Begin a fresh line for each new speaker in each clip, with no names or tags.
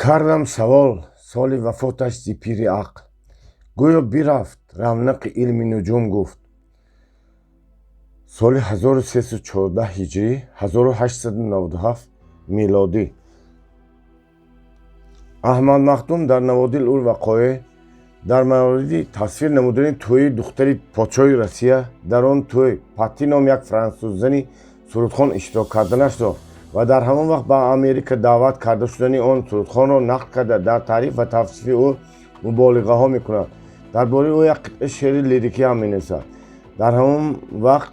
Кардам савол соли вафоташ зи пири ақл, гӯё бирафт равнақи илми нуҷум. Гуфт: соли 1314 ҳиҷрӣ, 1897 милодӣ. Аҳмад Махдум дар Наводир ул вақоеъ дар мавриди тасвир намудани тӯйи духтари подшоҳи Россия, дар он тӯй Патти ном як франсуззани сурудхон иштирок карданашро ва дар ҳамон вақт ба Америка даъват карда шудани он сурудхонро нақл карда, дар таъриф ва тавсифи ӯ муболиғаҳо мекунад, дар бораи ӯ як қитъа шеъри лирикӣ ҳам менависад. Дар ҳамон вақт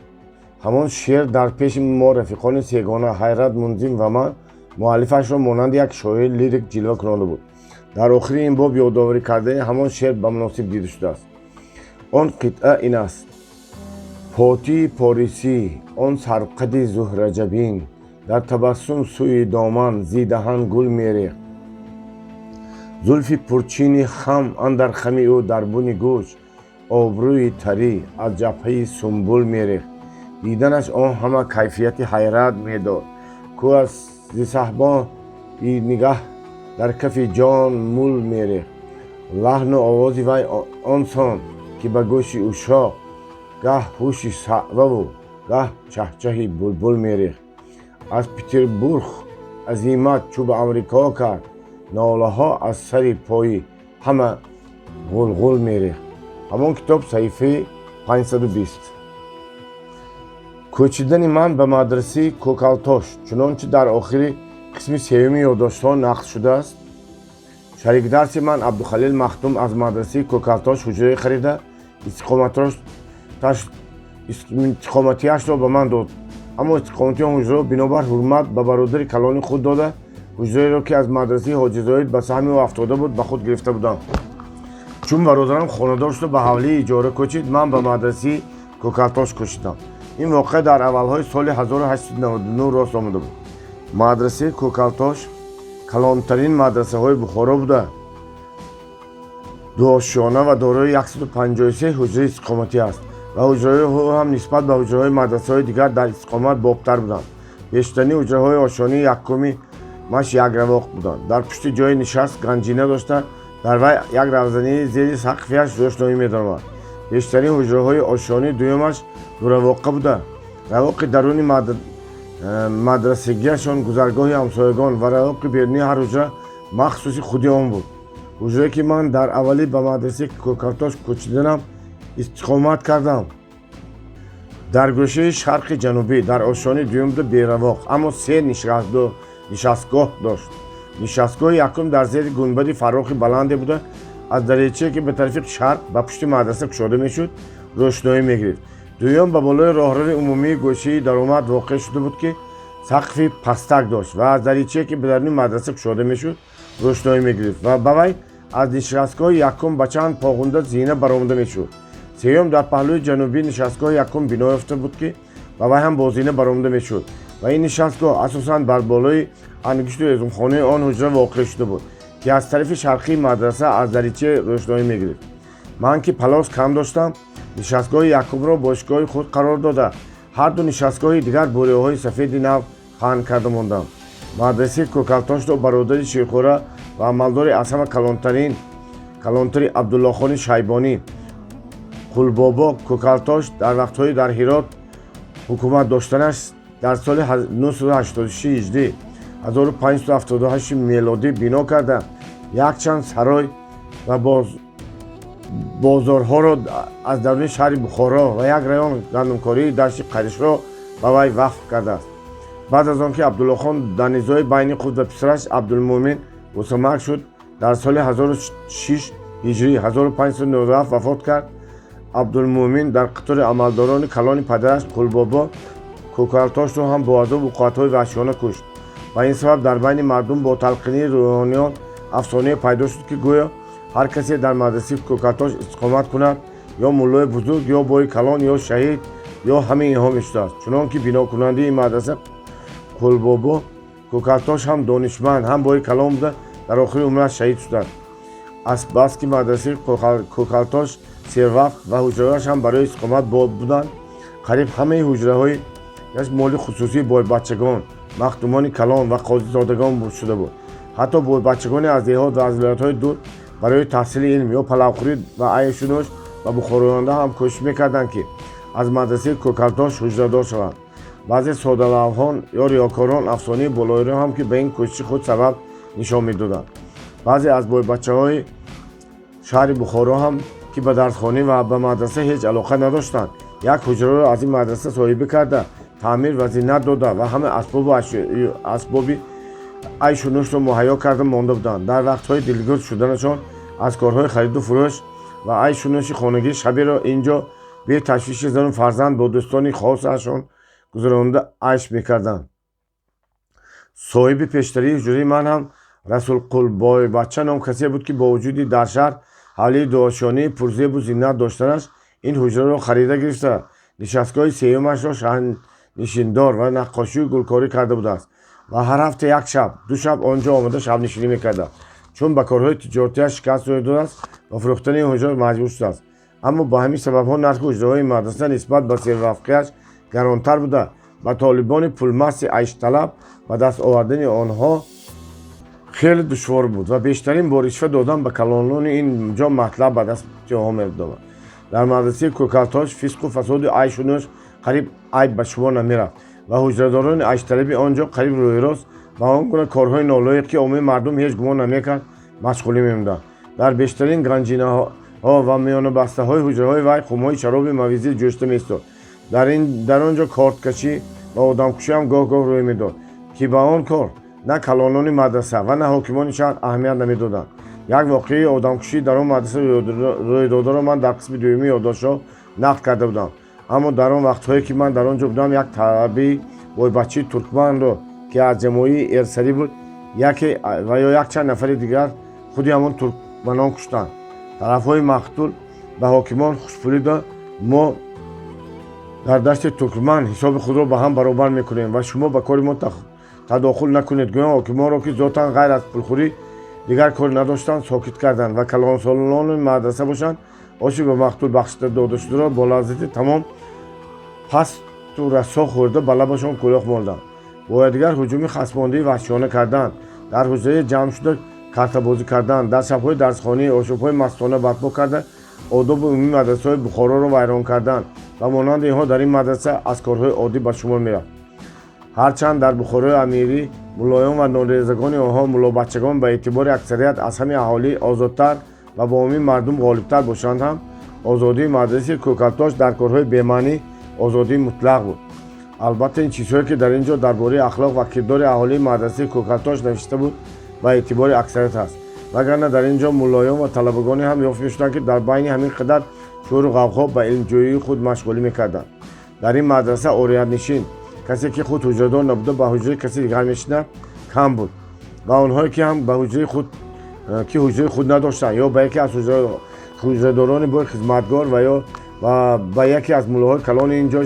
ҳамон шеър дар пеши мо рафиқони сегона, Ҳайрат, Мунзим ва ман, муаллифашро монанди як шоири лирик ҷилва кунонда буд. Дар охири ин боб ёдоварӣ кардани ҳамон шеър ба муносиб дида шудааст. Он қитъа ин аст: Потии порисӣ, он сарқади зуҳраҷабин, дар табассум сӯи доман зи даҳан гул мерехт. Зулфи пурчини хам андар хами ӯ дар буни гӯш обрӯи тарӣ аз ҷабҳаи сумбул мерехт. Диданаш он ҳама кайфияти ҳайрат медод, ку аз зи саҳбои нигаҳ дар кафи ҷон мул мерехт. Лаҳну овози вай он сон, ки ба гӯши ушшоқ гаҳ ҳуши саъваву гаҳ чаҳчаҳи булбул мерехт. Аз Петербург азимат чӯ ба Амрико кард, нолаҳо аз сари пои ҳама ғулғул мерехт. Ҳамон китоб, саҳифаи 520. Кӯчидани ман ба мадрасаи Кӯкалтош. Чунончи дар охири қисми сеюми ёддоштҳо нақл шудааст, шарикдарси ман Абдухалил Махдум аз мадрасаи Кӯкалтош ҳуҷрае харида, истиқоматиашро ба ман дод. Аммо истиқомати он ҳуҷраро бинобар ҳурмат ба бародари калони худ дода, ҳуҷраеро, ки аз мадрасаи Ҳоҷи Зоид ба саҳми ӯ афтода буд, ба худ гирифта будам. Чун бародарам хонадор шуда, ба ҳавлии иҷора кӯчид, ман ба мадрасаи Кӯкалтош кӯчидам. Ин воқеа дар аввалҳои соли 1899 рост омада буд. Мадрасаи Кӯкалтош калонтарин мадрасаҳои Бухоро буда, дуошёна ва дорои 153 ҳуҷраи истиқоматӣ аст ва ҳуҷраҳои ҳам нисбат ба ҳуҷраҳои мадрасаҳои дигар дар истиқомат бобтар буданд. Бештарини ҳуҷраҳои ошёнаи якуми маш якравоқ буданд, дар пушти ҷои нишаст ганҷина дошта, дар вай як равзании зери сақфиаш рӯшноӣ медаромад. Бештарин ҳуҷраҳои ошёнаи дуюмаш дуравоқа буда, равоқи даруни мадрасагиашон гузаргоҳи ҳамсоягон ва равоқи берунии ҳар ҳуҷра махсуси худи он буд. Ҳуҷрае, ки ман дар аввалӣ ба мадрасаи Кӯкалтош кӯчиданам истиқомат кардам, дар гӯшаи шарқи ҷанубӣ, дар ошёнаи дуюм буда, беравоқ, аммо се нишастгоҳ дошт. Нишастгоҳи якум дар зери гунбади фаррохи баланде буда, аз даречае, ки ба тарафи шарқ, ба пушти мадраса кушода мешуд, рӯшноӣ мегирифт. Дуюм ба болои роҳрави умумии гӯшаи даромад воқеъ шуда буд, ки сақфи пастак дошт ва аз даричае, ки ба даруни мадраса кушода мешуд, рӯшноӣ мегирифт ва ба вай аз нишастгоҳи якум ба чанд поғунда зина баромада мешуд. Сеюм дар паҳлӯи ҷанубии нишастгоҳи якум бино ёфта буд, ки ба вай ҳам бо зина баромада мешуд ва ин нишастгоҳ асосан бар болои ангишту ҳезумхонаи он ҳуҷра воқеъ шуда буд, ки аз тарафи шарқии мадраса аз дарича рӯшноӣ мегирифт. Ман, ки палос кам доштам, нишастгоҳи якумро бошгоҳи худ қарор дода, ҳарду нишастгоҳи дигар бӯриҳои сафеди нав паҳн карда мондам. Мадрасаи Кӯкалтошро бародари ширхӯра ва амалдори аз ҳама калонтарин, калонтари Абдуллохони Шайбонӣ, Қулбобо Кӯкалтош, дар вақтҳои дар Ҳирот ҳукумат доштанаш, дар соли 986 ҳиҷрӣ, 1578 мелодӣ бино карда, якчанд сарой ва бозорҳоро аз даруни шаҳри Бухоро ва як район гандумкории дашти Қаришро ба вай вақф кардааст. Баъд аз он ки Абдуллохон дар низои байни худ ва писараш Абдулмӯмин ғуссамарг шуд, дар соли 1006 ҳиҷрӣ, 1597 вафот кард, Абдулмӯмин дар қатори амалдорони калони падараш Қулбобо Кӯкалтошро ҳам бо азобу уқуватҳои ваҳшиёна кушт. Ба ин сабаб дар байни мардум бо талқинии рӯҳониён афсонае пайдо шуд, ки гӯё ҳар касе дар мадрасаи Кӯкалтош истиқомат кунад, ё муллои бузург, ё бои калон, ё шаҳид, ё ҳамаи инҳо мешудааст, чунон ки бинокунандаи ин мадраса Қулбобо Кӯкалтош ҳам донишманд, ҳам бои калон буда, дар охири умраш шаҳид шудааст. Азбаски мадрасаи Кӯкалтош сервақф ва ҳуҷраҳояш ҳам барои истиқомат боб буданд, қариб ҳамаи ҳуҷраҳои моли хусусии бойбачагон, махдумони калон ва қозизодагон шуда буд. Ҳатто бачагоне аз деҳот ва аз вилоятҳои дур барои таҳсили илм ё палавхӯрӣ ва айшу нӯш ба Бухоро оянда ҳам кӯшиш мекарданд, ки аз мадрасаи Кӯкалтош ҳуҷрадор шаванд. Баъзе содалавҳон ё риёкорон афсонаи болоиро ҳам ки ба ин кӯшиши худ сабаб нишон медоданд. Баъзе аз бойбачаҳои шаҳри Бухоро ҳам, ки ба дарсхонӣ ва ба мадраса ҳеҷ алоқа надоштанд, як ҳуҷраро аз ин мадраса соҳибӣ карда, таъмир ва зинат дода ва ҳама асбобу асбоби айшу нӯшро муҳайё карда монда буданд. Дар вақтҳои дилгир шуданашон аз корҳои хариду фурӯш ва айшу нӯши хонагӣ шаберо ин ҷо беташвиши зану фарзанд бо дӯстони хосашон гузаронда айш мекарданд. Соҳиби пештарии ҳуҷраи ман ҳам Расулқулбойбача ном касе буд, ки бо вуҷуди дар шаҳр ҳавлии дуошёнаи пурзебу зинат доштанаш, ин ҳуҷраро харида гирифта, нишастгоҳи сеюмашро шаҳрнишиндор ва наққошию гулкорӣ карда будааст ва ҳар ҳафта як шаб, ду шаб он ҷо омада шабнишинӣ мекардааст. Чун ба корҳои тиҷоратиаш шикаст рӯй додааст, ба фурӯхтани ин ҳуҷра маҷбур шудааст. Аммо ба ҳамин сабабҳо нархи ҳуҷраҳои мадраса нисбат ба сервафқиаш гаронтар буда, ба толибони пулмасти айшталаб ба даст овардани онҳо хеле душвор буд ва бештарин бо ришва додан ба калонони ин ҷо матлаб ба дасти онҳо медоданд. Дар мадрасаи Кӯкалтош фисқу фасоду айшу нӯш қариб айб ба шумор намерафт ва ҳуҷрадорони айшталаби он ҷо қариб рӯйрост ба он гуна корҳои нолоиқ, ки оммаи мардум ҳеҷ гумон намекард, машғулӣ мемонданд. Дар бештарин ганҷинаҳо ва миёнабастаҳои ҳуҷраҳои вай хумҳои шароби мавизӣ ҷӯшта меистод. Дар он ҷо корткашӣ ва одамкушӣ ҳам гоҳ-гоҳ рӯй медод, ки ба он кор на калонони мадраса ва на ҳокимони шаҳр аҳамият намедоданд. Як воқеаи одамкушӣ дар он мадраса рӯйдодаро ман дар қисми дуюми ёддоштҳо нақл карда будам. Аммо дар он вақтҳое, ки ман дар он ҷо будам, як талабаи бойбачаи туркманро, ки аз ҷамоаи эрсарӣ буд, яке ва ё якчанд нафари дигар худи ҳамон туркманон куштанд. Тарафҳои мақтул ба ҳокимон хушпулӣ дод: «Мо дар дасти туркман ҳисоби худро ба ҳам баробар мекунем ва шумо ба кори мо тадохул накунед», гӯён ҳокимонро, ки зотан ғайр аз пулхӯрӣ дигар коре надоштанд, сокит карданд. Ва калонсолони мадраса бошанд, оши ба мақтул бахшида дода шударо бо лаззати тамом пасту расо хӯрда, ба лабашон кӯлоҳ молданд. Бо дигар ҳуҷуми хасмондии ваҳшиёна кардан, дар ҳуҷрае ҷамъ шуда картабозӣ кардан, дар шабҳои дарсхонӣ ошӯбҳои мастона барпо карда, одобу умумии мадрасаҳои Бухороро вайрон кардан ва монанди инҳо дар ин мадраса аз корҳои оддӣ ба шумор мерафт. Ҳарчанд дар Бухорои амирӣ муллоён ва норезагони онҳо, муллобачагон, ба эътибори аксарият аз ҳамаи аҳолӣ озодтар ва ба умумии мардум ғолибтар бошанд ҳам, озодии мадрасаи Кӯкалтош дар корҳои бемаънӣ озодии мутлақ буд. Албатта, ин чизҳое, ки дар ин ҷо дар бораи ахлоқ ва кирдори аҳолии мадрасаи Кӯкалтош навишта буд, ба эътибори аксарият аст, вагарна дар ин ҷо муллоён ва талабагоне ҳам ёфт мешуданд, ки дар байни ҳамин қадар шӯру ғавғо ба илмҷӯии худ машғулӣ мекарданд. Дар ин мадраса ориятнишин, касе ки худ ҳуҷрадор набуда, ба ҳуҷраи каси дигар мешинад, кам буд ва онҳое ки ҳам ба ҳуҷраи худ ки ҳуҷраи худ надоштанд, ё ба яке аз ҳуҷрадорони бой хизматгор ва ё ба яке аз муллоҳои калони ин ҷо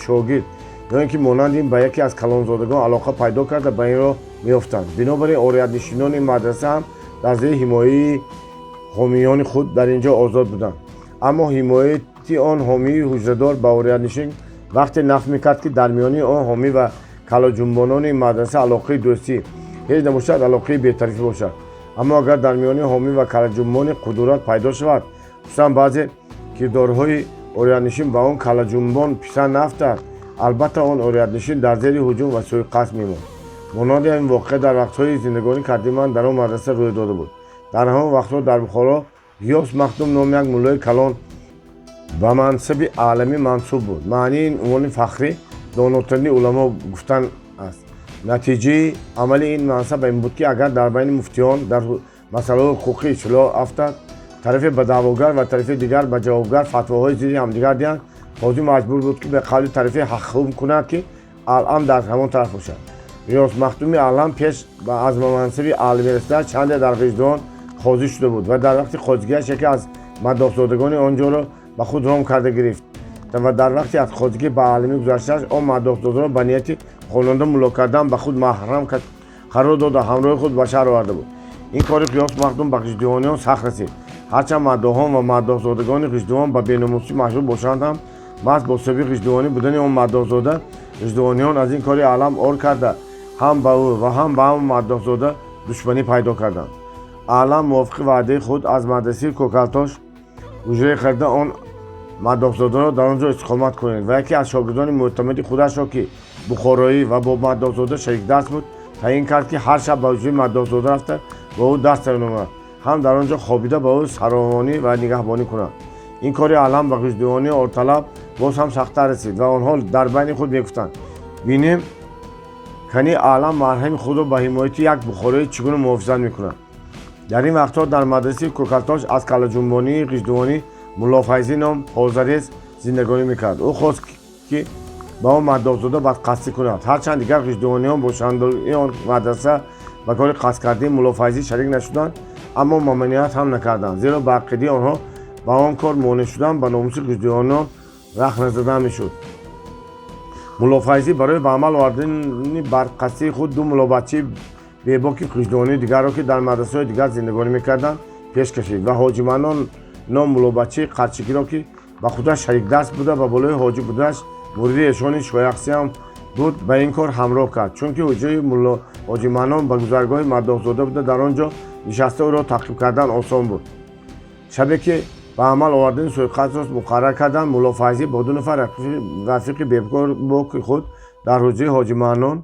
шогирд, ё ин ки монанди ин ба яке аз калонзодагон алоқа пайдо карда, ба ин роҳ меёфтанд. Бинобар ин ориятнишинони ин мадраса ҳам дар зери ҳимояи ҳомиёни худ дар ин ҷо озод буданд. Аммо ҳимояти он ҳомии ҳуҷрадор ба ориятнишин вақте наф мекард, ки дар миёни он ҳомӣ ва калоҷунбонони ин мадраса алоқаи дӯстӣ, ҳеҷ набошад, алоқаи бетарафӣ бошад. Аммо агар дар миёни ҳомӣ ва калаҷунбони кудурат пайдо шавад, хусусан баъзе кирдорҳои ориятнишин ба он калаҷунбон писанд наафтад, албатта он ориятнишин дар зери ҳуҷум ва сӯиқасд мемонд. Монанди ҳамин воқеа дар вақтҳои зиндагонӣ кардаи ман дар он мадраса рӯй дода буд. Дар ҳамон вақтҳо дар Бухоро Ғиёс Махдум номи як муллои калон ба мансаби аълами мансуб буд. Маънии ин унвони фахрӣ донотарини уламо гуфтан аст. Натиҷаи амали ин мансаб ин буд, ки агар дар байни муфтиён дар масъалаҳои ҳуқуқӣ ихтилоф афтад, тарафе ба даъвогар ва тарафи дигар ба ҷавобгар фатвоҳои зидди ҳамдигар диҳанд, қозӣ маҷбур буд, ки ба қавли тарафи ҳақ ҳукм кунад, ки аълам дар ҳамон тараф бошад. Ғиёс Махдуми аълам пеш аз ба мансаби аълами расидан чанде дар Ғиждувон қозӣ шуда буд ва дар вақти қозигиаш яке аз маддоҳзодагони он ҷоро ба худ ром карда гирифт ва дар вақти аз қозигӣ ба аълимӣ гузаштааш он маддоҳзодаро ба нияти хонанда мулло кардан ба худ маҳрам қарор дода, ҳамроҳи худ ба шаҳр оварда буд. Ин кори Ғиёс Махдум ба ғиждувониён сахт расид. Ҳарчанд маддоҳон ва маддоҳзодагони Ғиждувон ба беномусӣ машҳур бошанд ҳам, маҳз бо сабаби ғиждувонӣ будани он маддоҳзода ғиждувониён аз ин кори аълам ор карда, ҳам ба ӯ ва ҳам ба ҳамон маддоҳзода Душманӣ пайдо карданд. Аълам мувофиқи ваъдаи худ аз мадрасаи Кӯкалтош ҳуҷрае харида, он Маддоҳзодаро дар он ҷо истиқомат кунед ва яке аз шогирдони мӯътамади худашро, ки бухороӣ ва бо Маддоҳзода шарикдаст буд, таъин кард, ки ҳар шаб ба ҳуҷраи Маддоҳзода рафта, ба ӯ даст намояд, ҳам дар он ҷо хобида, ба ӯ саровонӣ ва нигаҳбонӣ кунад. Ин кори Аълам ба ғиждувонии орталаб боз ҳам сахттар расид ва онҳо дар байни худ мегуфтанд: «Бинем, кани Аълам марҳами худро ба ҳимояти як бухороӣ чӣ гуна муҳофизат мекунад». Дар ин вақтҳо дар мадрасаи Кӯкалтош аз каллаҷунбонии ғиждувонӣ Муллофайзӣ ном ҳозарез зиндагонӣ мекард. Ӯ хост, ки ба он Маддоҳзода бадқасдӣ кунад. Ҳарчанд дигар ғиждувониён бошандагии он мадраса ба кори қасдкардаи Муллофайзӣ шарик нашуданд, аммо мамониат ҳам накарданд, зеро ба ақидаи онҳо ба он кор монеъ шудан ба номуси ғиждувониён рахна задан мешуд. Муллофайзӣ барои ба амал овардани бадқасдии худ ду муллобачаи бебоки ғиждувонии дигарро, ки дар мадрасаҳои дигар зиндагонӣ мекарданд, пеш кашид ва Ҳоҷиманнон ном муллобачаи қарчикиро, ки ба худаш шарикдаст буда, ба болои ҳоҷӣ буданаш муриди эшони Шояхсиам буд, ба ин кор ҳамроҳ кард, чунки ҳуҷраи мулло Ҳоҷиманнон ба гузаргоҳи Маддоҳзода буда, дар он ҷо нишаста ӯро таъқиб кардан осон буд. Шабе ки ба амал овардани сӯиқасдро муқаррар карданд, Муллофайзӣ бо ду нафар рафиқи бебоки худ дар ҳуҷраи Ҳоҷиманнон,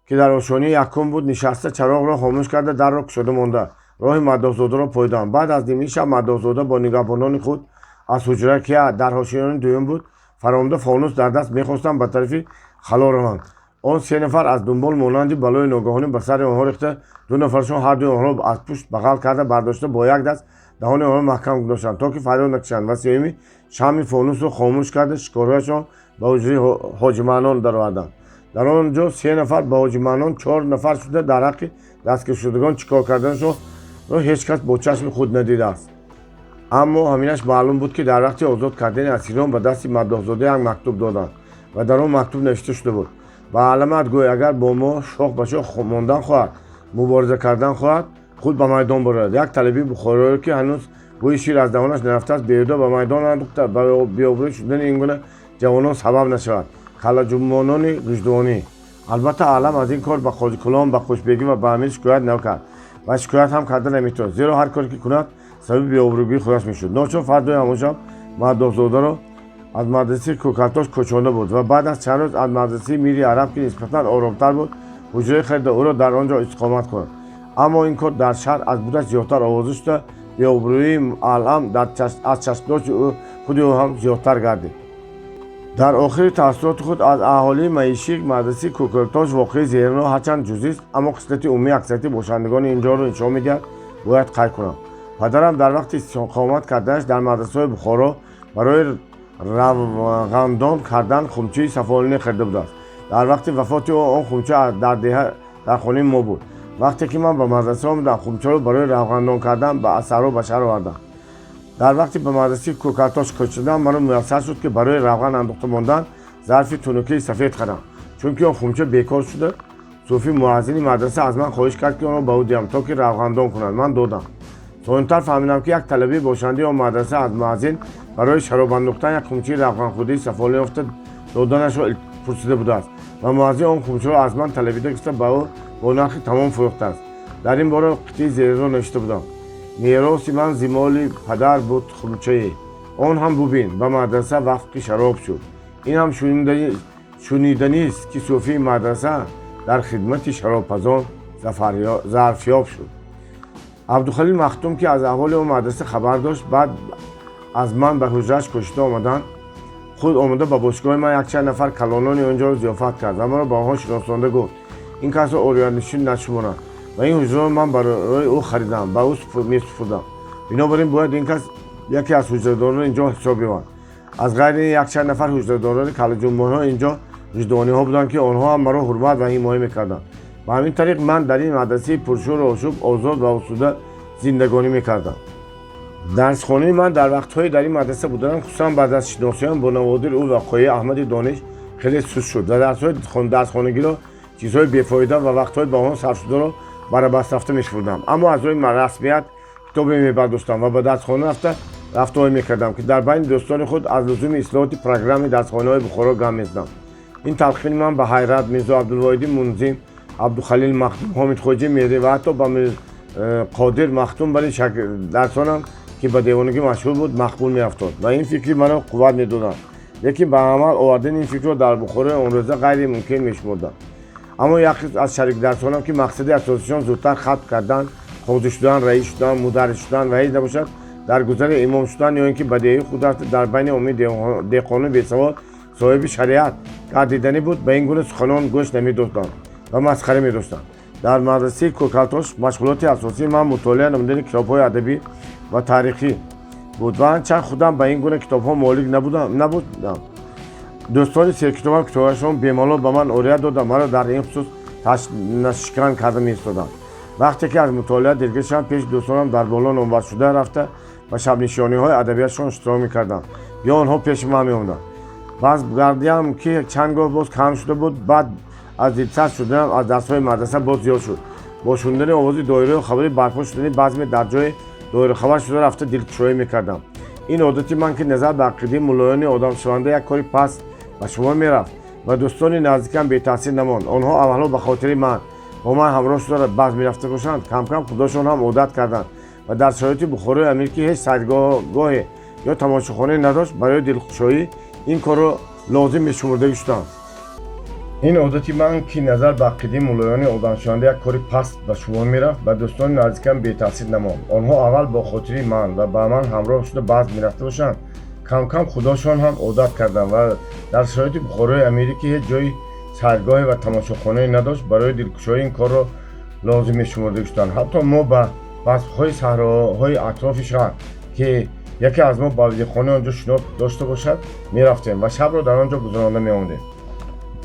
ки дар ошёнаи якум буд, нишаста, чароғро хомӯш карда, дарро кушода монда, роҳи Маддоҳзодаро пойданд. Баъд аз нимаи шаб Маддоҳзода бо нигаҳбонони худ аз ҳуҷра, ки дар ошёнаи дуюм буд, фаромада, фонус дар даст мехостанд ба тарафи хало раванд. Он се нафар аз дунбол монанди балои ногаҳонӣ ба сари онҳо рехта, ду нафаршон ҳардуи онҳоро аз пушт бағал карда бардошта, бо як даст даҳони онҳоро маҳкам гузоштанд, то ки фарёд накашанд, ва сеюми шамъи фонусро хомӯш карда, шикорҳояшон ба ҳуҷраи Ҳоҷиманнон дароварданд. Дар он ҷо се нафар ба Ҳоҷиманнон чор нафар шуда, дар ҳаққи дастгиршудагон чӣ кор карданашонро ҳеҷ кас бо чашми худ надидааст. Аммо ҳаминаш маълум буд, ки дар вақти озод кардани асирон ба дасти Маддоҳзода як мактуб доданд ва дар он мактуб навишта шуда буд: «Ба Аъламат гӯй, агар бо мо шох ба шох мондан хоҳад, мубориза кардан хоҳад, худ ба майдон барояд. Як талабаи бухороиро, ки ҳанӯз бӯи шир аз даҳонаш нарафтааст, беҳуда ба майдон андохта, ба беобрӯ шудани ин гуна ҷавонон сабаб нашавад. Каллаҷунбонони ғиждувонӣ». Албатта, Аълам аз ин кор ба Қозикулон, ба Хушбегӣ ва ба амир шикоят накард ва шикоят ҳам карда наметавонист, зеро ҳар коре ки кунад, сабаби беобрӯгии худаш мешуд. Ночор фардои ҳамон шаб Маддоҳзодаро аз мадрасаи Кӯкалтош кӯчонда буд ва баъд аз чанд рӯз аз мадрасаи Мири Араб, ки нисбатан оромтар буд, ҳуҷрае харида, ӯро дар он ҷо истиқомат кунад. Аммо ин кор дар шаҳр аз будаш зиёдтар овоза шуда, беобрӯии Аълам аз чашмдошти худи ӯ ҳам зиёдтар гардид. Дар охири таассуроти худ аз аҳолии маишии мадрасаи Кӯкалтош воқеаи зеринро, ҳарчанд ҷузъист, аммо хислати умумии аксарияти бошандагони ин ҷоро нишон медиҳад, бояд қайд кунам. Падарам дар вақти истиқомат карданаш дар мадрасаҳои Бухоро барои равғандон кардан хумчаи сафолинӣ харида будааст. Дар вақти вафоти ӯ он хумча дар деҳа дар хонаи мо буд. Вақте ки ман ба мадраса омадам, хумчаро барои равғандон кардан ба саҳро ба шаҳр овардам. Дар вақти ба мадрасаи Кӯкалтош кӯчидан маро муяссар шуд, ки барои равған андохта мондан зарфи тунукии сафед харам, чунки он хумча бекор шуда. Суфӣ муаззини мадраса аз ман хоҳиш кард, ки онро ба ӯ диҳам, то ки равғандон кунад. Ман додам. Сонитар фаҳмидам, ки як талабаи бошандаи он мадраса аз муаззин барои шароб андохтан як хумчаи равғанхӯрдаи сафолин ёфта доданашро пурсида будааст ва муаззин он хумчаро аз ман талабида гирифта, ба ӯ бо нархи тамом фурӯхтааст. Дар ин бора қитъаи зеринро навишта будам: «Мероси ман зи моли падар буд хумчае, он ҳам, бубин, ба мадраса вафқи шароб шуд. Ин ҳам шуниданист, ки суфии мадраса дар хидмати шаробпазон зарфёб шуд». Абдухалил Махдум, ки аз аҳволи он мадраса хабар дошт, баъд аз ман ба ҳуҷрааш кӯшида омадан, худ омада, ба бошгоҳи ман якчанд нафар калонони он ҷоро зиёфат кард ва маро ба онҳо шиносонда гуфт: «Ин касро орияннишин нашуморанд ва ин ҳуҷраро ман барои ӯ харидам, ба ӯ месупурдам. Бинобар ин бояд ин кас яке аз ҳуҷрадорони ин ҷо ҳисоб ёбад». Аз ғайри ин якчанд нафар ҳуҷрадорони каллаҷунбонҳо ин ҷо ғиждувониҳо буданд, ки онҳо ҳам маро ҳурмат ва ҳимоя мекарданд. Ба ҳамин тариқ ман дар ин мадрасаи пуршӯру ошӯб озод ва осуда зиндагонӣ мекардам. Дарсхонаи ман дар вақтҳои дар ин мадраса буданам, хусусан баъд аз шиносоиам бо Наводири ул вақоеъ Аҳмади Дониш, хеле суст шуд ва дарсҳои дарсхонагиро чизҳои бефоида ва вақтҳои ба онҳо сарфшударо барабаст рафта мешумурдам. Аммо аз рӯи расмият китобе мебардоштам ва ба дарсхона рафта рафтуой мекардам, ки дар байни дӯстони худ аз лузуми ислоҳоти программаи дарсхонаҳои Бухоро гап мезадам. Ин талқини ман ба ҳайрат Мирзо Абдулвоҳиди Мунзим Абдухалил Махдум, Ҳомидхоҷи Меҳрӣ ва ҳатто ба Қодир Махдум бари дарсонам, ки ба девонагӣ машҳур буд, мақбул меафтод ва ин фикри маро қувват медоданд. Лекин ба амал овардани ин фикрро дар Бухорои онрӯза ғайримумкин мешумурдам. Аммо як қисм аз шарикдарсонам, ки мақсади асосишон зудтар хатм кардан, қозӣ шудан, раис шудан, мударрис шудан ва ҳеҷ набошад, дар гузари имом шудан ё ин ки ба деҳи худ рафта дар байни омми деҳқону бесавод соҳиби шариат гардиданӣ буд, ба ин гуна суханон гӯш намедоданд ва масхара медоштанд. Дар мадрасаи Кӯкалтош машғулоти асосии ман мутолиа намудани китобҳои адабӣ ва таърихӣ буд ва чанд худам ба ин гуна китобҳо молик набудам, дӯстони серкитобам китобҳояшон бемалол ба ман орият дода, маро дар ин хусус ташнашикан карда меистоданд. Вақте ки аз мутолиа дилгир шавам, пеши дӯстонам дар боло номбаршуда рафта, ба шабнишониҳои адабиятшон иштирок мекардам ё онҳо пеши ман меомаданд. Базмгардиам, ки чанд гоҳ боз кам шуда буд, баъд аз дилсард шуданам аз дарсҳои мадраса боз зиёд шуд. Бо шунидани овози доираи хабари барпо шудани базме дар ҷои доирахабар шуда рафта, дилкушоӣ мекардам. Ин одати ман, ки назар ба ақидаи муллоёни одамшаванда як кори паст ба шумор мерафт, ва дӯстони наздикам бетаъсир намонд. Онҳо аввалҳо ба хотири ман бо ман ҳамроҳ шуда базм мерафта бошанд, камкам худошон ҳам одат карданд ва дар шароити Бухорои амир, ки ҳеҷ сайргоҳе ё тамошохонае надошт, барои дилхушоӣ ин корро лозим мешумурдагӣ шуданд. Ин одати ман, ки назар ба ақидаи муллоёни одамшаванда як кори паст ба шумор мерафт, ба дӯстони наздикам бетаъсир намонд. Онҳо аввал бо хотири ман ва ба ман ҳамроҳ шуда базм мерафта бошанд, камкам худошон ҳам одат карданд ва дар шароити Бухорои амирӣ, ки ҳеҷ ҷои сайргоҳе ва тамошохонае надошт, барои дилкушоӣ ин корро лозим мешумурдагӣ шуданд. Ҳатто мо ба базмҳои саҳроҳои атрофи шаҳр, ки яке аз мо ба деҳқони он ҷо шинос дошта бошад, мерафтем ва шабро дар он ҷо гузаронда меомадем.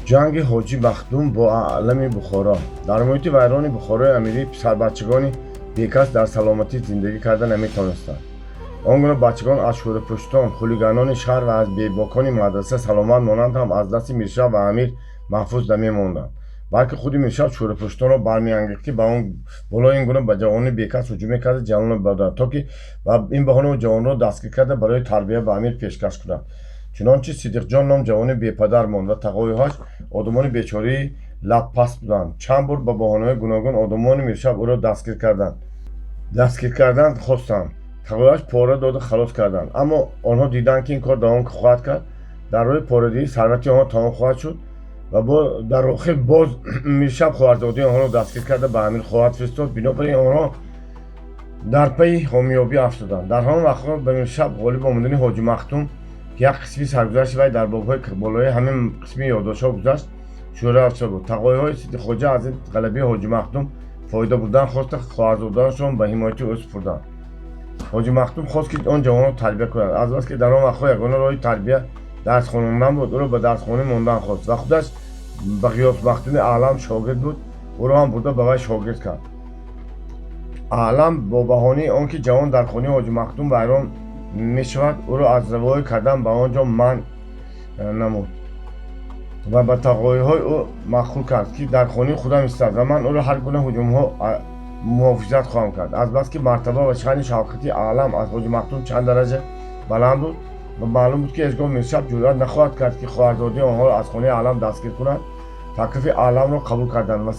Ҷанги Ҳоҷӣ Махдум бо Аълами Бухоро. Дар муҳити вайрони Бухорои амирӣ писарбачагони бекас дар саломатӣ зиндагӣ карда наметавонистанд. Он гуна бачагон аз шӯрапуштон, хулиганони шаҳр ва аз бебокони мадраса саломат монанд ҳам аз дасти миршаб ва амир маҳфуз намемонданд, балки худи миршаб шӯрапуштонро бармеангехт, ки ба он болои ин гуна ба ҷавонони бекас ҳуҷум мекарда, ҷавонро бадад, то ки ба ин баҳона ҷавонро дастгир карда, барои тарбия ба амир пешкаш кунад. Чунончи Сидиқҷон ном ҷавони бепадар монд ва тағоиҳояш одамони бечораи лабпаст буданд. Чанд бор ба баҳонаҳои гуногун одамони миршаб ӯро дастгир кардан хостанд. Тағоиҳояш пора дода халос карданд, аммо онҳо диданд, ки ин кор давом хоҳад кард, дар роҳи порадиҳӣ сарвати онҳо тамом хоҳад шуд ва дар охир боз миршаб хоҳарзодаи онҳоро дастгир карда, ба амир хоҳад фиристод. Бинобар ин онҳо дар пайи ҳомиёбӣ афтоданд. Дар ҳамон вақтҳо ба миршаб ғолиб омадани Ҳоҷи Махдум, ки як қисми саргузашти вай дар бобҳои болои ҳамин қисми ёддоштҳо гузашт, шӯҳра афшуда буд. Тағоиҳои Сидиқхоҷа аз ин ғалабаи Ҳоҷи Махдум фоида бурдан хоста, хоҳарзодаашон ба ҳимояти ӯ супурданд. Ҳоҷи Махдум хост, ки он ҷавонро тарбия кунад. Азбаски дар он вақтҳо ягона роҳи тарбия дарс хонондан буд, ӯро ба дарсхона мондан хост ва худаш ба Ғиёс Махдуми Аълам шогирд буд, ӯро ҳам бурда ба вай шогирд кард. Аълам бо баҳонаи он ки ҷавон дар хонаи Ҳоҷи Махдум вайрон мешавад, ӯро аз равоӣ кардан ба он ҷо манъ намуд ва ба тағоиҳои ӯ маъқул кард, ки дар хонаи худам истад ва ман ӯро ҳар гуна ҳуҷумҳо муҳофизат хоҳам кард. Азбаски мартаба ва шаъни шавкати Аълам аз Ҳоҷи Махдум чанд дараҷа баланд буд ва маълум буд, ки ҳеҷ гоҳ миршаб ҷуръат нахоҳад кард, ки хоҳарзодаи онҳоро аз хонаи Аълам дастгир кунад, таклифи Аъламро қабул карданд ва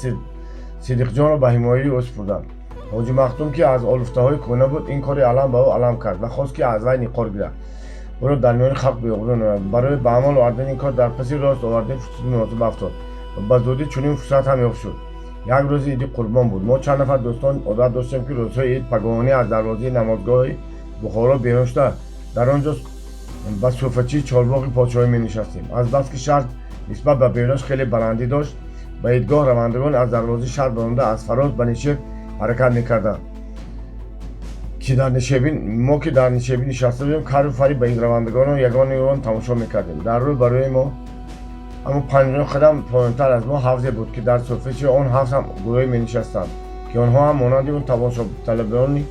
Сидиқҷонро ба ҳимояи ӯ супурданд. Ҳоҷи Махдум, ки аз олуфтаҳои кӯҳна буд, ин кори Аълам ба ӯ алам кард ва хост, ки аз вай ниқор гирад, ӯро дар миёни халқ беобрӯ намояд. Барои ба амал овардани ин кор дар паси рост овардани фурсати муносиб афтод ва ба зудӣ чунин фурсат ҳам ёфт шуд. Як рӯзи иди Қурбон буд. Мо чанд нафар дӯстон одат доштем, ки рӯзҳои ид пагоҳонӣ аз дарвозаи намозгоҳи Бухоро берун шуда, дар он ҷо ба суфачии чорбоғи подшоҳӣ менишастем. Азбаски шаҳр нисбат ба берунаш хеле баландӣ дошт, ба идгоҳ равандагон аз дарвозаи шаҳр баромада, аз фароз ба нишеб ҳаракат мекарданд, ки дар нишебӣ мо, ки дар нишебӣ нишаста будем, кару фари ба идравандагонро ягон ягон тамошо мекардем. Дар рӯ барои мо, аммо 50 қадам поёнтар аз мо, ҳавзе буд, ки дар суфачи он ҳавз ҳам гурӯҳе менишастанд, ки онҳо ҳам монанди он тамошоталабони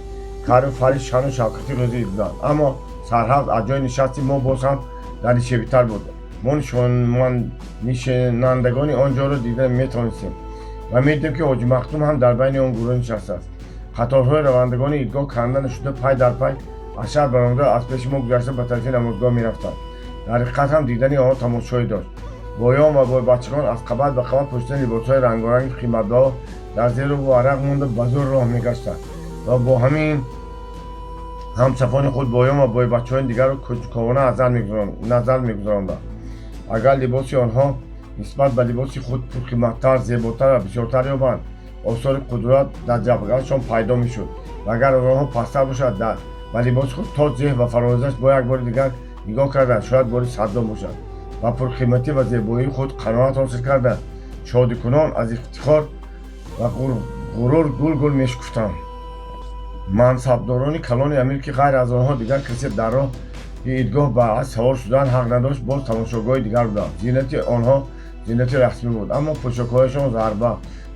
кару фари шаъну шавкати рӯзи буданд. Аммо сарҳавз аз ҷои нишасти мо боз ҳам дар нишебитар буд. Мо нишинандагони он ҷоро дида метавонистем ва медидем, ки Ҳоҷи Махдум ҳам дар байни он гурӯҳ нишастааст. Қаторҳои равандагони идгоҳ канда нашуда, пай дар пай аз шаҳр баромада, аз пеши мо гузашта, ба тарафи намозгоҳ мерафтанд. Дар ҳақиқат ҳам дидани онҳо тамошое дошт. Боён ва бойбачагон аз қабат ба қабат пӯшидани либосҳои рангоранги қиматбаҳо дар зери обу арақ монда, ба зӯр роҳ мегаштанд ва бо ҳамин ҳамсафони худ, боён ва бойбачаҳои дигарро кунҷковона назар мегузаронданд. Агар либоси онҳо нисбат ба либоси худ пурқиматтар, зеботар ва бисёртар ёбанд, осори қудрат дар ҷабгашон пайдо мешуд ва агар аз онҳо пасттар бошад, ба либоси худ то зеҳ ва фарозаш бо як бори дигар нигоҳ карда, шояд бори саддом бошад, ба пурқиматӣ ва зебоии худ қаноат ҳосил карда, шодикунон аз ифтихор ва ғурур гул-гул мешукуфтанд. Мансабдорони калони амир, ки ғайр аз онҳо дигар касе дар роҳи идгоҳ ба асп савор шудан ҳақ надошт, боз тамошогоҳи дигар буданд. Зинати онҳо зинати расмӣ буд, аммо пӯшокҳояшон зарба,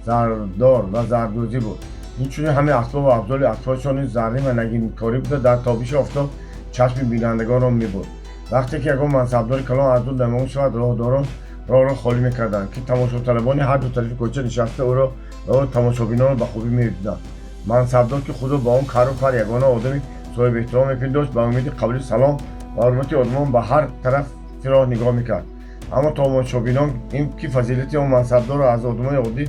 зардор ва зардӯзӣ буд. Инчунин ҳамаи асбобу абзори аспҳояшон низ заррин ва нагинкорӣ буда, дар тобиши офтоб чашми бинандагонро мебурд. Вақте ки ягон мансабдори калон аз дур намоён шавад, роҳдорон роҳро холӣ мекарданд, ки тамошоталабони ҳар ду тарафи кӯча нишаста ӯро ва ӯ тамошобинонро ба хубӣ медиданд. Мансабдор, ки худро ба он кару фар ягона одами соҳибэҳтиром мепиндошт, ба умеди қабули салом ва ҳурмати одамон ба ҳар тарафи роҳ нигоҳ мекард. Аммо тамошобинон, ин ки фазилати он мансабдорро аз одамони оддӣ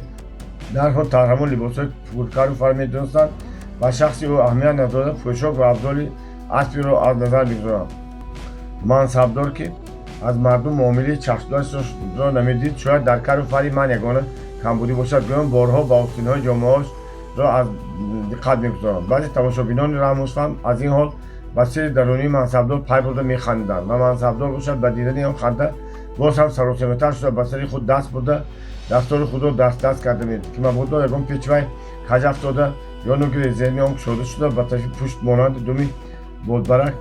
дарҳол ҳамон либосҳои пуркару фар медонистанд, ба шахси ӯ аҳамият надода, пӯшок ва абзори аспиро аз назар мегузоранд. Мансабдор, ки аз мардум муомилаи чашмдоштро намедид, шояд дар кару фари ман ягона камбудӣ бошад гӯён, борҳо ба остинҳои ҷомаҳошро аз диққат мегузоранд. Баъзе тамошобинони раҳмусфаҳм аз ин ҳол ба сири дарунии мансабдор пай бурда механдиданд ва мансабдор бошад, ба дидани он ханда боз ҳам саросематар шуда, ба сари худ даст бурда, дастони худро даст-даст карда медид, ки мабодо ягон печи вай каҷ афтода ё нуги резерни он кушода шуда, ба тарафи пушт монанди думи бодбарак,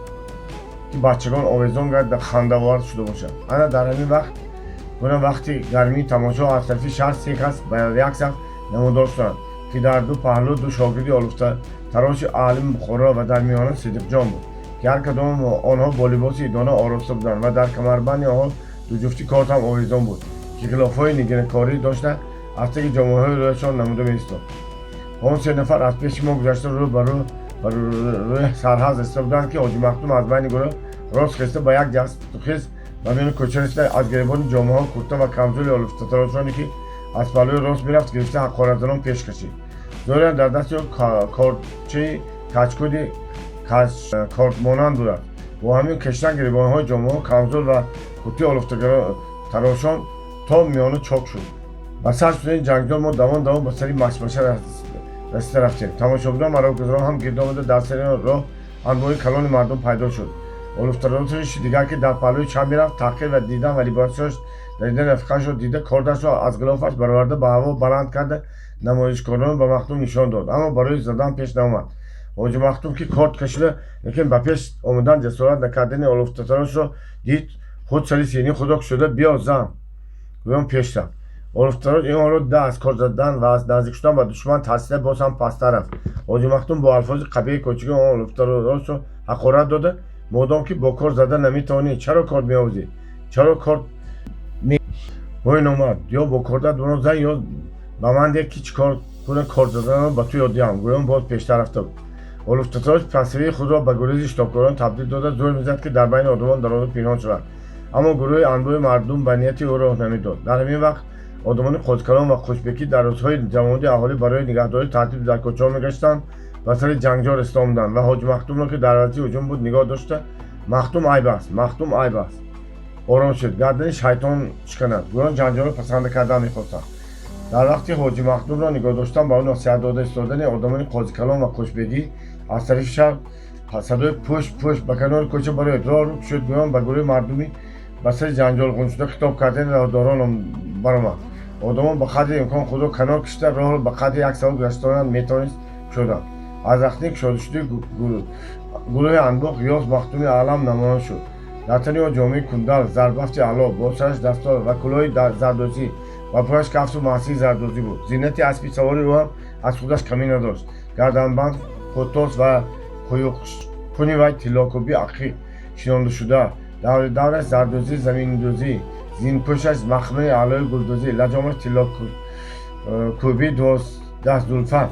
ки бачагон овезон гарда, хандавор шуда бошад. Ана дар ҳамин вақт гуна вақти гармии тамошо аз тарафи шаҳр се кас ба як саф намудор шуданд, ки дар ду паҳлӯ ду шогирди олуфтатароши аълими Бухоро ва дар миёна Сидиқҷон буд, ки ҳар кадоми онҳо бо либоси идона ороста буданд ва дар камарбанди онҳо дуҷуфти корд ҳам овезон буд, ки ғилофҳои нигинакорӣ дошта, аз таги ҷомаҳои рӯяшон намуда меистод. Он се нафар аз пеши мо гузашта, рӯ ба рӯ ба рӯи сарҳаз расида буданд, ки Ҳоҷи Махдум аз байни гурӯҳ рост хеста, ба як ҷастухез ба миёни кӯча расида, аз гиребони ҷомаҳо курта ва камзули олуфтатарошоне, ки аз паҳлӯи рост мерафт, гирифта, ҳақоратзанон пеш кашид. Зоҳиран дар дасти ӯ корчаи качкуди кортмонанд будааст. Бо ҳамин кашидан гиребонҳои ҷомаҳо, камзул ва куртии олуфтатарошон то миёна чок шуд. Ба сар шудани ҷангҷол мо давон давон ба сари машмаша расида рафтем. Тамошобинон ва роҳгузарон ҳам гирд омада, дар сари роҳ анбоҳи калони мардум пайдо шуд. Олуфтароши дигар, ки дар паҳлӯи чап мерафт, таҳқир ва дидан ва либосаш даридани рафиқашро дида, кордашро аз ғилофаш бароварда, ба ҳаво баланд карда, намоишкорон ба Махдум нишон дод, аммо барои задан пеш наомад. Ҳоҷи Махдум, ки корд кашида, лекин ба пеш омадан ҷасорат накардани олуфтатарошро дид, худ сари сини худро кушода, «Биё, зан» гӯён пеш рафт. Олуфтатарош ин ҳолро дида, аз кор задан ва аз наздик шудан ба душман тарсида, боз ҳам пасттар рафт. Ҳоҷи Махдум бо алфози қабеҳи кӯчагӣ он олуфтатарошро ҳақорат дода: «Модом ки бо кор зада наметавонӣ, чаро корд меовезӣ? Чаро корд ҳой номард? Ё бо кордат маро зан, ё ба ман деҳ, ки чӣ кор кунам, корд заданро ба ту ёд диҳам», гӯён боз пештар рафта буд. Олуфтатарош пасравии худро ба гурези шитобкорона табдил дода, зӯр мезад, ки дар байни одамон даромада пинҳон шавад, аммо гурӯҳи анбӯҳи мардум ба нияти ӯ роҳ намедод. Дар ҳамин вақт одамони қозикалон ва қӯшбекӣ, дар рӯзҳои ҷамоати аҳолӣ барои нигаҳдории тартиб дар кӯчаҳо мегаштанд, ба сари ҷангҷол расида омаданд ва Ҳоҷи Махдумро, ки дар вазъи ҳуҷум буд, нигоҳ дошта: «Махдум, айб аст! Махдум, айб аст! Ором шуд, гардани шайтон шиканад», гӯён ҷанҷолро пасанда кардан мехостанд. Дар вақти Ҳоҷи Махдумро нигоҳ доштан, ба ӯ насиҳат дода истодани одамони қозикалон ва қӯшбегӣ, аз тарафи шаҳр садои «Пӯш, пӯш, ба канори кӯча бароед, роҳ рӯ кушоед» гӯён ба гурӯҳи мардуми ба сари ҷанҷол ғуншуда хитоб кардани роҳдорон баромад. Одамон ба қадри имкон худро канор кашида, роҳро ба қадри як савол гузаштонанд метавонист кушоданд. Аз рахтаи кушодашудаи гурӯҳи анбоҳ Ғиёс Махдуми Аълам намоён шуд. Дар тани ӯ ҷомаи кундал, зарбафти аъло, бо сараш дастор ва кӯлоҳи зардозӣ ва пояш кафту маҳсии зардозӣ буд. Зинати аспи савори ӯ ҳам аз худаш камӣ надошт. Гарданбанд, қӯтос ва қуюқкуни вай тиллокӯби ақиқ шинондашуда, давраш зардозӣ, заминдӯзӣ, зинпӯшаш махмали аълои гулдӯзӣ, лаҷомаш тиллокӯби 12 зулфа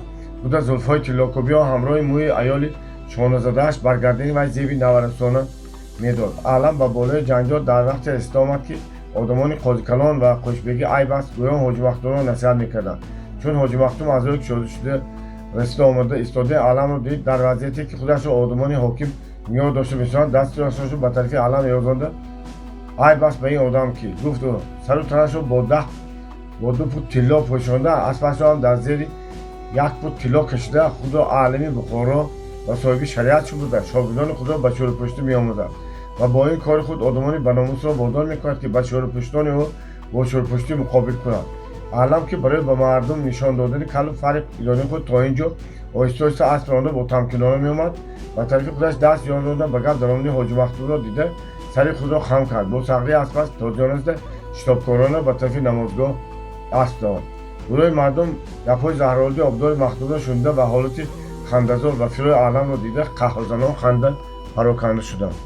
буда, зулфҳои тиллокӯбиҳо ҳамроҳи мӯи аёли шоназадааш бар гардани вай зеби наврасона медод. Аълам ба болои ҷанҷол дар вақте расида омад, ки Одамони Қозикалон ва Қӯшбегӣ айб аст гӯён Ҳоҷи Махдумро насиҳат мекарданд. Чун Ҳоҷи Махдум аз роҳи кушода шуда расида омада истодаи Аълам дид, дар вазъияте ки худашро одамони ҳоким нигоҳ дошта мешаванд, дасти росташро ба тарафи Аълам ёзонда, айб аст ба ин одам ки, гуфт ӯ, сару танашро бо 2 пуд тилло пӯшонда, аспашро ҳам дар зери 1 пуд тилло кашида, худро аълами Бухоро ва соҳиби шариат шумурда, шогирдони худро ба шӯрпуштӣ меомӯзад ва бо ин кори худ одамони баномусро водор мекунад, ки ба шӯрпуштони ӯ бо шӯрпуштӣ муқобил кунанд. Аълам, ки барои ба мардум нишон додани калу фарри идони худ то ин ҷо оҳиста оҳиста асп ронда бо тамкинона меомад, ба тарафи худаш даст ёзонда ба гап даромади Ҳоҷи Махдумро дида, сари худро хам кард, бо сағрии аспаш тозиёнаста шитобкорона ба тарафи намозгоҳ асп давонд. Гурӯҳи мардум гапҳои заҳролуди обдори Махдумро шунида ва ҳолати хандазор ва фирои Аъламро дида, қаҳрзанон ханда пароканда шуданд.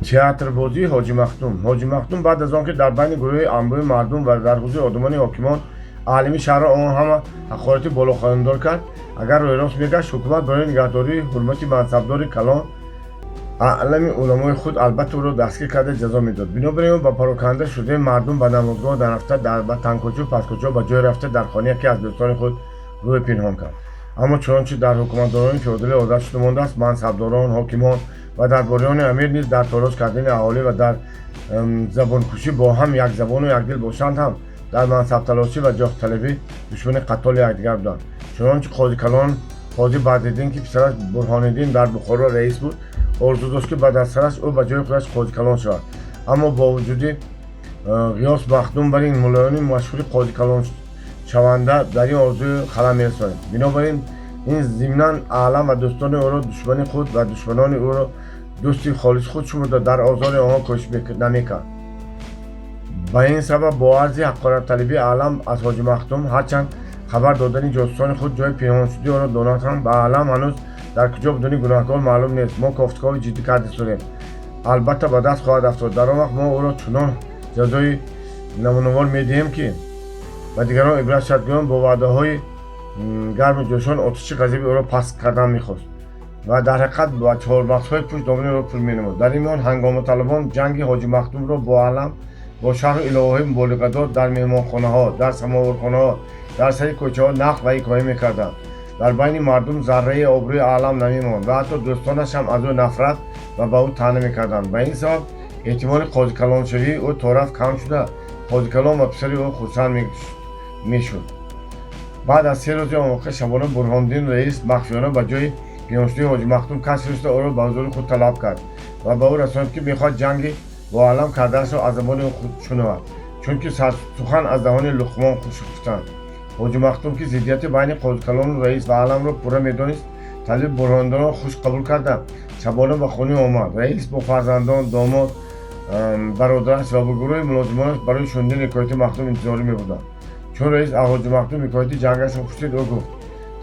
Театрбозии Ҳоҷи Махдум. Ҳоҷи Махдум баъд аз он ки дар байни гурӯҳи анбӯҳи мардум ва дар ҳузури одамони ҳокимон аълими шаҳрро он ҳама ҳақорати болохондор кард, агар рӯйрост мегашт, ҳукумат барои нигаҳдории ҳурмати мансабдори калон, аълами уламои худ, албатта ӯро дастгир карда ҷазо медод. Бинобар ин ба пароканда шудаи мардум ба намозгоҳ нарафта, ба тангкӯчу пасткӯчаҳо ба ҷое рафта, дар хонаи яке аз дӯстони худ рӯй пинҳон кард. Аммо чунончи дар ҳукуматдорони феодалӣ одат шуда мондааст, мансабдорон, ҳокимон ва дарбориёни амир низ дар тороз кардани аҳолӣ ва дар забонкушӣ бо ҳам якзабону якдил бошанд ҳам, дар мансабталошӣ ва ҷоҳталабӣ душмани қаттоли якдигар буданд. Чунончи Қозикалон Қози Бадриддин, ки писараш Бурҳониддин дар Бухоро раис буд, орзу дошт, ки баъд аз сараш ӯ ба ҷои худаш Қозикалон шавад. Аммо бо вуҷуди Ғиёс Махдум бар ин муллоёни машҳури қозикалоншаванда дар ин орзуи халал мерасонид. Бинобар ин зимнан Аълам ва дӯстони ӯро душмани худ ва душманони ӯро дӯсти холиси худ шумурда, дар озори онҳо кӯшиш намекард. Ба ин сабаб бо арзи ҳақоратталабии Аълам аз Ҳоҷи Махдум, ҳарчанд хабар додани ҷосусони худ ҷои пинҳоншудии ӯро донанд ҳам, ба Аълам ҳанӯз дар куҷо будани гунаҳкор маълум нест, мо кофтукови ҷиддӣ карда истодем, албатта ба даст хоҳад афтод, дар он вақт мо ӯро чунон ҷазои намунавор медиҳем, ки ба дигарон ибрат шавад, гӯён бо ваъдаҳои гарму ҷӯшон оташи ғазаби ӯро паст кардан мехост ва дар ҳақиқат ба чормағзҳои пушт домани ӯро пур менамуд. Дар ин миён ҳангоматалабон ҷанги Ҳоҷи Махдумро бо Аълам бо шарҳу иловаҳои муболиғадор дар меҳмонхонаҳо, дар самоворхонаҳо, дар сари кӯчаҳо нақл ва ҳикоя мекарданд. Дар байни мардум зарраи обрӯи Аълам намемонд ва ҳатто дӯстонаш ҳам аз ӯ нафрат ва ба ӯ таъна мекарданд. Ба ин сабаб эҳтимоли қозикалоншавии ӯ торафт кам шуда, Қозикалон ва писари ӯ хурсанд мешуд. Баъд аз 3 рӯзи он воқеа шабона Бурҳониддин раис махфиёна ба ҷои пинҳоншудии Ҳоҷи Махдум кас фириста, ӯро ба ҳузури худ талаб кард ва ба ӯ расонид, ки мехоҳад ҷанги бо Аълам кардаашро аз забони ӯ худ шунавад, чунки сухан аз даҳони Луқмон хуш гуфтанд. Ҳоҷи Махдум, ки зиддияти байни Қозикалону раис ва Аъламро пурра медонист, талаби Бурҳониддинро хуш қабул карда, шабона ба хонаи омад. Раис бо фарзандон, домод, бародараш ва бо гурӯҳи мулозимонаш барои шунидани ҳикояти Махдум интизорӣ мебуданд. Чун раис аз Ҳоҷи Махдум ҳикояти ҷангашро пурсид, ӯ гуфт: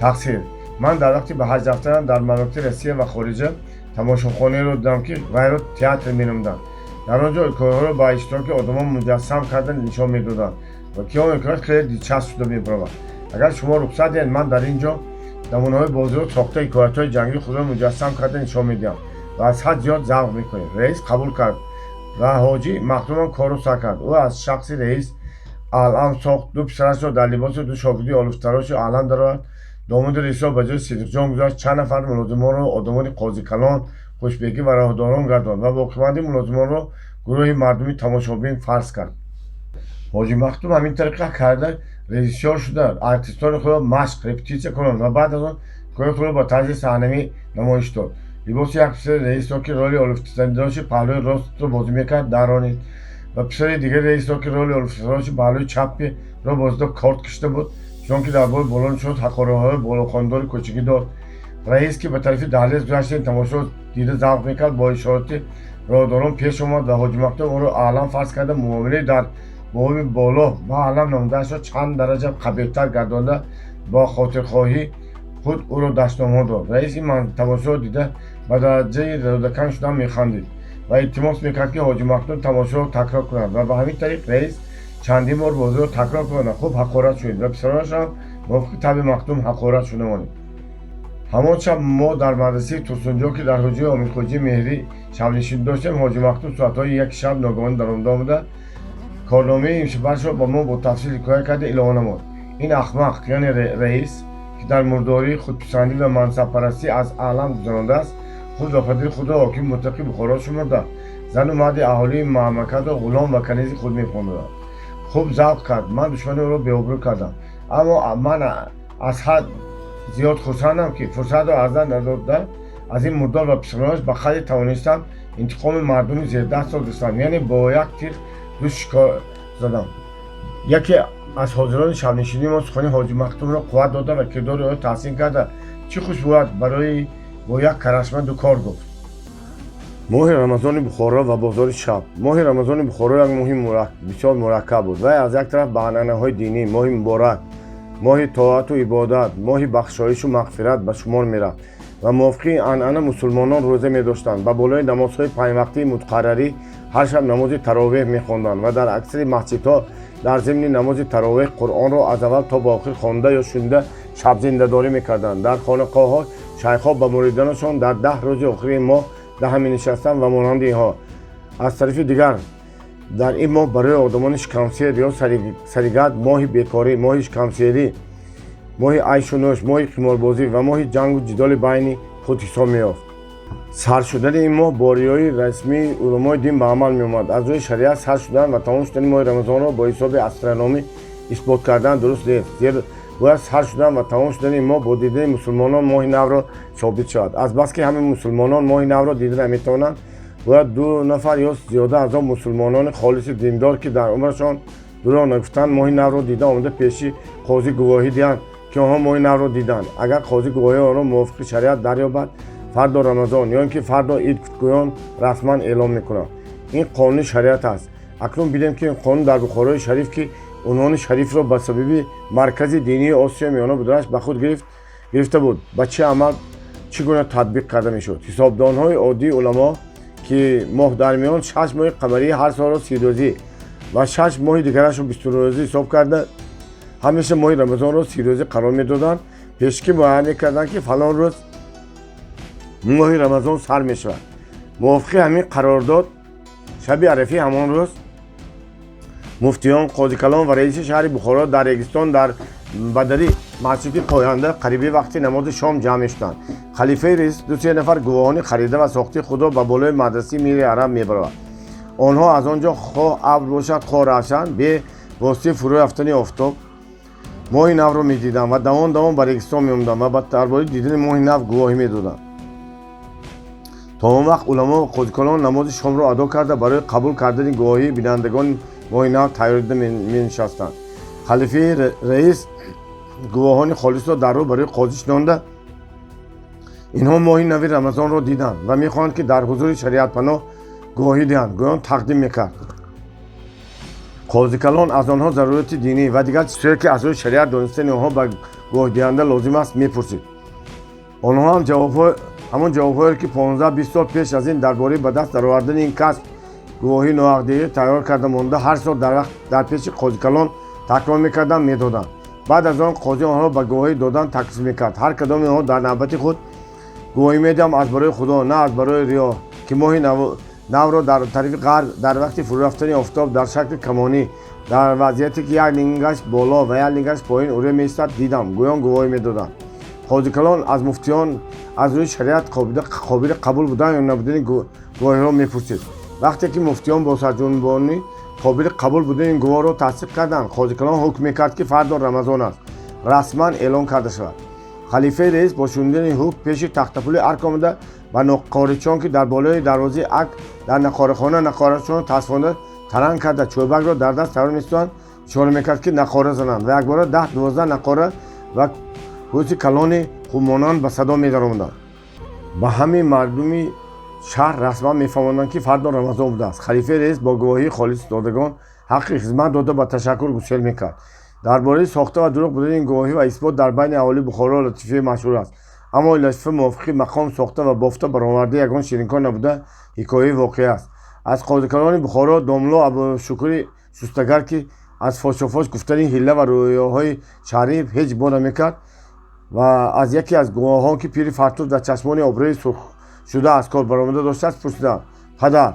«Тақсир, ман дар вақти ба ҳаҷ рафтанам дар мамлакати Россия ва хориҷа тамошохонаеро дидам, ки вайро театр меномиданд. Дар он ҷо ҳикояҳоро ба иштироки одамон муҷассам карда нишон медоданд ва ки он ҳикоят хеле дилчасп шуда мебаровад. Агар шумо рухсат диҳед, ман дар ин ҷо намунаҳои бозиро сохта, ҳикоятҳои ҷангии худро муҷассам карда нишон медиҳам ва аз ҳад зиёд завқ мекунед». Раис қабул кард ва Ҳоҷи Махдумам корро сар кард. Ӯ аз шахси раис Аълам сохт, ду писарашро дар либоси ду шогирди олуфтароши Аълам даровард, домоди раисро ба ҷои Сидиқҷон гузошт, чанд нафар мулозимонро одамони Қозикалон, Хушбегӣ ва роҳдорон гардонд ва боқимондаи мулозимонро гурӯҳи мардуми тамошобин фарз кард. Ҳоҷи Махдум ҳамин тариқа карда режиссёр шуда, артистони худро машқ, репетитсия кунанд ва баъд аз он ҳикояи худро ба тарзи саҳнавӣ намоиш дод. Либоси як писари раисро, ки роли олуфтароши паҳлӯи ростро бозӣ мекард, даронид ва писари дигари раисро, ки роли олуфтароши паҳлӯи чапиро бозида корд кашида буд, чунон ки дар бори боло нишон ҳақораҳои болохондори кӯчагӣ дод. Раис, ки ба тарафи даҳлез гузашта ин тамошоро дида завқ мекард, бо ишорати роҳдорон пеш омад ва Ҳоҷи Махдум ӯро Аълам фарз карда, муомилаи дар боби боло ба Аълам намудаашро чанд дараҷа қабеҳтар гардонда, бо хотирхоҳӣ худ ӯро дашномҳо дод. Раис ин тамошоро дида, ба дараҷаи рӯдакан шудан механдид ва илтимос мекард, ки Ҳоҷи Махдум тамошоро такрор кунад. Ва ба ҳамин тариқ раис чандин бор бозиро такрор кунад, хуб ҳақорат шунид ва писаронашам мувофиқи табъи Махдум ҳақорат шуда монид. Ҳамон шаб мо дар мадрасаи Турсунҷон, ки дар ҳуҷраи Омидхоҷии Меҳрӣ шабнишин доштем, Ҳоҷи Махдум соатҳои 1 шаб ногаҳон даромада омада. Корномаи имшабашро ба мо бо тафсил ҳикоя карда илова намуд: ин ахмақ, яъне раис, ки дар мурдорӣ, худписандӣ ва мансабпарастӣ аз олам гузарондааст, худ ва падари худро ҳокими мутлақи Бухоро шумурда, зану марди аҳолии мамлакатро ғулом ва канизи худ мепиндорад. Хуб завқ кард, ман душмани ӯро беобрӯ кардам, аммо ман аз ҳад зиёд хурсандам, ки фурсатро аз даст надода, аз ин мурдор ва писаронаш ба қадре тавонистам интиқоми мардуми зердастро гирифтам, яъне бо як тир ду шикор задам. Яке аз ҳозирони шабнишинии мо сухани Ҳоҷи Махдумро қувват дода ва кирдори ӯро таҳсин карда, чӣ хуш бувад барои бо як карашма ду кор гуфт. Моҳи Рамазони Бухоро ва бозори шаб. Моҳи Рамазони Бухоро як моҳи бисёр мураккаб буд. Вай аз як тараф ба анъанаҳои динӣ моҳи муборак, моҳи тоату ибодат, моҳи бахшоишу мағфират ба шумор мерафт ва мувофиқи анъана мусулмонон рӯза медоштанд, ба болои намозҳои панҷвақтии муқаррарӣ ҳар шаб намози таровеҳ мехонданд ва дар аксари масҷидҳо дар зимни намози таровеҳ Қуръонро аз аввал то ба охир хонда ё шунида шабзиндадорӣ мекарданд. Дар хонақоҳҳо шайхҳо ба муридонашон дар 10 рӯзи охири моҳ даҳа менишастанд ва монанди инҳо. Аз тарафи дигар, дар ин моҳ барои одамони шикамсер ё саригард моҳи бекорӣ, моҳи шикамсерӣ, моҳи айшу нӯш, моҳи қиморбозӣ ва моҳи ҷангу ҷидоли байни худ ҳисоб меёфт. Сар шудани ин моҳ бо риояи расмии уламои дин ба амал меомад. Аз рӯи шариат сар шудан ва тамом шудани моҳи Рамазонро бо ҳисоби астрономӣ исбот кардан дуруст нест, зеро бояд сар шудан ва тамом шудани ин моҳ бо дидани мусулмонон моҳи навро собит шавад. Азбаски ҳамаи мусулмонон моҳи навро дида наметавонанд, бояд ду нафар ё зиёда аз он мусулмонони холиси диндор, ки дар умрашон дурӯғ нагуфтанд, моҳи навро дида омада, пеши қозӣ гувоҳӣ диҳанд, ки онҳо моҳи навро диданд. Агар қозӣ гувоҳии онро мувофиқи шариат дарёбад, фардо Рамазон ё ин ки фардо ид гӯён расман эълон мекунанд. Ин қонуни шариат аст. Акнун бинем, ки ин қонун дар Бухорои шариф, ки унвони шарифро ба сабаби маркази динии Осиёи Миёна буданаш ба худ гирифта буд, ба чӣ амал, чӣ гуна татбиқ карда мешуд. Ҳисобдонҳои оддии уламо, ки моҳ дар миён 6 моҳи қамарии ҳар солро 30 рӯзӣ ва 6 моҳи дигарашро 20 рӯзӣ ҳисоб карда, ҳамеша моҳи Рамазонро 30 рӯзӣ қарор медоданд, пешакӣ муайян мекарданд, ки фалон рӯз моҳи Рамазон сар мешавад. Мувофиқи ҳамин қарордод, шаби арафии ҳамон рӯз муфтиён, қозикалон ва раиси шаҳри Бухоро дар Регистон, дар бадари масҷиди Поянда, қариби вақти намози шом ҷамъ мешуданд. Халифаи раис ду-се нафар гувоҳони харида ва сохтаи худро ба болои мадрасаи Мири Араб мебаровард. Онҳо аз он ҷо, хоҳ абр бошад, хоҳ равшан, бе воситаи фурӯ рафтани офтоб моҳи навро медиданд ва давон давон ба Регистон меомаданд ва дар бораи дидани моҳи нав гувоҳӣ медоданд. То он вақт уламо ва қозикалон намози шомро адо карда, барои қабул кардани гувоҳии бинандагони моҳи нав тайёрида менишастанд. Халифаи раис гувоҳони холисро дар рӯ барои қозӣ шинонда, инҳо моҳи нави Рамазонро диданд ва мехоҳанд, ки дар ҳузури шариатпаноҳ гувоҳӣ диҳанд, гӯён тақдим мекард. Қозикалон аз онҳо зарурати динӣ ва дигар чизҳое, ки аз рӯи шариат донистани онҳо ба гувоҳдиҳанда лозим аст, мепурсид. Онҳо ҳам ҳамон ҷавобҳоеро, ки 15-20 сол пеш аз ин дар бораи ба даст даровардани ин касб гувоҳии ноҳақдиҳӣ тайёр карда монда, ҳар сол дар пеши қозикалон такрор мекарданд, медоданд. Баъд аз он қозӣ онҳоро ба гувоҳӣ додан таклиф мекард. Ҳар кадоми онҳо дар навбати худ: гувоҳӣ медиҳам аз барои Худо, на аз барои риё, ки моҳи навро дар тарафи ғарб дар вақти фурӯ рафтани офтоб дар шакли камонӣ, дар вазъияте ки як лингаш боло ва як лингаш поин урё меистад, дидам, гӯён гувоҳӣ медоданд. Қозикалон аз муфтиён аз рӯи шариат қобили қабул будан ё набудани гувоҳиҳоро мепурсид. Вақте ки муфтиён бо сарҷунбонӣ қобили қабул будани ин гувоҳро тасдиқ карданд, қозикалон ҳукм мекард, ки фардо Рамазон аст, расман эълон карда шавад. Халифаи раис бо шунидани ҳукм пеши тахтапули арк омада, ба нақоричон, ки дар болои дарвозаи арк дар нақорахона нақорашонро тасфонда таранг карда, чӯбакро дар даст тайёр меситоянд, ишора мекард, ки нақора зананд, ва якбора 10-12 нақора ва ҳуси калони хубмонанд ба садо медаромаданд. Ба ҳамин мардуми шаҳр расман мефаҳмонданд, ки фардо Рамазон будааст. Халифаи раис бо гувоҳии холисдодагон ҳаққи хизмат дода, ба ташаккур гусел мекард. Дар бораи сохта ва дурӯғ будани ин гувоҳӣ ва исбот дар байни аҳолии Бухоро латифаи машҳур аст. Аммо ин латифа мувофиқи мақом сохта ва бофта баровардаи ягон ширинкор набуда, ҳикояи воқеӣ аст. Аз қозикалони Бухоро домло Абушукури Шустагар, ки аз фошофош гуфтани ҳилла ва рӯёҳои шаҳрӣ ҳеҷ бо намекард, ва аз яке аз гувоҳон, ки пири фартур дар чашмони обрӯи сурхшуда аз кор баромада доштааст, пурсиданд: падар,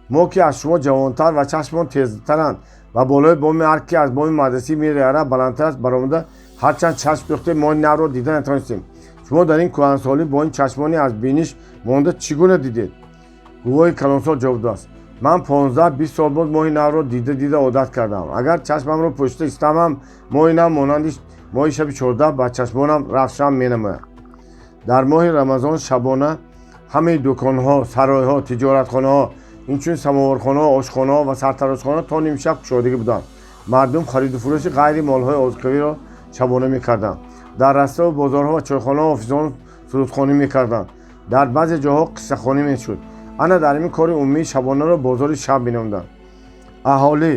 мо ки аз шумо ҷавонтар ва чашмон тезтаранд, Ва болои боми ҳар ки аз боми мадрасаи Мири Араб баландтар аст баромада, ҳарчанд чашм дӯхтем, моҳи навро дида натавонистем. Шумо дар ин кӯҳансолӣ бо ин чашмони аз биниш монда чӣ гуна дидед? Гувоҳи калонсол ҷавоб додааст: ман 15-20 сол боз моҳи навро дида дида одат кардам. Агар чашмамро пӯшида истамам, моҳи нав монанди моҳи шаби 14 ба чашмонам равшан менамояд. Дар моҳи Рамазон шабона ҳамаи дуконҳо, саройҳо, тиҷоратхонаҳо, инчунин самоворхонаҳо, ошхонаҳо ва сартарошхонаҳо то нимшаб кушодагӣ буданд. Мардум хариду фурӯши ғайри молҳои озуқавиро шабона мекарданд. Дар раставу бозорҳо ва чойхонаҳо ҳофизон сурудхонӣ мекарданд. Дар баъзе ҷоҳо қиссахонӣ мешуд. Ана дар ин кори умумии шабонаро бозори шаб меномданд. Аҳолӣ,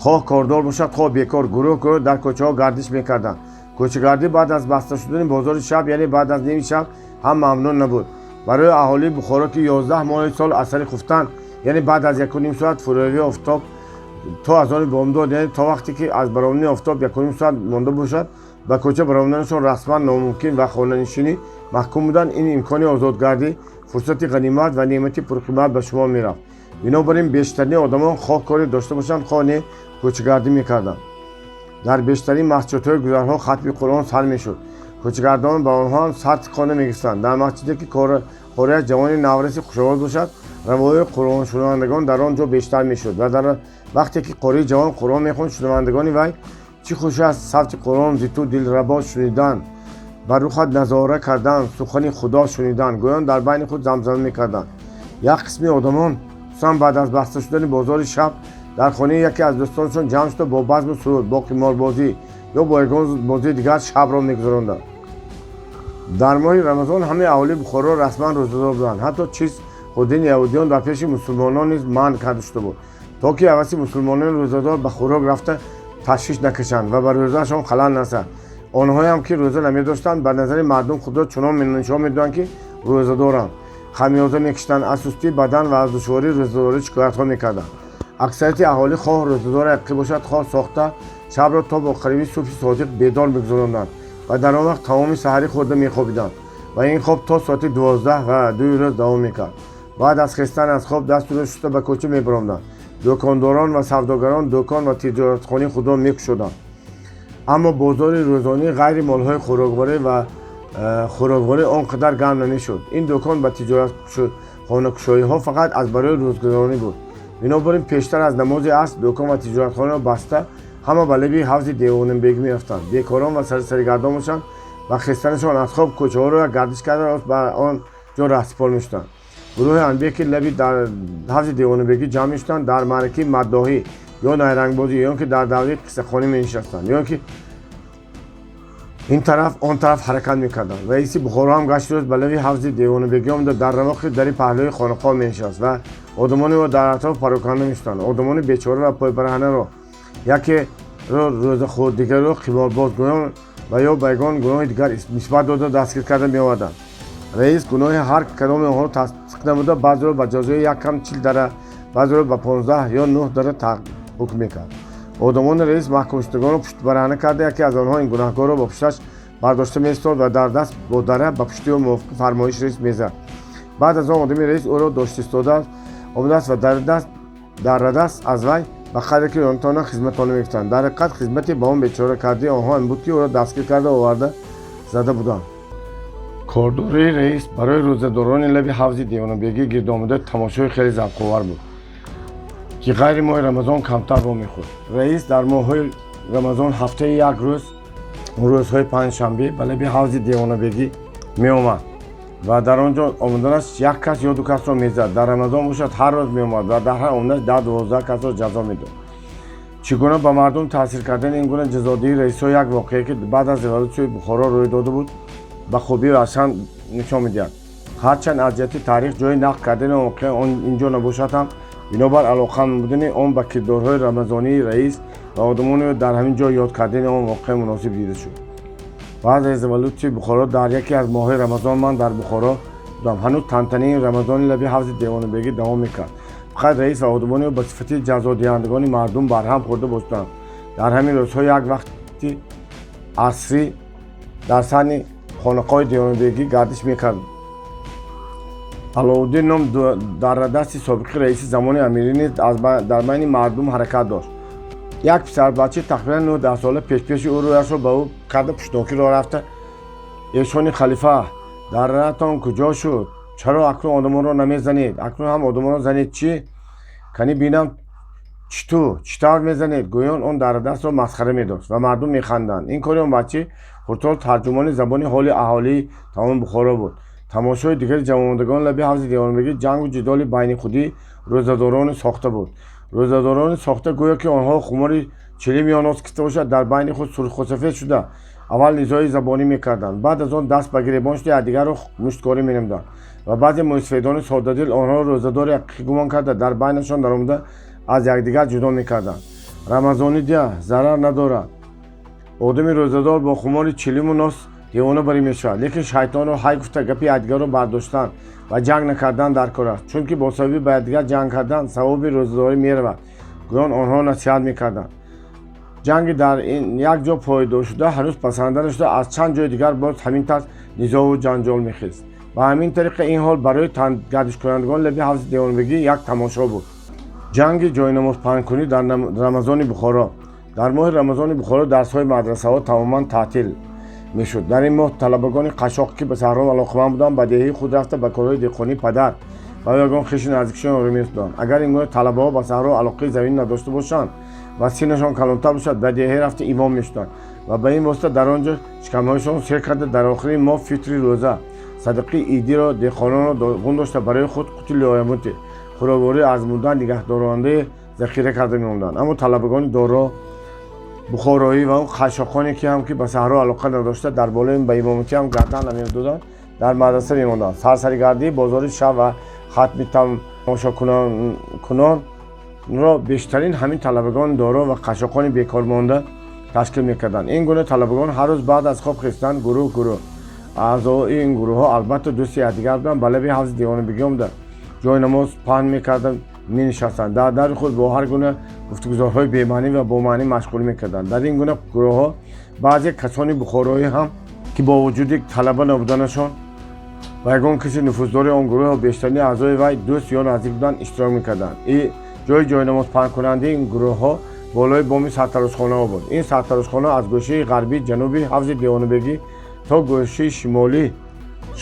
хоҳ кордор бошад, хоҳ бекор, гурӯҳ гурӯҳ дар кӯчаҳо гардиш мекарданд. Кӯчагардӣ баъд аз баста шудани бозори шаб, яъне баъд аз ними шаб ҳам мамнӯъ набуд. Барои аҳолии Бухоро, ки 11 моҳи сол аз сари хуфтан, яъне баъд аз 1,5 соат фурӯравии офтоб то азони бомдод, яъне то вақте ки аз баромадани офтоб 1,5 соат монда бошад, ба кӯча баромаданашон расман номумкин ва хонанишинӣ маҳкум буданд, ин имкони озодгардӣ фурсати ғанимат ва неъмати пурқимат ба шумор мерафт. Бинобар ин бештарини одамон, хоҳ коре дошта бошанд, хоҳ не, кӯчагардӣ мекарданд. Дар бештарин масҷидҳои гузарҳо хатми Қуръон сар мешуд. Кӯчагардон ба онҳо ҳам сар тикона мегирифтанд. Дар масҷиде ки қорияш ҷавони навраси хушовоз бошад, равоҳои қуръоншунавандагон дар он ҷо бештар мешуд ва дар вақте ки қории ҷавон Қуръон мехонд, шунавандагони вай: «Чӣ хуш аст савти Қуръон зи ту дилрабо шунидан, ба рухат назора кардан, сухани Худо шунидан», гӯён дар байни худ замзама мекарданд. Як қисми одамон, хусусан баъд аз баста шудани бозори шаб, дар хонаи яке аз дӯстонашон ҷамъ шуда, бо базму суруд, бо қиморбозӣ ё бо ягон бозии дигар шабро мегузаронданд. Дар моҳи Рамазон ҳамаи аҳолии Бухоро расман рӯзадор буданд. Ҳатто чиз хӯрдани яҳудиён дар пеши мусулмонон низ манъ карда шуда буд, то ки ҳаваси мусулмонони рӯзадор ба хӯрок рафта ташвиш накашанд ва ба рӯзаашон халал нарасад. Онҳоям ки рӯза намедоштанд, ба назари мардум худро чунон нишон медоданд, ки рӯзадоранд. Хамёза мекашиданд, аз сустии бадан ва аз душвории рӯзадорӣ шикоятҳо мекарданд. Аксарияти аҳолӣ, хоҳ рӯзадори ҳақиқӣ бошад, хоҳ сохта, шабро то бо қариби субҳи содиқ бедор мегузаронданд ва дар он вақт таоми саҳарӣ хӯрда мехобиданд ва ин хоб то соати 12 ва 2 рӯз давом мекард. Баъд аз хестан аз хоб, дасту рӯ шуста ба кӯча мебаромданд. Дукондорон ва савдогарон дукон ва тиҷоратхонаи худро мекушоданд, аммо бозори рӯзонӣ ғайри молҳои хӯрокворӣ ва хӯрокворӣ он қадар гарм намешуд. Ин дукон ба тиҷоратхонакушоиҳо фақат аз барои рӯзгузаронӣ буд. Бинобар ин пештар аз намози аср дукон ва тиҷоратхонаро баста, ҳама ба лаби ҳавзи Девонабегӣ мерафтанд. Бекорон ва сарсаригардон бошанд, ба хестанашон аз хоб кӯчаҳоро як гардиш карда, рост ба он ҷо раҳсипор мешуданд. Гурӯҳи анбие, ки лаби ҳавзи Девонабегӣ ҷамъ мешуданд, дар маъракаи маддоҳӣ ё найрангбозӣ ё ки дар давраи қиссахонӣ менишастанд, ё ки ин тараф, он тараф ҳаракат мекарданд. Раиси Бухоро ҳам гашти рӯз ба лаби ҳавзи Девонабегӣ омада, дар равоқи дари паҳлӯи хонақоҳ менишаст ва одамони ӯ дар атроф пароканда мешуданд. Одамони бечора ва пойбараҳнаро, якеро рӯзахӯр, дигареро қиморбоз гӯён ва ё ба ягон гуноҳи дигар нисбат дода, дастгир карда меоварданд. Раис гуноҳи ҳар кадоми онҳоро тасдиқ намуда, баъзеро ба ҷазои як кам 40 дара, баъзеро ба 15 ё 9 дара ҳукм мекард. Одамони раис маҳкумшудагонро пуштбараҳна карда, яке аз онҳо ин гунаҳкорро ба пушташ бардошта меистод ва дар даст бо дара ба пушти ӯ мувофиқи фармоиши раис мезад. Баъд аз он одами раис ӯро дошта истода омадааст ва дарадаст аз вай ба қадре ки ёнтона хизматона мегуфтанд. Дар ҳақиқат, хизмате ба он бечора кардии онҳо ин буд, ки ӯро дастгир карда оварда зада буданд. Кордории раис барои рӯзадорони лаби ҳавзи Девонабегӣ гирдомада тамошои хеле завқовар буд, ки ғайри моҳи Рамазон камтар вомехӯрд. Раис дар моҳҳои Рамазон ҳафтаи як рӯз, рӯзҳои панҷшанбе, ба лаби ҳавзи Девонабегӣ меомад ва дар он ҷо омаданаш як кас ё ду касро мезад. Дар Рамазон бошад, ҳар рӯз меомад ва дар ҳар омаданаш 10-12 касро ҷазо медод. Чӣ гуна ба мардум таъсир кардани ин гуна ҷазодиҳии раисҳо як воқеа, ки баъд аз революсияи Бухоро рӯй дода буд, ба хубӣ равшан нишон медиҳад. Ҳарчанд аз ҷиҳати таърих ҷои нақл кардани он воқеа инҷо набошад ҳам, бинобар алоқаманд будани он ба кирдорҳои рамазонии раис ва одамони дар ҳамин ҷо ёд кардани он воқеа муносиб дида шуд. Баъд аз революсияи Бухоро дар яке аз моҳҳои Рамазон ман дар Бухоро будам. Ҳанӯз тантанаи рамазони лаби ҳавзи Девонабегӣ давом мекард. Фақат раис ва одамони ӯ ба сифати ҷазодиҳандагони мардум барҳам хӯрда бошуданд. Дар ҳамин рӯзҳо як вақти асрӣ дар саҳни хонақоҳи Девонабегӣ гардиш мекард. Алоуддин ном даррадасти собиқи раиси замони амирӣ низ дар байни мардум ҳаракат дошт. Як писарбачаи тақрибан 9-10 сола пешпеши ӯ рӯяшро ба ӯ карда, пуштнокӣ роҳ рафта: «Эшони халифа, дарраатон куҷо шуд? Чаро акнун одамонро намезанед? Акнун ҳам одамонро занед чӣ? Кани бинам, чӣ ту чӣ тавр мезанед?» гӯён он даррадастро масхара медошт ва мардум механданд. Ин кори он бачаи хурдсол тарҷумони забони ҳоли аҳолии тамоми Бухоро буд. Тамошои дигари ҷамъомадагони лаби ҳавзи девонбегӣ ҷангу ҷидоли байни худии рӯзадорони сохта буд. Рӯзадорони сохта, гӯё ки онҳо хумори чилим ё нос кифта бошад, дар байни худ сурхусафед шуда, аввал низои забонӣ мекарданд, баъд аз он даст ба гиребон шуда, якдигарро мушткорӣ менамуданд ва баъзе мӯйсафедони соддадил онҳоро рӯзадори ҳақиқӣ гумон карда, дар байнашон даромада, аз якдигар ҷудо мекарданд. «Рамазони дия зарар надорад. Одами рӯзадор бо хумори чилиму нос девона барӣ мешавад, лекин шайтонро ҳай гуфта, гапи якдигарро бардоштан ва ҷанг накардан дар кор аст, чунки бо сабаби ба якдигар ҷанг кардан савоби рӯзадорӣ меравад», гӯён онҳо насиҳат мекарданд. Ҷанги дар як ҷо пойдор шуда ҳанӯз пасанда нашуда, аз чанд ҷои дигар боз ҳамин тарз низову ҷанҷол мехест. Ба ҳамин тариқа ин ҳол барои гардишкунандагони лаби ҳавзи девонбегӣ як тамошо буд. Ҷанги ҷойнамозпаҳнкунӣ дар Рамазони Бухоро. Дар моҳи Рамазони Бухоро дарсҳои мадрасаҳо тамоман таътил мешуд. Дар ин моҳ талабагони қашшоқ, ки ба саҳро алоқаманд буданд, ба деҳаи худ рафта, ба корҳои деҳқонии падар ва ягон хеши наздикшон ёрӣ мерасонанд. Агар ин гуна талабаҳо ба саҳро алоқаи заминӣ надошта бошанд ва синнашон калонтар бошад, ба деҳа рафта имом мешуданд ва ба ин восита дар он ҷо шикамҳояшон сер карда, дар охири моҳ фитри рӯза, садақаи идиро деҳқононро догун дошта, барои худ қути лоямути хӯрокворӣ аз мурдан нигаҳдорондаи захира карда мемонданд. Аммо талабагони доро бухороӣ ва он қашшоқоне ки ҳам ки ба саҳро алоқа надошта, дар болои ба имоматӣ ҳам гардан намедоданд, дар мадраса мемонданд. Сарсаригардии бозори шаб ва хатми тамошокунонро бештарин ҳамин талабагони доро ва қашшоқони бекормонда ташкил мекарданд. Ин гуна талабагон ҳар рӯз баъд аз хоб хестан гурӯҳ гурӯҳ, аъзои ин гурӯҳҳо албатта дӯсти якдигар буданд, ба лаби ҳавзи девонабегӣ омада, ҷои намоз паҳн мекарданд, менишастанд, дар дари худ бо ҳар гуна гуфтугузорҳои бемаънӣ ва бомаънӣ машғул мекарданд. Дар ин гуна гурӯҳҳо баъзе касони бухороӣ ҳам, ки бо вуҷуди талаба набуданашон ва ягон каси нуфуздори он гурӯҳ бештарини аъзои вай дӯст ё наздик буданд, иштирок мекарданд. Ҷои ҷойнамозпаҳнкунандаи ин гурӯҳҳо болои боми сартарошхонаҳо буд. Ин сартарошхона аз гӯшаи ғарбии ҷануби ҳавзи девонабегӣ то гӯшаи шимолӣ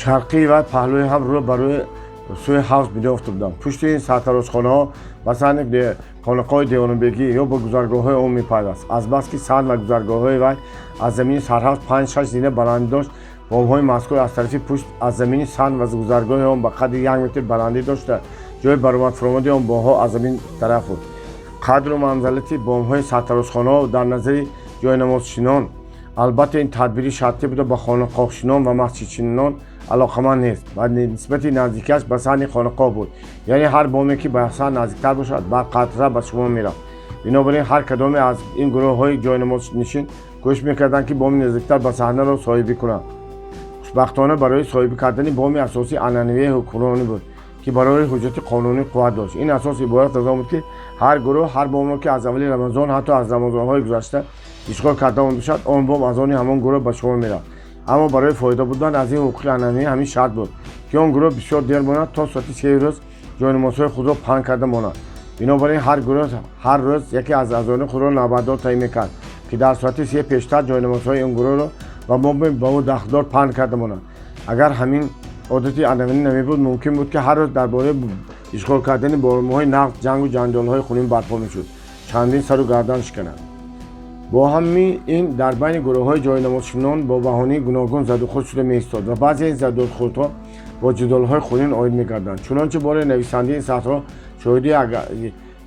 шарқии вай паҳлӯи ҳам рӯ ба рӯи сӯи ҳавз бино ёфта буданд. Пушти ин сартарошхонаҳо ба саҳни хонақоҳи девонабегӣ ё ба гузаргоҳҳои он мепайваст. Азбаски саҳн ва гузаргоҳҳои вай аз замини сарҳавз 5-6 зина баландӣ дошт, бомҳои мазкур аз тарафи пушт аз замини саҳн ва гузаргоҳи он ба қадри 1 метр баландӣ дошта, ҷои баромад-фуромади он бомҳо аз замин тараф буд. Қадру манзалати бомҳои сартарошхонаҳо дар назари ҷойнамозшинон албатта ин тадбири шартӣ буда, ба хонақоҳшинон ва масҷидшинон алоқаманд нест ва нисбати наздикиаш ба саҳни хонақоҳ буд, яъне ҳар боме ки ба саҳн наздиктар бошад, барқарортар ба шумор мерафт. Бинобар ин ҳар кадоме аз ин гурӯҳҳои ҷойнамознишин кӯшиш мекарданд, ки боми наздиктар ба саҳнаро соҳибӣ кунанд. Хушбахтона, барои соҳибӣ кардани боми асосӣ анъанавии ҳукмронӣ буд, ки барои ҳуҷҷати қонунӣ қувват дошт. Ин асос иборат аз он буд, ки ҳар гурӯҳ ҳар бомро, ки аз аввали Рамазон, ҳатто аз рамазонҳои гузашта ишғол карда бошад, он бом аз они ҳамон гурӯҳ ба шумор мерафт. Аммо барои фоида бурдан аз ин ҳуқуқи анъанавӣ ҳамин шарт буд, ки он гурӯҳ бисёр дер монад, то соати 3 рӯз ҷойнамозҳои худро паҳн карда монад. Бинобар ин ҳар гурӯҳ ҳар рӯз яке аз аъзоёни худро навбатдор таъин мекард, ки дар соати 3 пештар ҷойнамозҳои ин гурӯҳро ба боми ба ӯ дахлдор паҳн карда монад. Агар ҳамин одати анъанавӣ намебуд, мумкин буд, ки ҳар рӯз дар бораи ишғол кардани бомҳои нағз ҷангу ҷанҷолҳои хунин барпо мешуд, чандин сару гардан шиканад. Бо ҳамин ин дар байни гурӯҳҳои ҷойнамозшинон бо баҳонаи гуногун задухӯрд шуда меистод ва баъзе ин задухӯрдҳо бо ҷидолҳои хунин оид мегарданд. Чунончи бори нависандаи ин сатрҳо шоҳиди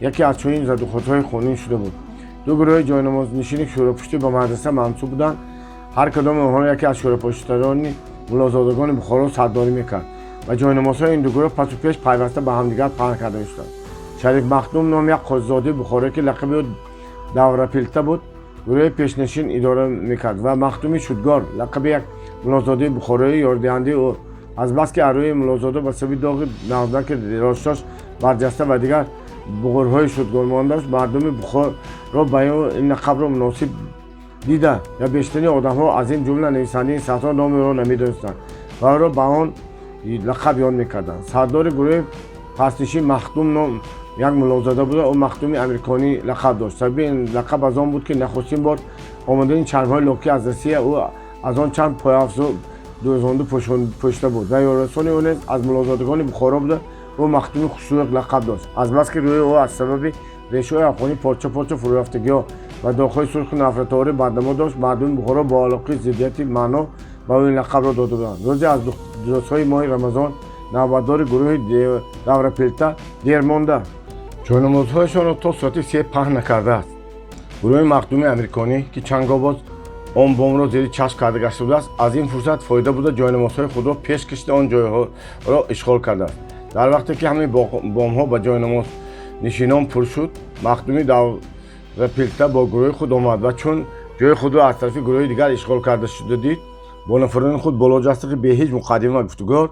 яке аз чунин задухӯрдҳои хунин шуда буд. Ду гурӯҳи ҷойнамознишини шӯропуштӣ ба мадраса мансуб буданд. Ҳар кадоми онҳоро яке аз шӯропуштарони муллозодагони Бухоро сардорӣ мекард ва ҷойнамозҳои ин ду гурӯҳ пасу пеш пайваста ба ҳамдигар паҳн карда мешуданд. Шариф Махдум ном як қозизодаи бухоро, ки лақаби ӯ Даврапилта буд, гурӯҳи пешнишин идора мекард ва Махдуми Шудгор, лақаби як муллозодаи бухороӣ, ёрдиҳандаи ӯ. Азбаски арӯи муллозода ба сабаби доғи нағзаки роштош барҷаста ва дигар буғурҳои шудгор мондааст, мардуми Бухоро ба ин лақабро муносиб дида ва бештарини одамҳо, аз ин ҷумла нависандаи ин сатрҳо, номи ӯро намедонистанд ва ӯро ба он лақаб ёд мекарданд. Сардори гурӯҳи пастнишин Махдум ном як муллозода буда, ӯ Махдуми Амриконӣ лақаб дошт. Сабаби ин лақаб аз он буд, ки нахустин бор омадани чармҳои локӣ аз Россия, ӯ аз он чарм пойафзол дӯзонду пӯшида буд ва ёрасони ӯ низ аз муллозодагони Бухоро буда, ӯ Махдуми Хушрӯй лақаб дошт. Азбаски рӯи ӯ аз сабаби решҳои афғонӣ порча-порча фурӯрафтагиҳо ва доғҳои сурху нафратовари бардамо дошт, мардуми Бухоро бо алоқаи зиддияти маъно ба ӯ ин лақабро дода буданд. Рӯзе аз рӯзҳои моҳи Рамазон навбатдори гурӯҳи Даврапилта дер монда, ҷойнамозҳояшонро то соати 3 паҳн накардааст. Гурӯҳи Махдуми Амриконӣ, ки чанд гоҳ боз он бомро зери чашм карда гашта будааст, аз ин фурсат фоида бурда, ҷойнамозҳои худро пеш кашида, он ҷойҳоро ишғол кардааст. Дар вақте ки ҳамаи бомҳо ба ҷойнамознишинон пур шуд, Махдуми Даврапилта бо гурӯҳи худ омад ва чун ҷои худро аз тарафи гурӯҳи дигар ишғол карда шуда дид, бо нафарони худ боло ҷаста, бе ҳеҷ муқаддима ва гуфтугор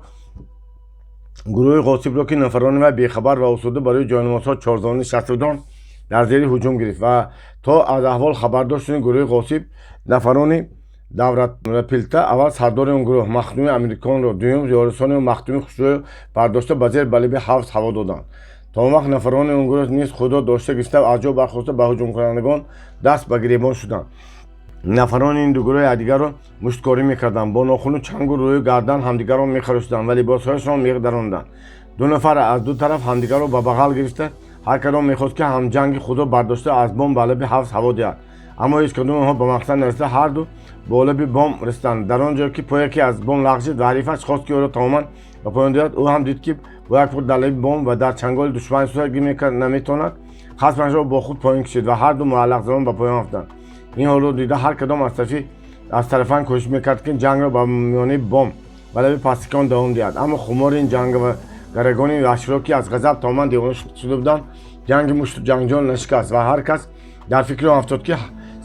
гурӯҳи ғосибро, ки нафарони вай бехабар ва осуда барои ҷойнамозҳо чорзону нишаста буданд, дар зери ҳуҷум гирифт ва то аз аҳвол хабардор шудани гурӯҳи ғосиб, нафарони Даврапилта аввал сардори он гурӯҳ Махдуми Амриконро, дуюм ёрисони ӯ Махдуми Хушрӯйро бардошта, ба зер ба лаби ҳавз ҳаво доданд. То он вақт нафарони он гурӯҳ низ худро дошта гирифта, аз ҷо бархоста, ба ҳуҷумкунандагон даст ба гиребон шуданд. Нафарони ин ду гурӯҳ якдигарро мушткорӣ мекарданд, бо нохуну чангу рӯю гардан ҳамдигарро мехарошиданд ва либосҳояшонро медаронданд. Ду нафар аз ду тараф ҳамдигарро ба бағал гирифта, ҳар кадом мехост, ки ҳамҷанги худро бардошта, аз бом ба лаби ҳавз ҳаво диҳад, аммо ҳеҷ кадоми онҳо ба мақсад нарасида, ҳарду бо лаби бом расиданд. Дар он ҷое ки пояке аз бом лағжид ва ҳарифаш хост, ки ӯро тамоман ба поён диҳад, ӯ ҳам дид, ки бо як по дар лаби бом ва дар чанголи душман сурат наметавонад, хасмашро бо худ поён кашид ва ҳарду муаллақзанон ба поён афтанд. Ин ҳолро дида, ҳар кадом аз тарафан кӯшиш мекард, ки ҷангро ба миёнаи бом ва лаби пастикон давом диҳад. Аммо хумори ин ҷангарагони ваҳширо, ки аз ғазаб тамоман девона шуда буданд, ҷанги мушту ҷангҷон нашикаст ва ҳар кас дар фикри он афтод, ки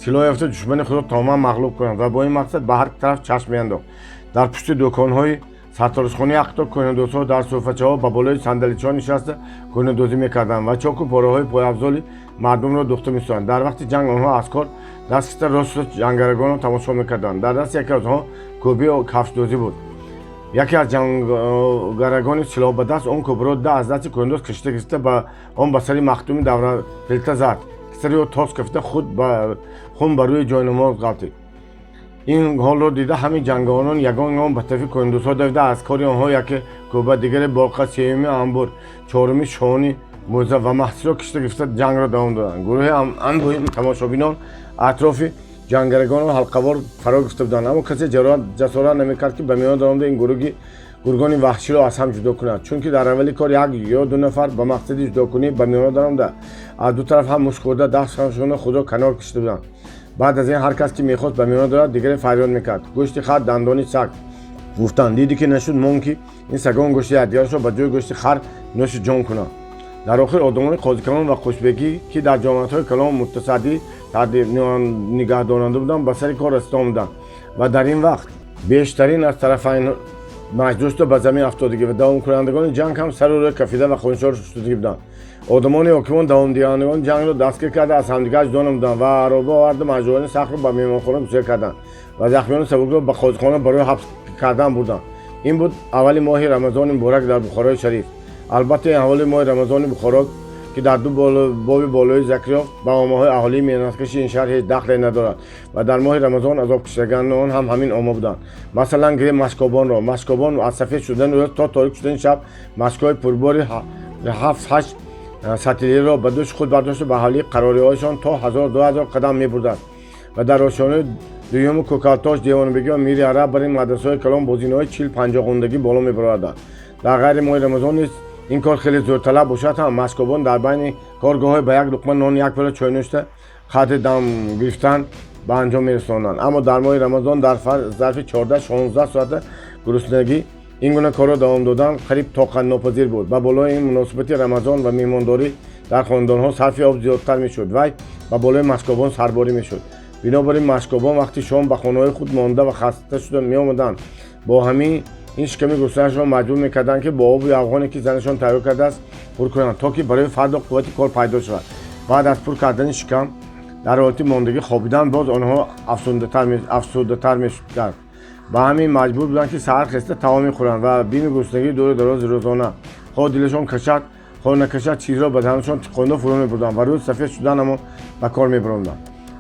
силоҳ ёфта, душмани худро тамоман мағлуб кунад ва бо ин мақсад ба ҳар тараф чашм меандохт. Дар пушти дуконҳои сарторошхонаи ақтор кӯҳнадӯзҳо дар суфачаҳо ба болои сандаличаҳо нишаста кӯҳнадӯзӣ мекарданд ва чоку пораҳои пойафзоли мардумро духта месӯзанд. Дар вақти ҷанг онҳо аз кор даст кашида, рост рост ҷангарагонро тамошо мекарданд. Дар дасти яке аз онҳо кӯбии кафшдӯзӣ буд. Яке аз ҷангарагони силоҳбадаст он кӯбиро да аз дасти кӯҳнадӯз кашида гирифта, ба он ба сари Махдуми Даврапилта зад. Сари ӯ тос кафида, хун ба рӯи ҷойнамоз ғалтид. Ин ҳолро дида, ҳамин ҷанговарон ягон ягон ба тарафи кӯҳнадӯзҳо давида, аз кори онҳо яке кӯба, дигаре болқа, сеюми анбур, чоруми шони мӯза ва маҳсилро кашида гирифта, ҷангро давом доданд. Гурӯҳи анбӯҳи тамошобинон атрофи ҷангарагонро ҳалқавор фаро гирифта буданд, аммо касе ҷасорат намекард, ки ба миён даромада, ин гурӯҳи гургони ваҳширо аз ҳам ҷудо кунад, чунки дар аввали кор як ё ду нафар ба мақсади ҷудокунӣ ба миёна даромада, аз ду тараф ҳам мушт хӯрда, дастшона худро канор кашида буданд. Баъд аз ин ҳар кас, ки мехост ба миёна дарояд, дигаре фарёд мекард: «Гӯшти хар, дандони саг!» Гуфтанд, дидӣ, ки нашуд, мон, ки ин сагон гӯшти якдигарашро ба ҷои гӯшти хар нӯши ҷон кунанд. Дар охир одамони Қозикалон ва Қушбегӣ, ки дар ҷамоатҳои калон мутасаддӣ нигаҳдоранда буданд, ба сари кор расида омаданд ва дар ин вақт бештарин аз тарафайн маҷрӯҳ шуда, ба замин афтодагӣ ва давомкунандагони ҷанг ҳам сару рӯй кафида ва хуншор шудагӣ буданд. Одамони ҳокимон давомдиҳандагони ҷангро дастгир карда, аз ҳамдигар ҷудо намуданд ва ароба оварда, маҷрӯҳони сахтро ба меҳмонхона гусел карданд ва захмиёни сабукро ба қозихона барои ҳабс кардан бурданд. Ин буд аввали моҳи Рамазони муборак дар Бухорои шариф. Албатта, ин аҳволи моҳи Рамазони Бухоро, ки дар ду боби болои зикр ёфт, ба омаҳои аҳолии меҳнаткаши ин шаҳр ҳеҷ дахле надорад ва дар моҳи Рамазон азобкашидагон ҳам ҳамин ома буданд. Масалан, гирем машкобонро. Машкобон аз сафед шудани рӯз то торик шудани шаб машкҳои пурбори ҳафт ҳашт сатилиро ба дӯши худ бардошта, ба ҳавлии қарориҳояшон то 1000-2000 қадам мебурданд ва дар ошёнаи дуюму Кӯкалтош, Девонбегӣ ва Мири Араб бар ин мадрасаҳои калон бо зинаҳои 40-50 ғундагӣ боло мебароварданд. Дар ғайри моҳи Рамазон низ ин кор хеле зӯрталаб бошад ҳам, машкобон дар байни коргоҳҳои ба як луқма нон, як пиёла чой нӯшта, қадри дам гирифтан ба анҷом мерасонанд. Аммо дар моҳи Рамазон дар зарфи 14-16 соата гуруснагӣ ин гуна корро давом додан қариб тоқатнопазир буд. Ба болои ин муносибати Рамазон ва меҳмондорӣ дар хонадонҳо сарфи об зиёдтар мешуд, вай ба болои машкобон сарборӣ мешуд. Бинобар ин машкобон вақти шом ба хонаҳои худ монда ва хаста шуда меомаданд, бо ҳамин ин шиками гуруснаашонро маҷбур мекарданд, ки бо обу яфғоне, ки занашон тайёр кардааст, пур кунанд, то ки барои фардо қуввати кор пайдо шавад. Баъд аз пур кардани шикам дар ҳолати мондагӣ хобидан боз онҳо афсурдатар мекард. Ба ҳамин маҷбур буданд, ки саҳар хеста таом мехӯранд ва бими гуруснагии дуру дарози рӯзона, хоҳ дилашон кашад, хоҳ накашад, чизро ба даҳанашон тиқонда фурӯ мебурданд ва рӯз сафед шудан ҳамон ба кор мебаромданд.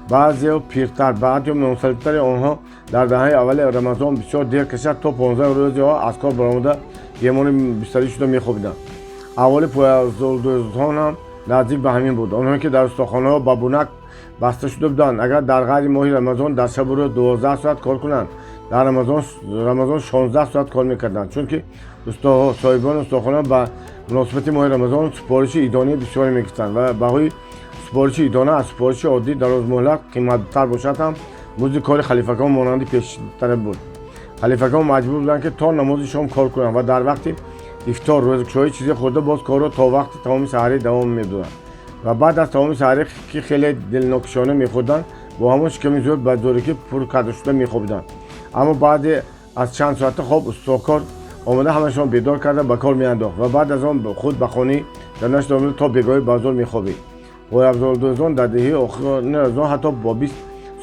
Баъзео пиртар, баъдио миёнсалтари онҳо дар даҳаи аввали Рамазон бисёр дер кашад, то 15 рӯзиҳо аз кор баромада, бемори бистарӣ шуда мехобиданд. Аҳволи пойафзолдӯзон ҳам наздик ба ҳамин буд. Онҳое ки дар устохонаҳо ба бунак баста шуда буданд, агар дар ғайри моҳи Рамазон дар шабу рӯз 12 соат кор кунанд, дар Рамазон 16 соат кор мекарданд, чунки соҳибони устохона ба муносибати моҳи Рамазон супориши идонии бисёре мегирифтанд ва баҳои супориши идона аз супориши оддӣ дарозмуҳлат қиматтар бошад ҳам, музди кори халифакон монанди пештара буд. Халифакон маҷбур буданд, ки то намози шом кор кунанд ва дар вақти ифтор, рӯзакушоӣ чизе хӯрда, боз корро то вақти таоми саҳарӣ давом медоданд ва баъд аз таоми саҳарӣ, ки хеле дилнокушона мехӯрданд, бо ҳамон шиками зӯр ба зорикӣ пур карда шуда мехобиданд. Аммо баъде аз чанд соата хоб устокор омада, ҳамашон бедор карда, ба кор меандохт ва баъд аз он худ ба хонаи занаш омада, то бегоҳӣ ба зӯр мехобид. Пойафзолдӯзон дар деҳаи охири Рамазон ҳатто бо 20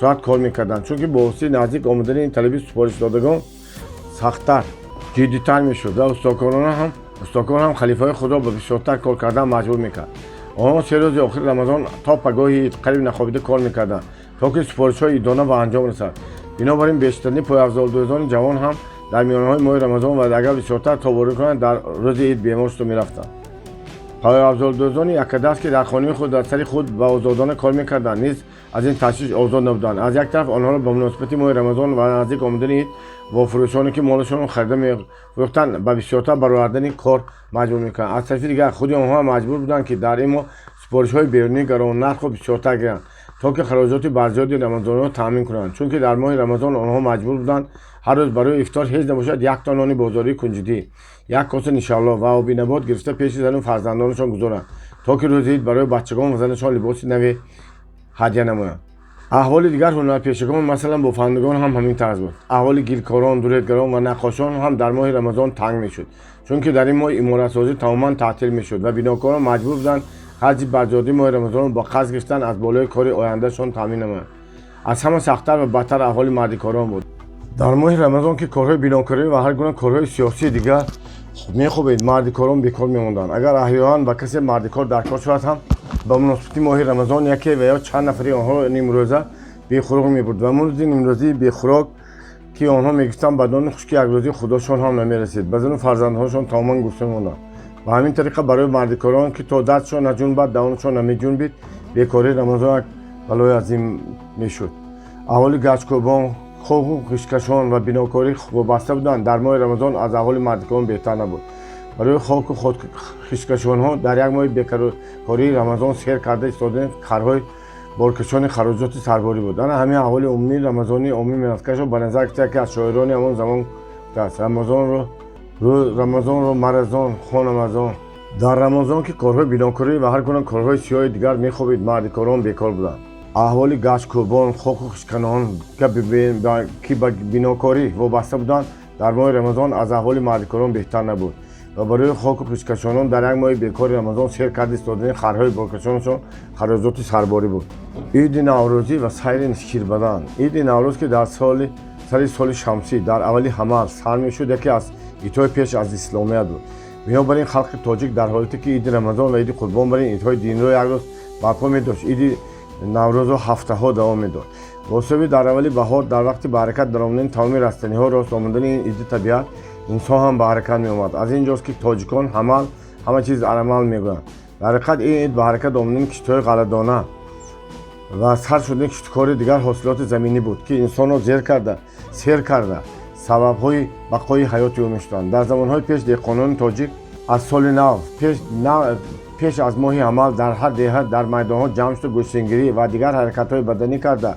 соат кор мекарданд, чунки бо воситаи наздик омадани ин талаби супоришдодагон сахттар, ҷиддитар мешуд ва устокор ҳам халифаҳои худро ба бисёртар кор кардан маҷбур мекард. Онҳо 3 рӯзи охири Рамазон то пагоҳи қариб нахобида кор мекарданд, то ки супоришҳои идона ба анҷом расад. Бинобар ин бештарини пойафзолдӯзони ҷавон ҳам дар миёнаҳои моҳи Рамазон ва агар бисёртар тобворӣ кунанд, дар рӯзи ид бемор шуда мерафтанд. Пойафзолдӯзони яккадаст, ки дар хонаи худ дар сари худ ва озодона кор мекарданд, низ аз ин ташвиш озод набуданд. Аз як тараф, онҳоро ба муносибати моҳи Рамазон ва наздик омадани ид вофурӯшоне, ки молашонро харида мефурӯхтанд, ба бисёртар баровардани кор маҷбур мекарданд. Аз тарафи дигар, худи онҳо маҷбур буданд, ки дар ин моҳ супоришҳои берунии гароннархро бисёртар гиранд, то ки хароҷоти барзиёди рамазониро таъмин кунанд, чунки дар моҳи Рамазон онҳо маҷбур буданд ҳар рӯз барои ифтор ҳеҷ набошад як то нони бозории кунҷидӣ, як коса нишало ва оби набот гирифта, пеши зану фарзандонашон гузоранд, то ки рӯзи ид барои бачагон ва занашон либоси наве ҳадя намоянд. Аҳволи дигар ҳунарпешагон, масалан бофандагон, ҳам ҳамин тарз буд. Аҳволи гилкорон, дуредгарон ва наққошон ҳам дар моҳи Рамазон танг мешуд, чунки дар ин моҳ иморатсозӣ тамоман таътил мешуд ва бинокорон маҷбур буданд харҷи барзиёдии моҳи Рамазонро бо қарз гирифтан аз болои кори ояндашон таъмин намоянд. Аз ҳама сахттар ва бадтар аҳволи мардикорон буд. Дар моҳи Рамазон, ки корҳои бинокорӣ ва ҳар гуна корҳои сиёсии дигар мехобед, мардикорон бекор мемонданд. Агар аҳёнан ба касе мардикор дар кор шавад ҳам, ба муносибати моҳи Рамазон яке ва ё чанд нафари онҳоро нимрӯза бехӯрок мебурд ва музди нимрӯзии бехӯрок, ки онҳо мегирифтанд, ба нони хушки якрӯзии худошон ҳам намерасид. Ба зану фарзандҳошон тамоман гурусна мемонданд. Ба ҳамин тариқа барои мардикорон, ки то дастшон наҷунбад, даҳонашон намеҷунбид, бекории Рамазон як балои азим мешуд. Аҳволи гачкӯбон, хоку хишткашон ва бинокорӣ вобаста буданд, дар моҳи Рамазон аз аҳволи мардикорон беҳтар набуд. Барои хоку хишткашонҳо дар як моҳи бекории Рамазон сер карда истодани харҳои боркашони хароҷоти сарборӣ буд. Ана ҳамин аҳволи умумии рамазонии омми меҳнаткашро ба назар гирифта, яке аз шоирони ҳамон замон гуфтааст: Рамазонро маразон хонамазон. Дар Рамазон, ки корҳои бинокорӣ ва ҳар гуна корҳои сиёҳи дигар мехобид, мардикорон бекор буданд. Аҳволи гачкӯбон, хоку хиштканон, ки ба бинокорӣ вобаста буданд, дар моҳи Рамазон аз аҳволи мардикорон беҳтар набуд ва барои хоку хишткашонон дар як моҳи бекори Рамазон сер карда истодани харҳои боркашонашон хароҷоти сарборӣ буд. Иди Наврӯзӣ ва сайри ширбадан. Иди Наврӯз, ки дар соли сари соли шамсӣ дар аввали ҳамал сар мешуд, яке аз идҳои пеш аз исломият буд. Бинобар ин халқи тоҷик дар ҳолате ки иди Рамазон ва иди Қурбон бар ин идҳои диниро як рӯз барпо медошт, иди Наврӯзро ҳафтаҳо давом медод. Бо сабаби дар аввали баҳор, дар вақти ба ҳаракат даромадани тамоми растаниҳо рост омадани ин иди табиат, инсон ҳам ба ҳаракат меомад. Аз ин ҷост, ки тоҷикон ҳамал ҳама чиз арамал мегӯянд. Дар ҳақиқат ин ид ба ҳаракат омадани киштиҳои ғалладона ва сар шудани киштукори дигар ҳосилоти заминӣ буд, ки инсонро зер карда, сер карда, сабабҳои бақои ҳаёти ӯ мешуданд. Дар замонҳои пеш деҳқонони тоҷик аз соли нав пеш аз моҳи ҳамал дар ҳар деҳа дар майдонҳо ҷамъ шуда, гӯштингирӣ ва дигар ҳаракатҳои баданӣ карда,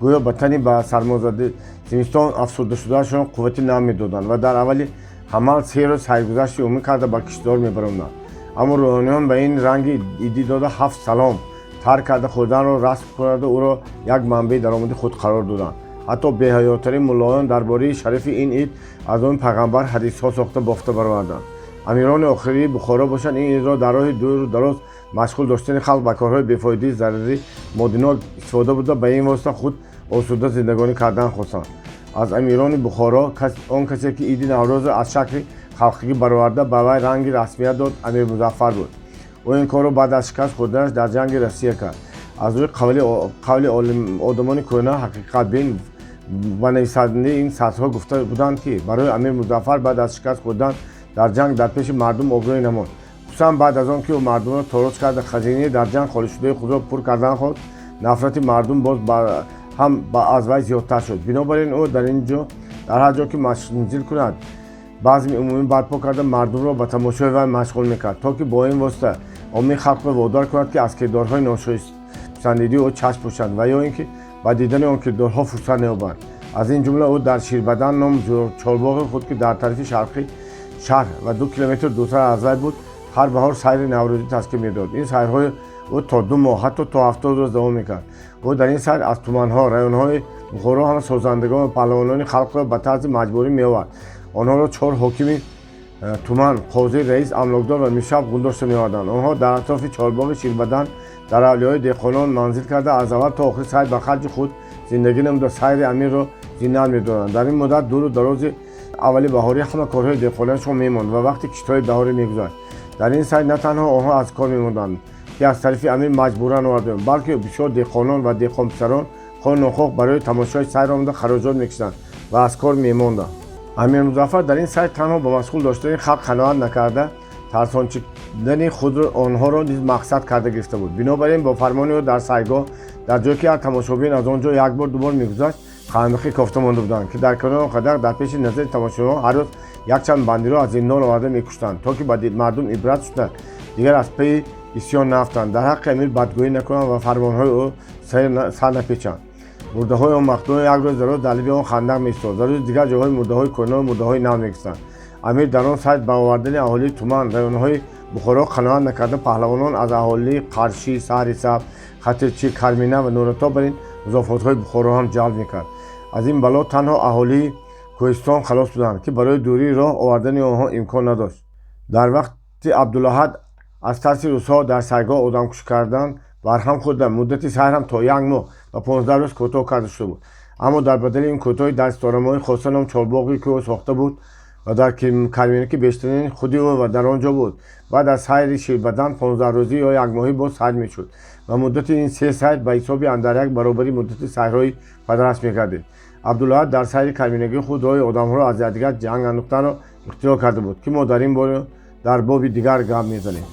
гӯё ба тани ба сармозади зимистон афсурдашудаашон қуввати нав медоданд ва дар аввали ҳамал 3 рӯз сайргузашти умумӣ карда, ба киштзор мебаромданд. Аммо рӯҳониён ба ин ранги идӣ дода, ҳафт салом тарк карда хӯрданро расм карда, ӯро як манбаи даромади худ қарор доданд. Ҳатто беҳаётарин муллоён дар бораи шарафи ин ид аз номи пайғамбар ҳадисҳо сохта, бофта бароварданд. Амирони охирии Бухоро бошанд, ин идро дар роҳи дуру дароз машғул доштани халқ ба корҳои бефоидаи зарарӣ моддинок истифода бурда, ба ин восита худ осуда зиндагонӣ кардан хостанд. Аз амирони Бухоро он касе, ки иди Наврӯзро аз шакли халқигӣ бароварда, ба вай ранги расмият дод, Амир Музаффар буд. Ӯ ин корро баъд аз шикаст хӯрданаш дар ҷанги Россия кард. Аз рӯи қавли одамони кӯҳна, ҳақиқатбин ва нависандаи ин сатрҳо гуфта буданд, ки барои Амир Музаффар баъд аз шикаст хӯрдан дар ҷанг дар пеши мардум обрӯе намонд. Хусусан баъд аз он ки ӯ мардумро тороҷ карда, хазинаи дар ҷанг холишудаи худро пур кардан хост, нафрати мардум боз ҳам аз вай зиёдтар шуд. Бинобар ин ӯ дар ин ҷо, дар ҳар ҷо ки манзил кунад, базми умумӣ барпо карда, мардумро ба тамошои вай машғул мекард, то ки бо ин восита оммаи халқро водор кунад, ки аз кирдорҳои ношоистписандидаи ӯ чашм пӯшанд ва ё ин ки ба дидани он кирдорҳо фурсат наёбанд. Аз ин ҷумла ӯ дар Ширбадан ном чорбоғи худ, ки дар тарафи шарқи шаҳр ва 2 километр дуртар аз вай буд, ҳар баҳор сайри наврӯзӣ ташкил медод. Ин сайрҳои ӯ то 2 моҳ, ҳатто то 70 рӯз давом мекард. Ӯ дар ин сайр аз туманҳо, районҳои Бухоро ҳама созандагон ва паҳлавонони халқро ба тарзи маҷбурӣ меовард. Онҳоро чор ҳокими туман, қозӣ, раис, амлокдор ва мишаб гулдошта меоварданд. Онҳо дар атрофи чорбоғи Ширбадан дар ҳавлиҳои деҳқонон манзил карда, аз аввал то охири сайр ба харҷи худ зиндагӣ намуда, сайри амирро зинат медоданд. Дар ин муддат дуру дарози аввали баҳорӣ ҳама корҳои деҳқониашон мемонд ва вақти киштҳои баҳорӣ мегузашт. Дар ин сайр на танҳо онҳо аз кор мемонданд, ки аз тарафи амир маҷбуран овардаанд, балки бисёр деҳқонон ва деҳқонписарон хоҳ нохоҳ барои тамошои сайр омада, хароҷот мекашиданд ва аз кор мемонданд. Амир Музаффар дар ин сайр танҳо ба машғул доштани халқ қаноат накарда, тарсончидани худро онҳоро низ мақсад карда гирифта буд. Бинобар ин бо фармони ӯ дар сайргоҳ, дар ҷое ки ҳар тамошобин аз он ҷо як бор, дубор мегузашт, хандақе кофта монда буданд, ки дар канори он хандақ дар пеши назари тамошобинон ҳар рӯз якчанд бандиро аз зиндон оварда мекуштанд, то ки ба мардум ибрат шуда, дигар аз пайи исьён наафтанд, дар ҳаққи амир бадгӯӣ накунанд ва фармонҳои ӯ сар напечанд. Мурдаҳои он мақтулон як рӯз дароз дар лаби он хандақ меистод ва рӯзи дигар ҷойҳои мурдаҳои кӯҳнаро мурдаҳои нав мегирифтанд. Амир дар он сайр ба овардани аҳолии туман, районҳои Бухоро қаноат накарда, паҳлавонон аз аҳолии Қаршӣ, Саҳрисабз, Хатирчӣ, Кармина ва Нурато бар ин музофотҳои Бухоро ҳам ҷалб мекард. Аз ин бало танҳо аҳолии кӯҳистон халос буданд, ки барои дурии роҳ овардани онҳо имкон надошт. Дар вақти Абдулаҳад аз тарси русҳо дар сайргоҳ одамкушӣ кардан барҳам хӯрда, муддати сайр ҳам то як моҳ ва 15 рӯз кӯтоҳ карда шуда буд. Аммо дар бадали ин кӯтоҳӣ дар Ситорамоҳи хоса ном чорбоғе, ки ӯ сохта буд ва дар Кармина, ки бештарин худи ӯ ва дар он ҷо буд, баъд аз сайри Ширбадан 15-рӯзӣ ё якмоҳӣ боз сайр мешуд ва муддати ин се сайр ба ҳисоби андаряк баробари муддати сайрҳои падараш мегардид. Абдулаҳад дар сайри карминагии худ роҳи одамҳоро аз якдигар ҷанг андохтанро ихтироъ карда буд, ки мо дар ин бора дар боби дигар гап мезанем.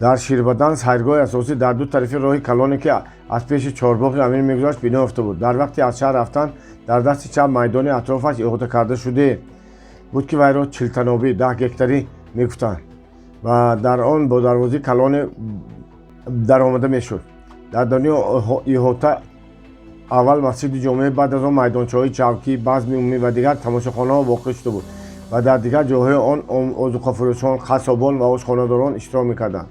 Дар Ширбадан сайргоҳи асосӣ дар ду тарафи роҳи калоне, ки аз пеши чорбоғи амир мегузашт, бино ёфта буд. Дар вақти аз шаҳр рафтан дар дасти чап майдони атрофаш иҳота карда шуде буд, ки вайро 40 танобӣ, 10 гектарӣ мегуфтанд ва дар он бо дарвозаи калоне даромада мешуд. Дар даруни иҳота аввал масҷиди ҷомеъ, баъд аз он майдончаҳои чавкӣ, базми умумӣ ва дигар тамошохонаҳо воқеъ шуда буд ва дар дигар ҷойҳои он озуқафурӯшон, қассобон ва ошхонадорон иштирок мекарданд.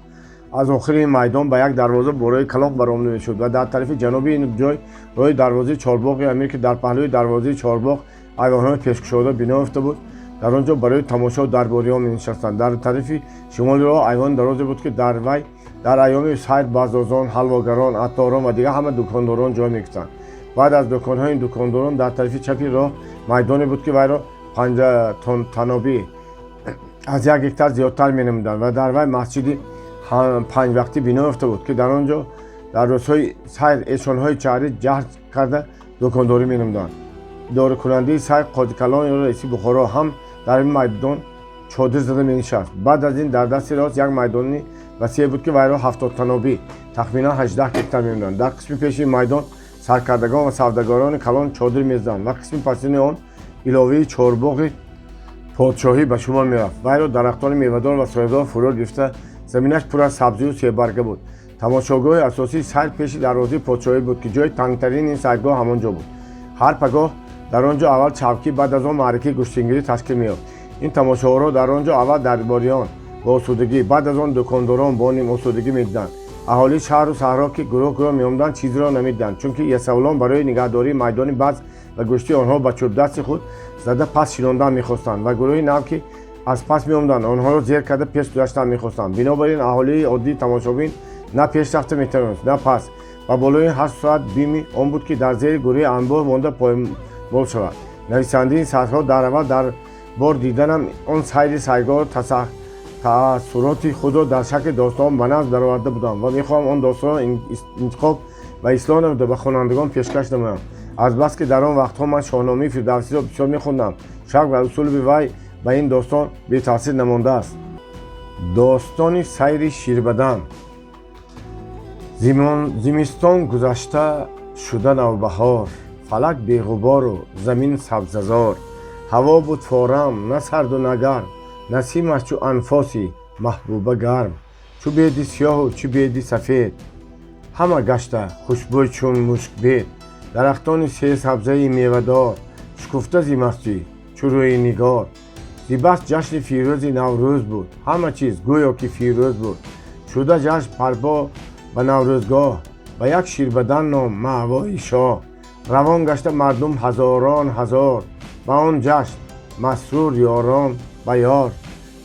Аз охири ин майдон ба як дарвоза бораи калон баромада мешуд ва дар тарафи ҷануби ин ҷой роҳи дарвозаи чорбоғи амир, ки дар паҳлӯи дарвозаи чорбоғ айвонҳои пешкушода бино ёфта буд, дар он ҷо барои тамошо дарбориҳо менишастанд. Дар тарафи шимоли роҳ айвони дарозе буд, ки дар вай дар айёми сайр баззозон, ҳалвогарон, атторон ва дигар ҳама дукондорон ҷой мегирифтанд. Баъд аз дуконҳои ин дукондорон дар тарафи чапи роҳ майдоне буд, ки вайро 50 танобӣ, аз 1 гектар зиёдтар менамуданд ва дар вай масҷиди панҷвақтӣ бино ёфта буд, ки дар он ҷо дар рӯзҳои сайр эшонҳои шаҳрӣ ҷаҳд карда, дукондорӣ менамуданд. Идоракунандаи сайр, қозикалон ё раиси Бухоро ҳам дар ин майдон чодир зада менишаст. Баъд аз ин дар дасти рост як майдони васеъ буд, ки вайро 70 танобӣ, тахминан 18 гектар менамуданд. Дар қисми пеши ин майдон саркардагон ва савдагарони калон чодир мезаданд ва қисми пасини он иловаи чорбоғи подшоҳӣ ба шумор мерафт. Вайро дарахтони мевадор ва соябдор фурӯ гирифта, заминаш пур аз сабзию себарга буд. Тамошогоҳи асосии сайр пеши дарвозаи подшоҳӣ буд, ки ҷои тангтарини ин сайргоҳ ҳамон ҷо буд. Ҳар пагоҳ дар он ҷо аввал чавкӣ, баъд аз он маъракаи гӯштингирӣ ташкил меёфт. Ин тамошоҳоро дар он ҷо аввал дарбориён бо осудагӣ, баъд аз он дукондорон бо нимосудагӣ медиданд. Аҳолии шаҳру саҳро, ки гурӯҳ гурӯҳ меомаданд, чизеро намедиданд, чунки ясавулон барои нигаҳдории майдони базм ва гӯштӣ онҳо ба чӯбдасти худ зада пас шинондан мехостанд ва гурӯҳи нав, ки аз пас меомаданд, онҳоро зер карда пеш гузаштан мехостанд. Бинобар ин аҳолии оддии тамошобин на пеш рафта метавонист, на пас. Ва болои ҳар соат бими он буд, ки дар зери гурӯҳи анбӯҳ монда поймол шавад. Нависандаи ин сатрҳо дар аввал дар бор диданам он сайри сайгоҳро таассуроти худро дар шакли достон ба назм дароварда будам ва мехоҳам он достонро интихоб ва ислоҳ намуда ба хонандагон пешкаш намоям. Азбаски дар он вақтҳо ман Шоҳномаи Фирдавсиро бисёр мехондам, шакл ва услуби вай ба ин достон бетаъсир намондааст. Достони сайри ширбадан. Зимистон гузашта шуда навбаҳор, фалак беғубору замин сабзазор. Ҳаво буд форам, на сарду на гарм, насимаш чу анфоси маҳбуба гарм. Чу беди сиёҳу чу беди сафед, ҳама гашта хушбӯй чун мушкбед. Дарахтони сесабзаи мевадор шукуфта зи мастӣ чу рӯи нигор. Зи бас ҷашни фирӯзи Наврӯз буд, ҳама чиз гӯё ки фирӯз буд. Шуда ҷашн парпо ба наврӯзгоҳ, ба як ширбадан ном маъвои шоҳ. Равон гашта мардум ҳазорон ҳазор ба он ҷашн, масрур ёрон ба ёр.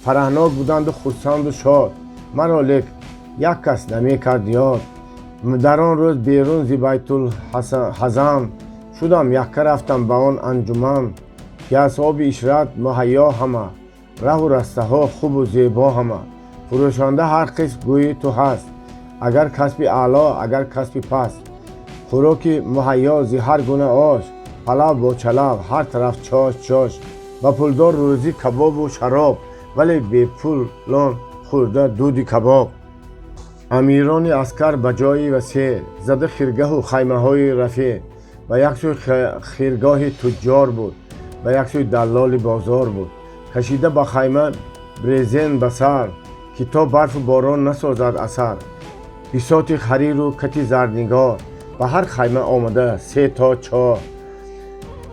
Фараҳнок буданду хурсанду шод, маро лек як кас намекард ёд. Дар он рӯз берун зи Байтулҳазан шудам, якка рафтам ба он анҷуман, ки асбоби ишрат муҳайё ҳама, раҳу растаҳо хубу зебо ҳама. Фурӯшанда ҳар қисм гӯйи ту ҳаст, агар касби аъло, агар касби паст. Хӯроки муҳайё зи ҳар гуна ош, палав бо чалав, ҳар тараф чош чош. Ба пулдор рӯзӣ кабобу шароб, вале бепулон хӯрда дуди кабоб. Амирони аскар ба ҷои васеъ зада хиргаҳу хаймаҳои рафеъ. Ба як сӯй хиргоҳи туҷҷор буд, ба як сӯй даллоли бозор буд. Кашида ба хайма брезен ба сар, ки то барфу борон насозад асар. Бисоти хариру кати зарнигор, ба ҳар хайма омада се то чор.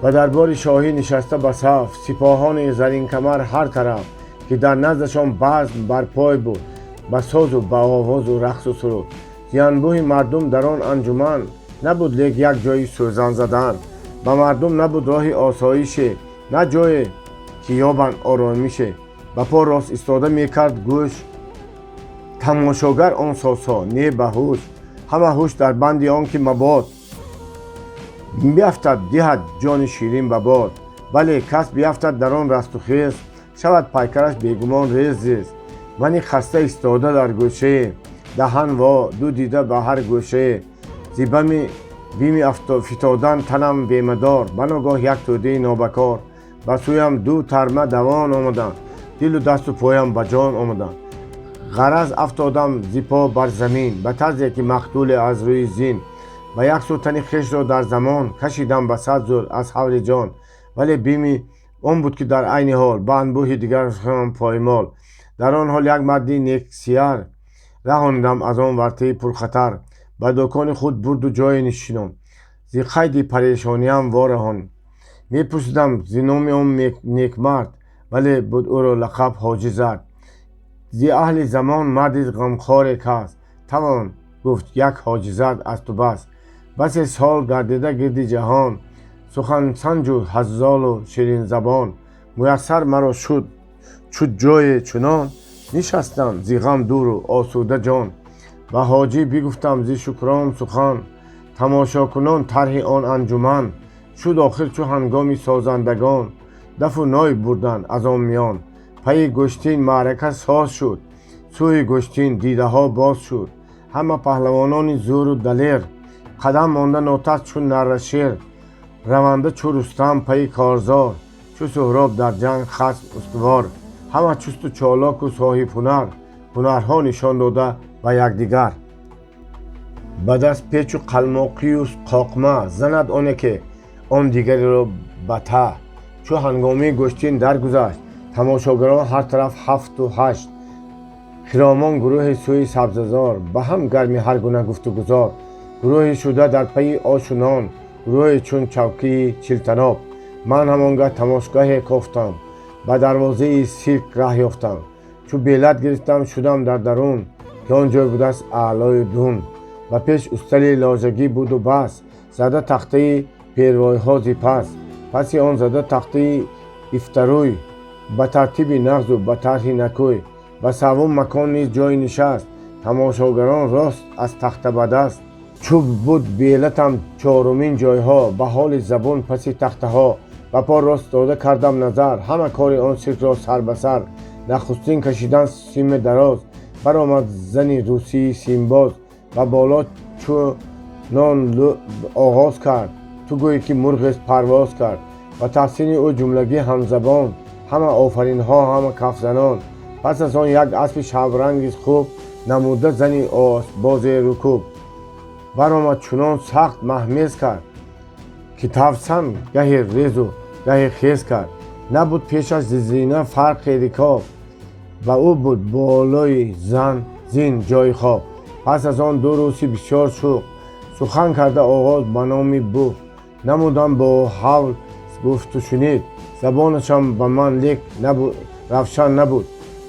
Ба дарбори шоҳӣ нишаста ба саф сипоҳони заринкамар ҳар тараф, ки дар наздашон базм барпой буд ба созу ба овозу рақсу суруд. Зи анбӯҳи мардум дар он анҷуман набуд лек як ҷои сӯзан задан. Ба мардум набуд роҳи осоише, на ҷое ки ёбанд оромише. Ба по рост истода мекард гӯш тамошогар он созҳо, не ба ҳуш. Ҳама ҳуш дар банди он ки мабод биафтад, диҳад ҷони ширин ба бод. Бале, кас биафтад дар он растухез, шавад пайкараш бегумон рез рез. Мани хаста истода дар гӯшае, даҳан во, ду дида ба ҳар гӯшае, зи бами бими фитодан танам бемадор. Ба ногоҳ як тӯдаи нобакор ба сӯям ду тарма давон омаданд, дилу дасту поям ба ҷон омаданд. Ғараз афтодам зи по бар замин ба тарзе ки мақтуле аз рӯи зин. Ба як сӯ тани хешро дар замон кашидам ба сад зӯр аз ҳавли ҷон. Вале бими он буд, ки дар айни ҳол ба анбӯҳи дигар поймол. Дар он ҳол як марди нексияр раҳонидам аз он вартаи пурхатар, ба дукони худ бурду ҷое нишинон, зи қайди парешониам вораҳон. Мепурсидам зи номи он некмард, вале буд ӯро лақаб Ҳоҷи Зард. Зи аҳли замон марди ғамхоре каст, тавон гуфт як Ҳоҷи Зард аз ту бас. Басе сол гардида гирди ҷаҳон, сухансанҷу ҳаззолу ширинзабон. Муяссар маро шуд чу ҷое чунон, нишастам зи ғам дуру осуда ҷон. Ба ҳоҷӣ бигуфтам зи шукрон сухан, тамошокунон тарҳи он анҷуман. Шуд охир чу ҳангоми созандагон дафу ной бурданд аз он миён. Пайи гӯштин маърака соз шуд, сӯи гӯштин дидаҳо боз шуд. Ҳама паҳлавонони зӯру далер, қадам монда нотарс чун наррашер. Раванда чу Рустам пайи корзор, чу Суҳроб дар ҷанг хасм устувор. Ҳама чусту чолоку соҳибҳунар, ҳунарҳо нишон дода ба якдигар. Ба даст печу қалмоқию қоқма занад оне ки он дигареро ба та. Чу ҳангомаи гӯштин даргузашт, тамошогарон ҳар тараф ҳафту ҳашт. Хиромон гурӯҳи сӯи сабзазор, ба ҳам гарми ҳар гуна гуфтугузор. Гурӯҳе шуда дар пайи ошу нон, гурӯҳе чун чавкии чилтаноб. Ман ҳамон гаҳ тамошгоҳе кофтам, ба дарвозаи сирк раҳ ёфтам. Чу белат гирифтам, шудам дар дарун, ки он ҷой будааст аълою дун. Ба пеш устали ложагӣ буду бас, зада тахтаи первойҳо зи пас. Паси он зада тахтаи ифтарӯй, ба тартиби нағзу ба тарҳи накӯй. Ба саввум макон низ ҷой нишаст, тамошогарон рост аз тахта ба даст. Чӯб буд белатам чорумин ҷойҳо, ба ҳоли забун паси тахтаҳо. Ба по рост дода кардам назар, ҳама кори он сиркро сар ба сар. Нахустин кашидан сими дароз, баромад зани русии симбоз. Ба боло чунон оғоз кард, ту гӯӣ ки мурғест парвоз кард. Ба таҳсини ӯ ҷумлагӣ ҳамзабон, ҳама офаринҳо, ҳама кафзанон. Пас аз он як аспи шабранги хуб намуда зани бозе рукӯб. Баромад, чунон сахт маҳмез кард, ки тавсан гаҳе резу гаҳе хез кард. Набуд пешаш зи зина фарқи рикоб, ва ӯ буд болои зан зин ҷои хоб. Пас аз он ду руси бисёр шӯх сухан карда оғоз ба номи бух намудам. Бо ҳавл гуфту шунид, забонашам ба ман лек равшан набуд.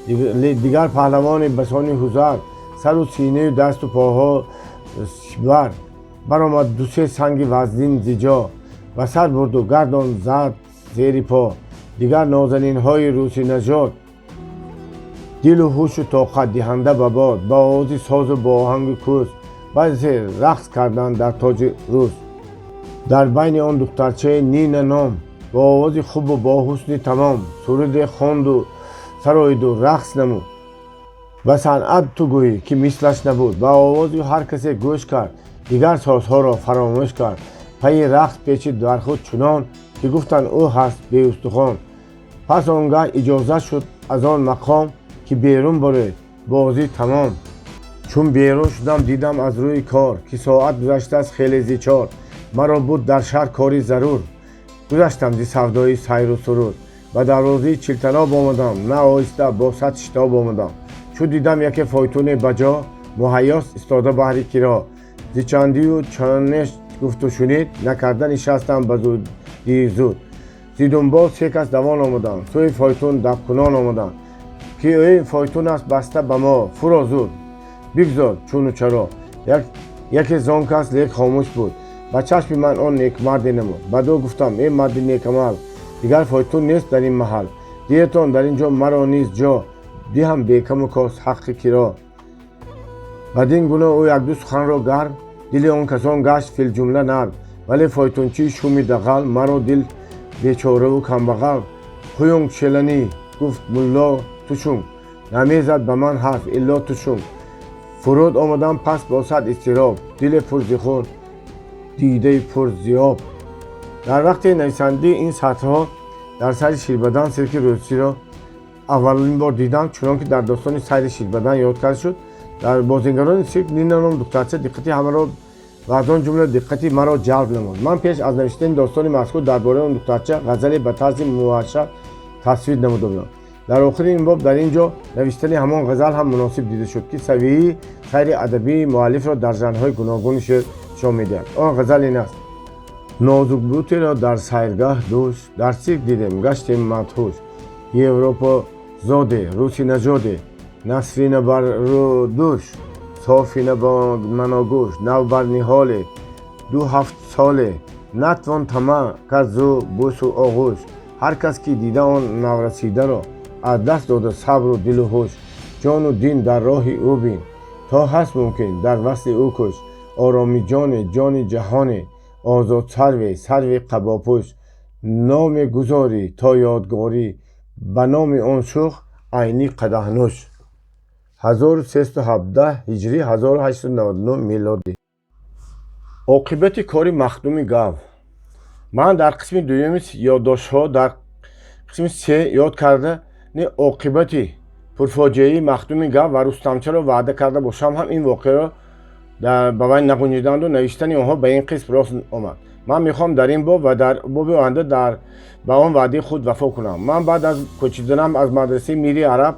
Дигар паҳлавони басони ҳузар, сару синаю дасту поҳо сибар, баромад, дусе санги вазнин зиҷо ба сар бурду гардон зад зери по. Дигар нозанинҳои русӣ нажод, дилу ҳушу тоқат диҳанда ба бод, ба овози созу бо оҳанги кӯз баъзе рақс карданд дар тоҷи рӯз. Дар байни он духтарчаи Нина ном бо овози хубу бо ҳусни тамом суруде хонду сароиду рақс намуд. Ба санъат ту гӯӣ ки мислаш набуд. Ба овози ҳар касе гӯш кард, дигар созҳоро фаромӯш кард. Пайи рақс печид бар худ чунон, ки гуфтанд ӯ ҳаст беустухон. Пас он гаҳ иҷозат шуд аз он мақом, ки берун боред, бозӣ тамом. Чун берун шудам, дидам аз рӯи кор, ки соат гузаштааст хеле зи 4. Маро буд дар шаҳр кори зарур, гузаштам зи савдои сайру сурур. Ба дарвозаи Чилтаноб омадам, на оҳиста, бо сад шитоб омадам. Чун дидам яке фойтуне ба ҷо муҳайёст истода баҳри киро, зи чандию чанеш гуфту шунид накарда нишастам ба зудии зуд. Зи дунбол се кас давон омаданд, сӯи фойтун дабкунон омаданд, ки ин фойтун аст баста ба мо, фуро зуд, бигзор чуну чаро. Яке зон кас лек хомӯш буд, ба чашми ман он некмарде намуд. Баъд ӯ гуфтам: «Э марди некамал, дигар фойтун нест дар ин маҳал. Диҳетон дар ин ҷо маро низ ҷо, диҳам бекаму кос ҳаққи киро». Бадин гуна ӯ якду суханро гарм, дили он касон гашт филҷумла нарм. Вале фойтунчии шуми дағал маро дил бечораву камбағал «Қуюнг шеланӣ», гуфт мулло тушунг, намезад ба ман ҳарф илло тушунг. Фуруд омадам пас бо сад изтироб, диле пур зи хун, дидаи пур зи об. Дар вақти нависандии ин сатрҳо дар сайри Ширбадан сирки русиро аввалин бор дидам. Чунон ки дар достони сайри Ширбадан ёд карда шуд, дар бозингарони сирк Нина ном духтарча диққати ҳамаро ва аз он ҷумла диққати маро ҷалб намуд. Ман пеш аз навиштани достони мазкур дар бораи он духтарча ғазале ба тарзи муашшақ тасвир намуда будам. Дар охири ин боб дар ин ҷо навиштани ҳамон ғазал ҳам муносиб дида шуд, ки савияи сайри адабии муаллифро дар жанрҳои гуногуни шеър нишон медиҳад. Он ғазал ин аст: Нозукбутеро дар сайргаҳ дӯш дар сирк дидем, гаштем мадҳуш. Европозоде, руси нажоде, насрина бар дӯш, софина ба маногӯш, нав бар ниҳоле, ду ҳафт соле, натвон тамаъ кард зу бӯсу оғӯш. Ҳар кас ки дида он наврасидаро, аз даст дода сабру дилу ҳуш. Ҷону дин дар роҳи ӯ бин, то ҳаст мумкин дар васли ӯ кӯш. Оромиҷоне, ҷони ҷаҳоне, озодсарве, сарви қабопӯш. Номе гузорӣ то ёдгорӣ ба номи он шӯх Айнӣ қадаҳнӯш. 1317 ҳиҷрӣ, 1899 мелодӣ. Оқибати кори Махдуми Гав. Ман дар қисми дуюми ёддоштҳо дар қисми се ёд кардани оқибати пурфоҷиаи Махдуми Гав ва Рустамчаро ваъда карда бошам ҳам, ин воқеаро ба вай нағунҷиданду навиштани онҳо ба ин қисм рост омад. Ман мехоҳам дар ин боб ва дар боби оянда ба он ваъдаи худ вафо кунам. Ман баъд аз кӯчиданам аз мадрасаи Мири Араб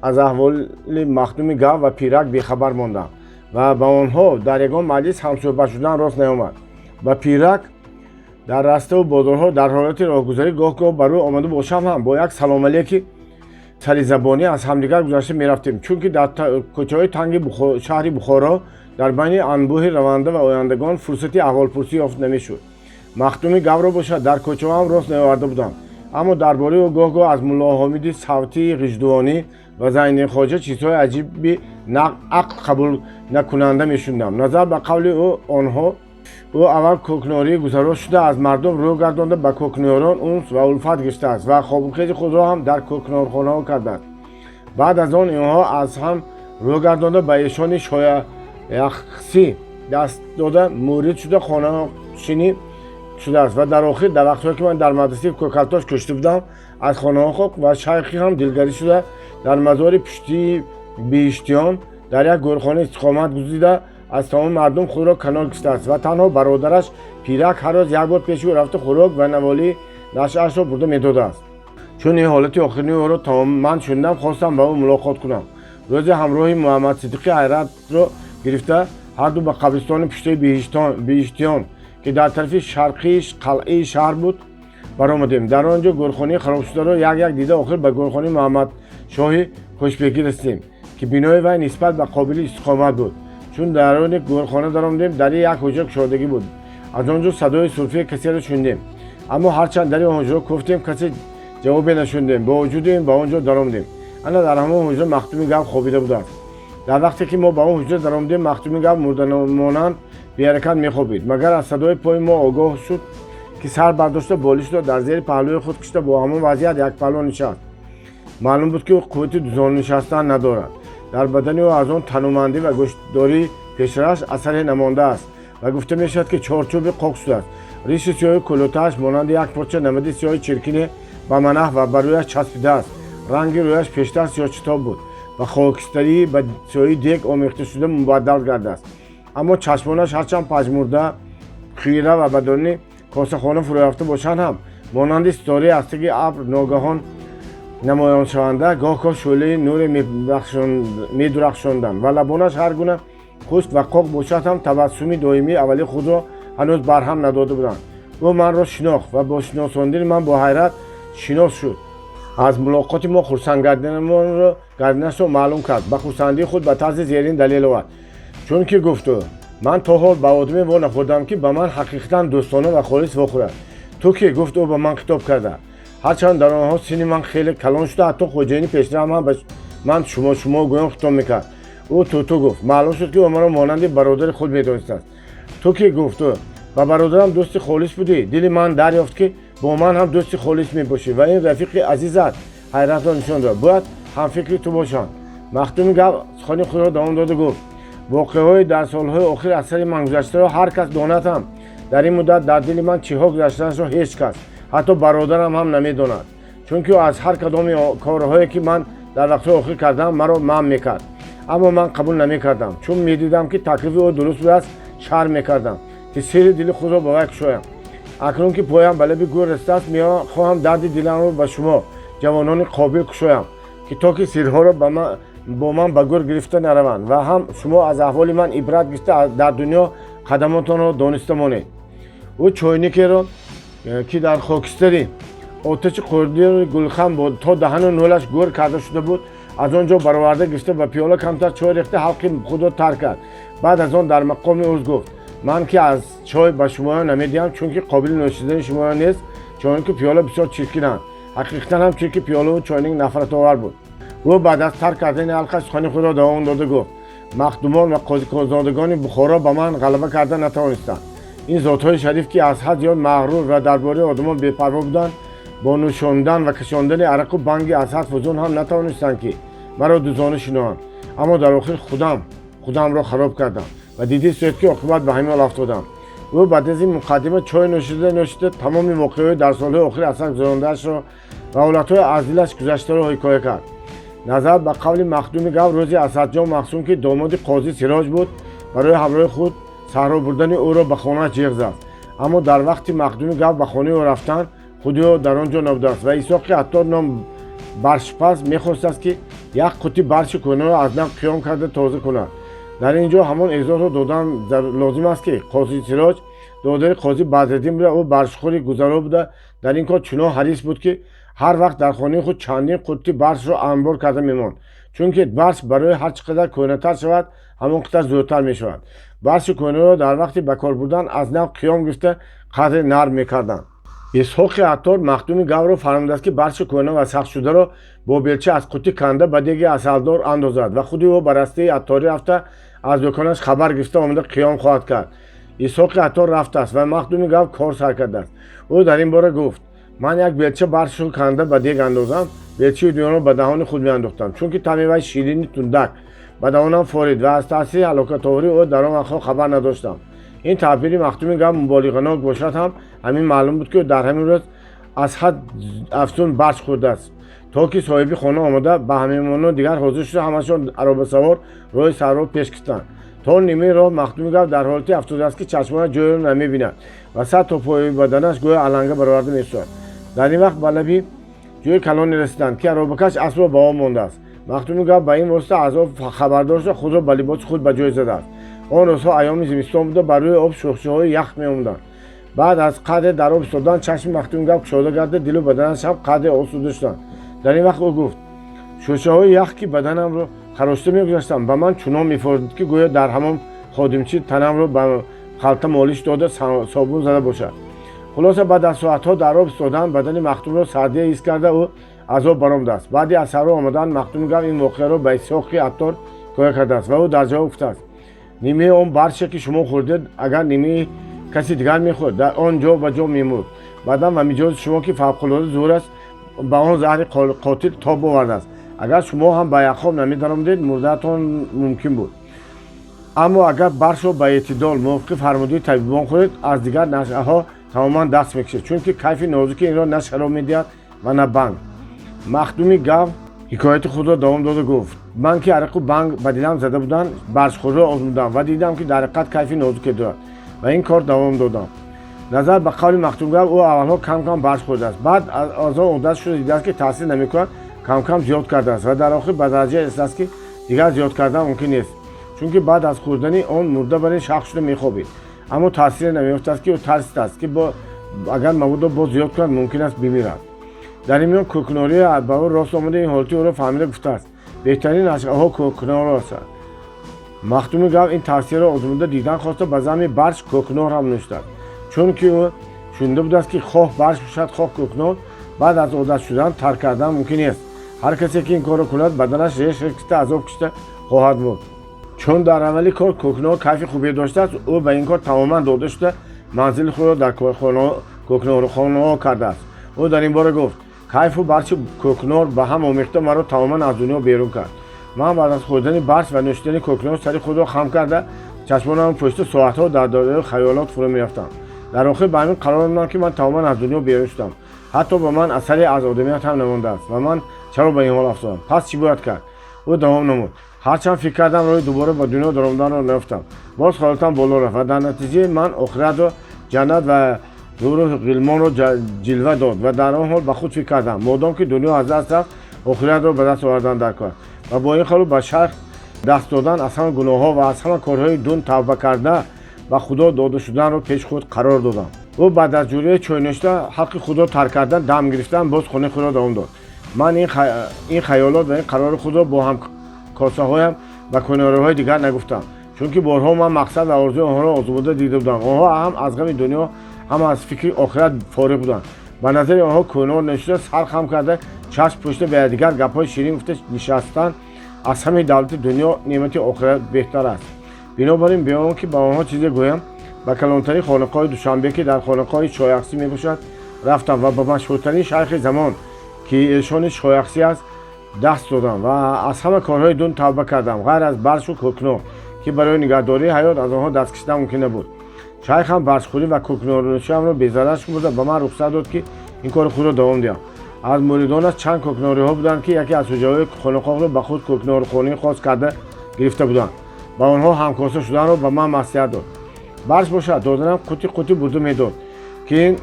аз аҳволи Махдуми Гав ва Пирак бехабар мондам ва ба онҳо дар ягон маҷлис ҳамсӯҳбат шудан рост наомад. Ба Пирак дар раставу бозорҳо дар ҳолати роҳгузарӣ гоҳ-гоҳ ба рӯй омада бошам ҳам, бо як салом алейки саризабонӣ аз ҳамдигар гузашта мерафтем, чунки дар кӯчаҳои танги шаҳри Бухоро дар байни анбӯҳи раванда ва ояндагон фурсати аҳволпурсӣ ёфт намешуд. Махдуми Гавро бошад, дар кӯчаҳо ҳам рост наоварда будам, аммо дар бораи ӯ гоҳ-гоҳ аз Муллоҳомиди Савтии Ғиждувонӣ ва Зайни Хоҷа чизҳои аҷиби ақл қабул накунанда мешунидам. Назар ба қавли ӯ, онҳо Ӯ аввал кӯкнорӣ гузаро шуда, аз мардум рӯ гардонда, ба кӯкнорон унс ва улфат гирифтааст ва хобухези худро ҳам дар кӯкнорхонаҳо кардааст. Баъд аз он инҳо аз ҳам рӯ гардонда, ба эшони Шояхсӣ даст дода, мурид шуда, хонашинӣ шудааст ва дар охир, дар вақтҳое ки ман дар мадрасаи Кӯкалтош кушта будам, аз хонаҳо ва шайхӣ ҳам дилгарӣ шуда, дар мазори пуштии биҳиштиён дар як гӯрхона истиқомат гузида, аз тамоми мардум худро канор гирифтааст ва танҳо бародараш Пирак ҳар рӯз як бор пеши ӯ рафта, хӯрок ва наволии нашъаашро бурда медодааст. Чун ин ҳолати охирини ӯро ман шунидам, хостам ба ӯ мулоқот кунам. Рӯзе ҳамроҳи Муҳаммадсиддиқи Ҳайратро гирифта, ҳарду ба қабристони пуштаи биҳиштиён, ки дар тарафи шарқии қалъаи шаҳр буд, баромадем. Дар он ҷо гӯрхонаи харобшударо як-як дида, охир ба гӯрхонаи Муҳаммадшоҳи Хушбекӣ расидем, ки бинои вай нисбат ба қобили истиқомат буд. Чун даруни гӯрхона даромадем, дари як ҳуҷра кушодагӣ буд. Аз он ҷо садои сурфаи касеро шунидем, аммо ҳарчанд дари он ҳуҷра куфтем, касе ҷавобе нашунидем. Бо вуҷуди ин ба он ҷо даромадем. Ана дар ҳамон ҳуҷра Махдуми Гав хобида будааст. Дар вақте ки мо ба он ҳуҷра даромадем, Махдуми Гав мурдамонанд беҳаракат мехобид. Магар аз садои пои мо огоҳ шуд, ки сар бардошта, болишро дар зери паҳлӯи худ кишта, бо ҳамон вазъият якпаҳлӯ нишаст. Маълум буд, ки ӯ қуввати дузону нишастан надорад. Дар бадани ӯ аз он танумандӣ ва гӯштдории пешраш асаре намондааст ва гуфта мешавад, ки чорчӯби қоқ шудааст. Риши сиёҳи кулӯтааш монанди як порча намади сиёҳи чиркине ба манаҳ ва ба рӯяш часпидааст. Ранги рӯяш пештар сиёҳчитоб буд, ба хокистарии ба сиёҳи дег омехта шуда мубаддал гардааст. Аммо чашмонаш ҳарчанд пажмурда, хира ва ба даруни косахона фурӯрафта бошанд ҳам, монанди ситораи аз таги абр ногаҳон намоёншаванда, гоҳ-гоҳ шӯълаи нуре медурахшонданд ва лабонаш ҳар гуна хушк ва қоқ бошад ҳам, табассуми доимии аввалии худро ҳанӯз барҳам надода буданд. Ӯ манро шинохт ва бо шиносондани ман бо ҳайрат шинос шуд. Аз мулоқоти мо хурсанд гардиданашро маълум кард. Ба хурсандии худ ба тарзи зерин далел овард: чунки, гуфт ӯ, ман то ҳол ба одаме во нахӯрдам, ки ба ман ҳақиқатан дӯстона ва холис вохӯрад. Ту ки, гуфт ӯ ба ман хитоб карда, ҳарчанд дар онҳо синни ман хеле калон шуда, ҳатто хоҷаини пештарам ҳам ба ман шумо шумо гӯён хитоб мекард. Ӯ туту гуфт. Маълум шуд, ки ӯ маро монанди бародари худ медонистааст. Ту ки, гуфт ӯ, ба бародарам дӯсти холис будӣ, дили ман дарёфт, ки бо ман ҳам дӯсти холис мебошӣ ва ин рафиқи азизат Ҳайратро нишон дод, бояд ҳамфикри ту бошанд. Махдуми Гав сухани худро давом дода гуфт: воқеаҳои дар солҳои охир аз сари ман гузаштаро ҳар кас донад ҳам, дар ин муддат дар дили ман чиҳо гузаштаашро ҳеҷ кас, ҳатто бародарам ҳам намедонад, чунки ӯ аз ҳар кадоми корҳое, ки ман дар вақтҳои охир кардам, маро манъ мекард. Аммо ман қабул намекардам. Чун медидам, ки таклифи ӯ дуруст будааст, шарм мекардам, ки сирри дили худро ба вай кушоям. Акнун ки поям ба лаби гӯр расидааст, мехоҳам дарди диламро ба шумо, ҷавонони қобил, кушоям, ки то ки сирҳоро бо ман ба гӯр гирифта нараванд ва ҳам шумо аз аҳволи ман ибрат гирифта, дар дунё қадамотонро дониста монед. Ӯ чойникеро, ки дар хокистари оташи қурдири гулхан то даҳану нӯлаш гӯр карда шуда буд, аз он ҷо бароварда гирифта, ба пиёла камтар чой рехта, ҳалқи худро тар кард. Баъд аз он дар мақоми уз гуфт: ман ки аз чой ба шумоён намедиҳам, чунки қобили нӯшидани шумоён нест, чунки пиёла бисёр чиркинанд. Ҳақиқатан ҳам чирки пиёлаву чойник нафратовар буд. Ӯ баъд аз тарк кардани ҳалқа сухани худро давом дода гуфт: махдумон ва қозиконзодагони Бухоро ба ман ғалаба карда натавонистанд. Ин зотҳои шариф, ки аз ҳад зиёд мағрур ва дар бораи одамон бепарво буданд, бо нӯшондан ва кашондани арақу банги аз ҳад фузун ҳам натавонистанд, ки маро дузона шиноҳанд. Аммо дар охир худам худамро хароб кардам ва дидистоед, ки оқибат ба ҳамин ҳол афтодам. Ӯ баъд аз ин муқаддима чой нӯшида нӯшида тамоми воқеаҳои дар солҳои охир аз сар гузарондаашро ва ҳолатҳои аз дилаш гузаштаро ҳикоя кард. Назар ба қавли Махдуми Гав, рӯзи Асадҷон Махсум, ки домоди қози Сироҷ буд, барои ҳамроҳи худ саҳро бурдани ӯро ба хонааш ҷиғ зад. Аммо дар вақти Махдуми Гав ба хонаи ӯ рафтан, худи ӯ дар он ҷо набудааст ва Исоқи Аттор ном баршпаз мехостааст, ки як қути барши кӯҳнаро аз нав қиём карда тоза кунад. Дар ин ҷо ҳамон эзоҳро додан лозим аст, ки қози Сироҷ додари қози Бадриддин буда, ӯ баршхӯри гузаро буда, дар ин кор чунон ҳарис буд, ки ҳар вақт дар хонаи худ чандин қути баршро анбор карда мемонд, чунки барш барои ҳар чӣ қадар кӯҳнатар шавад, ҳамон қадар зудтар мешавад. Барши кӯҳнаро дар вақти ба кор бурдан аз нав қиём гирифта, қадре нарм мекарданд. Исҳоқи Аттор Махдуми Гавро фармудааст, ки барши кӯҳна ва сахтшударо бо белча аз қутӣ канда, ба деги асалдор андозад ва худи ӯ ба растаи атторӣ рафта, аз дуконаш хабар гирифта омада, қиём хоҳад кард. Исҳоқи Аттор рафтааст ва Махдуми Гав кор сар кардааст. Ӯ дар ин бора гуфт: «Ман як белча баршро канда ба дег андозам, белчаи дунёро ба даҳони худ меандохтам, чунки таъми вай ширини тундак ба даҳонам форид ва аз таъсири ҳалокатовари ӯ дар он вақтҳо хабар надоштам». Ин таъбири Махдуми Гав муболиғанок бошад ҳам, ҳамин маълум буд, ки дар ҳамин рӯз аз ҳад афзун барш хӯрдааст, то ки соҳиби хона омада ба меҳмонони дигар ҳозир шуда, ҳамашон аробасавор роҳи саҳроро пеш гирифтанд. То нимаи роҳ Махдуми Гав дар ҳолате афтодааст, ки чашмонаш ҷойеро намебинад ва сар то пои баданаш гӯё аланга бароварда месӯяд. Дар ин вақт ба лаби ҷӯи калоне расиданд, ки аробакаш аспро ба об мондааст. Махдуми Гав ба ин восита аз об хабардор шуда, худро ба либоси худ ба ҷой задааст. Он рӯзҳо айёми зимистон буда, бар рӯи об шӯхшаҳои ях меомаданд. Баъд аз қадре дар об истодан, чашми Махдуми Гав кушода гарда, дилу баданаш ҳам қадре осуда шуданд. Дар ин вақт ӯ гуфт: «Шӯшаҳои ях, ки баданамро харошида мегузаштанд, ба ман чунон мефорид, ки гӯё дар ҳамон ходимчӣ танамро ба халта молиш дода, собун зада бошад». Хулоса, баъд аз соатҳо дар об истодан, бадани Махдумро сардия ҳис карда, ӯ аз об баромадааст. Баъди аз саҳро омадан, Махдуми Гав ин воқеаро ба Исҳоқи Аттор ҳикоя кардааст ва ӯ дар ҷавоб гуфтааст: «Нимаи он барше, ки шумо хӯрдед, агар нимаи каси дигар мехӯрд, дар он ҷо ба ҷо мемурд. Баъдан ва миҷози шумо, ки фавқулода зӯр аст, ба он заҳри қотил тоб овардааст. Агар шумо ҳам ба яхоб намедаромадед, мурдаатон мумкин буд. Аммо агар баршро ба эътидол, мувофиқи фармудаи табибон хӯред, аз дигар нашъаҳо тамоман даст мекашед, чунки кайфи нозуки инро на шароб медиҳад ва на банг». Махдуми Гав ҳикояти худро давом дода гуфт: «Ман, ки арақу банг ба дилам зада буданд, баршхӯриро озмудам ва дидам, ки дар ҳақиқат кайфи нозуке дорад, ва ин кор давом додам». Назар ба қавли Махдуми Гав, ӯ аввалҳо кам кам барш хӯрдааст, баъд аз он одат шуда, дидааст, ки таъсир намекунад, кам кам зиёд кардааст ва дар охир ба дараҷае расидааст, ки дигар зиёд кардан мумкин нест, чунки баъд аз хӯрдани он мурда бар ин шахс шуда мехобид, аммо таъсире намеёфтааст, ки ӯ тарсидааст, ки агар мабодо боз зиёд кунад, мумкин аст бимирад. Дар ин миён кӯкнорӣ ба ӯ рост омада, ин ҳолати ӯро фаҳмида гуфтааст: «Беҳтарин нашъаҳо кӯкнор ҳастанд». Махдуми Гав ин тавсияро озмуда дидан хоста, ба зами барш кӯкнор ҳам нӯштааст, чунки ӯ шунида будааст, ки хоҳ барш бошад, хоҳ кӯкнор, баъд аз одат шудан тарк кардан мумкин нест. Ҳар касе ки ин корро кунад, баданаш реш реш кишта, азоб кишта хоҳад мурд. Чун дар аввали кор кӯкнор кайфи хубе доштааст, ӯ ба ин кор тамоман дода шуда, манзили худро дар кӯкнорхонаҳо кардааст. Ӯ дар ин бора гуфт: «Кайфу барши кӯкнор ба ҳам омехта маро тамоман аз дунё берун кард. Ман баъд аз хӯрдани барш ва нӯшидани кӯкнор сари худро хам карда, чашмонамро пӯшида, соатҳо дар доираи хаёлот фурӯ мерафтам. Дар охир ба ҳамин қарор омадам, ки ман тамоман аз дунё берун шудам, ҳатто ба ман асаре аз одамият ҳам намондааст ва ман чаро ба ин ҳол афтодам? Пас чӣ бояд кард?» Ӯ давом намуд: «Ҳарчанд фикр кардам, роҳи дубора ба дунё даромаданро наёфтам. Боз ҳолатам боло рафт ва дар натиҷаи ман охиратро ҷаннат ва ҳуру ғилмонро ҷилва дод ва дар он ҳол ба худ фикр кардам: модом ки дунё аз даст рафт, охиратро ба даст овардан дар кор. Ва бо ин ҳолу ба шайх даст додан, аз ҳама гуноҳҳо ва аз ҳама корҳои дун тавба карда, ба Худо дода шуданро пеши худ қарор додам». Ӯ баъд аз ҷуръаи чойнӯшта, ҳаққи худро тарк кардан, дам гирифтан, боз хонаи худро давом дод: «Ман ин хаёлот ва ин қарори худро бо ҳамкосаҳоям ба кӯнораҳои дигар нагуфтам, чунки борҳо ман мақсад ва орзуи онҳоро озмуда дида будам. Онҳо ҳам аз ғами дунё, ҳам аз фикри охират фориғ буданд. Ба назари онҳо кӯнор нӯшида, сар хам карда, чашм пӯшида, ба якдигар гапҳои ширин гуфта нишастан аз ҳамаи давлати дунё неъмати охират беҳтар аст. Бинобар ин, бе он ки ба онҳо чизе гӯям, ба калонтарин хонақоҳи Душанбе, ки дар хонақоҳи Шояхсӣ мебошад, рафтам ва ба машҳуртарин шайхи замон, ки эшони Шояхсӣ аст, даст додам ва аз ҳама корҳои дун тавба кардам, ғайр аз баршу кӯкнор, ки барои нигаҳдории ҳаёт аз онҳо даст кашидан мумкин набуд. Шайхам баршхӯрӣ ва кӯкнорнӯшиамро безарар шумурда, ба ман рухсат дод, ки ин кори худро давом диҳам. Аз муридонаш чанд кӯкнориҳо буданд, ки яке аз ҳуҷраҳои хонақоҳро ба худ кӯкнорхонии хос карда гирифта буданд. Ба онҳо ҳамкоса шуданро ба ман маслиҳат дод. Барш бошад, доданам қути қути бурда медод, ки ин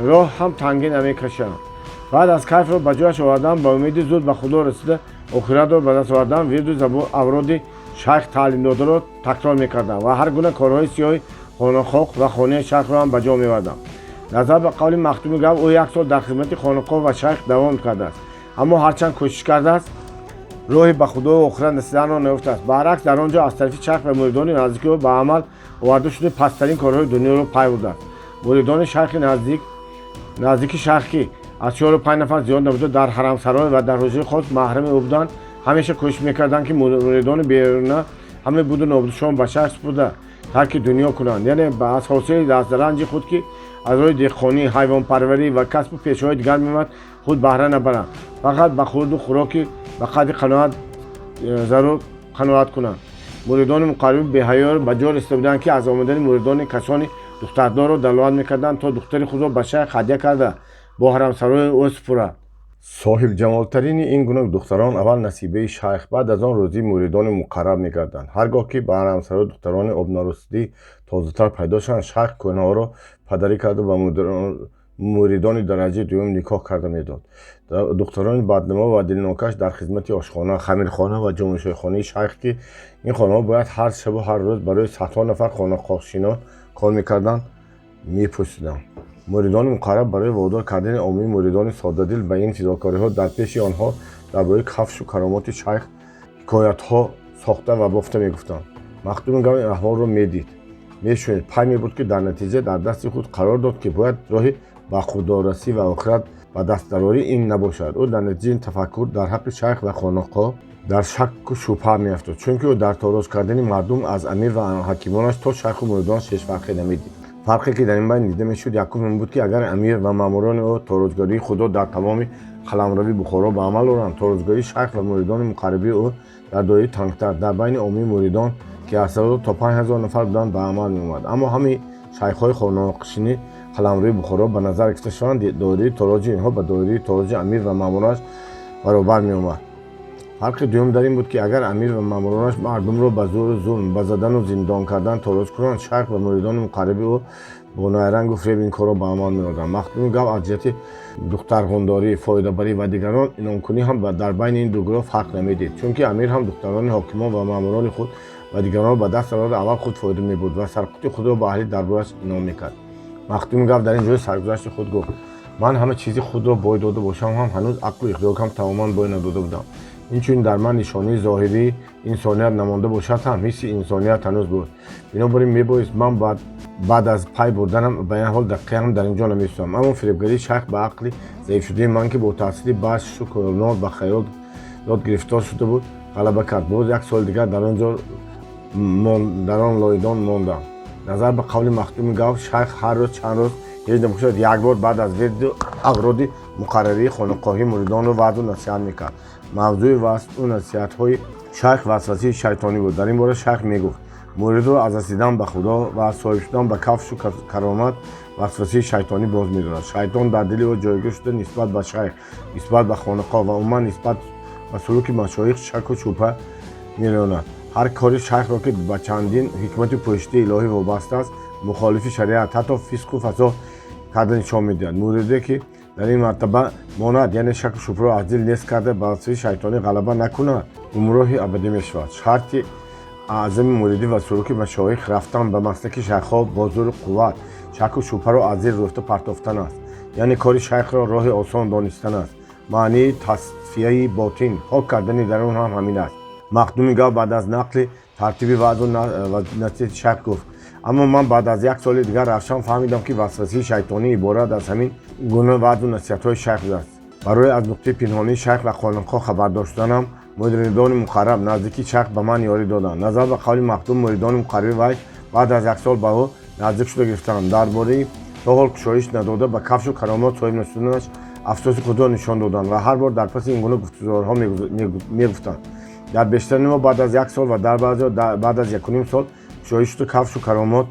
роҳ ҳам тангӣ намекашам. Баъд аз кайфро ба ҷояш овардан, ба умеди зуд ба Худо расида, охиратро ба даст овардан, вирду авроди шайх таълим додаро такрор мекардам ва ҳар гуна корҳои сиёҳи хонақоҳ ва хонаи шайхро ҳам ба ҷо меовардам». Назар ба қавли Махдуми Гав, ӯ як сол дар хизмати хонақоҳ ва шайх давом кардааст, аммо ҳарчанд кӯшиш кардааст, роҳи ба Худою охират расиданро наёфтааст. Баръакс, дар он ҷо аз тарафи шайх ва муридони наздики ӯ ба амал оварда шудаи пасттарин корҳои дунёро пай бурдааст. Муридони шайхи наздик, наздики шайх, ки аз чору панҷ нафар зиёд набуда, дар ҳарамсарой ва дар ҳуҷраи хос маҳрами ӯ буданд, ҳамеша кӯшиш мекарданд, ки муридони беруна Ҳама буду нобудшон ба шахс буда тарки дунё кунанд, яъне аз ҳосили дастранҷи худ, ки аз роҳи деҳқонӣ, ҳайвонпарварӣ ва касбу пешаҳои дигар меомад, худ баҳра набаранд, фақат ба хӯрду хӯроки ба қадри қаноат зарур қаноат кунанд. Муридони муқарриби беҳаёро ба ҷо расида буданд, ки аз омадани муридони касони духтардорро далолат мекарданд, то духтари худро ба шайх ҳадя карда бо ҳарамсарои ӯ супурад. Соҳибҷамолтарини ин гуна духтарон аввал насибаи шайх, баъд аз он рӯзии муридони муқарраб мегарданд. Ҳар гоҳ ки ба ҳарамсаро духтарони обнарасидаи тозатар пайдо шаванд, шайх кӯҳнаҳоро падарӣ карда ба муридони дараҷаи дуюм никоҳ карда медод. Духтарони баднамо ва дилнокаш дар хизмати ошхона, хамирхона ва ҷомашӯйхонаи шайх, ки ин хонаҳо бояд ҳар шабу ҳар рӯз барои садҳо нафар хонақоҳшинон кор мекарданд, мепӯсиданд. Муридони муқарраб барои водор кардани оммаи муридони соддадил ба ин фидокориҳо дар пеши онҳо дар бораи кафшу каромоти шайх ҳикоятҳо сохта ва бофта мегуфтанд. Махдуми Гав ин аҳволро медид, мешунид, пай мебурд, ки дар натиҷа дар дасти худ қарор дод, ки бояд роҳи ба худорасӣ ва охират ба дастдарорӣ ин набошад. Ӯ дар натиҷаи ин тафаккур дар ҳаққи шайх ва хонақоҳ дар шакку шубҳа меафтод, чунки ӯ дар тороз кардани мардум аз амир ва ҳакимонаш то шайху муридонаш ҳеҷ фарқе намедид. Фарқе ки дар ин байн дида мешуд, якум ин буд, ки агар амир ва маъмурони ӯ торозгарии худро дар тамоми қаламрави Бухоро ба амал оранд, торозгарии шайх ва муридони муқаррабии ӯ дар доираи тангтар, дар байни оммаи муридон, ки аз 3 то 5000 нафар буданд, ба амал меомад. Аммо ҳамаи шайхҳои хонақшини қаламрави Бухоро ба назар гирифта шаванд, доираи тороҷи инҳо ба доираи тороҷи амир ва маъмуронаш баробар меомад. Фарқи дуюм дар ин буд, ки агар амир ва маъмуронаш мардумро ба зӯру зулм, ба задану зиндон кардан тороз кунанд, шайх ва муридони муқарраби ӯ бо найрангу фиреб ин корро ба амал меорданд. Махдуми Гав аз ҷиҳати духтарғундорӣ, фоидабарӣ ва дигарон инъомкунӣ ҳам дар байни ин ду гурӯҳ фарқ намедид, чунки амир ҳам духтарони ҳокимон ва маъмурони худ ва дигаронро ба даст оварда, аввал худ фоида мебурд ва сарқути худро ба аҳли дарбораш инъом мекард. Махдуми Гав дар ин ҷои саргузашти худ гуфт: «Ман ҳама чизи худро бой дода бошам ҳам, ҳанӯз ақлу идрокам тамоман бой надода будам. Инчунин дар ман нишонаи зоҳирии инсоният намонда бошад ҳам, ҳисси инсоният ҳанӯз буд. Бинобар ин мебоист ман баъд аз пай бурданам ба ин ҳол дақиқа ҳам дар ин ҷо намесӯзам. Аммо фиребгарии шайх ба ақли заифшудаи ман, ки бо таъсири башшу кӯлнор ба хаёлот гирифтор шуда буд, ғалаба кард. Боз як соли дигар дар он ҷо дар он лойдон мондам». Назар ба қавли махдуми Гав, шайх ҳар рӯз, чанд рӯз ҳеҷ набошад, як бор баъд аз вирду ағроди муқаррарии хонақоҳӣ муридонро ваъзу насиҳат мекард. Мавзӯи ваъзу насиҳатҳои шайх васвасаи шайтонӣ буд. Дар ин бора шайх мегуфт: «Муридро аз расидан ба Худо ва соҳиб шудан ба кафшу каромат васвасаи шайтонӣ боз медорад. Шайтон дар дили ӯ ҷойгир шуда, нисбат ба шайх, нисбат ба хонақоҳ ва умуман нисбат ба сулуки машоих шаку шубҳа меронад. Ҳар кори шайхро, ки ба чандин ҳикмату пӯшидаи илоҳӣ вобаста аст, мухолифи шариат, ҳатто фисқу фасод карда нишон медиҳад. Муриде, ки дар ин мартаба монад, яъне шаку шубҳаро аз дил нест карда, ба васвасаи шайтонӣ ғалаба накунад, гумроҳи абадӣ мешавад. Шарти аъзами муридӣ ва сулуки машоих рафтан ба маслаки шайхҳо бо зӯру қувват шаку шубҳаро аз дил рӯфта партофтан аст, яъне кори шайхро роҳи осон донистан аст. Маънии тасфияи ботин, пок кардани дарун ҳам ҳамин аст». Махдуми Гав баъд аз нақли тартиби ваъзу насиҳати шайх гуфт: «Аммо ман баъд аз як соли дигар равшан фаҳмидам, ки васвасаи шайтонӣ иборат аз ҳамин гуна ваъзу насиҳатҳои шайх будааст. Барои аз нуқтаи пинҳонии шайх ва хонақоҳ хабардор шуданам муридони муқарраб, наздики шайх ба ман ёрӣ доданд». Назар ба қавли махдум, муридони муқарраби вай баъд аз як сол ба ӯ наздик шуда гирифтанд, дар бораи то ҳол кушоиш надода, ба кафшу каромот соҳиб нашуданаш афсӯси худро нишон доданд ва ҳар бор дар паси ин гуна гуфтузорҳо мегуфтанд: «Дар бештари мо баъд аз як сол ва дар баъзеҳо баъд аз 1,5 сол кушоиш шуду кафшу каромот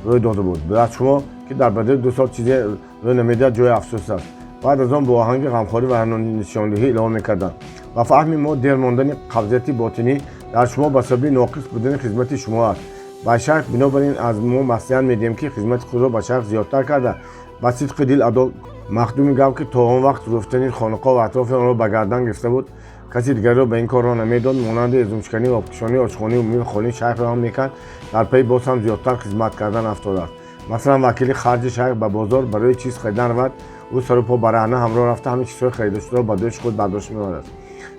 рӯй дода буд. Дар шумо, ки дар бадали 2 сол чизе рӯй намедиҳад, ҷои афсӯс аст». Баъд аз он бо оҳанги ғамхорӣ ва нишондиҳӣ илова мекарданд: «Ба фаҳми мо, дер мондани қабзияти ботинӣ дар шумо ба сабаби ноқис будани хизмати шумо аст ба шайх. Бинобар ин аз мо маслиҳат медиҳем, ки хизмати худро ба шайх зиёдтар карда, ба сидқи дил адо». Махдуми Гав, ки то он вақт рӯфтани хонақоҳ ва атрофи онро ба гардан гирифта буд, каси дигареро ба ин кор роҳ намедод, монанди ҳезумшиканӣ, обкашонӣ, ошхонии умумии хонаи шайхро ҳам мекард, дар пайи боз ҳам зиёдтар хизмат кардан афтодааст. Масалан, вакили харҷи шайх ба бозор барои чиз харидан равад, ӯ сару по бараҳна ҳамроҳ рафта, ҳамаи чизҳои харидашударо ба дӯши худ бардошта меовард.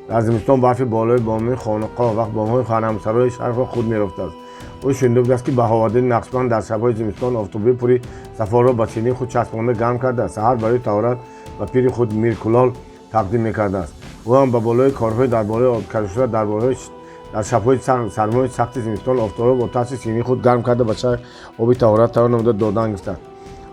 Дар зимистон барфи болои бомҳои хонақоҳ ва бомҳои ҳарамсарои шайхро худ меёфтааст. Ӯ шунида будааст, ки Баҳоваддини Нақшбанд дар шабҳои зимистон офтобии пури сафолро ба синаи худ часпонда гарм карда, саҳар барои таҳорат ба пири худ Миркулол тақдим мекардааст. Ӯ ҳам ба болои корҳои дар болои кардашуда дар Дар шабҳои сармои сахти зимистон офтобро бо таси сини худ гарм карда, ба шайх оби таҳорат тайёр намуда додан гирифтанд.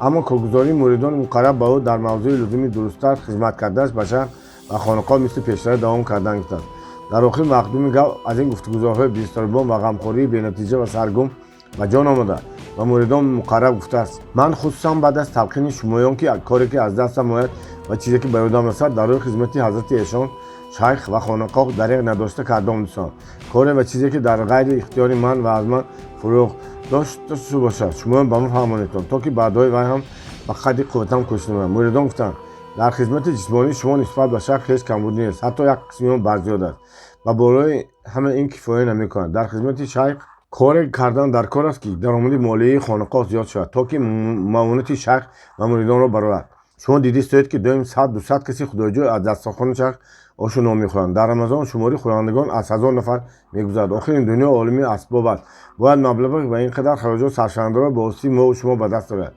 Аммо коргузории муридони муқарраб ба ӯ дар мавзӯи лузуми дурусттар хизмат карданаш ба шайх ва хонақоҳ мисли пештара давом кардан гирифтанд. Дар охир Махдуми Гав аз ин гуфтугузорҳои бистарбон ва ғамхории бенатиҷа ва саргум ба ҷон омада, ба муридон муқарраб гуфтааст: «Ман хусусан баъд аз талқини шумоён, ки коре ки аз дастам ояд ва чизе ки ба ёдам расад, дар роҳи хизмати ҳазрати эшон, шайх ва хонақоҳ дареғ надошта кардам дӯстон. Коре ва чизе ки дар ғайри ихтиёри ман ва аз ман фурӯғ дошта бошад, шумоён ба ман фаҳмонедтон, то ки баъдҳои вай ҳам ба қадри қувватам кӯшиш намоям». Муридон гуфтанд: «Дар хизмати ҷисмонии шумо нисбат ба шайх ҳеҷ камбудӣ нест, ҳатто як қисми он барзиёд аст ва болои ҳама ин кифоя намекунад. Дар хизмати шайх коре кардан дар кор аст, ки даромади молияи хонақоҳ зиёд шавад, то ки маъунати шайх ва муридонро барорад. Шумо дидаистоед, ки доим 100-200 каси худоҷӯй аз дастархони шайх ошу нон мехӯранд. Дар Рамазон шумори хӯрандагон аз 1000 нафар мегузарад. Охир ин дунё олами асбоб аст. Бояд маблағе ба ин қадар хароҷот сарфшавандаро ба воситаи мову шумо ба даст орад.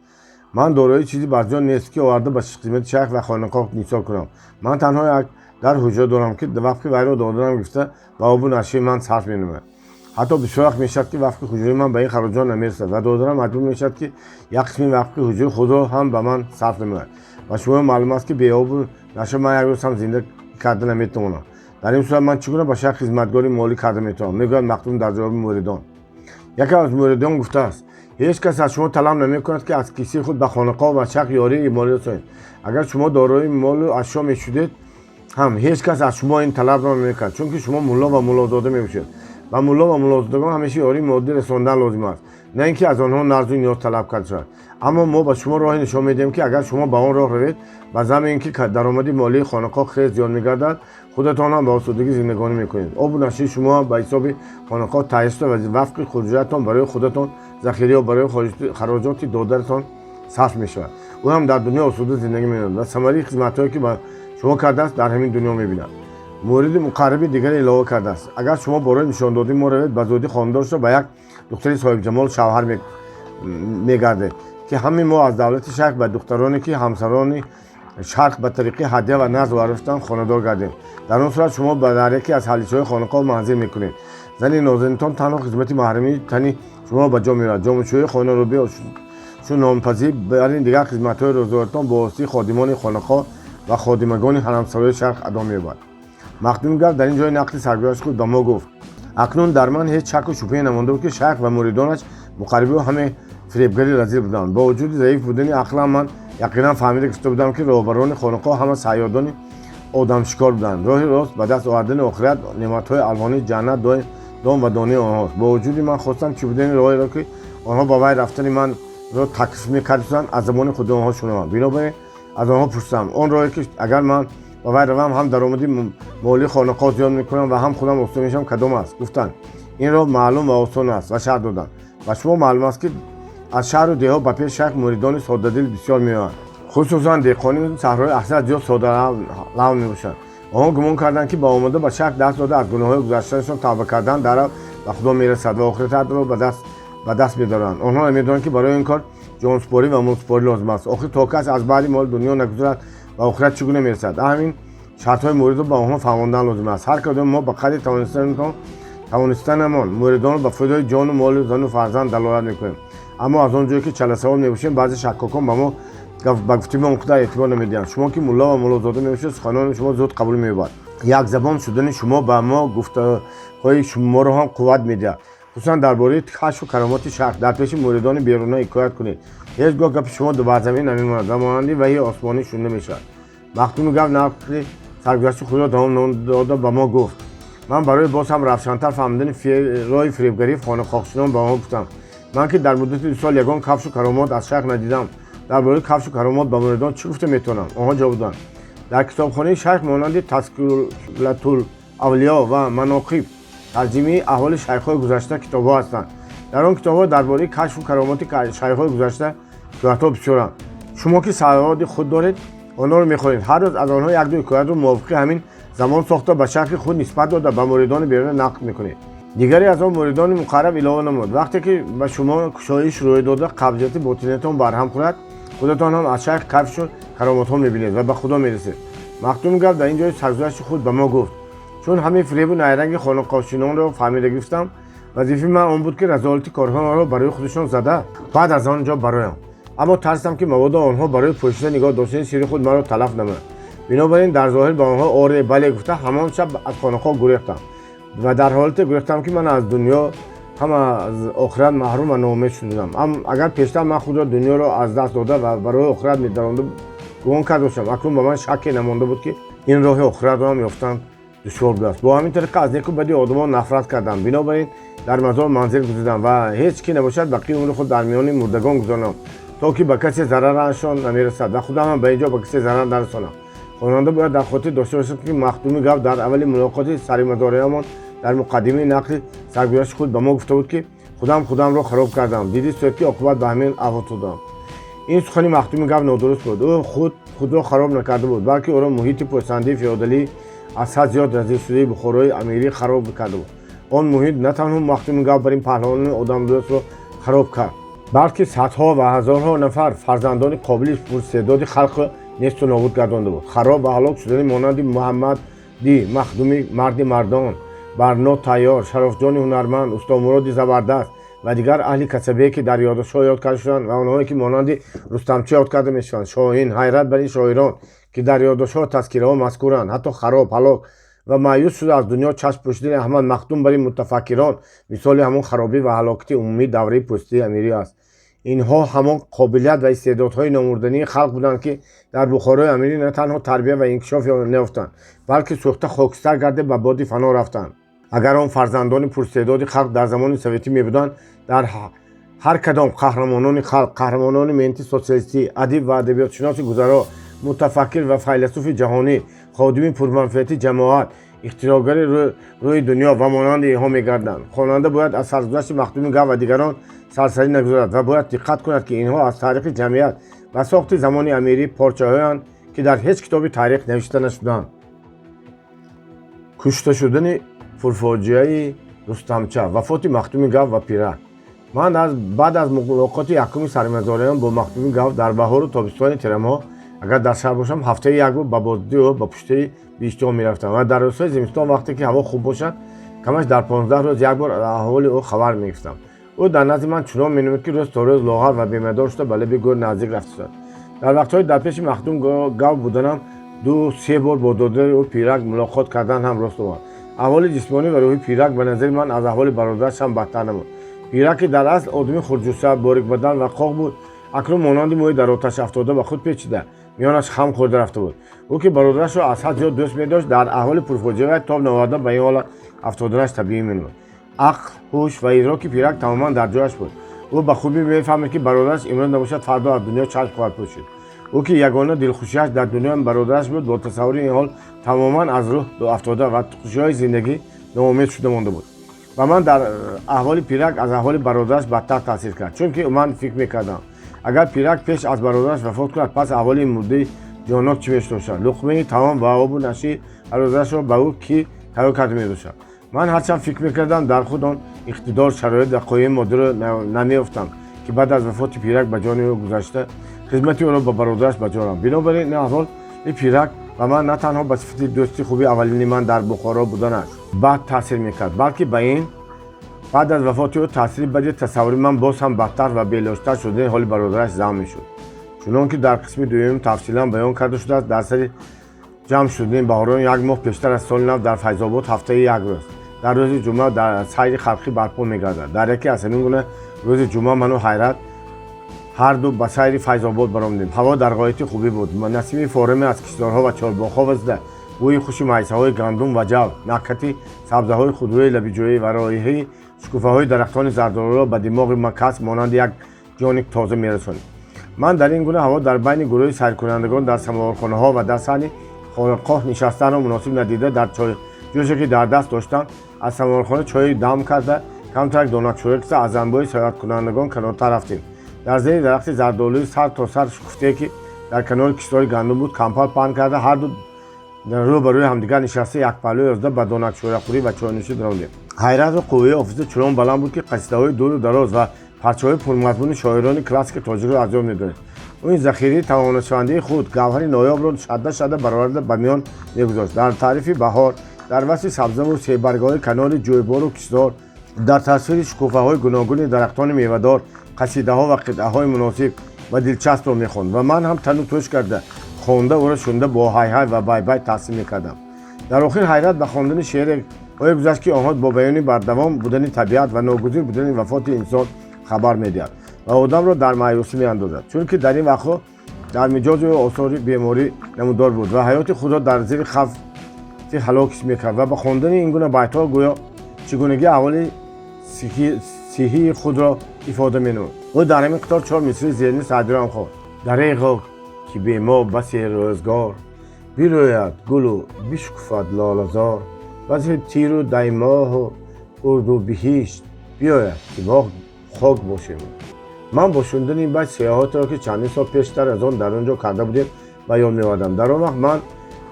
Ман дорои чизи барзиёд нест, ки оварда ба хизмати шайх ва хонақоҳ нисор кунам. Ман танҳо як дар ҳуҷра дорам, ки вақти вайро додарам гирифта ба обу нашии ман сарф менамояд. Ҳатто бисёр вақт мешавад, ки вақти ҳуҷраи ман ба ин хароҷот намерасад ва додарам маҷбур мешавад, ки як қисми вақти ҳуҷраи худро ҳам ба ман сарф намояд. Ва шумо маълум аст, ки беобу наша ман як рӯз ҳам зинда карда наметавонам. Дар ин сурат ман чӣ гуна ба шайх хизматгори молӣ карда метавонам?» мегӯяд Махдум дар ҷавоби муридон. Яке аз муридон гуфтааст: «Ҳеҷ кас аз шумо талаб намекунад, ки аз кисаи худ ба хонақоҳ ва шайх ёрии молӣ расонед. Агар шумо дорои молу ашё мешудед ҳам, ҳеҷ кас аз шумо ин талабро намекард, чунки шумо мулло ва муллозода мебошед ва мулло ва муллозодагон ҳамеша ёрии моддӣ расондан лозим аст, на ин ки аз онҳо назру ниёз талаб карда шавад. Аммо мо ба шумо роҳе нишон медиҳем, ки агар шумо ба он роҳ равед, ба замми ин ки даромади молии хонақоҳ хеле зиёд мегардад, худатон ҳам ба осудагӣ зиндагонӣ мекунед. Обу нашии шумо ҳам ба ҳисоби хонақоҳ таҳия шуда ва вафқи ҳуҷратон барои худатон захира ё барои хароҷоти додаратон сарф мешавад. Ӯ ҳам дар дунё осуда зиндагӣ менамояд ва самараи хизматҳое, ки ба шумо кардааст, дар ҳамин дунё мебинад». Муриди муқарраби дигаре илова кардааст: «Агар шумо бо роҳи нишондодии мо равед, ба зудӣ хонадор шуда, ба як духтари соҳибҷамол шавҳар мегардед, ки ҳамаи мо аз давлати шайх ба духтароне, ки ҳамсарони шарқ ба тариқи ҳадя ва назр варифтанд, хонадор гардем. Дар он сурат шумо дар яке аз ҳаличаҳои хонақоҳ манзил мекунед. Зани нозанинтон танҳо хизмати маҳрамии тани шуморо ба ҷо меорад. Ҷомашӯӣ, хонаробӣ, чун нонпазӣ, бари дигар хизматҳои рӯзгоратон бо воситаи ходимони хонақоҳ ва ходимагони ҳарамсарои шайх адо меёбад». Махдуми Гав дар ин ҷои нақли саргузашти худ ба мо гуфт: «Акнун дар ман ҳеҷ шаку шубҳае намонда буд, ки шайх ва муридонаш муқаррибиҳо ҳаме фиребгари разил буданд. Бо вуҷуди заиф будани ақлам, ман яқинан фаҳмида гирифта будам, ки роҳбарони хонақоҳ ҳама сайёдони одамшикор буданд. Роҳи рост ба даст овардани охират, неъматҳои алвонии ҷаннат дом ва донаи онҳост. Бо вуҷуди ман хостам чӣ будани роҳеро, ки онҳо ба вай рафтани манро таклиф мекарданд, аз забони худи онҳо шунавам. Бинобар ин аз онҳо пурсидам: он роҳе, ки агар ман ба вай равам, ҳам даромади молии хонақоҳ зиёд мекунам ва ҳам худам осуда мешавам, кадом аст? Гуфтанд, ин роҳ маълум ва осон аст ва шарҳ доданд: ба шумо маълум аст, ки аз шаҳру деҳо ба пеши шайх муридони соддадил бисёр меоянд. Хусусан деҳқони саҳрои аксар зиёд соддалавн мебошанд. Онҳо гумон карданд, ки ба омода ба шайх даст дода, аз гуноҳҳои гузаштаашон тавба кардан, дар ба Худо мерасад ва охиратро ба даст медоранд. Онҳо намедонанд, ки барои ин кор ҷонсупорӣ ва молсупорӣ лозим аст. Охир то кас аз баҳри моли дунё нагузарад, ба охират чӣ гуна мерасад? Ҳамин шартҳои муридро ба онҳо фаҳмондан лозим аст. Ҳар кадоми мо ба қадри тавонистанамон муридонро ба фоидаи ҷону молу зану фарзанд далолат мекунем. Аммо аз он ҷое ки чаласавод мебошем, баъзе шаккокон ба мо, ба гуфтаи мо он қадар эътибор намедиҳанд. Шумо ки мулло ва муллозода мебошед, суханони шумо зуд қабул меёбад. Якзабон шудани шумо ба мо гуфтаҳои моро ҳам қувват медиҳад. Хусусан дар бораи кашфу каромоти шайх дар пеши муридони беруна ҳикоят кунед. Ҳеҷ гоҳ гапи шумо бар замин намемонад ва монанди ваҳйи осмонӣ шунида мешавад». Махдуми Гав нақли саргузашти худро давом дода, ба мо гуфт: «Ман барои боз ҳам равшантар фаҳмидани роҳи фиребгарии хонақоҳшинон ба онҳо гуфтам: ман ки дар муддати 2 сол ягон кашфу каромот аз шайх надидам, дар бораи кашфу каромот ба муридон чӣ гуфта метавонам? Онҳо ҷавоб доданд: дар китобхонаи шайх монанди Тазкиратул авлиё ва Маноқиб, тарҷимаи аҳволи шайхҳои гузашта, китобҳо ҳастанд. Дар он китобҳо дар бораи кашфу каромоти шайхҳои гузашта ҳикоятҳо бисёранд. Шумо ки саводи худ доред, онҳоро мехонед. Ҳар рӯз аз онҳо якду ҳикоятро мувофиқи ҳамин замон сохта, ба шайхи худ нисбат дода, ба муридони беруна нақл мекунед». Дигаре аз он муридони муқарраб илова намуд: «Вақте ки ба шумо кушоиш рӯй дода, қабзияти ботинатон барҳам хӯрад, худатон ҳам аз шайх кашфу каромотҳо мебинед ва ба Худо мерасед». Махдуми Гав дар ин ҷои саргузашти худ ба мо гуфт: Чун ҳамин фиребу найранги хонақошинонро фаҳмида гирифтам, вазифаи ман он буд, ки разолати корхонаро барои худашон зада, баъд аз он ҷо бароям. Аммо тарсидам, ки мабодо онҳо барои пӯшида нигоҳ доштани сирри худ маро талаф намоянд. Бинобар ин дар зоҳир ба онҳо оре, бале гуфта, ҳамон шаб аз хонақоҳ гурехтам ва дар ҳолате гурехтам, ки ман аз дунё ҳама аз охират маҳрум ва ноумед шудам. Агар пештар ман худро дунёро аз даст дода ва барои охират медаронда гумон карда бошам, акнун ба ман шакке намонда буд, ки ин роҳи охиратро ҳам ёфтан душвор будааст. Бо ҳамин тариқа аз неку бади одамон нафрат кардам. Бинобар ин дар мазор манзил гузидам ва ҳеҷ ки набошад, бақии умри худ дар миёни мурдагон гузаронам, то ки ба касе зарарашон намерасад ва худам ҳам ба ин ҷо ба касе зарар нарасонам. Хонанда бояд дар хотир дошта бошад, ки Махдуми Гав дар аввали мулоқоти саримазореамон дар муқаддимаи нақли саргузашти худ ба мо гуфта буд, ки худам худамро хароб кардам, дидистоед, ки оқибат ба ҳамин аҳвол шудам. Ин сухани Махдуми Гав нодуруст буд. Ӯ худ худро хароб накарда буд, балки ӯро муҳити пурсандии феодалӣ, аз ҳад зиёд разилшудаи Бухорои амирӣ хароб карда буд. Он муҳит на танҳо Махдуми Гав бар ин паҳлавони одамдӯстро хароб кард, балки садҳо ва ҳазорҳо нафар фарзандони қобили пуристеъдоди халқро несту нобуд гардонда буд. Хароб ва ҳалок шудани монанди Муҳаммади Махдуми марди мардон, Барно Тайёр, Шарофҷони ҳунарманд, Устомуроди забардаст ва дигар аҳли касабие, ки дар ёддоштҳо ёд карда шуданд, ва онҳое, ки монанди Рустамчӣ ёд карда мешаванд, Шоҳин, ҳайрат бар ин шоирон, ки дар ёддоштҳо тазкираҳо мазкуранд, ҳатто хароб, ҳалок ва маъюс шуда аз дунё чашм пӯшидани Аҳмад Махдум бар ин мутафаккирон мисоли ҳамон харобӣ ва ҳалокати умумии давраи пӯстии амирӣ аст. Инҳо ҳамон қобилият ва истеъдодҳои номурдании халқ буданд, ки дар Бухорои амирӣ на танҳо тарбия ва инкишоф наёфтанд, балки сӯхта хокистар гарда ба боди фано рафтанд. Агар он фарзандони пуристеъдоди халқ дар замони советӣ мебуданд, дар ҳар кадом қаҳрамонони халқ, қаҳрамонони меҳнати социалистӣ, адиб ва адабиётшиноси гузаро, мутафаккир ва файласуфи ҷаҳонӣ, ходими пурманфиати ҷамоат, ихтироъгари рӯи дунё ва монанди инҳо мегарданд. Хонанда бояд аз саргузашти Махдуми Гав ва дигарон сарсарӣ нагузарад ва бояд диққат кунад, ки инҳо аз таърихи ҷамъият ва сохти замони амирӣ порчаҳоянд, ки дар ҳеҷ китоби таърих навишта нашуданд. Кушта шудани пурфоҷиаи Рустамча, вафоти Махдуми Гав ва Пирак. Ман баъд аз мулоқоти якуми сармазориён бо Махдуми Гав дар баҳору тобистони тирамоҳ, агар дар шаҳр бошам, ҳафтаи як бор ба боздиди ӯ ба пуштаи биҳиштиҳо мерафтам ва дар рӯзҳои зимистон, вақте ки ҳаво хуб бошад, камаш дар 15 рӯз як бор аз аҳволи ӯ хабар мегирифтам. Ӯ дар назди ман чунон менамуд, ки рӯз то рӯз лоғар ва бемадор шуда, ба лаби гӯр наздик рафта шуд. Дар вақтҳои дар пеши Махдум Гав буданам ду се бор бо додари ӯ Пирак мулоқот кардан ҳам рост омад. Аҳволи ҷисмонӣ ва рӯҳии Пирак ба назари ман аз аҳволи бародараш ҳам бадтар набуд. Пирак, ки дар асл одами хурдҷусса, борикбадан ва қоқ буд, акнун монанди мӯи дар оташ афтода, ба худ печида, миёнаш хам хӯрда рафта буд. Ӯ, ки бародарашро аз ҳад зиёд дӯст медошт, дар аҳволи пурфоҷиа тоб наоварда ба ин ҳолат афтоданаш табиӣ менамуд. Ақл, ҳуш ва идроки Пирак тамоман дар ҷояш буд. Ӯ ба хубӣ мефаҳмид, ки бародараш имрӯз набошад, фардо аз дунё чашм хоҳад пӯшид. Ӯ, ки ягона дилхушиаш дар дунё бародараш буд, бо тасаввури ин ҳол тамоман аз рӯҳ афтода ва хушиҳои зиндагӣ ноумед шуда монда буд. Ба ман дар аҳволи Пирак аз аҳволи бародараш бадтар таъсир кард, чунки ман фикр мекардам, агар Пирак пеш аз бародараш вафот кунад, пас аҳволи мурдаи ҷоннок чӣ мешудошад? Луқмаи таом ва обу нашии ҳаррӯзаашро ба ӯ кӣ тайёр карда медошад? Ман ҳарчанд фикр мекардам, дар худ он иқтидор, шароит ва қувваи моддиро намеёфтам, ки баъд аз вафоти Пирак ба ҷони ӯ гузашта, хизмати ӯро ба бародараш ба ҷо орам. Бинобар ин аҳволи Пирак ба ман на танҳо ба сифати дӯсти хуби аввалини ман дар Бухоро буданаш бад таъсир мекард, балки ба ин баъд аз вафоти ӯ таъсири бади тасаввури ман боз ҳам бадтар ва беилоҷтар шудани ҳоли бародараш зам мешуд. Чунон ки дар қисми дуюм тафсилан баён карда шудааст, дар сари ҷамъ шудани баҳорон як моҳ пештар аз соли нав дар Файзобод ҳафтаи як рӯз дар рӯзи ҷумъа дар сайри халқӣ барпо мегардад. Дар яке аз ҳамин гуна рӯзи ҷумъа ману Ҳайрат ҳарду ба сайри Файзобод баромадем. Ҳаво дар ғояти хубӣ буд. Насими фориме аз киштзорҳо ва чорбоғҳо вазида, бӯи хуши майсаҳои гандум ва ҷав, накҳати сабзаҳои худрӯи лабиҷӯӣ ва роиҳаи шукуфаҳои дарахтони зардолуро ба димоғи кас монанди як ҷони тоза мерасонид. Ман дар ин гуна ҳаво дар байни гурӯҳи сайркунандагон дар самовархонаҳо ва дар саҳни хонақоҳ нишастанро муносиб надида, дар ҷӯше, ки дар даст доштам, аз самовархона чои дам карда, камтарак донакшӯра киса, аз анбӯҳи сайёҳаткунандагон канортар рафтем. Дар зери дарахти зардолуи сар то сар шукуфтае, ки дар канори киштзори гандум буд, кампал паҳн карда, ҳарду рӯ ба рӯи ҳамдигар нишаста, якпаҳлӯ ёзда, ба донакшӯрахӯрӣ ва чойнӯшӣ даромадем. Ҳайратро қувваи ҳофиза чунон баланд буд, ки қасидаҳои дуру дароз ва парчаҳои пурмазмуни шоирони классики тоҷикро аз ёд медонист. Ӯ ин захираи тавонашавандаи худ гавҳари ноёбро шадда шадда бароварда ба миён мегузошт. Дар таърифи баҳор, Дар васфи сабзаву себаргҳои канори ҷӯйбору киштзор, дар тасвири шукуфаҳои гуногуни дарахтони мевадор қасидаҳо ва қитъаҳои муносиб ва дилчаспро мехонд ва ман ҳам тану тӯш карда хонда, ӯро шунида, бо ҳайҳай ва байбай таҳсин мекардам. Дар охир ҳайрат ба хондани шеърҳое гузашт, ки онҳо бо баёни бардавом будани табиат ва ногузир будани вафоти инсон хабар медиҳад ва одамро дар маъюсӣ меандозад, чунки дар ин вақтҳо дар миҷози ӯ осори беморӣ намудор буд ва ҳаёти худро дар зери хавфи ҳалок ҳис мекард ва ба хондани ин гуна байтҳо гӯё чигунагии аҳволи сиҳҳии худро ифода менамуд. Ӯ дар ҳамин қатор чор мисраи зерини Саъдиро ҳам хонд: Дареғо, ки бе мо басе рӯзгор, бирӯяд гулу бишкуфад лолазор, басе тиру даймоҳу урдубиҳишт биёяд, ки мо хок бошем. Ман бо шунидани ин байт саёҳатеро, ки чандин сол пештар аз он дар он ҷо карда будем, ба ёд меовардам. Дар он вақт ман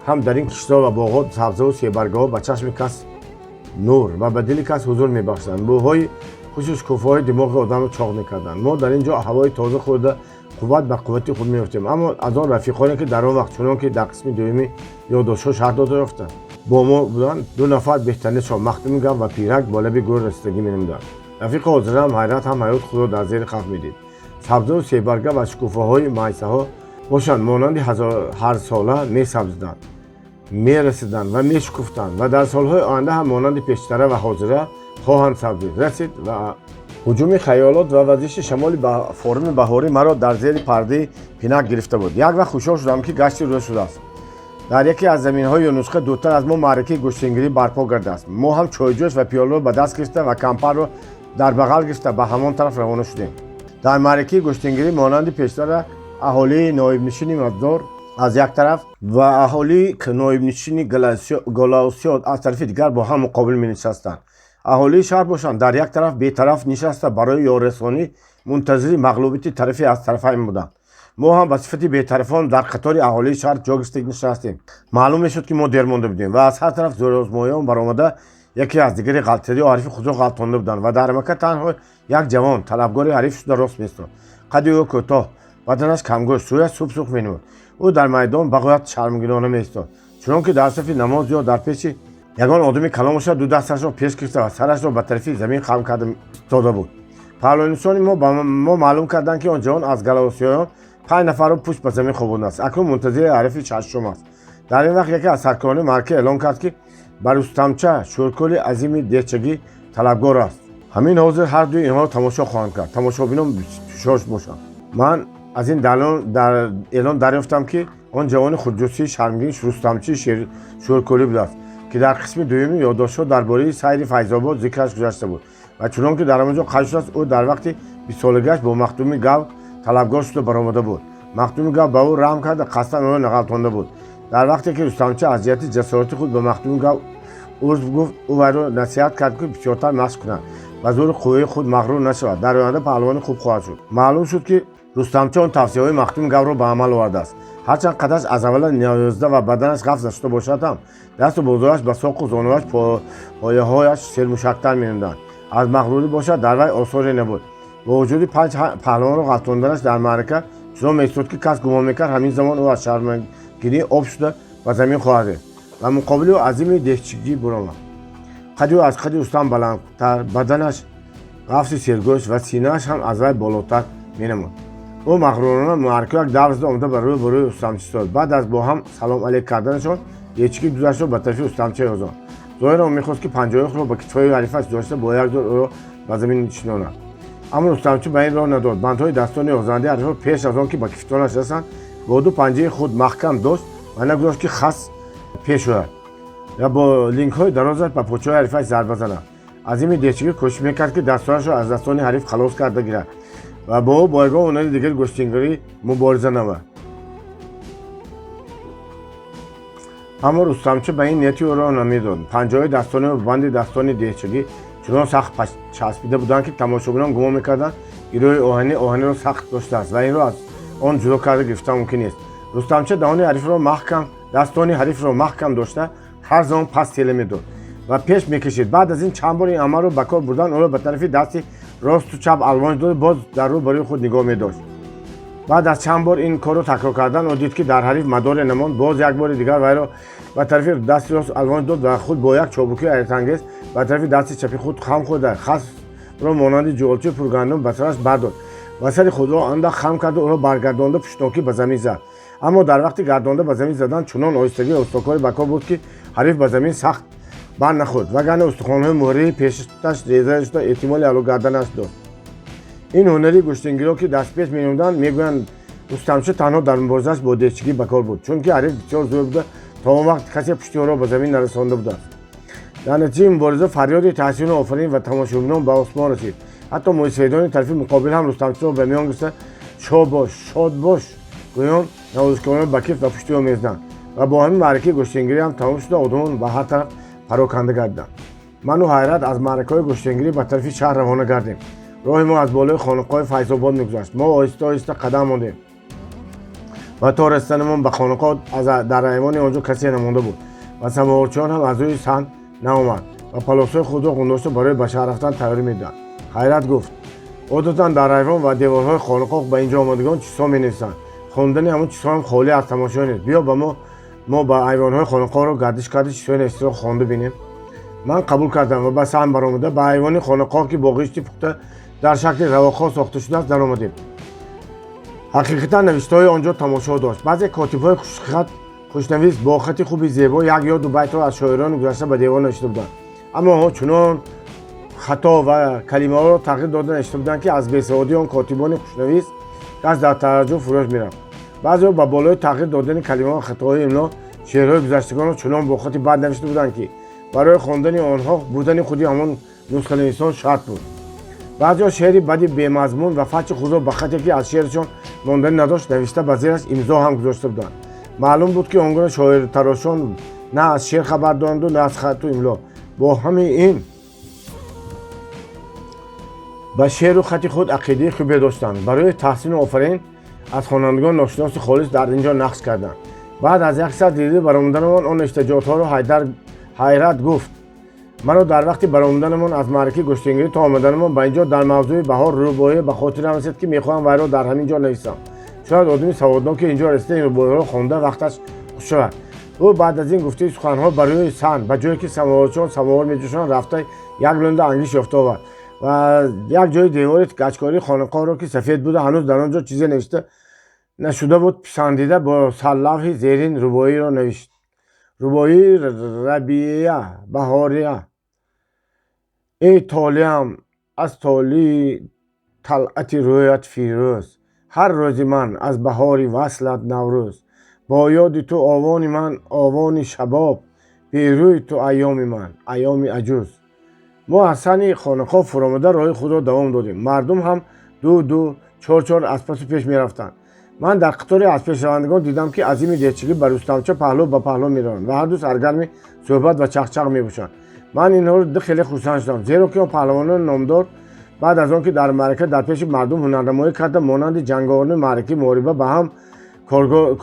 ҳам дар ин киштзор ва боғот сабзаву себаргаҳо ба чашми кас нур ва ба дили кас ҳузур мебахшиданд, бӯҳои хушу шукуфаҳои димоғи одамро чоқ мекарданд. Мо дар ин ҷо ҳавои тоза хӯрда, қувват ба қуввати худ меёфтем. Аммо аз он рафиқоне, ки дар он вақт, чунон ки дар қисми дуюми ёддоштҳо шарҳ дода ёфтанд, бо мо буданд, ду нафар беҳтаринашон, Махдуми Гав ва Пирак, ба лаби гӯр расидагӣ менамуданд. Рафиқи ҳозираам ҳайрат ҳам ҳаёти худро дар зери хавф медид. Сабзаву себарга ва шукуфаҳои майсаҳо бошанд, монанди ҳарсола месабзиданд, мерасиданд ва мешукуфтанд ва дар солҳои оянда ҳам монанди пештара ва ҳозира хоҳанд сабзид. Расид ва ҳуҷуми хаёлот ва вазиши шамоли форуми баҳорӣ маро дар зери пардаи пинак гирифта буд. Як вақт ҳушёр шудам, ки гашти рӯз шудааст. Дар яке аз заминҳои юнусқа дуртар аз мо маъракаи гӯштингирӣ барпо гардааст. Мо ҳам чойҷӯш ва пиёларо ба даст гирифта ва кампарро дар бағал гирифта, ба ҳамон тараф равона шудем. Дар маъракаи гӯштингирӣ монанди пештара аҳолии ноибнишини Маздор аз як тараф ва аҳолии ноибнишини Голоусиёт аз тарафи дигар бо ҳам муқобил менишастанд. Аҳолии шаҳр бошанд, дар як тараф бетараф нишаста, барои ёррасонӣ мунтазири мағлубияти тарафе аз тарафайн буданд. Мо ҳам ба сифати бетарафон дар қатори аҳолии шаҳр ҷо гирифта нишастем. Маълум мешуд, ки мо дер монда будем ва аз ҳар тараф зӯрозмоён баромада, яке аз дигаре ғалтида ё ҳарифи худро ғалтонда буданд ва дар мака танҳо як ҷавон талабгори ҳариф шуда рост меистод. Қади ӯ кӯтоҳ, баданаш камгӯшт, рӯяш субсурх менамуд. Ӯ дар майдон бағоят шармгинона меистод, чунон ки дар сафи намоз ё дар пеши ягон одами калон бошад, ду дасташро пеш гирифта ва сарашро ба тарафи замин хам карда истода буд. Паҳлавонисони мо ба мо маълум карданд, ки он ҷавон аз галаусиёён панҷ нафарро пушт ба замин хобондааст, акнун мунтазири ҳарифи шашум аст. Дар ин вақт яке аз саркорони маърака эълон кард, ки ба Рустамча Шӯркӯли Азими Деҳчагӣ талабгор аст. Ҳамин ҳозир ҳар дуи инҳоро тамошо хоҳанд кард, тамошобинон ҳушёр бошанд. Ман аз ин эълон дарёфтам, ки он ҷавони хурдҷуссаи шармгин Рустамчии Шӯркӯлӣ будааст, ки дар қисми дуюми ёддоштҳо дар бораи сайри Файзобод зикраш гузашта буд ва чунон ки дар он ҷо қайд шудааст, ӯ дар вақти бистсолагиаш бо Махдуми Гав талабгор шуда баромада буд. Махдуми Гав ба ӯ раҳм карда, қасдан ӯро нағалтонда буд. Дар вақте ки Рустамча аз ҷиҳати ҷасорати худ ба Махдуми Гав узр гуфт, ӯ вайро насиҳат кард, ки бисёртар машқ кунад, ба зӯри қувваи худ мағрур нашавад, дар оянда паҳлавони хуб хоҳад шуд. Маълум шуд, ки Рустамча он тавсияҳои Махдуми Гавро ба амал овардааст. Ҳарчанд қадаш аз аввала наёзда ва баданаш ғафз нашуда бошад ҳам, дасту бозуяш ба соқу зонуаш, пояҳояш сермушактар менамуданд. Аз мағрурӣ бошад, дар вай осоре набуд. Бо вуҷуди панҷ паҳлавонро ғалтонданаш, дар маърака чунон меистод, ки кас гумон мекард, ҳамин замон ӯ аз шармгинӣ об шуда ба замин хоҳад рехт. Ва муқобили ӯ Азими Деҳчигӣ буромад. Қади ӯ аз қади Рустам баландтар, баданаш ғафси сергӯшт ва синааш ҳам аз вай болотар менамуд. Ӯ мағрурона маъракаро як давр зада омада, ба рӯ ба рӯи Рустамчӣ истод. Баъд аз бо ҳам салом алейк карданашон, Деҳчигӣ дудашро ба тарафи Рустамча ёзонд. Зоҳиран ӯ мехост, ки панҷаҳои худро ба китфҳои ҳарифаш дошта, бо як зӯр ӯро ба замин шинонад. Аммо Рустамчӣ ба ин роҳ надод. Бандҳои дастони ёзандаи ҳарифро пеш аз он ки ба кифтонаш расанд, бо ду панҷаи худ маҳкам дошт ва нагузошт, ки хас пеш ояд ва бо лингҳои дарозаш ба почаҳои ҳарифаш зарба занад. Азими Деҳчигӣ кӯшиш мекард, ки дастонашро аз дастони ҳариф халос карда гирад ва бо ӯ бо ягон ҳунари дигари гӯштингирӣ мубориза намояд. Аммо Рустамча ба ин нияти ӯро намедод. Панҷаҳои дастони ӯ ба банди дастони Деҳчагӣ чунон сахт часпида буданд, ки тамошобинон гумон мекарданд, гирӯҳи оҳанӣ оҳаниро сахт доштааст ва инро аз он ҷудо карда гирифтан мумкин нест. Рустамча даҳони ҳарифро маҳкам дастони ҳарифро маҳкам дошта, ҳар замон пас тела медод ва пеш мекашид. Баъд аз ин чанд бор ин амалро ба кор бурдан, ӯро ба тарафи дасти росту чап алвонҷ дода, боз дар рӯ барои худ нигоҳ медошт. Баъд аз чанд бор ин корро такрор кардан, ӯ дид, ки дар ҳариф мадоре намонд. Боз як бори дигар вайро ба тарафи дасти рост алвонҷ дод ва худ бо як чобукии ҳайратангез ба тарафи дасти чапи худ хам хӯрда, хасмро монанди ҷуғолчаи пургандум ба сараш бардод ва сари худро андак хам карду ӯро баргардонда, пуштнокӣ ба замин зад. Аммо дар вақти гардонда ба замин задан чунон оҳистагии устокорӣ ба кор буд, ки ҳариф ба замин сахт бар нахӯрд, вагарна устухонҳои муҳраи пешташ реза шуда, эҳтимоли ҳалок гарданаш дошт. Ин ҳунари гӯштингиро, ки дастпеш менамуданд, мегӯянд, Рустамча танҳо дар муборизааш бо Деҳчигӣ ба кор буд, чунки ҳариф бисёр зӯр буда, то он вақт касе пушти ӯро ба замин нарасонда будааст. Дар натиҷаи мубориза фарёди таҳсину офарин ва тамошобинон ба осмон расид. Ҳатто мӯйсафедони тарафи муқобил ҳам Рустамчаро ба миён гирифта, «Шобош, шод бош» гӯён, навозишкорона ба киф ва пушти ӯ мезаданд. Ва бо ҳамин маъракаи гӯштингирӣ ҳам тамом шуда, одамон ба ҳар тараф пароканда гардиданд. Ману Ҳайрат аз маъракаҳои гӯштингирӣ ба тарафи шаҳр равона гардем. Роҳи мо аз болои хонақоҳи Файзобод мегузашт. Мо оҳиста оҳиста қадам мондем ва то расиданамон ба хонақоҳ дар айвони он ҷо касе намонда буд ва самоварчиён ҳам аз рӯи саҳн наомад ва палосҳои худро ғундошта, барои ба шаҳр рафтан тайёрӣ медиданд. Ҳайрат гуфт: «Одатан дар айвон ва деворҳои хонақоҳ ба инҷо омадагон чизҳо менависанд. Хондани ҳамон чизҳо ҳам холӣ аз тамошо нест. Биё, ба мо ба айвонҳои хонақоҳро гардиш карда, чизҳои навиштаро хонда бинем». Ман қабул кардам ва ба саҳн баромада, ба айвони хонақоҳ, ки бо ғишти пухта дар шакли равоқҳо сохта шудааст, даромадем. Ҳақиқатан, навиштаҳои он ҷо тамошо дошт. Баъзе котибҳои хушхат, хушнавис бо хати хуби зебо як ё ду байтро аз шоирони гузашта ба девор навишта буданд, аммо онҳо чунон хато ва калимаҳоро тағйир дода навишта буданд, ки аз бесаводии он котибони хушнавис кас дар тааҷҷуб фурӯш мерафт. Баъзеҳо ба болои тағйир додани калима ва хатоҳои имло шеърҳои гузаштагонро чунон бо хати бад навишта буданд, ки барои хондани онҳо будани худи ҳамон нусханависон шарт буд. Баъзеҳо шеъри бади бемазмун ва фачи худро ба хате, ки аз шеършон монданӣ надошт, навишта, ба зераш имзо ҳам гузошта буданд. Маълум буд, ки он гуна шоиртарошон на аз шеър хабар доранду, на аз хату имло. Бо ҳамаи ин ба шеъру хати худ ақидаи хубе доштанд. Барои таҳсину офарин аз хонандагон ношиноси холис дар ин ҷо нақш карданд. Баъд аз як саат дида баромаданамон он навиштаҷотҳоро Ҳайрат гуфт: «Маро дар вақти баромаданамон аз маъракаи гӯштингирӣ то омаданамон ба ин ҷо дар мавзӯи баҳор рубоӣ ба хотирам расид, ки мехоҳам вайро дар ҳамин ҷо нависам. Шояд одами саводноки ин ҷо расида, ин рубоиҳоро хонда, вақташ хуш шавад». Ӯ баъд аз ин гуфтаи суханҳо ба рӯи саҳн, ба ҷое ки самоварчиён самовар меҷӯшонанд, рафта, як лунда ангишт ёфта овард ва як ҷои девори гачкории хонақоҳро, ки сафед буда, ҳанӯз дар он ҷо чизе навишта нашуда буд, писандида, бо сарлавҳи зерин рубоиро навишт. Рубоии рабиия баҳория. Эй толиам аз толии талъати рӯят фирӯз, ҳар рӯзи ман аз баҳори васлат наврӯз. Бо ёди ту овони ман овони шабоб, берӯи ту айёми ман айёми аҷуз. Мо аз саҳни хонақоҳ фуромада, роҳи худро давом додем. Мардум ҳам ду ду, чор чор аз пасу пеш мерафтанд. Ман дар қатори аз пешравандагон дидам, ки Азими Деҳчигӣ ба Рустамча паҳлӯ ба паҳлӯ мераванд ва ҳарду саргарми суҳбат ва чақчақ мебошанд. Ман инҳоро дида, хеле хурсанд шудам, зеро ки он паҳлавонони номдор баъд аз он ки дар маърака дар пеши мардум ҳунарнамоӣ карда, монанди ҷанговарони маъракаи муҳориба ба ҳам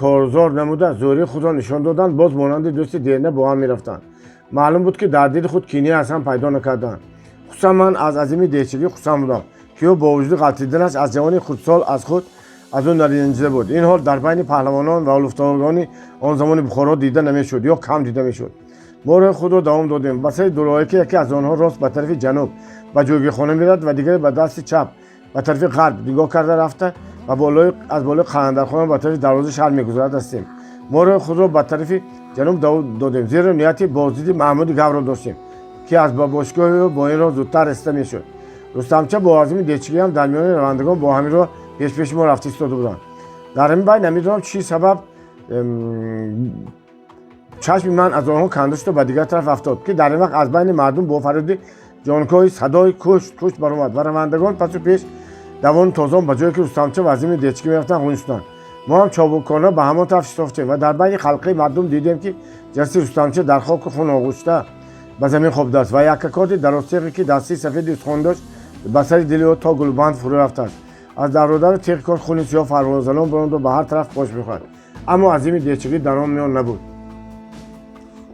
корзор намуда, зӯрии худро нишон доданд, боз монанди дӯсти дерина бо ҳам мерафтанд. Маълум буд, ки дар дили худ кинае аз ҳам пайдо накарданд. Хусусан ман аз Азими Деҳчигӣ хурсанд будам, ки ӯ бо вуҷуди ғалтиданаш аз ҷавони хурдсол аз худ аз ӯ наранҷида буд. Ин ҳол дар байни паҳлавонон ва олуфтагони он замони Бухоро дида намешуд ё кам дида мешуд. Мо роҳи худро давом додем. Ба сари дуроҳе, ки яке аз онҳо рост ба тарафи ҷануб ба ҷойгирхона меравад ва дигаре ба дасти чап ба тарафи ғарб нигоҳ карда рафта ва аз болои қаландархона ба тарафи дарвозаи шаҳр мегузарад, ҳастем. Мо роҳи худро ба тарафи ҷануб давом додем, зеро нияти боздиди Маҳмуди Гавро доштем, ки аз ба бошгоҳи ӯ бо ин роҳ зудтар расида мешуд. Рустамча бо Азими Деҳчигӣ ҳам дар миёни равандагон бо ҳамин роҳ пешпеши мо рафта истода буданд. Дар ҳамин байн намедонам чӣ сабаб чашми ман аз онҳо канда шуда, ба дигар тараф афтод, ки дар ин вақт аз байни мардум бо фарёди ҷонкоҳи садои «Кушт, кушт» баромад ва равандагон пасу пеш давону тозон ба ҷое, ки Рустамча ва Азими Деҳчигӣ мерафтанд, ғун шуданд. Мо ҳам чобукона ба ҳамон тараф шитофтем ва дар байни халқаи мардум дидем, ки ҷасади Рустамча дар хоку хун оғушта ба замин хобидааст ва яккакорди дарозтеғе, ки дастаи сафеди устухон дошт, ба сари дили ӯ то гулбанд фурӯ рафтааст. Аз дародару теғи кор хуни сиёҳ фарвозанон баронду ба ҳар тараф пош мехӯрд. Аммо Азими Деҳчигӣ дар он миён набуд.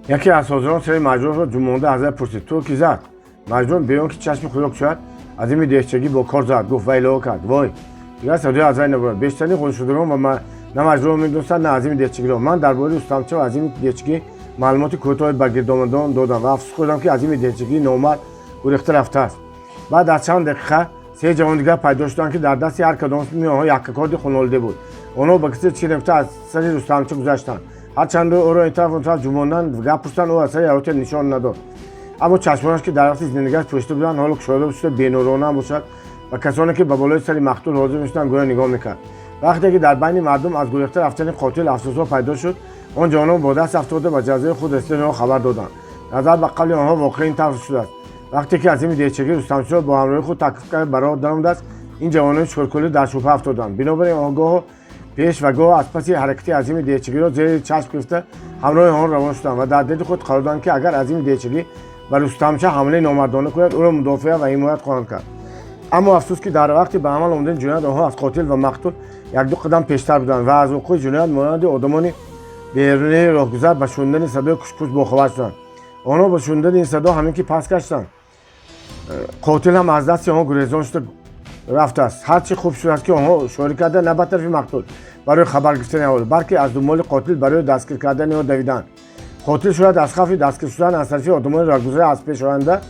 Яке аз ҳозирон сари маҷрӯҳро ҷумонда аз вай пурсид: «Ту ки зад?» Маҷрӯҳ бе он ки чашми худро кушояд, «Азими Деҳчагӣ бо кор зад», гуфт ва илова кард: «Вой, Дигар садои аз вай набурад. Бештарини хуншудагон ва на маҷрӯҳро медонистанд, на Азими Деҳчигиро. Ман дар бораи Рустамча ва Азими Деҳчигӣ маълумоти кӯтоҳе ба гирдомадон додам ва афсӯс хӯрдам, ки Азими Деҳчигӣ номард гурехта рафтааст. Баъд аз чанд дақиқа се ҷавон дигар пайдо шуданд, ки дар дасти ҳар кадоми онҳо яккакорди хунолида буд. Онҳо ба киси чӣ гирифта аз сари Рустамча гузаштанд. Ҳарчанд ӯро ин тараф он тараф ҷунбонданд, гап пурсиданд, ӯ аз сари ҳаёте нишон надод. Аммо чашмонаш, ки дар вақти зиндагиаш пӯшида буданд, ҳоло кушода шуда, бенурона ҳам бошад, ба касоне, ки ба болои сари мақтул ҳозир мешуданд, гӯё нигоҳ мекард. Вақте ки дар байни мардум аз гурехта рафтани қотил афсӯсҳо пайдо шуд, он ҷавонон бо даст афтода ба ҷазои худ расидани онҳо хабар доданд. Назар ба қавли онҳо, воқеа ин тавр шудааст. Вақте ки Азими Деҳчагӣ Рустамчиро бо ҳамроҳи худ таклиф карда ба роҳ даромадааст, ин ҷавонони шӯркӯлӣ дар шубҳа афтоданд. Бинобар ин онҳо гоҳо пеш ва гоҳо аз паси ҳаракати Азими Деҳчагиро зери чашм гирифта, ҳамроҳи он равон шуданд ва дар дили худ қарор доданд, ки агар Азими Деҳчагӣ ба Рустамча ҳамлаи номардона кунад, ӯро мудофиа ва ҳимоят хоҳанд кард. Аммо афсӯс, ки дар вақти ба амал омадани ҷиноят онҳо аз қотил ва мақтул якду қадам пештар буданд ва аз вуқӯи ҷиноят монанди одамони берунии роҳгузар ба шунидани садои кушкуш бохабар шуданд. Онҳо бо шунидани ин садо ҳамин ки пас гаштанд, қотил ҳам аз дасти онҳо гурезон шуда рафтааст. Ҳарчи хуб шудааст, ки онҳо шорӣ карда на ба тарафи мақтул барои хабар гирифтани аҳолӣ, балки аз дунболи қотил барои дастгир кардани ӯ давиданд. Қотил шояд аз хавфи дастгир шудан аз тарафи одамони роҳгузар аз пешоянда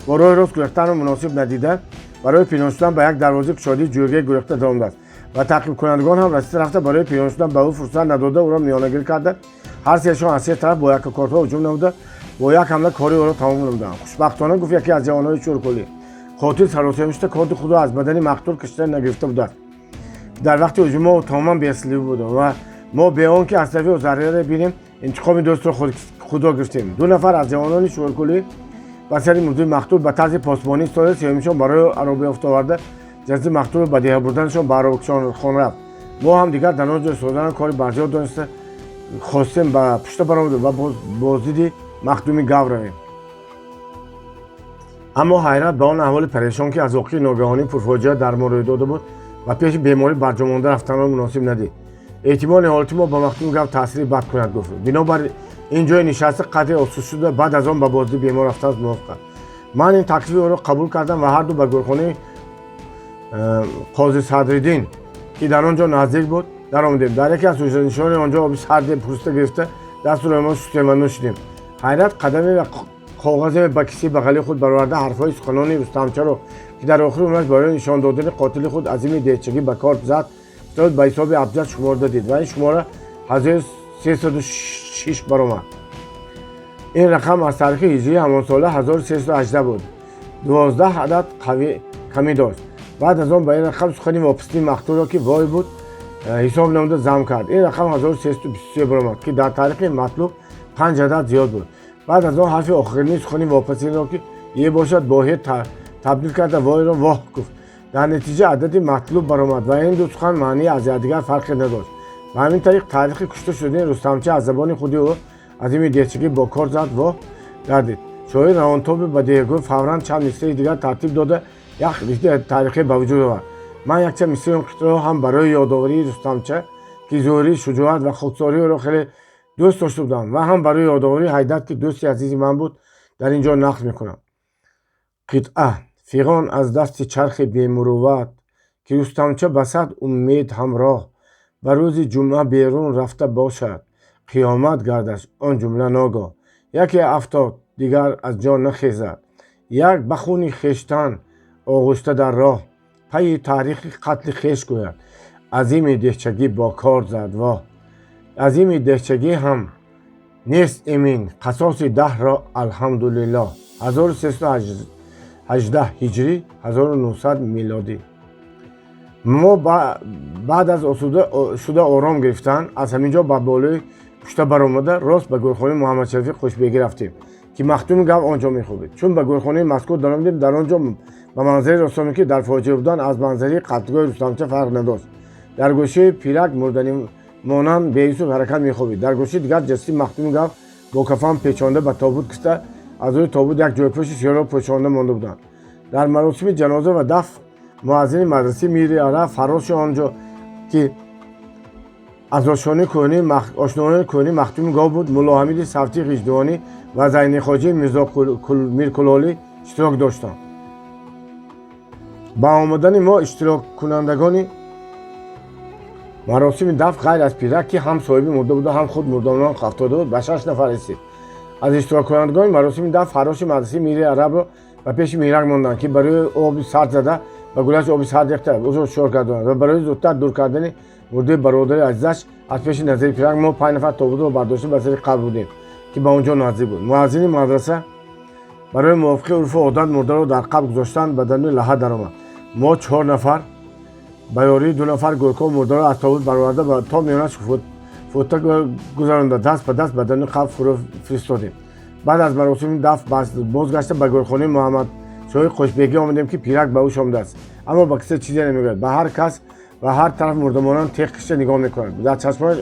бо роҳи рост гурехтанро муносиб надида, барои пинҳон шудан ба як дарвозаи кушодии ҷӯйгае гурехта даромадааст ва таъқибкунандагон ҳам расида рафта, барои пинҳон шудан ба ӯ фурсат надода, ӯро миёнагирӣ карда, ҳар сеашон аз се тараф бо яккакортҳо ҳуҷум намуда, бо як ҳамла кори ӯро тамом намуданд. Хушбахтона, гуфт яке аз ҷавонҳои чӯркӯлӣ, қотил саросема шуда, корди худро аз бадани мақтул кашида нагирифта будааст. Дар вақти ҳуҷум мо тамоман беаслиҳа будем ва мо бе он ки аз тарафи ӯ зарраре бинем, интиқоми дӯстро худро гирифтем. Ду нафар аз ҷавонони шӯркӯлӣ ба сари мурдуи мақтул ба тарзи посбонӣ истода, сеюмишон барои аробаёфта оварда, ҷасади мақтулро ба деҳа бурданашон ба аробакшон рафт. Мо ҳам дигар дар он ҷо истодан кори барзиёд дониста, хостем ба пушта баромадем ва боздиди махдуми гав равем. Аммо ҳайрат ба он аҳволи парешон, ки аз воқеи ногаҳонии пурфоҷиа дар мо рӯй дода буд, ва пеши беморӣ барҷомонда рафтанро муносиб надид. Эҳтимоли ҳолати мо ба махдуми гав таъсири бад кунад, гуфт. Бинобар ин ҷои нишаста қадре осуд шуда, баъд аз он ба боздиди бемор рафтан мувофиқ аст. Ман ин таклифи ӯро қабул кардам ва ҳарду ба гурхонаи Қози Садриддин, ки дар он ҷо наздик буд, даромадем. Дар яке аз ҳуҷранишинони он ҷо оби сарде пурсида гирифта, дасту рӯймон шустем ва нӯшидем. Ҳайрат қадаме ва коғазе ба кисаи бағали худ бароварда, ҳарфҳои суханони Рустамчаро, ки дар охири умраш барои нишон додани қотили худ Азими Деҳчагӣ ба кор зад, ба ҳисоби абҷад шуморда дид ва ин шумора 1306 баромад. Ин рақам аз таърихи ҳиҷрии ҳамонсола 1318 буд, 12 адад камӣ дошт. Баъд аз он ба ин рақам сухани вопасини мақтулро, ки вой буд, ҳисоб намуда зам кард. Ин рақам 1323 баромад, ки дар таърихи матлуб панҷ адад зиёд буд. Баъд аз он ҳарфи охирини сухани вопасинро, ки е бошад, бо ҳе табдил карда, войро воҳ гуфт. Дар натиҷа адади матлуб баромад ва ин ду сухан маънии аз якдигар фарқе надошт. Ба ҳамин тариқ таърихи кушта шудани Рустамча аз забони худи ӯ, Азими Деҳчагӣ, бо кор зад воҳ гардид. Шоир равонтоби ба деҳгӯй фавран чанд мисраи дигар тартиб дода, як риштаи таърихӣ ба вуҷуд овард. Ман якчанд мисраи он қитъаро ҳам барои ёдоварии Рустамча, ки зоҳирии шуҷоат ва хоксории ӯро хеле дӯст дошта будам, ва ҳам барои ёдоварии Ҳайдар, ки дӯсти азизи ман буд, дар ин ҷо нақл мекунам. Қитъа. Фиғон аз дасти чархи бемурувват, ки Рустамча ба сад умед ҳамроҳ ба рӯзи ҷумъа берун рафта бошад, қиёмат гардаш он ҷумла ногоҳ. Яке афтод, дигар аз ҷо нахезад, як ба хуни хештан оғушта дар роҳ. Пайи таърихи қатли хеш гӯяд, Азими Деҳчагӣ бо кор зад воҳ. Азими Деҳчагӣ ҳам нест эмин, қасоси даҳрро алҳамдулиллоҳ. 1318 ҳиҷрӣ, 1900 милодӣ. Мо баъд аз осуда шуда ором гирифтан, аз ҳамин ҷо ба болои пушта баромада, рост ба гурхонаи Муҳаммадшафиқ Хушбегӣ рафтем, ки махдуми гав он ҷо мехобид. Чун ба гурхонаи мазкур даромадем, дар он ҷо ба манзаре рост омадем, ки дар фоҷиа будан аз манзараи қатлгоҳи Рустамча фарқ надошт. Дар гӯшаи пирак мурданӣ монанд беюсуф ҳаракат мехобид. Дар гӯшаи дигар ҷасади махдуми гав бо кафан печонда, ба тобут киста, аз рӯи тобут як ҷойпӯши сиёҳро пӯшонда монда буданд. Дар маросими ҷаноза ва дафн муаззини мадрасаи Мири Араб, фарроши он ҷо, ки аз ошноёни кӯҳнии махдуми гов буд, Муллоҳамиди Савтии Ғиждувонӣ ва Зайнихоҷии Миркулолӣ иштирок доштанд. Ба омадани мо иштироккунандагони Маросими дафн ғайр аз пирак, ки ҳам соҳиби мурда буда, ҳам худ мурдамонан афтода буд, ба 6 нафар расид. Аз иштироккунандагони маросими дафн фарроши мадрасаи Мири Арабро ба пеши мирак монданд, ки барои оби сард зада ба гулаш оби сард рехта ӯро ҳушёр гардонад ва барои зудтар дур кардани мурдаи бародари азизаш аз пеши назари пирак мо 5 нафар тобутро бардошта ба сари қабр будем, ки ба он ҷо наздик буд. Муаззини мадраса барои мувофиқи урфу одат мурдаро дар қабр гузоштан ба даруни лаҳад даромад. Мо 4 нафар ба ёрии 2 нафар гӯрков мурдаро аз тобут бароварда, то миёнаш фӯта гузаронда, даст ба даст ба даруни қабр фурӯ фиристодем. Баъд аз маросими дафн бозгашта ба гӯрхонаи Муҳаммадшоҳи Қӯшбегӣ омадем, ки пирак ба ҳуш омадааст, аммо ба кисе чизе намегӯяд. Ба ҳар кас ва ҳар тараф мурдамонанд теғ кишта нигоҳ мекунад. Дар чашмонаш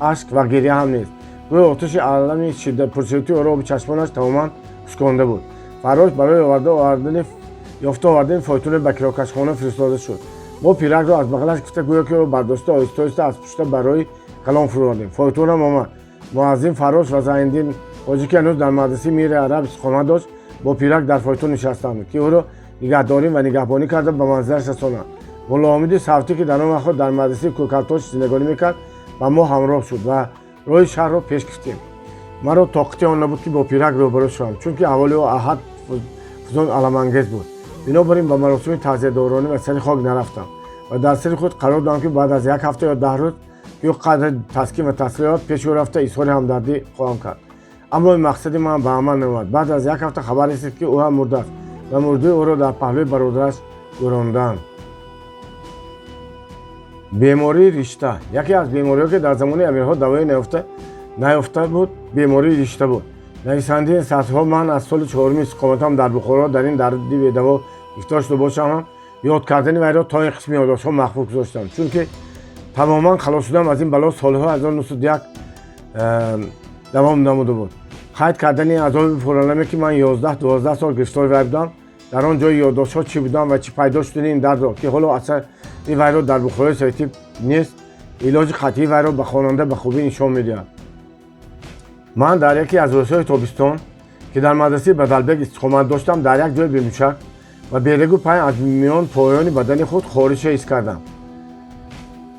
ашк ва гиря ҳам нест. Гӯё оташи алами пуршиддати ӯро оби чашмонаш тамоман хушконда буд. Фаррош барои ёфта овардани фойтуне ба кирокашхона фиристода шуд. Мо пиракро аз бағалаш гирифта, гӯё ки ӯро бардошта, оҳиста оҳиста аз пушта барои калон фурӯ. Фойтунам омад. Муаззин, фаррош ва Зайндин ҳоҷӣ, ки ҳанӯз дар мадрасаи Мири Араб истиқомат дошт, бо пирак дар фойтун нишастанд, ки ӯро нигаҳдорӣ ва нигаҳбонӣ карда ба манзилаш расонанд. Муллоҳамиди Савтӣ, ки дар он вақтҳо дар мадрасаи Кӯкалтош зиндагонӣ мекард, ба мо ҳамроҳ шуд ва роҳи шаҳрро пеш гирифтем. Маро тоқати он набуд, ки бо пирак рӯбарӯ шавам, чунки аҳволи ӯ аҳад фузон аламангез буд. Бинобар ин ба маросими таъзиядоронӣ ва сари хок нарафтам ва дар сари худ қарор додам, ки баъд аз як ҳафта ё 10 рӯз, ки ӯ қадри таскин ва таслия ёфт, пеши ӯ рафта изҳори ҳамдардӣ хоҳам кард. Аммо ин мақсади ман ба амал наомад. Баъд аз як ҳафта хабар расид, ки ӯ ҳам мурдааст ва мурдаи ӯро дар паҳлӯи бародараш гӯронданд. Бемории ришта. Яке аз бемориҳо, ки дар замони амирҳо давои наёфта буд, бемории ришта буд. Нависандаи сатрҳо ман аз соли чоруми истиқоматам дар Бухоро дар ин дарди бедаво гирифтор шуда бошам ҳам, ёд кардани вайро то ин қисми ёддоштҳо махфур гузоштам, чунки тамоман халос шудам аз ин бало солҳои 1901 давом намуда буд. Қайд кардани азоби пураламе, ки ман 11-12 сол гирифтори вай будам, дар он ҷои ёддоштҳо чӣ будам ва чӣ пайдо шудани ин дардро, ки ҳоло асари вайро дар Бухорои советӣ нест, илоҷи қатъии вайро ба хонанда ба хубӣ нишон медиҳад. Ман дар яке аз рӯзҳои тобистон, ки дар мадрасаи Бадалбек истиқомат доштам, дар як ҷои бемушак ва берегу пайн аз миён поёни бадани худ хорише ҳис кардам.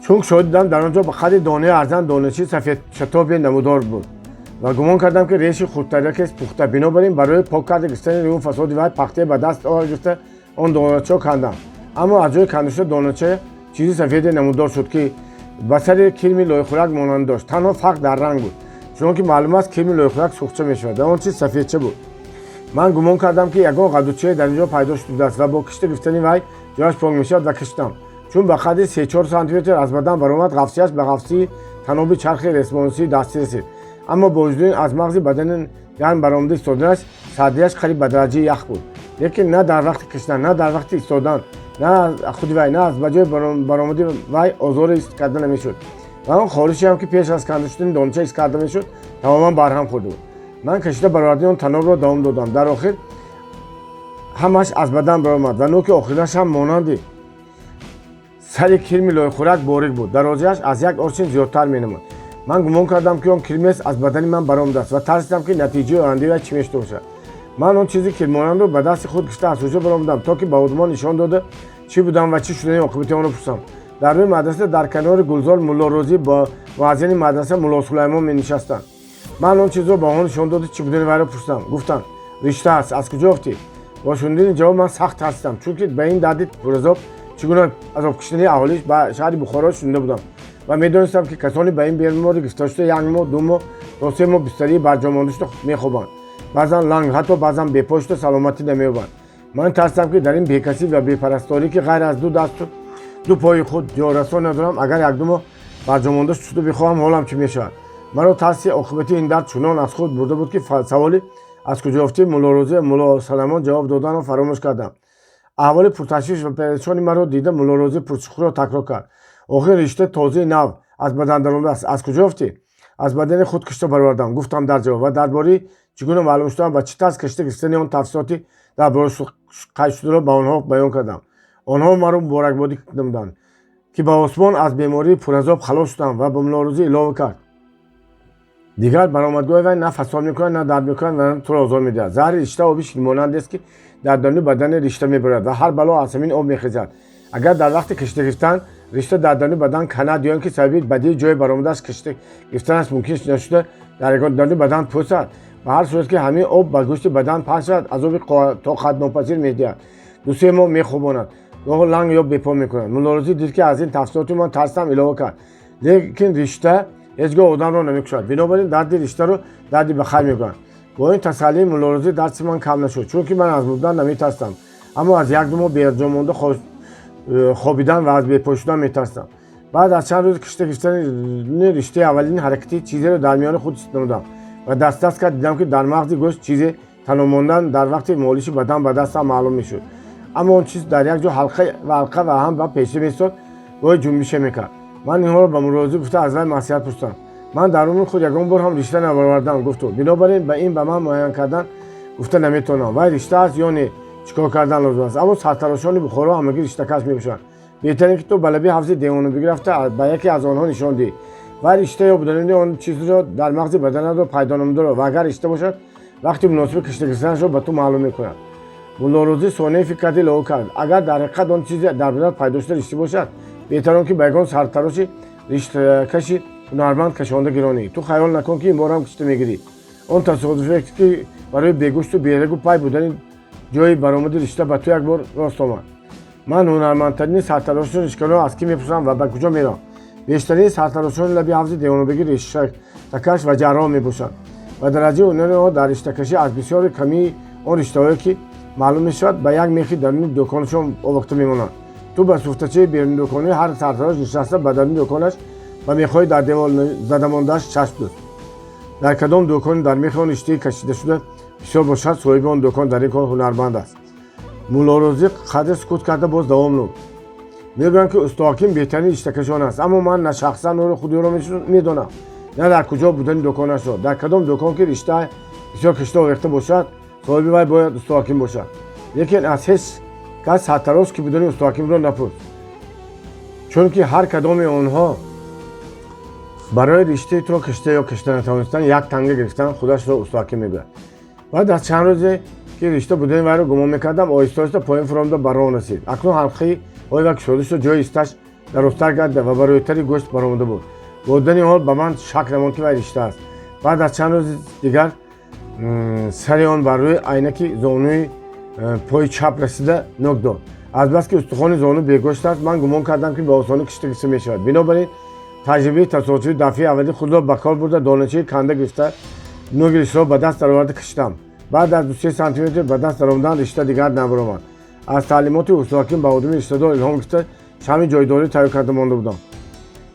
Чун шоҳид дидам, дар он ҷо ба қадри донаи арзан доначи сафедшатобе намудор буд ва гумон кардам, ки реши хурдтаракест пухта. Бинобар ин барои пок карда гирифтани рӯ фасоди вай пахтае ба даст гирифта он доначаро кандам. Аммо аз ҷои кандашуда донача чизи сафеде намудор шуд, ки ба сари кирми лойхӯрак монанд дошт. Танҳо фарқ дар ранг буд. Чунон ки маълум аст, кирми лойхӯрак сурхча мешавад ва он чиз сафедча буд. Ман гумон кардам, ки ягон ғадудчае дар ин ҷо пайдо шудааст ва бо кишта гирифтани вай ҷояш пок мешавад ва киштам. Чун ба қадри 3-4 сантиметр аз бадан баромад, ғафсияш ба ғафсии таноби чархи ресмонсии дастӣ расид. Аммо бо вуҷуди ин аз мағзи бадани гарм баромада истоданаш сардияш қариб ба дараҷаи ях буд. Лекин на дар вақти киштан, на дар вақти истодан, на аз худи вай, на аз ба ҷои баромади вай озоре ҳис карда намешуд ва он хоришеам, ки пеш аз канда шудани донача ҳис карда мешуд, тамоман барҳам хӯрда буд. Ман кашида баровардани он танобро давом додам. Дар охир ҳамаш аз бадан баромад ва нӯки охиринаш ҳам монанди сари кирми лойхӯрак борик буд. Дарозиаш аз як орчин зиёдтар менамуд. Ман гумон кардам, ки он кирмес аз бадани ман баромадааст ва тарсидам, ки натиҷаи ояндаи вай чӣ мешуда бошад. Ман он чизи кирмонандро ба дасти худ гирифта аз ҳуҷра баромадам, то ки ба одамон нишон дода чӣ будам ва чӣ шудани оқибати онро пурсам. Дар рӯи мадраса дар канори гулзор Мулло Рӯзӣ бо муаззини мадраса Мулло Сулаймон менишастанд. Ман он чизро ба онҳо нишон дода, чӣ будани вайро пурсидам. Гуфтанд: «Ришта аст. Аз куҷо ёфтӣ?» Бо шунидани ҷавоб ман сахт тарсидам, чунки ба ин дарди пуразоб чӣ гуна азоб кишидани аҳолӣ ба шаҳри Бухоро шунида будам ва медонистам, ки касоне ба ин беморӣ гирифтор шуда як моҳ, 2 моҳ то 3 моҳ бистарии барҷомонда шуда мехобанд, баъзан ланг, ҳатто баъзан бепой шуда саломатӣ намеёбанд. Ман тарсидам, ки дар ин бекасӣ ва бепарасторӣ, ки ғайр аз ду дасту ду пои худ ёрасон надорам, агар як-ду моҳ барҷомонда шуда бихоҳам, ҳолам чӣ мешавад. Маро тарси оқибати ин дард чунон аз худ бурда буд, ки саволи аз куҷо ёфтӣ Мулло Рӯзӣ ва Мулло Саламон ҷавоб доданро фаромӯш кардам. Аҳволи пурташвиш ва парешони маро дида, Мулло Рӯзӣ пурсишро такрор кард: «Охир риштаи тозаи нав аз бадан даромадааст, аз куҷо ёфтӣ?» «Аз бадани худ кишта баровардам», гуфтам дар ҷавоб ва дар бораи чӣ гуна маълум шудаам ва чӣ тарз кашида гирифтани он тафсилоти дар бораи қайд шударо ба онҳо баён кардам. Онҳо маро муборакбодӣ намуданд, ки ба осмон аз бемории пуразоб халос шудам, ва ба Мулло Рӯзӣ илова кард: «Дигар баромадгоҳи вай на фасод мекунад, на дард мекунад ва на туро озор медиҳад. Заҳри ришта оби ширмонанд аст, ки дар даруни бадани ришта мебарад ва ҳар бало аз ҳамин об мехезад. Агар дар вақти кашида гирифтан Ришта дар даруни бадан канад ё ин ки сабаби бадии ҷои баромадаш кишта гирифтанаш мумкин нашуда, дар даруни бадан пӯсад. Ба ҳар сурат ки ҳамин об ба гӯшти бадан паҳн шавад, азоби тоқатнопазир медиҳад, 2-3 моҳ мехобонад, гоҳо ланг ё бепо мекунад. Муллорӯзӣ дид, ки аз ин тафсилоти ман тарсам, илова кард: лекин ришта ҳеҷ гоҳ одамро намекушад, бинобар ин дарди риштаро дарди бахайр мегӯянд. Бо ин тасаллии Муллорӯзӣ дарси ман кам нашуд, чунки ман аз мурдан наметарсам, аммо аз 1-2 моҳ беҷо монда хобидан ва аз бепо шудан метарсам. Баъд аз чанд рӯз кишта гирифтани риштаи аввалин ҳаракати чизеро дар миёни худ ҳис намудам ва дастдаст кард, дидам, ки дар мағзи гӯшт чизе таномондан дар вақти молиши бадан ба дастам маълум мешуд. Аммо он чиз дар як ҷо ҳалқа ва ҳалқа ва ҳам ба пеша меистод, гоҳе ҷунбише мекард. Ман инҳоро ба Муллорӯзӣ гуфта, аз вай маслиҳат пурсидам. Ман дар умри худ ягон бор ҳам ришта набаровардам, гуфт ӯ, бинобар ин ба ин ба ман муайян кардан гуфта наметавонам, вай ришта аст ё не, чӣ кор кардан лозим аст. Аммо сартарошони Бухоро ҳамагӣ риштакаш мебошанд. Беҳтарин, ки ту ба лаби ҳавзи Девонабегӣ рафта, ба яке аз онҳо нишон диҳӣ. Вай ришта ё будани он чизро дар мағзи баданатро пайдо намударо ва агар ришта бошад, вақти муносиби кишта гирифтанашро ба ту маълум мекунад. Муллорӯзӣ сонияе фикр кард, илова кард: агар дар ҳақиқат он чизе дар баданат пайдо шуда ришта бошад, беҳтар он ки ба ягон сартароши риштакаши ҳунарманд кашонда гиронӣ. Ту хаёл накун, ки ин борам кишта мегирӣ. Он тасодуфе, ки барои бегӯшту берагу пай будани ҷои баромади ришта ба ту як бор рост омад. Ман ҳунармандтарини сартарошони риштакашонро аз кӣ мепурсам ва ба куҷо меравам? Бештарини сартарошони лаби ҳавзи Девонабегӣ риштакаш ва ҷарроҳ мебошанд ва дараҷаи ҳунари онҳо дар риштакашӣ аз бисёри камии он риштаҳое, ки маълум мешавад, ба як мехи даруни дуконашон овехта мемонанд. Ту ба суфтачаи беруни дукони ҳар сартарош нишаста, ба даруни дуконаш ба мехҳои дар девор задамондааш чашм дӯз. Дар кадом дукони дар мехи он риштаи кашидашуда бисёр бошад, соҳиби он дукон дар ин кор ҳунарманд аст. Муллорӯзӣ қадре сукут карда, боз давом намуд: мегӯянд, ки Устоҳаким беҳтарин риштакашон аст, аммо ман на шахсан ӯро худиро медонам, на дар куҷо будани дуконашро. Дар кадом дукон ки ришта бисёр кашида овехта бошад, соҳиби вай бояд Устоҳаким бошад. Лекин аз ҳеҷ кас сартарош ки будани Устоҳакимро напурс, чунки ҳар кадоми онҳо барои риштаи туро кашида ё кашида натавонистан як танга гирифтан худашро Устоҳаким мегӯяд. Баъд аз чанд рӯзе, ки ришта будани вайро гумон мекардам, оҳиста оҳиста поён фуромада ба роҳ расид. Акнун ҳалқаи ҳои вай кушода шуда, ҷои исташ дарозтар гардида ва ба рӯйтари гӯшт баромада буд. Бо дидани ҳол ба ман шак намонд, ки вай ришта аст. Баъд аз чанд рӯзи дигар сари он бар рӯи айнаки зонуи пои чап расида нӯк дод. Азбаски устухони зону бегӯшт аст, ман гумон кардам, ки ба осонӣ кишта гирифта мешавад. Бинобар ин таҷрибаи тасодуфии дафъаи аввали худро ба кор бурда, доначаи канда гирифта, нӯги риштаро ба даст дароварда киштам. Баъд аз 2-3 сантиметр ба даст даромадан ришта дигар набаромад. Аз таълимоти Устоҳаким ба одами риштадор илҳом гирифта, шамъи ҷойдорӣ тайёр карда монда будам.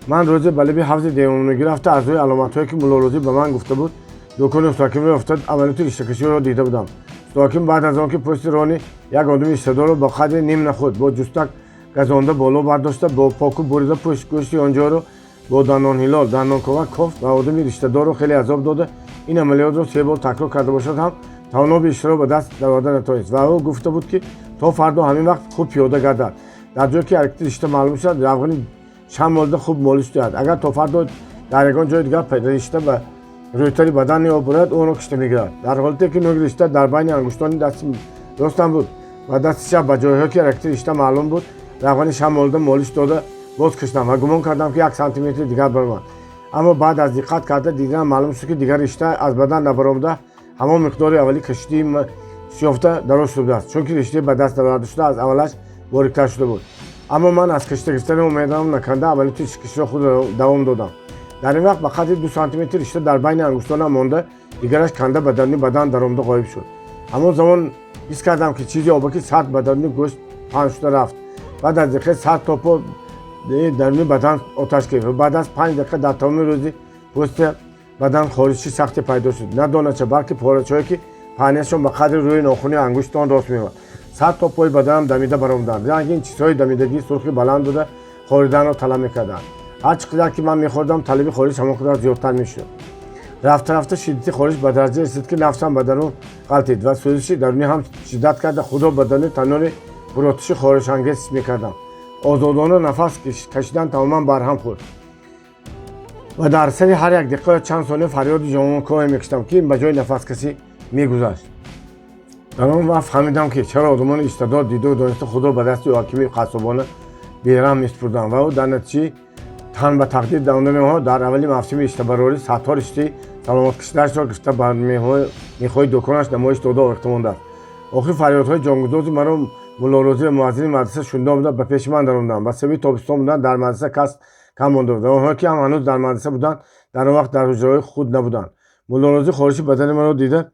Ман рӯзе ба лаби ҳавзи Девонагӣ рафта, аз рӯи аломатҳое, ки Муллорӯзӣ ба ман гуфта буд, дукони Устоҳакимро ёфта, амалиёти риштакаширо дида будам. Устоҳаким баъд аз он ки пӯсти рони як одами риштадорро ба қадри ним нахӯд бо ҷустак газонда боло бардошта, бо поку бурида, пӯшт гӯшти он ҷойро бо дандонҳилол, дандонковак кофт ва одами риштадорро хеле азоб дода, ин амалиётро се бор такрор карда бошад ҳам, тавоноби риштаро ба даст дароварда натавонист ва ӯ гуфта буд, ки то фардо ҳамин вақт хуб пиёда гардад, дар ҷое ки ҳаракати ришта маълум шавад, равғани шам молида хуб молиш диҳад. Агар то фардо дар ягон ҷои дигар ришта ба рӯйтари бадан меобурад, ӯ онро кишта мегирад. Дар ҳолате ки нӯги ришта дар байни ангуштони дасти ростам буд ва дасти чап ба ҷойҳое, ки ҳаракати ришта маълум буд, равғани шам молида молиш дода, боз киштам ва гумон кардам, ки 1 сантиметри дигар баромад. Аммо баъд аз диққат карда диданам маълум шуд, ки дигар ришта аз бадан набаромада, ҳамон миқдори аввали кашидии ёфта дароз шуда будааст, чунки риштаи ба даст дароварда шуда аз аввалаш бориктар шуда буд. Аммо ман аз кашида гирифтани умедам наканда, амалиёти киширо худ давом додам. Дар ин вақт ба қадри 2 сантиметр ришта дар байни ангуштонам монда, дигараш канда ба даруни бадан даромада ғоиб шуд. Ҳамон замон ҳис кардам, ки чизи обаки сард ба даруни гӯшт паҳн шуда рафт. Баъд аз дақиқа сар то по даруни бадан оташ гирифт ва баъд аз 5 дақиқа дар тамоми рӯзи пӯсти бадан хориши сахте пайдо шуд. На донача, балки порачаҳое, ки паҳнияшон ба қадри рӯи нохуни ангуштон рост меомад, сар то пои баданам дамида баромаданд. Ранги ин чизҳои дамидагии сурхи баланд буда, хориданро талаб мекарданд. Ҳар чӣ қадар ки ман мехӯрдам, талаби хориш ҳамон қадар зиёдтар мешуд. Рафта рафта шиддати хориш ба дараҷа расид, ки нафсам ба дарун ғалтид ва сӯзиши дарунӣ ҳам шиддат карда, худро ба даруни танури пуротиши хоришангез ҳис мекардам. Озодона нафас кашидан тамоман барҳам хӯрд ва дар сари ҳар як дақиқа ё чанд сония фарёди ҷонкоҳе мекашидам, ки ба ҷои нафаскашӣ мегузашт. Дар он вақт фаҳмидам, ки чаро одамони риштадор диду дониста худро ба дасти ҳокими қассобона Бераҳм месупурдам ва ӯ дар натиҷаи тан ба тақдир дарондани онҳо дар аввали мавсими риштабарорӣ садҳо риштаи саломаткашидаашро гирифта, ба мехҳои дуконаш намоиш дода овехта мондааст. Охир фарёдҳои ҷонгудози маро Муллорозӣ ва муаззини мадраса шунида омада, ба пеши ман даромаданд. Ба сабаби тобистон будан дар мадраса кас кам монда буд ва онҳое ки ҳам ҳанӯз дар мадраса буданд, дар он вақт дар ҳуҷраҳои худ набуданд. Муллорозӣ хориши бадани маро дида,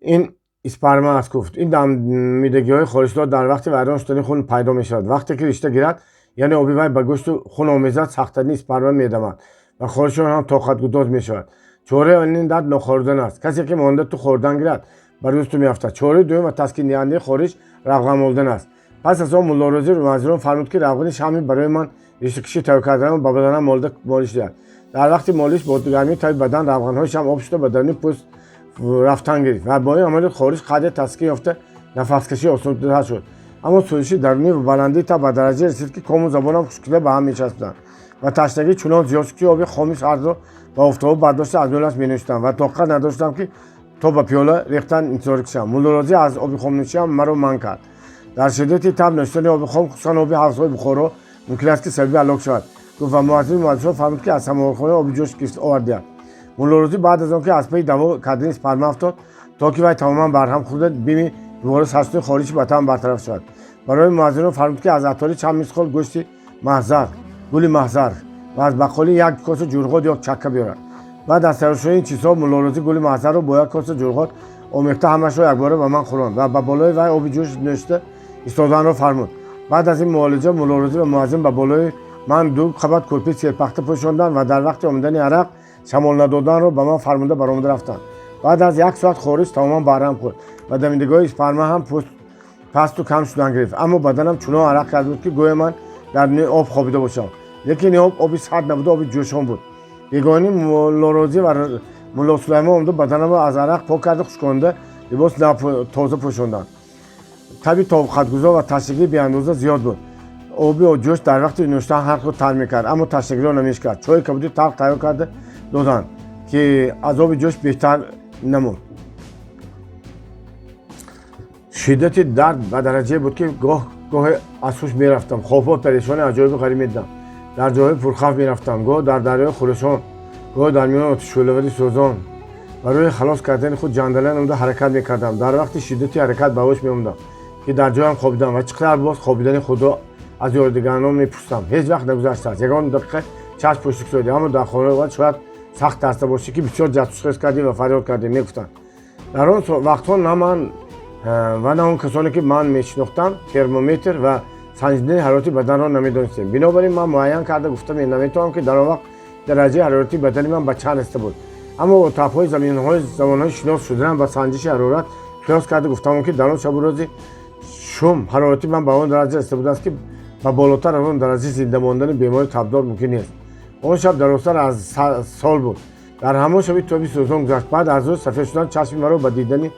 «Ин испарма аст», гуфт. Ин дамидагиҳои хоришдор дар вақти вайрон шудани хун пайдо мешавад. Вақте ки ришта гирад, яъне оби вай ба гӯшту хун омезад, сахттарин испарма медамад ва хориши он ҳам тоқатгудоз мешавад. Чораи аввалини дард нохӯрдан аст. Касе ки монда ту хӯрдан гирад, ба рӯзи ту меафтад. Чораи дуюм ва таскиндиҳандаи хориш равған молдан аст. Пас аз он Муллорозӣ муаззинон фармуд, ки равғани шамъи барои ман риштакишӣ тайёр кардаам ба баданам молида молиш диҳад. Дар вақти молиш бо гармии таби бадан равғанҳои шамъ об шуда, ба даруни пӯст рафтан гирифт ва бо ин амали хориш қадре таскин ёфта, нафаскашӣ осонтар шуд. Аммо сӯзиши дарунӣ ва баландии таб ба дараҷае расид, ки кому забонам хушкида ба ҳам мечаспиданд ва ташнагӣ чунон зиёд шуд, ки оби хоми сардро ба офтоба бардошта, аз нӯлаш менӯшидам ва тоқат надоштам, ки то ба пиёла рехтан интизор кашам. Муллорозӣ аз оби хомнӯшиам маро манъ кард. «Дар шиддати таб нӯшидани оби хом, хусусан оби ҳавзҳои Бухоро, мумкин аст, ки сабаби ҳалок шавад», гуфт ва муаззини мадраса фармуд, ки аз самовархона оби ҷӯш овард диҳад. Муллорозӣ баъд аз он ки аз пайи даво кардани испарма афтод, то ки вай тамоман барҳам хӯрда, бими дубора сарсуни хориши бадан бартараф шавад, барои муаззинон фармуд, ки аз аттори чанд мисқол гӯшти маҳзар, гули маҳзар ва аз бақолӣ як коса ҷурғот ё чакка биёрад. Баъд аз тайёр шудани ин чизҳо Муллорозӣ гули маҳзарро бо як коса ҷурғот омехта ҳамашро якбора ба ман хӯронд ва ба болои вай оби ҷӯш нӯшида истоданро фармуд. Баъд аз ин муолиҷа Муллорозӣ ва муаззин ба болои ман ду қабат кӯрпи серпахта пӯшонданд ва дар вақти омадани арақ шамол надоданро ба ман фармуда, баромада рафтанд. Баъд аз як соат хориш тамоман барҳам хӯрд ва дамидагиҳои испарма ҳам пасту кам шудан гирифт. Аммо баданам чунон арақ карда буд, ки гӯё ман дар об хобида бошам. Лекин ин об оби сард набуда, оби ҷӯшон буд. Бегоҳонӣ Муллорозӣ ва Мулло Сулаймон омада, баданамро аз арақ пок карда, хушконда, либос тоза пӯшонданд. Таби тоқатгузор ва ташнагии беандоза зиёд буд. Оби ҷӯш дар вақти нӯштан ҳалқро тар мекард, аммо ташнагиро намешикаст. Чойи кабуди талх тайёр карда доданд, ки аз оби ҷӯш беҳтар намуд. Шиддати дард ба дараҷае буд, ки гоҳ гоҳе аз ҳуш мерафтам. Хобҳо парешони аҷоибу ғариб медидам. Дар ҷойҳои пурхавф мерафтам, гоҳ дар дарёи хурӯшон, гоҳ дар миёни оташшӯълавари сӯзон. Барои халос кардани худ ҷандала намуда ҳаракат мекардам. Дар вақти шиддати ҳаракат ба ҳуш меомадам, ки дар ҷоям хобидам ва чӣ қадар боз хобидани худро аз ёрдигарон мепурсам. Ҳеҷ вақт нагузаштааст, ягон дақиқа чашм пӯшида кушодӣ. Аммо дар хона шояд сахт тарсида бошӣ, ки бисёр ҷасту кардӣ ва фарёд кардӣ, мегуфтанд. Дар он вақтҳо на ман ва на он касоне, ки ман мешинохтам, термометр ва санҷидани ҳарорати баданро намедонистем. Бинобар ин ман муайян карда гуфта наметавонам, ки дар он вақт дараҷаи ҳарорати бадани ман ба чанд расида буд. Аммо бо табҳои замонҳои шинос шуданам ба санҷиши ҳарорат қиёс карда гуфтам, ки дар он шабу рӯзи шум ҳарорати ман ба он дараҷа расида будааст, ки ба болотар аз он дараҷа зинда мондани бемори табдор мумкин нест. Он шаб дарозтар аз сол буд. Дар ҳамон шаби тоби сӯзон гузашт. Баъд аз рӯз сафед шудан чашми маро ба дидани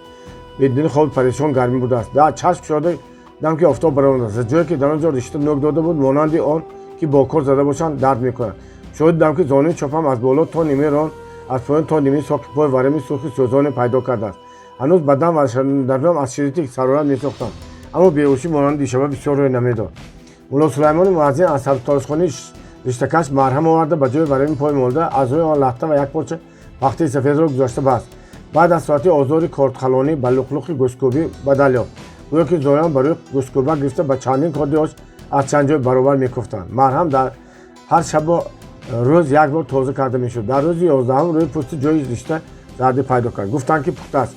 хоби парешон гармӣ будааст. Чашм кушода дидам, ки офтоб баромадааст. Аз ҷое, ки дар он ҷо ришта нӯк дода буд, монанди он ки бо кор зада бошанд, дард мекунад. Шоҳид дидам, ки зонуи чопам аз боло то нимаи рон, аз поён то нимаи соқи пой варами сурхи сӯзоне пайдо кардааст. Ҳанӯз бадан ва дарунам аз шиддати ҳарорат месӯхтанд, аммо беҳушӣ монанди дишаба бисёр рӯй намедод. Мулло Сулаймони муаззин аз сартарошхонаи риштакаш марҳам оварда, ба ҷои варами пой молда, аз рӯи он латта ва як порча пахтаи сафедро гузошта баст. Баъд аз соати озори кордхалонӣ ба луқлуқи гӯшткӯбӣ бадал ёфт, гӯё ки зоён ба рӯи гӯшткӯбак гирифта, ба чандин корди ош аз чанд ҷой баробар мекӯфтанд. Марҳам дар ҳар шабу рӯз як бор тоза карда мешуд. Дар рӯзи 11-ум рӯи пӯсти ҷои ришта зардӣ пайдо кард. Гуфтанд, ки пухта аст.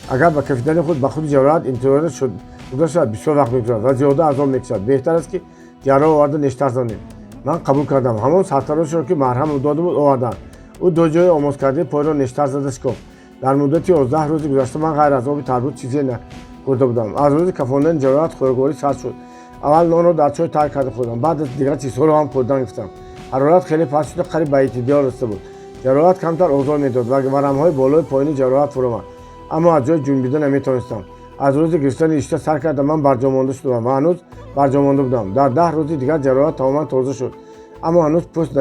Агар ба кафидани худ ба худи ҷароҳат интизор шуда шавад, бисёр вақт мегузарад ва зиёда азоб мекашад. Беҳтар аст, ки ҷарроҳ оварда нештар занем. Ман қабул кардам. Ҳамон сартарошеро, ки марҳам дода буд, оварданд. Ӯ ду ҷои омозкардаи пойро нештар зада шикофт. Дар муддати 11 рӯзи гузашта ман ғайр аз оби тарбуз чизе нахӯрда будам. Аз рӯзи кафондани ҷароҳат хӯрокворӣ сар шуд. Аввал нонро дар чой тар карда хӯрдам, баъд дигар чизҳоро ҳам хӯрдан гирифтам. Ҳарорат хеле паст шуда, қариб ба эътидол расида буд. Ҷароҳат камтар озор медод ва варамҳои болои поёни ҷароҳат фуромад, аммо аз ҷой ҷунбида наметавонистам. Аз рӯзи гирифтани ришта сар карда ман барҷомонда шудам ва ҳанӯз барҷомонда будам. Дар 10 рӯзи дигар ҷароҳат тамоман тоза шуд, аммо ҳанӯз пӯст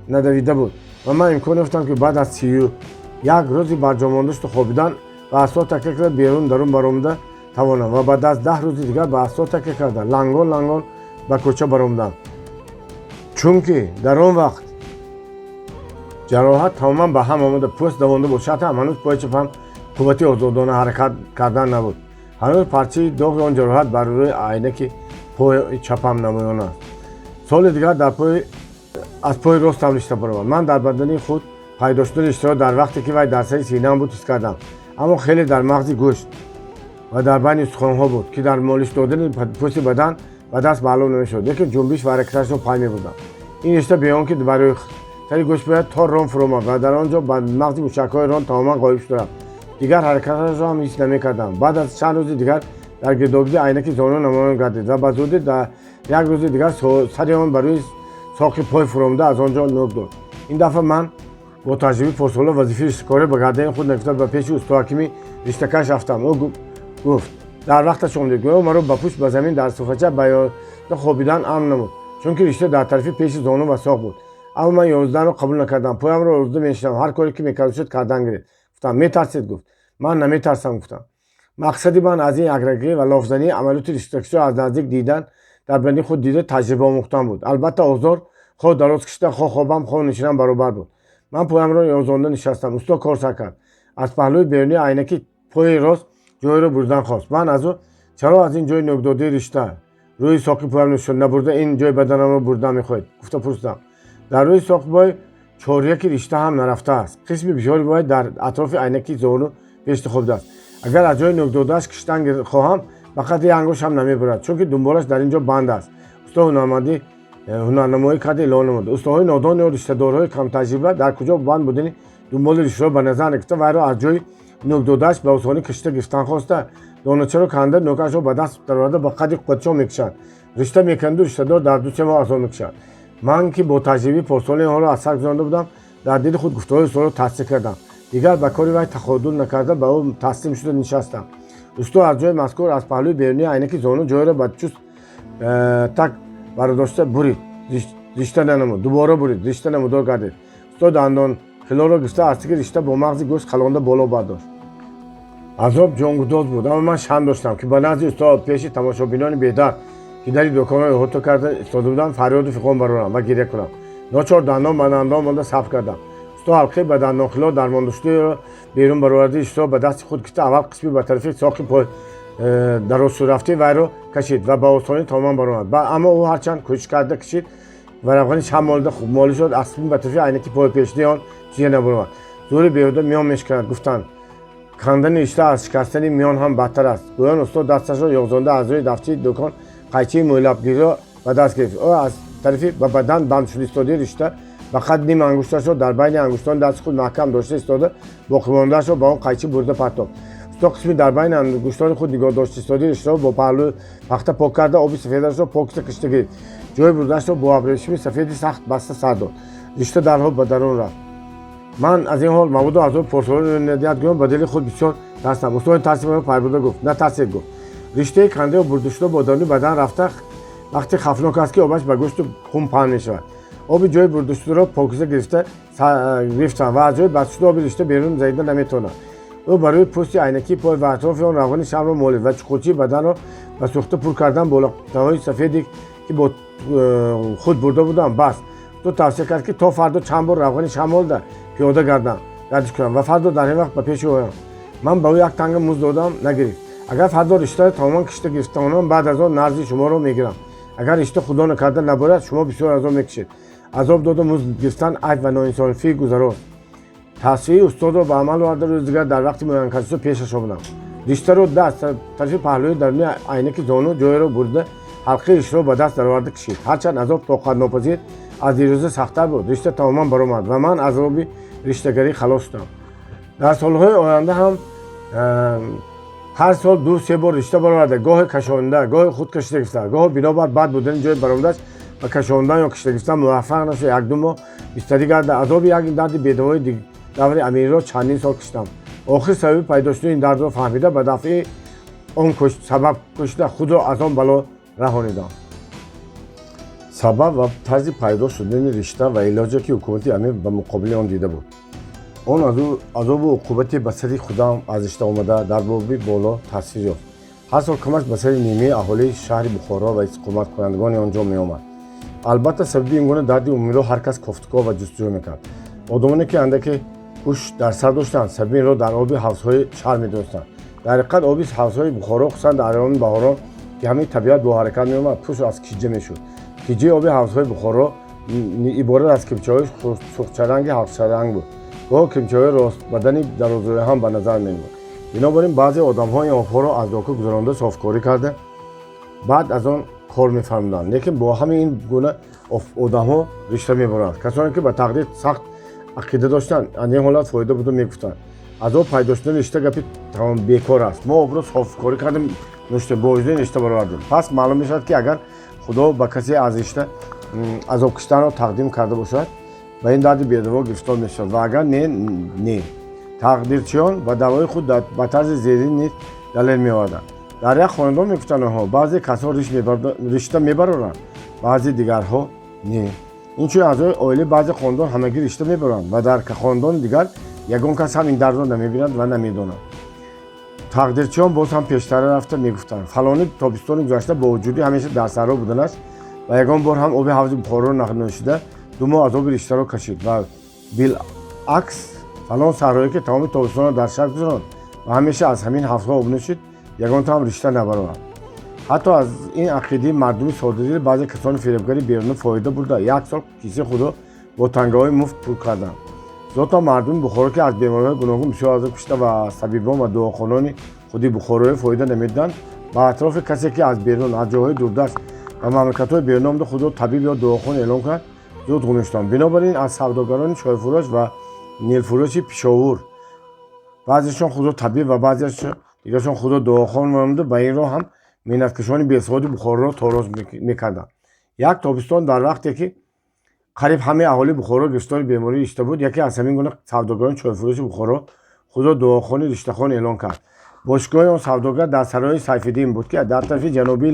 надавида буд ва ман имкон ёфтам, ки баъд аз 31 рӯзи барҷомонда шуду хобидан ба асо такя карда, берун дарун баромада тавонам ва баъд аз 10 рӯзи дигар ба асо такя карда, лангон лангон Ба кӯча баромадам, чунки дар он вақт ҷароҳат тамоман ба ҳам омада, пӯст давонда бошад ҳам, ҳанӯз пои чапам қуввати озодона ҳаракат кардан набуд. Ҳанӯз парчаи доғи он ҷароҳат бар рӯи айнаки пои чапам намоён аст. Соли дигар дар пои аз пои ростам ришта баромад. Ман дар бадани худ пайдо шудани риштаро дар вақте ки вай дар сари синаам буд, ҳис кардам, аммо хеле дар мағзи гӯшт ва дар байни устухонҳо буд, ки дар молиш додани пӯсти бадан ба даст маълум намешуд, лекин ҷунбиш ва ҳаракаташро пай мебурдам. Ин ришта бе он ки барои сари гӯшт бояд, то рон фуромад ва дар он ҷо ба мағзи мушакҳои рон тамоман ғоиб шуда рафт. Дигар ҳаракаташро ҳам ҳис намекардам. Баъд аз чанд рӯзи дигар дар гирдогирди айнаки зону намоён гардид ва ба зудӣ дар як рӯзи дигар сари он ба рӯи соқи пой фуромада, аз он ҷо нӯк дод. Ин дафъа ман бо таҷрибаи порсола вазифаи риштакорӣ ба гардани худ нагирифта, ба пеши устоҳакими риштакаш рафтам. Ӯ гуфт: «Дар вақташ омадед». Гӯё маро ба пушт ба замин дар суфача ба ёда хобидан амр намуд, чунки ришта дар тарафи пеши зону ва соқ буд. Аммо ман 11-ро қабул накардам. Поямро ёзда менишинам, ҳар коре ки мекардошед, кардан гиред, гуфтам. «Метарсед», гуфт. «Ман наметарсам», гуфтам. Мақсади ман аз ин якрагӣ ва лофзанӣ амалиёти риштакаширо аз наздик дидан, дар бадани худ дида, таҷриба омӯхтан буд. Албатта, озор хоҳ дароз кашида, хоҳ хобам, хоҳ нишинам, баробар буд. Ман поямро ёзонда нишастам. Усто кор сар кард. Аз паҳлӯи берунии айнаки пои рост ҷойро буридан хост. Ман аз ӯ: «Чаро аз ин ҷои нӯкдодии ришта, рӯи соқи поям набурда, ин ҷои баданамро буридан мехоҳед?» гуфта пурсидам. Дар рӯи соқи пой чоряки ришта ҳам нарафтааст. Қисми бисёри вай дар атрофи айнаки зону пешта хобидааст. Агар аз ҷои нӯкдодааш киштан хоҳам, ба қадри як ангушт ҳам намебурад, чунки думболаш дар ин ҷо банд аст. Усто ҳунармандӣ ҳунарнамоӣ карда, илова намуд: «Устоҳои нодон ё риштадорҳои камтаҷриба дар куҷо банд будани думболи риштаро ба назар нагирифта, вайро аз ҷои нӯкдодааш ба осонӣ кашида гирифтан хоста, доначаро канда, нӯкашро ба даст дароварда, ба қадри қувватшон мекушанд. Ришта мекунанду риштадор дар 2-се моҳ азоб мекушад». Ман, ки бо таҷрибаи порсоли онҳоро аз сар гузаронда будам, дар дили худ гуфтаҳои усторо тасдиқ кардам. Дигар ба кори вай таходул накарда, ба ӯ таслим шуда нишастам. Усто аз ҷои мазкур, аз паҳлӯи берунии айнаки зону, ҷойро ба чуст так бардошта бурид, ришта нанамуд. Дубора бурид, ришта намудор гардид. Усто дандон хилоро гирифта, аз тиги ришта бо мағзи гӯшт қалонда боло бардошт. Азоб ҷонгудоз буд, аммо ман шарм доштам, ки ба назди усто, пеши тамошобинони бедард, ки дари дуконро иҳота карда истода буданд, фарёду фиғон барорам ва гиря кунам. Ночор дандон ба дандон монда сабр кардам. Усто ҳалқаи ба дандонхило дармондашударо берун бароварда, риштаро ба дасти худ гирифта, аввал қисми ба тарафи соқи пой дарозшурафтаи вайро кашид ва ба осонӣ тамоман баромад. Аммо ӯ ҳарчанд кӯшиш карда кашид ва равғани шам молида молӣ шуд, аз қисми ба тарафи айнаки пои пешнаи он чизе набаромад. «Зӯри беҳуда миён мешиканад», гуфтанд. «Кандани ришта аз шикастани миён ҳам бадтар аст». Гӯён устод дасташро ёзонда, аз рӯи дафчаи дукон қайчии мӯйлабгирро ба даст гирифт. Ӯ аз тарафи ба бадан банд шуда истодаи ришта ба қадри ним ангушташро дар байни ангуштони дасти худ маҳкам дошта истода, боқимондаашро ба он қайчӣ бурида партофт. Усто қисми дар байни ангуштони худ нигоҳ дошта истодаи риштаро бо паҳлӯи пахта пок карда, оби сафедашро покиза кашида гирифт. Ҷои бурдаашро бо абрешими сафеди сахт баста сар дод. Ришта дарҳол ба дарун рафт. Ман аз ин ҳол, мабодо азоби порсолон надиҳад гӯям, ба дили худ бисёр тарсам. Усто ин тарси маро пай бурда, гуфт: «Натарсед», гуфт. «Риштаи кандаю бурдашуда бо даруни бадан рафта, вақте хафнок аст, ки обаш ба гӯшту хун паҳн мешавад. Оби ҷои бурдашударо покиза гирифта гирифтам ва аз ҷои басташуда оби ришта берун заида наметавонад». Ӯ ба рӯи пӯсти айнакии пой ва атрофи он равғани шамро молид ва чуқурчии баданро ба сӯхта пур кардан бо луқтаҳои сафеде, ки бо худ бурда будам, баст. Усто тавсия кард, ки то фардо чанд бор равғани шам молида пиёда гардам, гардиш кунам ва фардо дар ин вақт ба пеши оям. Ман ба ӯ як танга музд додам, нагирифт. «Агар фардо риштаро тамоман кишида гирифтаонам, баъд аз он нарзи шуморо мегирам. Агар ришта, худо накарда, наборад, шумо бисёр азоб мекашед. Азоб доду музд гирифтан айб ва ноинсофии гузарост». Тавсияи устодро ба амал оварда, рӯзи дигар дар вақти муайянкардашуда пешаш омадам. Риштаро аз тарафи паҳлӯи даруни айнаки зону ҷойеро бурида, ҳалқаи риштаро ба даст дароварда кашид. Ҳарчанд азоб тоқатнопазир, аз дирӯза сахттар буд. Ришта тамоман баромад ва ман аз азоби риштагарӣ халос шудам. Дар солҳои оянда ҳам ҳар сол 2-се бор ришта бароварда, гоҳе кашонда, гоҳе худ кашида гирифта, гоҳе бинобар бад будани ҷои баромадаш ба кашондан ё кашида гирифтан муваффақ нашуда, 1-2 моҳ бистарӣ гарда. Азоби як дарди бедавои даври амириро чандин сол кашидам. Охир сабаби пайдо шудани ин дардро фаҳмида, ба дафъи он сабаб кӯшида, худро аз он бало раҳонидам. Сабаб ва тарзи пайдо шудани ришта ва илоҷе, ки ҳукумати амир ба муқобили он дида буд. Он азобу уқубате ба сари худам аз ришта омада дар боби боло тасвир ёфт. Ҳар сол камаш ба сари нимаи аҳолии шаҳри Бухоро ва истиқоматкунандагони он ҷо меомад. Албатта, сабаби ин гуна дарди умумиро ҳар кас кофтуков ва ҷустуҷӯ мекард. Одамоне, ки андаке ҳуш дар сар доштанд, сабаби инро дар оби ҳавзҳои шаҳр медонистанд. Дар ҳақиқат, оби ҳавзҳои Бухоро, хусусан дар айёми баҳорон, ки ҳамаи табиат бо ҳаракат меомад, пур аз киҷа мешуд. Киҷаи оби ҳавзҳои Бухоро иборат аз кимчаҳои сурхчаранги ҳавзчаранг буд. Гоҳо кимчаҳои ростбадани дарозрӯя ҳам ба назар менамуд. Бинобар ин, баъзе одамҳо ин обҳоро аз дока гузаронда, софкорӣ карда, баъд аз он кор мефармуданд. Лекин бо ҳамаи ин гуна одамҳо ришта мебаранд. Касоне, ки ба тақдир сахт ақида доштанд, аз ин ҳолат фоида буда мегуфтанд: аз об пайдо шудани ришта гапи тамом бекор аст. Мо обро софкорӣ кардем, нӯшта, бо вуҷуди ришта баровардем. Пас маълум мешавад, ки агар Худо ба касе аз ришта азоб киштанро тақдим карда бошад, ба ин дарди бедаво гирифтор мешавад ва агар не, не. Тақдирчиён ба даъвои худ ба тарзи зерин низ далел меоварданд. Дар як хонадон, мегуфтанд онҳо, баъзе касҳо ришта мебароранд, баъзе дигарҳо не. Инчунин, аъзои оилаи баъзе хонадон ҳамагӣ ришта мебаранд ва дар хонадони дигар ягон кас ҳам ин дардро намебинад ва намедонад. Тақдирчиён боз ҳам пештара рафта мегуфтанд: фалонӣ тобистони гузашта бо вуҷуди ҳамеша дар саҳро буданаш ва ягон бор ҳам оби ҳавзи Бухороро нанӯшида, 2 моҳ азоби риштаро кашид ва билакс, фалон саҳроӣ, ки тамоми тобистонро дар шаҳр гузаронд ва ҳамеша аз ҳамин ҳавзҳо об нӯшид, ягонта ҳам ришта набаровард. Ҳатто аз ин ақидаи мардуми соддадил баъзе касони фиребгари берунӣ фоида бурда, як сол кисаи худро бо тангаҳои муфт пур карданд. Зота, мардуми Бухоро, ки аз бемориҳои гуногун бисёр азоб кашида ва аз табибон ва дуохонони худи бухороӣ фоида намедиданд, ба атрофи касе, ки аз берун, аз ҷойҳои дурдаст ва мамлакатҳои берун омада, худро табиб ё дуохон эълон кунад, зуд ғун шуданд. Бинобар ин, аз савдогарони чойфурӯш ва нилфурӯши Пешовур баъзешон худро табиб ва баъзеашон дигаршон худро дуохон менамуда, ба ин роҳ ҳам меҳнаткашони бесаводи Бухороро тороз мекарданд. Як тобистон, дар вақте ки қариб ҳамаи аҳолии Бухоро гирифтори бемории ришта буд, яке аз ҳамин гуна савдогарони чойфурӯши Бухоро худро дуохони риштахон эълон кард. Бошгоҳи он савдогар дар сарои Сайфиддин буд, ки дар тарафи ҷанубии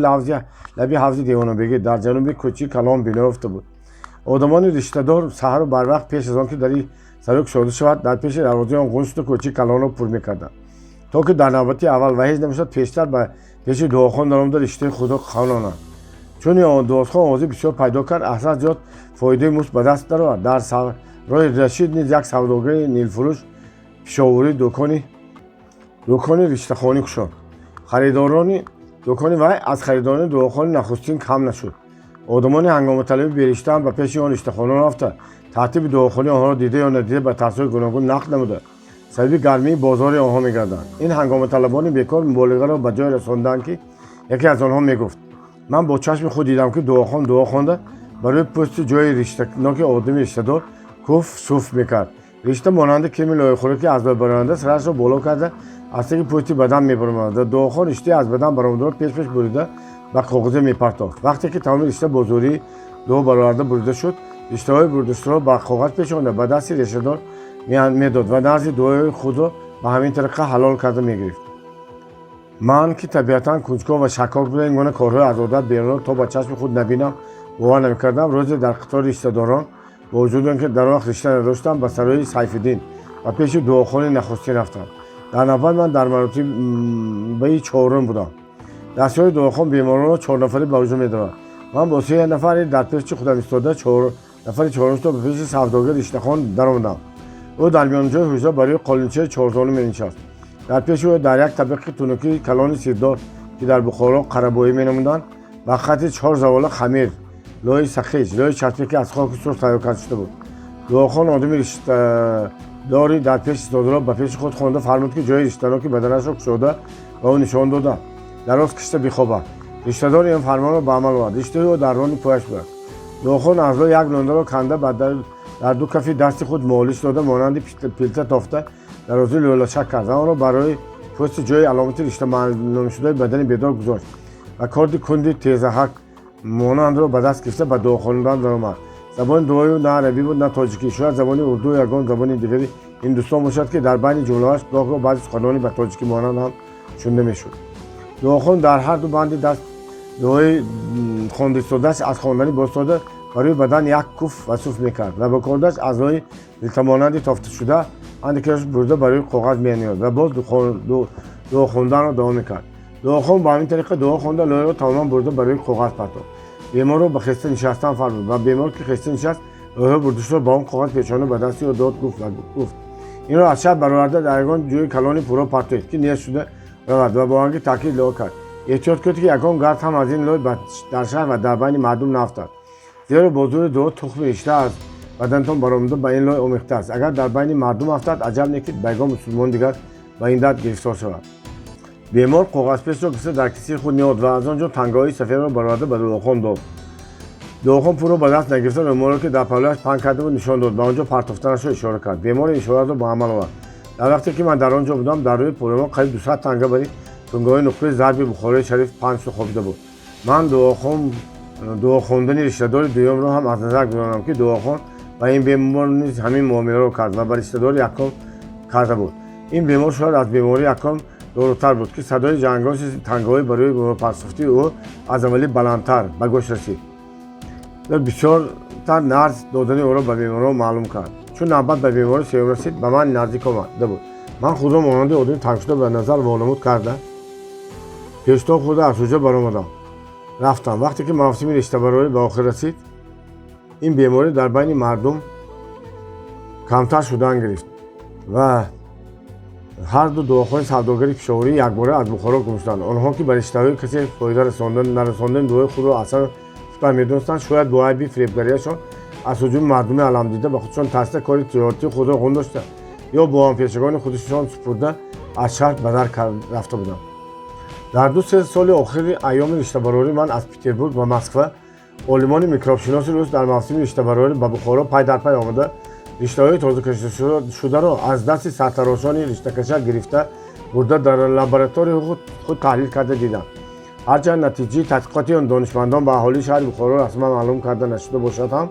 лаби ҳавзи Девонабегӣ, дар ҷануби кӯчаи калон бино ёфта буд. Одамони риштадор саҳару барвақт, пеш аз он ки дари сарой кушода шавад, дар пеши дарвозаи он ғун шуда, кӯчаи калонро пур мекарданд, то ки дар навбати аввал ва ҳеҷ набошад, пештар ба пеши дуохон даромада, риштаи худро хононанд. Чун дуохон овози бисёр пайдо кард, аҳсан зиёд фоидаи муфт ба даст даровард. Дар роҳи Рашид низ як савдогари нилфурӯш пешовурӣ дукони риштахонӣ кушод. Харидорони дукони вай аз харидорони дуохони нахустин кам нашуд. Одамони ҳангоматалаби бериштаам ба пеши он риштахона рафта, тартиби дуохонии онҳоро дида ё надида, ба тарзҳои гуногун нақл намуда, сабаби гармии бозори онҳо мегарданд. Ин ҳангоматалабони бекор муболиғаро ба ҷое расонданд, ки яке аз онҳо мегуфт: «Ман бо чашми худ дидам, ки дуохон дуо хонда, барои пӯсти ҷои риштаноки одами риштадор куф суф мекард. Ришта монанди кирми лойхӯрӣ, ки аз лой бароянда, сарашро боло карда, аз таги пӯсти бадан мебаромад ва дуохон риштаи аз бадан баромадаро пеш-пеш бурида, ба коғазе мепартофт. Вақте ки тамоми ришта бо зӯрии дуо бароварда бурида шуд, риштаҳои буридашударо ба коғаз печонда, ба дасти решадор медод ва назди дуои худро ба ҳамин тариқа ҳалол карда мегирифт». Ман, ки табиатан кунҷков ва шаккок буда, ин гуна корҳои аз одат берунро то ба чашми худ набинам, бовар намекардам. Рӯзе дар қатори риштадорон, бо вуҷуди он ки дар он вақт ришта надоштам, ба сарои Сайфиддин, ба пеши дуохони нахустин рафтам. Дар навбат ман дар маротибаи чорум будам. Дастёри дуохон беморонро чорнафарӣ ба ҳуҷум медорад. Ман бо се нафари дар пеши худам истода, нафари чорумшто ба пеши савдогар риштахон даромадам. Ӯ дар миёнҷои ҳуҷра барои қолинчаи чорзону менишаст. Дар пеши ӯ дар як табақи тунукии калони сирдор, ки дар Бухоро қарабоӣ менамуданд, ба хати чор завола хамир, лои сақич, лои часпе, ки аз хоки сурх тайёр карда шуда буд. Дуохон одами риштадори дар пеш истодаро ба пеши худ хонда фармуд, ки ҷои риштаноки баданашро кушода, ба ӯ нишон дода, дароз кишта бихобад. Риштадор ин фармонро ба амал овард. Риштаи ӯ дар рони пояш буд. Дуохон аз лой як лондаро канда, дар ду кафи дасти худ молиш дода, монанди пилта тофта, дарозии лӯлашак кард ва онро барои пӯсти ҷои аломати ришта маълумшудаи бадани бедор гузошт ва корди кунди тезаҳак монандро ба даст гирифта, ба дуохондан даромад. Забони дуои ӯ на арабӣ буд, на тоҷикӣ. Шояд забони урду, ягон забони дигари ҳиндустон бошад, ки дар байни ҷумлаҳояш гоҳ-гоҳ баъзе суханони ба тоҷикӣ монанд ҳам шунида мешуд. Дуохон дар ҳар ду банди даст дуои хондаистодааш аз хондани бостода барои бадан як куф ва суф мекард ва ба кордаш аз лои пилтамонанди тофташуда андакеаш бурда, барои коғаз мениёд ва боз дуо хонданро давом мекард. Дуохон ба ҳамин тариқа дуо хонда, лойро тамоман бурда ба рӯи коғаз партофт. Беморро ба хеста нишастан фармуд ва бемор ки хеста нишаст, лойҳо бурдашударо ба он коғаз печонда ба дасти ӯ дод гуфт ва гуфт: «Инро аз шаҳр бароварда, дар ягон ҷои калони пуроб партоед, ки нест шуда равад». Ва бо оҳанги таъкид илова кард: «Эҳтиёт кунед, ки ягон гард ҳам аз ин лой дар шаҳр ва дар байни мардум наафтад, зеро бо зӯри дуо тухми ришта аз баданатон баромада ба ин лой омехтааст. Агар дар байни мардум афтад, аҷаб не, ки ба ягон мусулмони дигар ба ин дард гирифтор шавад». Бемор коғазпечро гирифта, дар кисаи худ ниҳод ва аз он ҷо тангаҳои сафедро бароварда ба дуохон дод. Дуохон пулро ба даст нагирифта, рӯмолро, ки дар паҳлӯяш паҳн карда буд, нишон дод, ба он ҷо партофтанашро ишора кард. Бемор ин ишораро ба амал овард. Дар вақте ки ман дар он ҷо будам, дар рӯи рӯмол қариб 200 танга бари тунгаҳои нуқраи зарби Бухорои шариф паҳн шуда хобида буд. Ман дуо хондани риштадори дуюмро ҳам аз назар гузаронам, ки дуохон ба ин бемор низ ҳамин муомиларо кард ва ба риштадори якум карда буд. Ин бемор шояд аз бемории якум дорутар буд, ки садои ҷангоши тангаҳои барои партофтии ӯ аз аввалӣ баландтар ба гӯш расид ва бисёртар нарз додани ӯро ба беморон маълум кард. Чун навбат ба бемори сеюм расид, ба ман наздик омада буд. Ман худро монанди одами тангшуда ба назар вонамуд карда, пештоб хӯрда, аз ҳуҷра баромадам, рафтам. Вақте ки мавсими риштабарорӣ ба охир расид, ин беморӣ дар байни мардум камтар шудан гирифт ва ҳарду дуохони савдогари пешоворӣ якбора аз Бухоро гум шуданд. Онҳо, ки ба риштаҳои касе фоида нарасондани дуои худро аслан худтар медонистанд, шояд бо айби фиребгариашон аз ҳуҷуми мардуми аламдида ба худшон тарсида, кори тиҷоратии худро ғун дошта ё бо ҳампешагони худашон супурда, аз шаҳр ба дар рафта буданд. Дар 2-се соли охири айёми риштабарорӣ ман аз Петербург ба Москва олимони микробшиноси рус дар мавсими риштабарорӣ ба Бухоро пай дар пай омада, риштаҳои тозакашидашударо аз дасти сартарошони риштакашак гирифта бурда, дар лабораторияи худ таҳлил карда диданд. Ҳарчанд натиҷаи тадқиқоти он донишмандон ба аҳолии шаҳри Бухоро расман маълум карда нашуда бошад ҳам,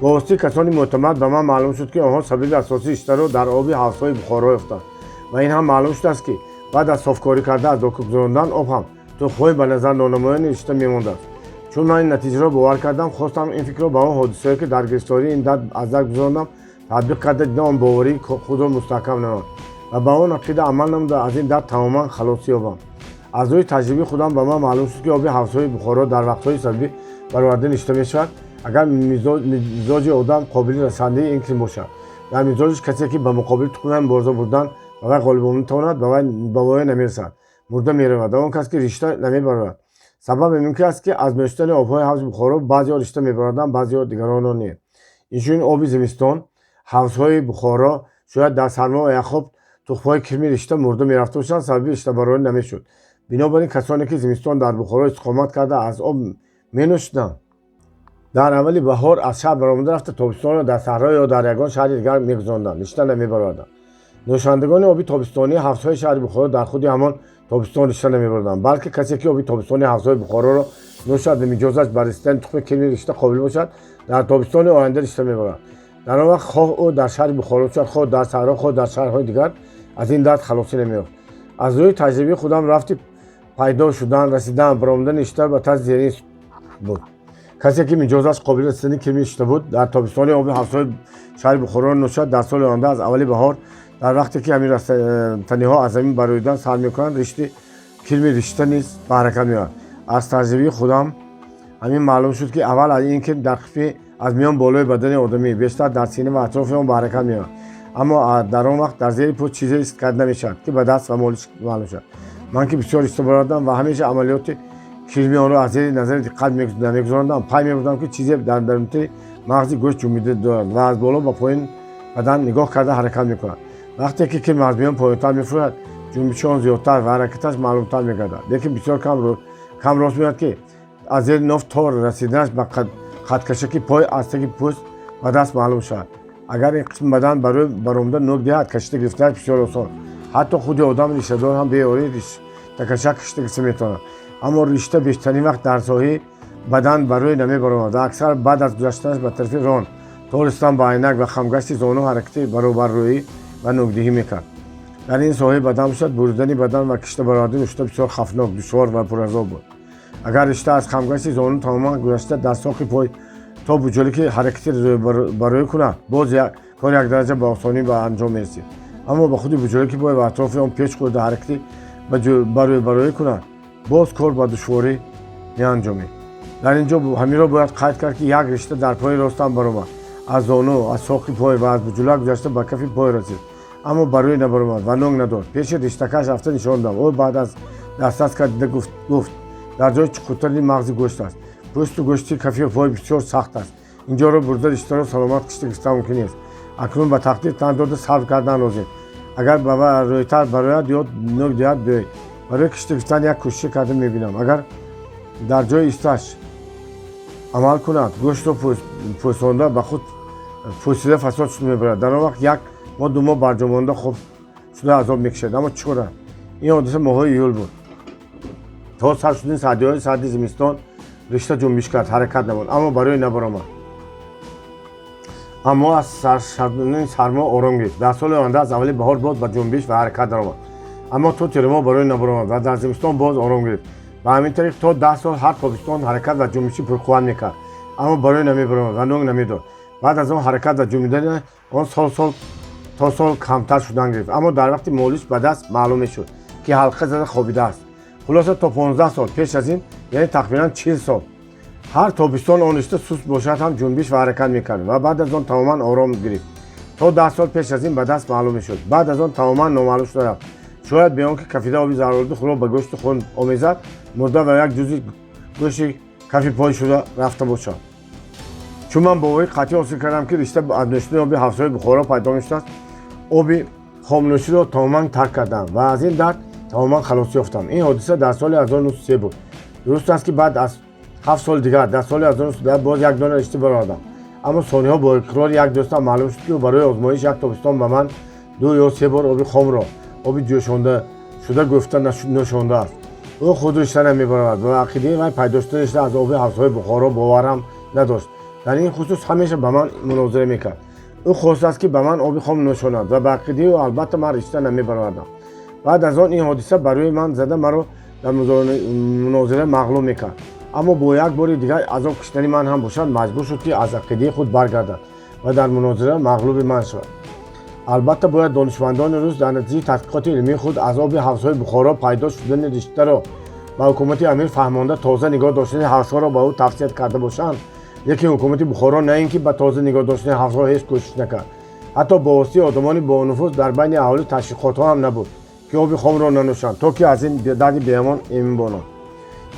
бо воситаи касони мӯътамад ба ман маълум шуд, ки онҳо сабаби асосии риштаро дар оби ҳавзҳои Бухоро ёфтанд ва ин ҳам маълум шудааст, ки баъд аз софкорӣ карда аз дока гузарондан об ҳам тухмҳои ба назар нонамоёни ришта мемондааст. Чун ман ин натиҷаро бовар кардам, хостам ин фикрро ба он ҳодисаҳое, ки дар гирифтории ин дард аз дар гузарондам, татбиқ карда дида, он боварии худро мустаҳкам намоям ва ба он ақида амал намуда, аз ин дард тамоман халосӣ ёбам. Аз рӯи таҷрибаи худам ба ман маълум шуд, ки оби ҳавзҳои Бухоро дар вақтҳои сабаби баровардани ришта мешавад, агар мизоҷи одам қобили расандаи ин кирм бошад. Дар мизоҷи касе, ки ба муқобили тухмиҳои мубориза бурдан ба вай ғолиб метавонад, ба воя намерасад, мурда меравад ва он кас, ки ришта намебарорад. Сабаб мумкин аст, ки аз нӯшидани обҳои ҳавзи Бухоро баъзеҳо ришта мебарораданд, баъзеҳо дигаронро не. Инчунин оби зимистон ҳавзҳои Бухоро шояд дар сармо ва яхоб тухмҳои кирми ришта мурда мерафта бошанд, сабаби риштабарорӣ намешуд. Бинобар ин касоне, ки зимистон дар Бухоро истиқомат карда, аз об менӯшиданд, дар аввали баҳор аз шаҳр баромада рафта, тобистонро дар саҳро ё дар ягон шаҳри дигар мегузаронданд, ришта намебароварданд. Нӯшандагони оби тобистонии ҳавзҳои шаҳри Бухоро дар худи ҳамон тобистон ришта намебурданд, балки касе, ки оби тобистонии ҳавзҳои Бухороро нӯшад ва миҷозаш ба расидани тухми кирми ришта қобил бошад, дар тобистони оянда ришта мебарад. Дар он вақт хоҳ ӯ дар шаҳри Бухоро бошад, хоҳ дар саҳро, хоҳ дар шаҳрҳои дигар, аз ин дард халосӣ намеёфт. Аз рӯи таҷрибаи худам рафти пайдо шудан, расидан, баромадани ришта ба тарзи зерин буд. Касе, ки миҷозаш қобили расидани кирми ришта буд, дар тобистони оби ҳавзҳои шаҳри Бухороро нӯшад, дар соли оянда аз аввали баҳор, дар вақте ки ҳамин растаниҳо аз замин бароидан сар мекунанд, ришти кирми ришта низ ба ҳаракат меояд. Аз таҷрибаи худам ҳамин маълум шуд, ки аввал аз ин кирм дар қисми аз миён болои бадани одамӣ, бештар дар сина ва атрофи он ба ҳаракат меояд, аммо дар он вақт дар зери пӯст чизе ҳис карда намешавад, ки ба даст ва молиш маълум шавад. Ман, ки бисёр ришта баровардам ва ҳамеша амалиёти кирми онро аз зери назари диққат намегузарондам, пай мебурдам, ки чизе дар дарунтари мағзи гӯшт ҷунбида дорад ва аз боло ба поин бадан нигоҳ карда ҳаракат мекунад. Вақте ки кирм аз миён поёнтар мефурад, ҷунбиши он зиёдтар ва ҳаракаташ маълумтар мегардад, лекин бисёр кам рост меояд, ки аз зери ноф то расиданаш ба хаткашаки пой аз таги пӯст ба даст маълум шавад. Агар ин қисми бадан барои баромада нӯк диҳад, кашида гирифтанаш бисёр осон. Ҳатто худи одами риштадор ҳам беёрии риштакашак кашида гирифта метавонад. Аммо ришта бештарин вақт дар соҳаи бадан барои намебаромад ва аксар баъд аз гузаштанаш ба тарафи рон то расидан ба айнак ва хамгашти зону ҳаракати баробаррӯӣ ва нӯкдиҳӣ мекард. Дар ин соҳаи бадан бошад, буридани бадан ва кишта баровардани ришта бисёр хавфнок, душвор ва пуразоб буд. Агар ришта аз хамгашти зону тамоман гузашта, дар соқи пой то буҷоле ки ҳаракати бароӣ кунад, боз кор як дараҷа ба осонӣ ба анҷом мерасид, аммо ба худи буҷолеки пой ва атрофи он печ хӯрда, ҳаракати барои бароӣ кунад. Боз кор ба душворӣ меанҷомид. Дар ин ҷо ҳаминро бояд қайд кард, ки як ришта дар пои ростам баромад, аз зону, аз соқи пой ва аз буҷула гузашта ба кафи пой расид, аммо ба рӯй набаромад ва нонг надод. Пеши риштакаш рафта нишон додам. Ӯ баъд аз дастрас кард дида гуфт: «Дар ҷои чуқуртари мағзи гӯшт аст. Пӯсту гӯшти кафи пой бисёр сахт аст. Инҷоро бурда риштаро саломат кишта гирифтан мумкин нест. Акнун ба тақдир тан дода, сабр кардан лозим. Агар ба рӯйтар барояд ё нӯк диҳад, биёед, барои кишта гирифтан як кӯшише карда мебинам. Агар дар ҷои исташ амал кунад, гӯштро пӯсонда, ба худ пӯсида, фасод шуда мебарад. Дар он вақт як моҳ, 2 моҳ барҷомонда, хоб шуда азоб мекашад. Аммо чӣ кора?» Ин ҳодиса моҳҳои июл буд. То сар шудани сардиҳои сарди зимистон ришта ҷунбиш кард, ҳаракат намуд, аммо ба рӯй набаромад. Аммо аз саршудани сармо ором гирифт. Дар соли оянда аз аввали баҳор боз ба ҷунбиш ва ҳаракат даромад, аммо то тирамоҳ ба рӯй набаромад ва дар зимистон боз ором гирифт. Ба ҳамин тариқ то 10 сол ҳар тобистон ҳаракат ва ҷунбиши пурқувват мекард, аммо ба рӯй намебаромад ва нӯг намедод. Баъд аз он ҳаракат ва ҷунбидани он сол сол то сол камтар шудан гирифт, аммо дар вақти молиш ба даст маълум мешуд, ки ҳалқа зада хобидааст. Хулоса, то 15 сол пеш аз ин, яъне тахминан 40 сол, ҳар тобистон он ришта суст бошад ҳам ҷунбиш ва ҳаракат мекард ва баъд аз он тамоман ором гирифт. То 10 сол пеш аз ин ба даст маълум мешуд, баъд аз он тамоман номаълум шуда рафт. Шояд бе он ки кафида оби заҳролуди худро ба гӯшту хун омезад, мурда ва як ҷузъи гӯшти кафи пой шуда рафта бошад. Чун ман боварии қатъӣ ҳосил кардам, ки ришта аз нӯшидани оби ҳавзҳои Бухоро пайдо мешудааст, оби хомнӯширо тамоман тарк кардам ва аз ин дард тамоман халосӣ ёфтам. Ин ҳодиса дар соли 1903 буд. Дуруст аст, ки баъд аз 7 соли дигар, дар соли 1910, боз як дона ришта баровардам, аммо сониҳо бо иқрори як дӯстам маълум шуд, ки ӯ барои озмоиш як тобистон ба ман ду ё се бор оби хомро оби ҷӯшонда шуда гуфта нӯшондааст. Ӯ худ ришта намебаровард ва ақидаи вай пайдо шудани ришта аз оби ҳавзҳои Бухоро боварам надошт. Дар ин хусус ҳамеша ба ман мунозира мекард. Ӯ хостааст, ки ба ман оби хом нӯшонад ва ба ақидаи ӯ, албатта, ман ришта намебаровардам. Баъд аз он ин ҳодиса ба рӯи ман зада, маро дар мунозира мағлуб мекард, аммо бо як бори дигар азоб кишидани ман ҳам бошад, маҷбур шуд, ки аз ақидаи худ баргардад ва дар мунозира мағлуби ман шавад. Албатта, бояд донишмандони рус дар натиҷаи тадқиқоти илмии худ аз оби ҳавзҳои Бухоро пайдо шудани риштаро ба ҳукумати амир фаҳмонда, тоза нигоҳ доштани ҳавзҳоро ба ӯ тавсия карда бошанд. Лекин ҳукумати Бухоро на ин ки ба тоза нигоҳ доштани ҳавзҳо ҳеҷ кӯшиш накард, ҳатто бо воситаи одамони бонуфуз дар байни аҳолӣ ташвиқотҳо ҳам набуд, ки оби хомро нанӯшанд, то ки аз ин дарди беамон эмин бонанд.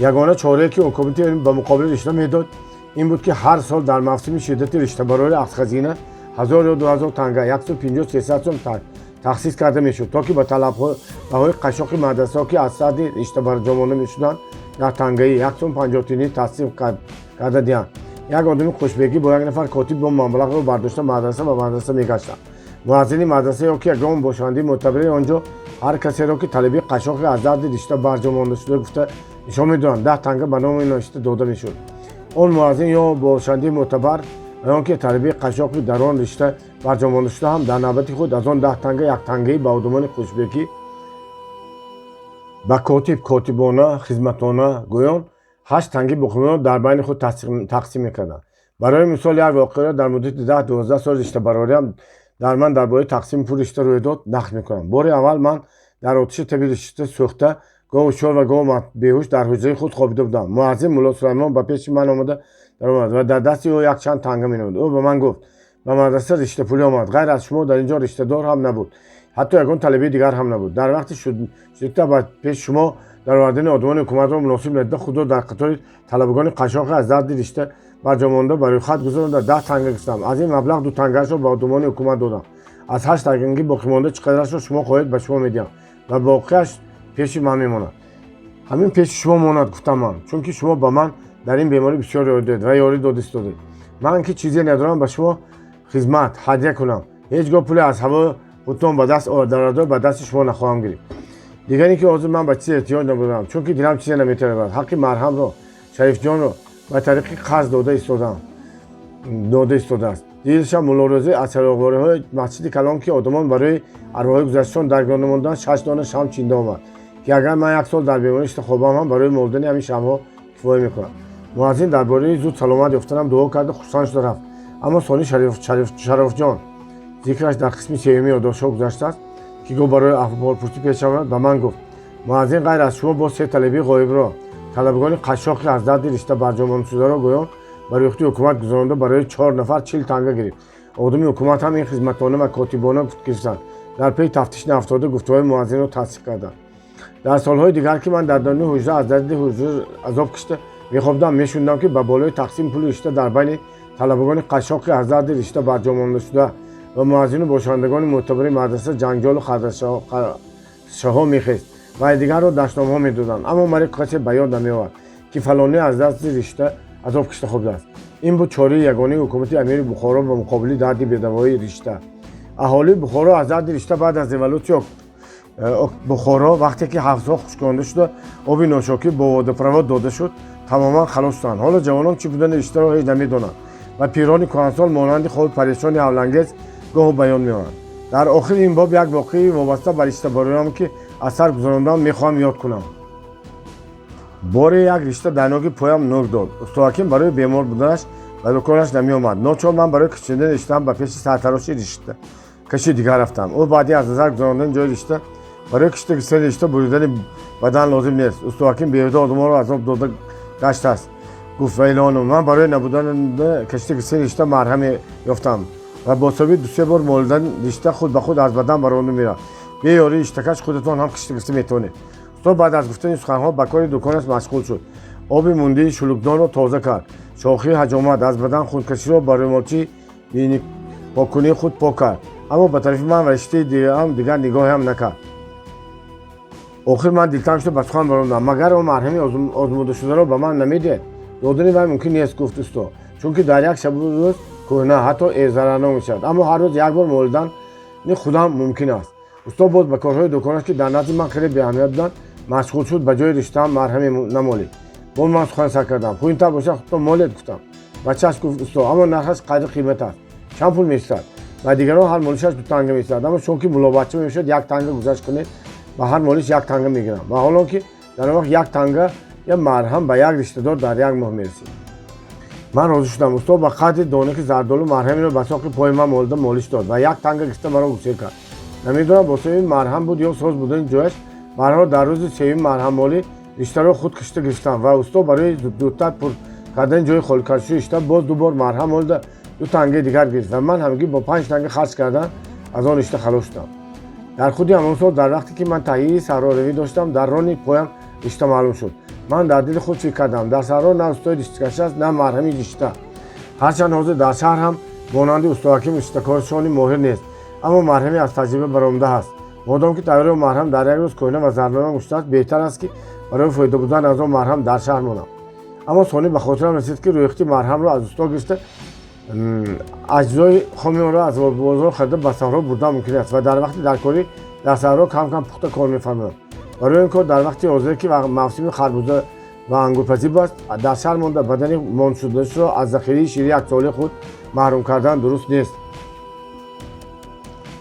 Ягона чорае, ки ҳукумати ба муқобили ришта медод, ин буд, ки ҳар сол дар мавсими шиддати риштабарорӣ аз хазина 1000 ё 2000 танга, 150, 300 сом тахсис карда мешуд, то ки ба талабаҳои қашшоқи мадрасаҳо, ки аз сарди ришта барҷомонда мешуданд, як тангаи, 1 сом 50 тинӣ тасдиқ карда диҳанд. Як одами хушбегӣ бо як нафар котиб бо маблағро бардошта мадраса ба мадраса мегаштанд. Муаззини мадраса ё ки ягон бошандаи мӯътабари он ҷо ҳар касеро, ки талабаи қашшоқе аз дарди ришта барҷо монда шуда гуфта нишон медоданд, 10 танга ба номи навишта дода мешуд. Он муаззин ё бошандаи мӯътабар ва он ки талабаи қашшоқи дар он ришта барҷо монда шуда ҳам дар навбати худ аз он 10 танга як тангаӣ ба одамони хушбекӣ, ба котиб, котибона, хизматона гӯён ҳашт танги боқимондаро дар байни худ тақсим мекарданд. Барои мисол, як воқеаро дар муддати 10-12 сол риштабарориам дар ман дар бораи тақсими пул ришта рӯй дод, нақл мекунам. Бори аввал ман дар оташи таби ришта сӯхта, гоҳ ҳушёр ва гоҳ беҳуш дар ҳуҷраи худ хобида будам. Муаззин Мулло Сулаймон ба пеши ман омада даромад ва дар дасти ӯ якчанд танга менамуд. Ӯ ба ман гуфт: «Ба мадраса риштапулӣ омад. Ғайр аз шумо дар ин ҷо риштадор ҳам набуд, ҳатто ягон талабаи дигар ҳам набуд. Дар вақти шудита ба пеши шумо даровардани одамони ҳукуматро муносиб надида, худро дар қатори талабагони қашшоқе аз дарди ришта барҷомонда ба рӯйхат гузаронда, 10 танга гирифтам. Аз ин маблағ ду тангаашро ба одамони ҳукумат додам. Аз ҳашт тангаи боқимонда чӣ қадарашро шумо хоҳед, ба шумо медиҳам ва боқиаш пеши ман мемонад». «Ҳамин пеши шумо монад, — гуфтам ман, — чунки шумо ба ман дар ин беморӣ бисёр ёрӣ додед ва ёрӣ дода истодед. Ман ки чизе надорам ба шумо хизмат ҳадя кунам, ҳеҷ гоҳ пуле аз ҳавои худтон ба даст дарода ба дасти шумо нахоҳам гирифт. Дигар ин ки ҳозир ман ба чизе эҳтиёҷ набудам, чунки дилам чизе наметалабад. Ҳаққи марҳамро Шарифҷонро ба тариқи қарз дода истодам, дода истодааст». Дилшаб Муллорӯзӣ аз чароғвориҳои масҷиди калон, ки одамон барои арвоҳои гузашташон даргир намонданд, шаш дона шам чинда омад, ки агар ман як сол дар беморӣ шита хобам ҳам барои молдани ҳамин шамҳо кифоя мекунад. Муаззин дар бораи зуд саломат ёфтанам дуо карда, хурсанд шуда рафт. Аммо сони Шарофҷон, зикраш дар қисми сеюми ёддоштҳо гузаштааст, ки гоҳ барои аҳволпурсӣ пеш омад, ба ман гуфт: Муаззин ғайр аз шумо боз се талаби ғоибро, талабагони қашшоқи аз дарди ришта барҷомоншударо гӯён ба рӯйхати ҳукумат гузаронда, барои чор нафар 40 танга гирифт. Одами ҳукумат ҳам ин хизматона ва котибона гирифтанд. Дар пеи тафтиш наафтода, гуфтаҳои муаззинро тасдиқ карданд. Дар солҳои дигар, ки ман дар даруни ҳуҷра аз дарди ҳуҷра азоб кашида мехобдам, мешунидам, ки ба болои тақсими пули ришта дар байни талабагони қашшоқи аз дарди ришта барҷомондашуда ва муаззину бошандагони мӯътабари мадраса ҷанҷолу харшаҳо мехест ва дигарро дашномҳо медоданд. Аммо маро касе ба ёд намеовард, ки фалонӣ аз дасти ришта азоб кашида хобидааст. Ин буд чораи ягонаи ҳукумати амири Бухоро ба муқобили дарди бедавои ришта. Аҳолии Бухоро аз дарди ришта баъд аз революсия Бухоро, вақте ки ҳавзҳо хушконда шуда, оби ношокӣ бо водопровод дода шуд, тамоман халос шуданд. Ҳоло ҷавонон чӣ будани риштаро ҳеҷ намедонанд ва пирони кӯҳансол монанди хоби парешони ҳавлангез гоҳу баён меоянд. Дар охири ин боб як воқеаи вобаста ба риштабароям, ки аз сар гузарондам, мехоҳам ёд кунам. Боре як ришта дар ноги поям нӯк дод. Устоҳаким барои бемор буданаш ба дуконаш намеомад. Ночор ман барои кашидани риштаам ба пеши сартароши ришта каши дигар рафтам. Ӯ баъди аз назар гузарондани ҷои ришта: «Барои кашида гирифтани ришта буридани бадан лозим нест. Устоҳаким беҳуда одамонро азоб дода гаштааст», гуфт ва илова: «Ман барои набудани кашида гирифтани ришта марҳаме ёфтам ва бо сабаби дусе бор молидани ришта худ ба худ аз бадан баронда меравад. Бе ёрии риштакаш худатон ҳам кашида гирифта метавонед». Усто баъд аз гуфтани суханҳо ба кори дуконаш машғул шуд. Оби мундии шулукдонро тоза кард, шохии ҳаҷомат, аз бадан хункаширо ба рӯмолчии бинипоккунии худ пок кард, аммо ба тарафи ман ва риштаи дигаам дигар нигоҳеам накард. Охир ман дилтанг шуда ба сухан баромадам: «Магар он марҳами озмудашударо ба ман намедиҳед?» «Додани вай мумкин нест, — гуфт усто, — чунки дар як шабу рӯз кӯҳна, ҳатто зарарнок мешавад. Аммо ҳар рӯз як бор молидани худам мумкин аст». Усто боз ба корҳои дуконаш, ки дар назди ман хеле беаҳамият буданд, машғул шуд. Ба ҷои риштаам марҳаме намолид. Боз ман сухан сар кардам: «Хуб, ин тавр бошад, худтон молед», гуфтам. «Ба чашм, — гуфт усто, — аммо нархаш қадри қимат аст». «Чанд пул меистад?» «Ба дигарон ҳар молишаш 2 танга меистад, аммо чунки муллобача мешавад, як танга гузашт кунед, ба ҳар молиш як танга мегирам». Ва ҳолон ки дар он вақт як танга я марҳам ба як риштадор дар як моҳ мерасид. Ман розӣ шудам. Усто ба қадри донаки зардолу марҳамеро ба соқи пои ман молида молиш дод ва як танга гирифта маро гусел кард. Намедонам, бо сабаби марҳам буд ё соз будани ҷояш, барҳол дар рӯзи сеюми марҳаммолӣ риштаро худ кашида гирифтам ва усто барои зудтар пур кардани ҷои холикаршуи ришта боз ду бор марҳам молида 2 тангаи дигар гирифт ва ман ҳамагӣ бо 5 танга харҷ кардан аз он ришта халос шудам. Дар худи ҳамон сол, дар вақте ки ман таҳияи саҳроравӣ доштам, дар рони поям ришта маълум шуд. Ман дар дили худ фикр кардам: дар саҳро на устои риштакаш аст, на марҳами ришта. Ҳарчанд ҳозир дар шаҳр ҳам монанди устоҳаким риштакоршони моҳир нест, аммо марҳаме аз таҷриба баромада ҳаст. Модом ки тайёрии марҳам дар як рӯз кӯҳна ва зарарнок шудааст, беҳтар аст, ки барои фоида бурдан аз он марҳам дар шаҳр монам. Аммо сонӣ ба хотирам расид, ки рӯйхати марҳамро аз усто гирифта, аҷзои хоми онро аз бозор харида ба саҳро бурдан мумкин аст ва дар вақти даркорӣ дар саҳро кам-кам пухта кор мефармоям. Барои ин кор дар вақти ҳозир, ки мавсими харбуза ва ангурпазӣ аст, дар шаҳр монда, бадани мондшудаашро аз захираи шири яксолаи худ маҳрум кардан дуруст нест.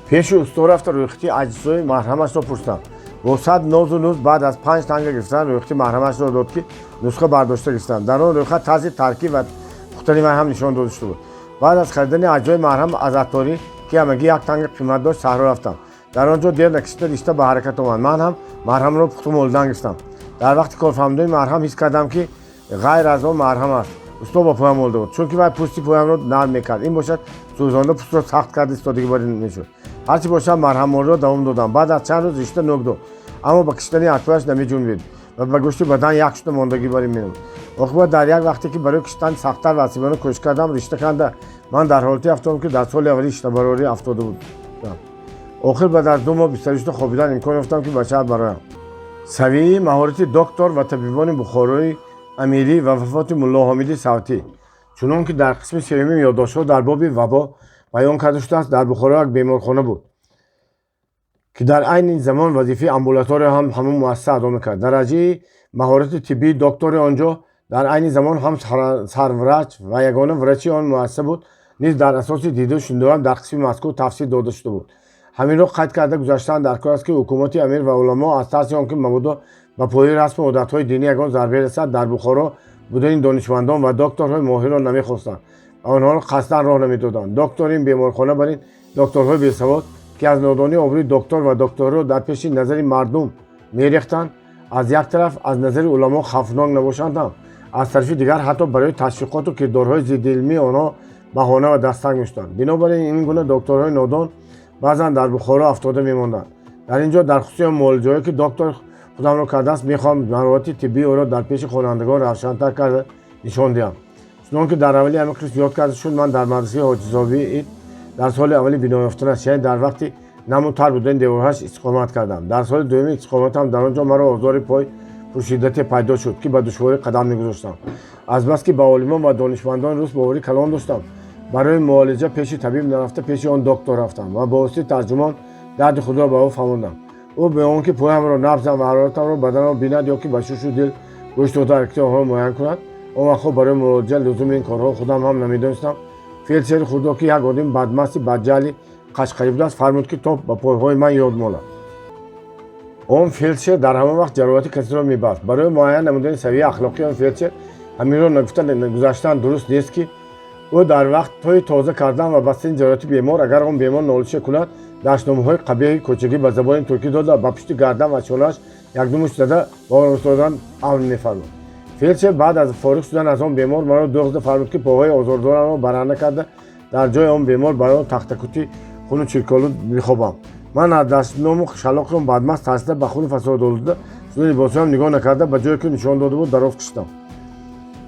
Пеши усто рафта, рӯйхати аҷзои марҳамашро пурсидам. Бо сад нозу нуз баъд аз 5 танга гирифтан рӯйхати марҳамашро дод, ки нусха бардошта гирифтам. Дар он рӯйхат тарзи таркиб ва пухтани вай ҳам нишон дода шуда буд. Баъд аз харидани аҷзои марҳам аз атторӣ, ки ҳамагӣ як танга қимат дошт, саҳро рафтам. Дар он ҷо дер накашида ришта ба ҳаракат омад. Ман ҳам марҳамро пухту молидан гирифтам. Дар вақти корфаҳмидани марҳам ҳис кардам, ки ғайр аз он марҳам аст, усто ба поям молида буд, чунки вай пӯсти поямро нарм мекард, ин бошад сӯзонда пӯстро сахт карда истодагӣ барин мешуд. Ҳарчи бошад, марҳаммолиро давом додам. Баъд аз чанд рӯз ришта нӯк дод, аммо ба кашидани атрояш намеҷунбид ва ба гӯшти бадан як шуда мондагӣ барин менамуд. Оқибат дар як вақте ки барои киштан сахттар ва асибона кӯшиш кардам, ришта канда, ман дар ҳолате афтодам, ки дар соли аввали риштабарорӣ афтода будам. Охир баъд аз 2 моҳ бистарӣ шуда хобидан имкон ёфтам, ки ба шаҳр бароям. Савияи маҳорати доктор ва табибони Бухорои амирӣ ва вафоти Мулло Ҳомиди Савтӣ. Чунон ки дар қисми сеюми ёддоштҳо дар боби вабо баён карда шудааст, дар Бухоро як беморхона буд, ки дар айни замон вазифаи амбулатория ҳам ҳамон муассиса адо мекард. Дараҷаи маҳорати тиббии доктори он ҷо дар айни замон ҳам сарврач ва ягона врачи он муассиса буд, низ дар асоси диду шунидоам дар қисми мазкур тафсил дода шуда буд. Ҳаминро қайд карда гузаштан дар кор аст, ки ҳукумати амир ва уламо аз тарси он ки мабодо ба пояи расму одатҳои динӣ ягон зарбе расад, дар Бухоро будани донишмандон ва докторҳои моҳирро намехостанд ва онҳоро қасдан роҳ намедоданд. Доктори ин беморхона бар ин докторҳои бесавод, ки аз нодонӣ обрӯи доктор ва докторро дар пеши назари мардум Мерехтанд. Аз як тараф, аз назари уламо хавфнок набошанд ҳам, аз тарафи дигар, ҳатто барои ташвиқоту кирдорҳои зиддиилмии онҳо баҳона ва дастак мешуданд. Бинобар ин, ин гуна докторҳои нодон баъзан дар Бухоро афтода мемонданд. Дар ин ҷо, дар хусуси он муолиҷаҳое, ки доктор худамро кардааст, мехоҳам мароати тиббии ӯро дар пеши хонандагон равшантар карда нишон диҳам. Чунон ки дар аввали ҳамин қисм ёд карда шуд, ман дар мадрасаи Ҳоҷизобит дар соли аввали бино ёфтанаш, яъне дар вақти наму тар будани деворҳояш, истиқомат кардам. Дар соли дуюми истиқоматам дар он ҷо маро озори пой пуршиддате пайдо шуд, ки ба душворӣ қадам мегузоштам. Азбаски ба олимон ва донишмандони рус боварӣ калон доштам, барои муолиҷа пеши табиб нарафта, пеши он доктор рафтам ва ба воситаи тарҷумон дарди худро ба ӯ фаҳмондам. Ӯ бе он ки поямро набзам ва ҳароратамро баданро бинад ё ки ба шушу дил гӯш дода ҳаракати онҳоро муайян кунад, он вақтҳо барои муолиҷа лузуми ин корҳо худам ҳам намедонистам, фелдшери худро, ки як одами бадмасти бадҷаъли қашқарӣ будааст, фармуд, ки то ба пойҳои ман ёд молад. Он фелдшер дар ҳамон вақт ҷароҳати касеро мебаст. Барои муайян намудани савияи ахлоқии он фелдшер ҳаминро нагуфта гузаштан дуруст нест, ки ӯ дар вақтҳои тоза кардан ва бастани ҷароҳати бемор, агар он бемор нолише кунад, дашномҳои қабеҳи кӯчагӣ ба забони туркӣ дода, ба пушти гардан ва шонааш якду мушт зада, ба ором истодан амр мефармуд. Фелдшер баъд аз фориғ шудан аз он бемор маро дӯғ зада фармуд, ки пойҳои озордорамро бараҳна карда, дар ҷои он бемор бар он тахтакути хуну чирколуд бихобам. Ман аз дашному шалоқи он бадмаст тарсида, ба хуни фасодолуда шуда либосҳоям нигоҳ накарда, ба ҷое, ки нишон дода буд, дароз кашидам.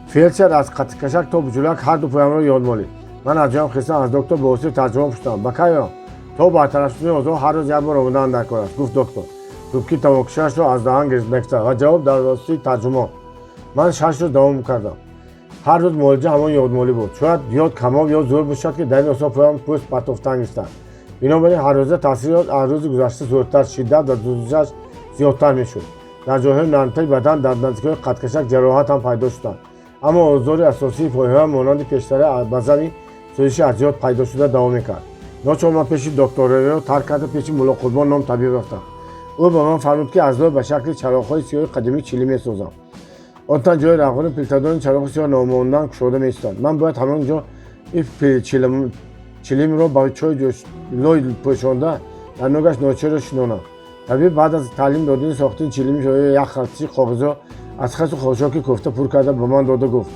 Фелдшер аз қатикашак то буҷулак ҳар ду поямро ёд молид. Ман аз ҷоям хестам, аз доктор ба воситаи тарҷумон пурсидам: «Ба кай оям?» «То бартараф шудани озор ҳар рӯз як бор омадан дар кор аст», гуфт доктор, трубки тамокушаашро аз даҳан накиста, ва ҷавоб дар воситаи тарҷумон. Ман 6 рӯз давом кардам. Ҳар рӯз муолиҷа ҳамон ёдмолӣ буд. Шояд ёд камоб ё зӯр бошад, ки дар ин осо поям пӯст партофтан гирифтанд. Бинобар ин, ҳаррӯза таъсири ёд аз рӯзи гузашта зӯртар, шиддат ва сӯзишаш зиёдтар мешуд. Дар ҷойҳои нармтари бадан, дар наздикиҳои қадкашак, ҷароҳат ҳам пайдо шуданд, аммо озори асосии пойҳоям монанди пештара ба зани сӯзиши аз ёд пайдо шуда давом мекард. Ночор ман пеши докторро тарк карда, пеши Мулло Қурбон ном табиб рафтам. Ӯ ба ман фармуд, ки аз лой ба шакли чароғҳои сиёҳи қадимӣ чилим месозам. Одатан ҷои равғану пилтадони чароғи сиёҳ номондан кушода меистод. Ман бояд ҳамон ҷо ин чилимро ба чой лой пӯшонда, дар нӯгаш ночиро шинонам. Табиб баъд аз таълим додани сохтани чилими як халтичи коғизро аз хасу хошоки кофта пур карда, ба ман дода, гуфт: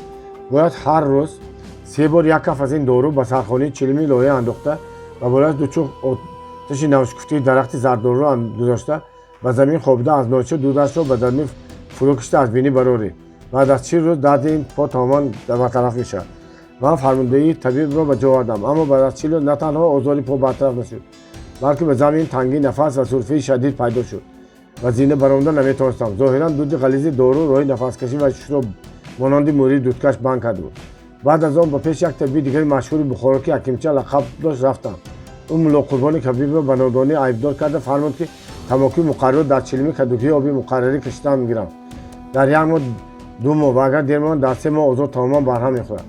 «Бояд ҳар рӯз се бор як каф аз ин дору ба сархонии чилими лоя андохта, ба болояш ду чӯб оташи навшукуфтаи дарахти зардолуро гузошта, ба замин хобида, аз ноча дудашро ба замин фурӯ кашида, аз бинӣ барорӣ. Баъд аз 40 рӯз дарди ин по тамоман бартараф мешавад». Ман фармудаи табибро ба ҷо овардам, аммо баъд аз 40 рӯз на танҳо озори по бартараф нашуд, балки ба замин тангии нафас ва сурфаи шадид пайдо шуд ва зина баромада наметавонистам. Зоҳиран, дуди ғализи дору роҳи нафаскашӣ ва шушро монанди мӯрии дудкаш банд карда буд. Баъд аз он ба пеши як табиби дигари машҳури Бухоро, ки Ҳакимча лақаб дошт, рафтам. Ӯ Мулло Қурбони Кабибро ба нодонӣ айбдор карда, фармуд, ки тамокуи муқаррирро дар чилими кадукии оби муқаррарӣ кашидан мегирам. Дар як моҳ, 2 моҳ ва агар дер монад, дар 3 моҳ озор тамоман барҳам мехӯрад.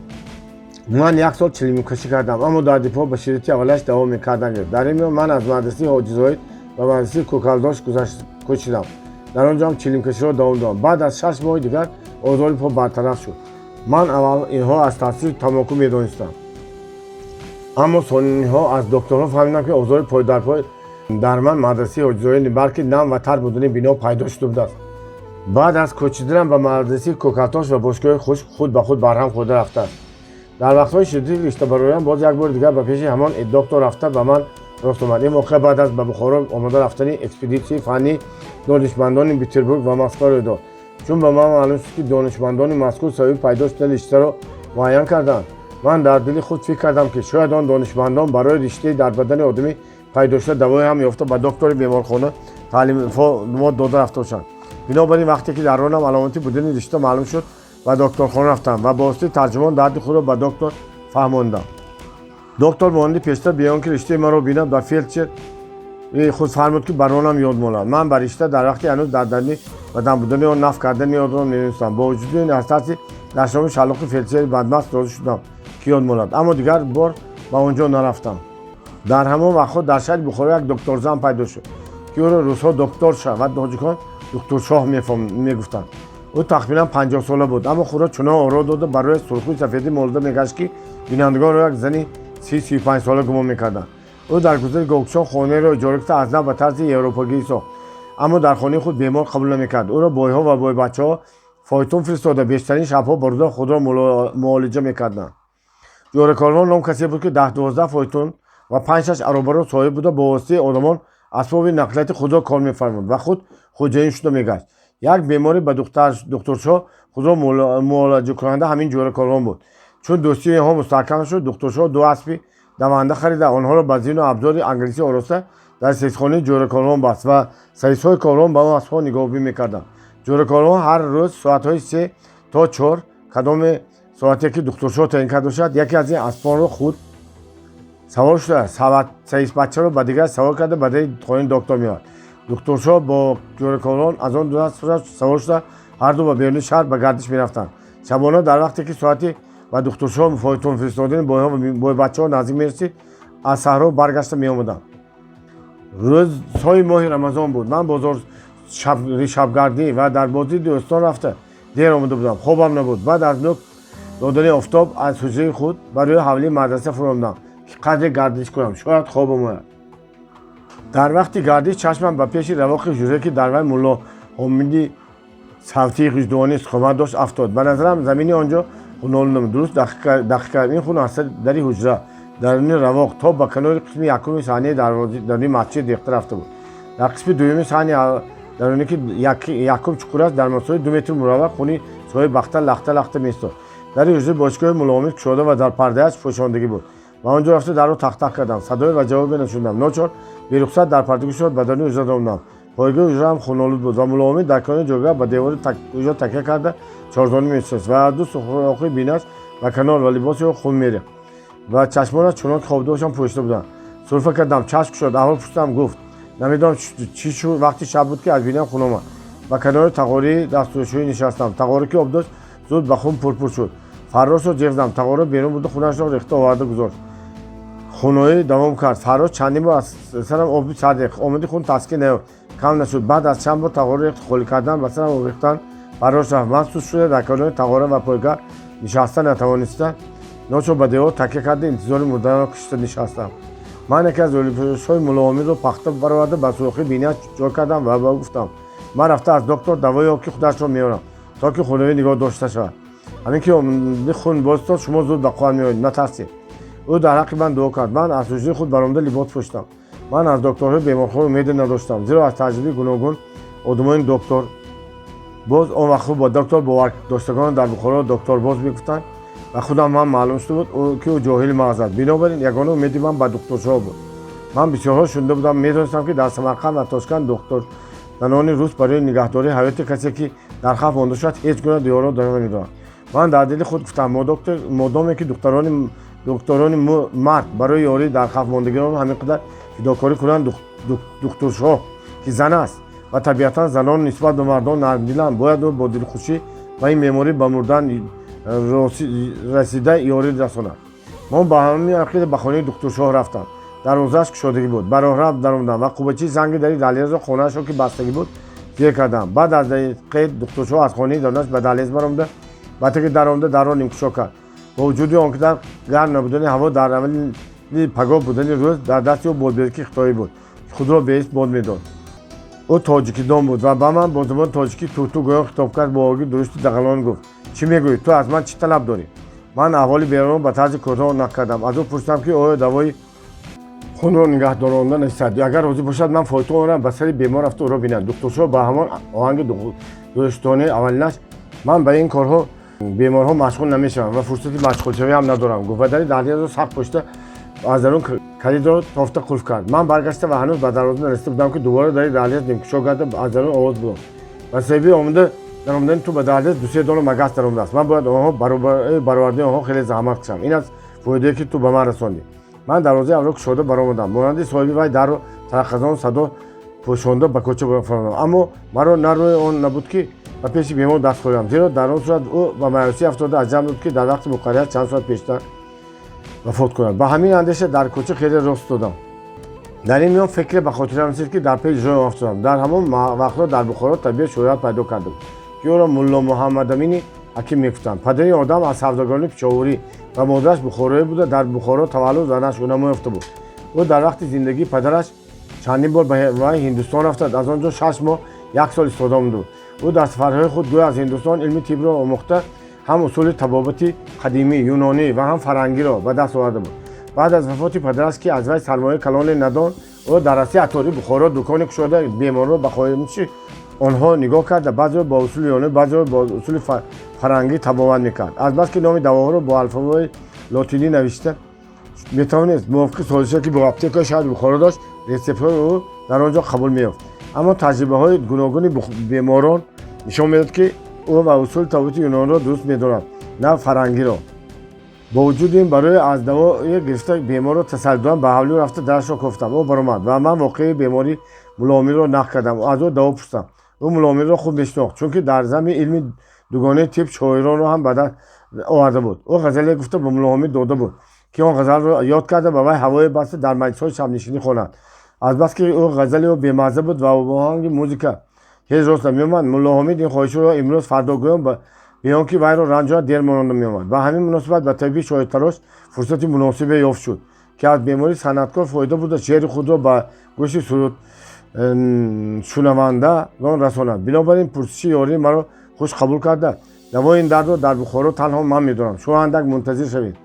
Ман як сол чилимкашӣ кардам, аммо дарди по ба шиддати аввалаш давом мекардан гирифт. Дар ин миён ман аз мадрасаи Ҳоҷизоид ба мадрасаи Кӯкалдош кӯчидам. Дар он ҷо ҳам чилимкаширо давом додам. Баъд аз 6 моҳи дигар озори по бартараф шуд. Ман аввал инҳо аз таъсири тамоку медонистам, аммо сонинҳо аз докторҳо фаҳмидам, ки озори пойдарпой дар ман мадрасаи Ҳоҷизоид, балки нам ва тар будани бино пайдо шуда будааст. Баъд аз кӯчиданам ба мадрасаи Кӯкалтош ва бошгоҳи хушк худ ба худ барҳам хӯрда рафтааст. Дар вақтҳои шиддати риштабароям боз як бори дигар ба пеши ҳамон доктор рафта, ба ман рост омад. Ин воқеа баъд аз ба Бухоро омода рафтани экспедитсияи фаннии донишмандони Петербург ва Москва рӯй дод. Чун ба ман маълум шуд, ки донишмандони мазкур сабаби пайдо шудани риштаро муайян карданд, ман дар дили худ фикр кардам, ки шояд он донишмандон барои риштаи дар бадани одамӣ пайдо шуда давое ҳам ёфта, ба доктори беморхона таълимот дода рафта бошанд. Бинобар ин, вақте ки дар ронам аломати будани ришта маълум шуд, ба докторхона рафтам ва ба воситаи тарҷумон дарди худро ба доктор фаҳмондам. Доктор монанди пештар, бе он ки риштаи маро бинад, ба фелдшер худ фармуд, ки ба ронам ёд монад. Ман ба ришта дар вақти ҳанӯз дар дарни бадан будани он наф кардани ёдро медонистам. Бо вуҷуди ин, аз тарси дашноми шалоқи фелдшери бадмаст розӣ шудам, ки ёд монад, аммо дигар бор ба он ҷо нарафтам. Дар ҳамон вақтҳо дар шаҳри Бухоро як докторзан пайдо шуд, ки ӯро русҳо докторша ва тоҷикон духтуршоҳ мегуфтанд. Ӯ тахминан 50сола буд, аммо худро чунон оро дода, барои сурхуи сафедӣ молида мегашт, ки бинандагонро як зани 30-35сола гумон мекарданд. Ӯ дар гузари Гокшон хонаеро иҷора кита, аз нав ба тарзи европагӣ сохт. Аммо дар хонаи худ бемор қабул намекард. Ӯро бойҳо ва бойбачаҳо фойтун фиристода, бештарин шабҳо бурда худро муолиҷа мекарданд. Ҷӯракорвон ном касе буд, ки 10-12 фойтун ва панҷ-шаш аробаро соҳиб буда, бо воситаи одамон асбоби нақлияти худро кор мефармуд ва худ хоҷаин шуда мегашт. Як беморе ба духтуршоҳ худро муолиҷакунанда ҳамин Ҷӯракорвон буд. Чун дӯстии онҳо мустаҳкам шуд, духтуршоҳ ду аспи даванда харида, онҳоро ба зину абзори англисӣ ороста, дар сейсхонаи Ҷӯракорвон баст ва саисҳои корвон ба он аспҳо нигоҳубин мекарданд. Ҷӯракорвон ҳар рӯз соатҳои 3 то 4, кадоме соате ки духтуршоҳ таъин карда бошад, яке аз ин аспонро худ савор шуда, саисбачаро ба дигар савор карда, ба дари хонаи доктор меовард. Духтуршоҳ бо Ҷӯракорвон аз он ду асп савор шуда, ҳарду ба беруни шаҳр ба гардиш мерафтанд. Шабона, дар вақте ки соати ба духтуршоҳ фойтун фиристодани бойбачаҳо наздик мерасид, аз саҳро баргашта меомаданд. Рӯзҳои моҳи Рамазон буд. Ман бозор шабгардӣ ва дар бозии дӯстон рафта, дер омада будам. Хобам набуд. Баъд аз нӯк додани офтоб аз ҳуҷраи худ ба рӯи ҳавлии мадраса фуромадам, ки қадре гардиш кунам, шояд хобам ояд. Дар вақти гардиш чашмам ба пеши равоқи ҳуҷрае, ки дар вай Мулло Ҳомиди Савтии Ғиждувонӣ истиқомат дошт, афтод. Ба назарам, замини он ҷо хунолуд намуд. Дуруст дақиқа ин хун аз дари ҳуҷра, даруни равоқ то ба канори қисми якуми саҳнаи даруни масҷид рехта рафта буд. Дар қисми дуюми саҳни даруне, ки якум чуқур аст, дар масофаи 2 метри мураббаъ хуни соҳиби бахта лахта лахта меистод. Дари ҳуҷраи бошгоҳи Муллоҳомид кушода ва дар пардааш пӯшондагӣ буд. Ба он ҷо рафта, дарро тақ-тақ кардам. Садое ва ҷавобе нашунидам. Ночор берухсат дар парда кушод, ба даруни ҳуҷра даромадам. Пойгоҳи ҳуҷра ҳам хунолуд буд ва Муллоҳомид дар канори ҷойгоҳ ба девори ҳуҷра такя карда, чорзонӣ менишаст ва ду сӯрохи бинаш ба канор ва либоси ӯ хун мерехт ва чашмонаш чунон ки хобида бошанд, пӯшида буданд. Сулфа кардам, чашм кушод. Аҳвол пурсидам, гуфт: «Намедонам, чӣ шуд, вақти шаб буд, ки аз бинам хун омад. Ба канори тағории дастшӯӣ нишастам. Тағора ки об дошт, зуд ба хун пурпур шуд. Фаррошро ҷеғ задам. Тағора берун бурда, хунашро рехта оварда гузошт. Хуноӣ давом кард. Фаррош чандин бор аз сарам оби сард рехт. Омади хун таскин наёфт, кам нашуд. Баъд аз чанд бор тағора рехт, холӣ кардан, ба сарам об рехтан, фаррош рафт. Ман суст шуда, дар канори тағора ва пойгоҳ нишаста натавониста, ночор ба девор такя карда, интизори мурданро кашида нишастам. Ман яке аз либосҳои Муллоҳомидро пахта бароварда, ба сӯрохи бинияш ҷой кардам ва ба ӯ гуфтам: «Ман рафта аз доктор давои ки худашро меорам, то ки хуноӣ нигоҳ дошта шавад. Ҳамин ки омади хун боз истод, шумо зуд ба қувват меоед, натарсед». Ӯ дар ҳаққи ман дуо кард. Ман аз ҳуҷраи худ баромада, либос пӯшидам. Ман аз докторҳои беморхона умеде надоштам, зеро аз таҷрибаи гуногун одамони доктор боз, он вақтҳо бо доктор бовардоштагонро дар Бухоро докторбоз мегуфтанд, ва худам ман маълум шуда буд, ки ӯ ҷоҳили маҳз аст. Бинобар ин ягона умеди ман ба духтуршоҳ буд. Ман бисёрҳо шунида будам, медонистам, ки дар Самарқанд ва Тошканд доктор занони рус барои нигаҳдории ҳаёти касе, ки дар хавф монда шавад, ҳеҷ гуна диёро намедоранд. Ман дар дили худ гуфтам: модоме ки докторони мард барои ёрии дар хавф мондагиён ҳамин қадар фидокорӣ кунанд, духтуршоҳ, ки зан аст ва табиатан занон нисбат ба мардон нармдиланд, бояд ӯ бо дилхушӣ ба ин беморӣ ба мурдан расида ёрӣ расонад. Ман ба ҳамин ақида ба хонаи духтуршоҳ рафтам. Дарвозааш кушодагӣ буд. Ба роҳрав даромадам ва қубачии занги дари далезро хонаашро, ки бастагӣ буд, зер кардам. Баъд аз дақиқе духтуршоҳ аз хонаи дарунаш ба далез баромада, ба таги даромада, дарро нимкушо кард. Бо вуҷуди он ки дар гарм набудани ҳаво, дар аввали пагоҳ будани рӯз, дар дасти ӯ бодберки хитоӣ буд, ки худро беист бод медод. Ӯ тоҷикидон буд ва ба ман бо забони тоҷикӣ туту гӯён хитоб кард. Бо оги дурушти дағалон гуфт: «Чӣ мегӯӣ? Ту аз ман чӣ талаб дорӣ?» Ман аҳволи берунро ба тарзи кӯтоҳ нақл кардам. Аз ӯ пурсидам, ки оё давои хунро нигаҳдоронда нестад. Агар розӣ бошад, ман фойтун орам, ба сари бемор рафта, ӯро бинам. Духтуршоҳ ба ҳамон оҳанги дӯстонаи аввалинаш: «Ман ба ин корҳо беморҳо машғул намешавам ва фурсати машғулшавӣ ҳам надорам», гуфт ва дари даҳлезро сахт пӯшида, аз дарун калидро тофта қулф кард. Ман баргашта ва ҳанӯз ба дарвоза нарасида будам, ки дубора дари даҳлез нимкушо карда, аз дарун овоз будам: «Ба сабаби омада даромадани ту ба даҳлез дусе дона магас даромадааст. Ман бояд онҳо баровардани онҳо хеле заҳмат кашам. Ин аз фоидае, ки ту ба ман расондӣ». Ман дарвозаи авро кушода баромадам. Монанди соҳиби вай дарро тараққазон садо пӯшонда, ба кӯча фаромадам. Аммо маро на рӯи он набуд, ки ба пеши бемор даст хӯрам, зеро дар он сурат ӯ ба маъюсӣ афтода, аз ҷамъ буд, ки дар вақти муқаррар чанд соат пештар вафот кунад. Ба ҳамин андеша дар кӯча хеле рост додам. Дар ин миён фикре ба хотирам расид, ки дар пеши ҷоям афтодам. Дар ҳамон вақтҳо дар Бухоро табибе шӯҳрат пайдо карда буд, ки ӯро Мулло Муҳаммадамини ҳаким мегуфтанд. Падари одам аз савдогарони пичовурӣ ва модараш бухороӣ буда, дар Бухоро таваллуд ва нашъунамо ёфта буд. Ӯ дар вақти зиндагии падараш Чандин бор ба вай Ҳиндустон рафта, аз он ҷо 6 моҳ, як сол истода омада буд. Ӯ дар сафарҳои худ гӯё аз Ҳиндустон илми тибро омӯхта, ҳам усули табобати қадимӣ юнонӣ ва ҳам фарангиро ба даст оварда буд. Баъд аз вафоти падараш, ки аз вай сармояи калоне надон, ӯ дар Россия аттори Бухоро дуконе кушода, беморро ба хоҳиши онҳо нигоҳ карда, баъзеро бо усули юнонӣ, баъзеро бо усули фарангӣ табобат мекард. Азбаски номи давоҳоро бо алфавои лотинӣ навишта метавонист, мувофиқи созише, ки бо аптекаи шаҳри Бухоро дошт, рецептҳои ӯ дар он ҷо қабул меёфт. Аммо таҷрибаҳои гуногуни беморон нишон медод, ки ӯ ва усули табобати юнонро дуруст медонад, на фарангиро. Бо вуҷуди ин, барои аз давое гирифта беморро тасалли додан ба ҳавлӣ рафта, дарашро кофтам. Ӯ баромад ва ман воқеаи бемории Муллоҳомидро нақл кардам, аз ӯ даво пурсидам. Ӯ Муллоҳомидро хуб мешинохт, чунки дар зами илми дугонаи тиб шоиронро ҳам ба даст оварда буд. Ӯ ғазале гуфта ба Муллоҳомид дода буд, ки он ғазалро ёд карда, ба вай ҳавое баста дар маҷлисҳои шабнишинӣ хонад. Азбаски ӯ ғазали ӯ бемазза буд ва бо оҳанги музика ҳеҷ рост намеомад, Муллоҳомид ин хоҳишро имрӯз фардо гӯён, бе он ки вайро ранҷонад, дер монанда меомад. Ба ҳамин муносибат ба табиби шоиртарош фурсати муносибе ёфт шуд, ки аз бемории санъаткор фоида бурда, шеъри худро ба гӯши суруд шунавандагон расонад. Бинобар ин пурсиши ёрии маро хуш қабул карда: «Давои ин дардро дар Бухоро танҳо ман медонам. Шумо андак мунтазир шавед,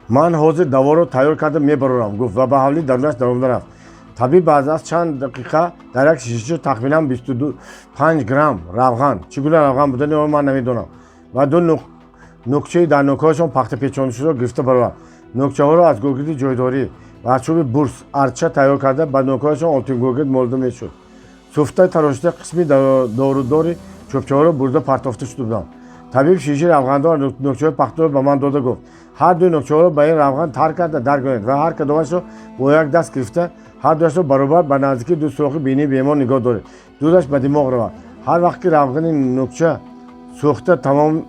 ман ҳозир даворо тайёр карда мебарорам», — гуфт ва ба ҳавлии дарунаш даромада рафт. Табиб баъд аз чанд дақиқа дар як шишача тахминан 25 грамм равған, чӣ гуна равған будани он ман намедонам, ва ду нукчаи дар нӯкҳояшон пахта печондашударо гирифта баровард. Нӯкчаҳоро аз гӯгирди ҷойдорӣ ва аз чӯби бурс арча тайёр карда, ба нӯкҳояшон олтингӯгирд молида мешуд. Суфта тарошида, қисми дорудори чӯбчаҳоро бурда партофта шуда буданд. Табиб шишаи равғандор, нӯкчаҳои пахтаро ба ман дода гуфт: «Ҳар дуи нӯкчаҳоро ба ин равған тар карда даргонед ва ҳар кадомашро бо як даст гирифта, ҳар дуяшро баробар ба наздикии ду сӯрохи бинии бемор нигоҳ доред, дудаш ба димоғ равад. Ҳар вақт ки равғани нӯкча сӯхта тамом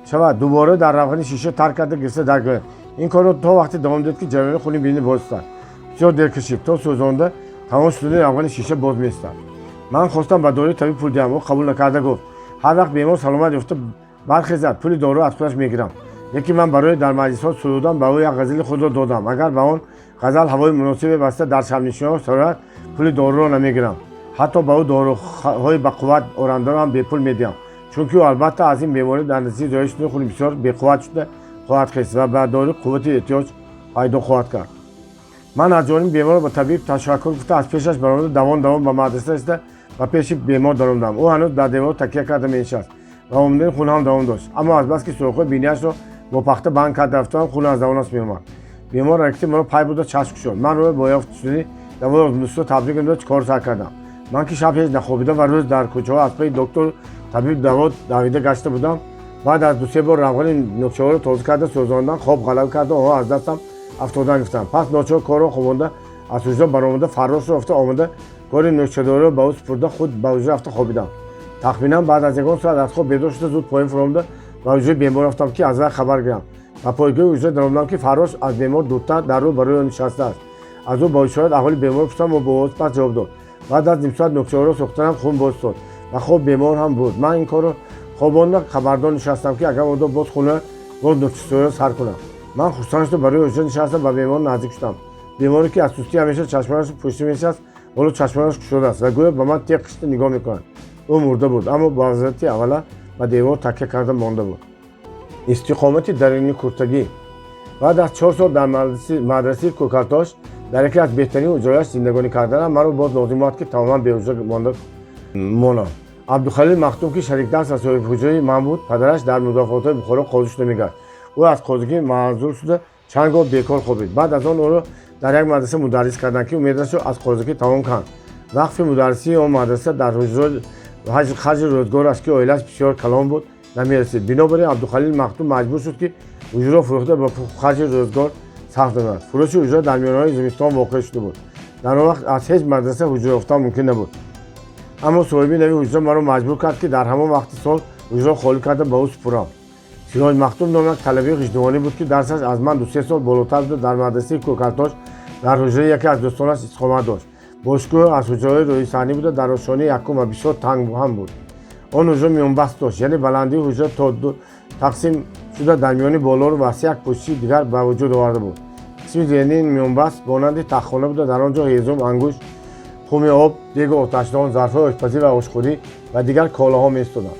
шавад, дубора дар равғани шиша тар карда гирифта даргонед. Ин корро то вақте давом диҳед, ки ҷараёни хуни бинӣ боз истад». Бисёр дер кашид, то сӯзонда тамом шудани равғани шиша боз меистад. Ман хостам ба дории табиб пул диҳам. Ӯ қабул накарда гуфт: «Ҳар вақт бемор саломат ёфта бархезад, пули дору аз худаш мегирам. Лекин ман барои дар маҷлисҳо сурудан ба ӯ як ғазали худро додам. Агар ба он ғазал ҳавои муносибе баста дар шабнишиниҳо сарояд, пули доруро намегирам. Ҳатто ба ӯ доруҳои бақувват орандаро ҳам бепул медиҳам, чунки ӯ албатта аз ин беморӣ дар натиҷаи зоя шудани хуни бисёр беқувват шуда хоҳад хест ва ба дору қуввати эҳтиёҷ пайдо хоҳад кард». Ман аз ҷониби бемор ба табиб ташаккур гуфта, аз пешаш баромада, давон давон ба мадраса расида, ба пеши бемор даромадам. Ӯ ҳанӯз дар девор такя карда менишаст ва омадани хун ҳам давом дошт, аммо азбаски сӯрохҳои бинияшро бо пахта банд карда рафтаам, хун аз давонаш меомад. Бемор ҳаракати маро пай бурда, чашм кушод. Ман рӯи бо ёфт шудани давои озмудашуда табрик намуда, кор сар кардам. Ман ки шаб ҳеҷ нахобида ва рӯз дар кӯчаҳо аз пайи доктор, табиб, даво давида гашта будам, баъд аз дусе бор равғани нӯкчаҳоро тоза карда сӯзондан, хоб ғалаба карда, онҳо аз дастам афтодан гирифтанд. Пас ночор корро хобонда, аз ҳуҷра баромада, фаррошро ёфта омада, кори нӯкчадориро ба ӯ супурда, худ ба ҳуҷра рафта хобидам. Тахминан баъд аз ягон соат аз хоб бедор шуда, зуд поён фуромада, ба ҳуҷраи бемор рафтам, ки аз вай хабар гирам. Ба пойгоҳи ҳуҷра даромадам, ки фаррош аз бемор дуртар дар рӯ ба рӯи нишастааст. Аз ӯ бо ишорат аҳволи бемор пурсам, ӯ бо овоз пас ҷавоб дод. Баъд аз ним соат нӯкчаҳоро сӯхтанам, хун боз истод ва хоб бемор ҳам буд. Ман ин корро хобонда, хабардор нишастам, ки агар одо боз хуна боз нӯкчасӯро сар кунам. Ман хурсанд шуда, барои ҳуҷра нишаста, ба бемор наздик шудам. Беморе ки аз сустӣ ҳамеша чашмонаш пӯшида менишаст, ҳоло чашмонаш кушода аст ва гӯё ба ман теғ кашида нигоҳ мекунад. Ӯ мурда буд, аммо бо вазъияти аввала ба девор такя карда монда буд. Истиқомати даруни куртагӣ. Баъд аз 4 сол дар мадрасаи Кӯкалтош дар яке аз беҳтарин ҳуҷраҳояш зиндагонӣ карданам, маро боз лозим омад, ки тамоман беҳуҷра монда монам. Абдухалил Махдум, ки шарикдарс ва соҳиби ҳуҷраи ман буд, падараш дар мудофиотҳои Бухоро қозӣ шуда мегашт. Ӯ аз қозигӣ маъзул шуда, чанд гоҳ бекор хобид. Баъд аз он ӯро дар як мадраса мударрис карданд, ки умедашро аз қозигӣ тамом кард. Вақфи мударрисии он мадраса дар харҷи рӯзгораш, ки оилааш бисёр калон буд, намерасид. Бинобар ин Абдухалил Махдум маҷбур шуд, ки ҳуҷраро фурӯхта, ба харҷи рӯзгор сарф намояд. Фурӯши ҳуҷра дар миёнаҳои зимистон воқеъ шуда буд. Дар он вақт аз ҳеҷ мадраса ҳуҷра ёфтан мумкин набуд, аммо соҳиби нави ҳуҷра маро маҷбур кард, ки дар ҳамон вақти сол ҳуҷраро холӣ карда, ба ӯ супурам. Сироҷ Махдум ном як талабаи ғиждувонӣ буд, ки дарсаш аз ман 2-3 сол болотар буда, дар мадрасаи Кӯкалтош дар ҳуҷраи яке аз дӯстонаш истиқомат дошт. Бошгоҳ аз ҳуҷраҳои рӯи саҳнӣ буда, дар ошёнаи якум ва бисёр танг ҳам буд. Он ҳуҷра миёнбаст дошт, яъне баландии ҳуҷра то ду тақсим шуда, дар миёни болору васеъ як пӯшиши дигар ба вуҷуд оварда буд. Қисми зеринии миёнбаст монанди тахтхона буда, дар он ҷо ҳезум, ангушт Хуми об, дегу оташдон, зарфҳои ошпазӣ ва ошхӯрӣ ва дигар колаҳо меистоданд.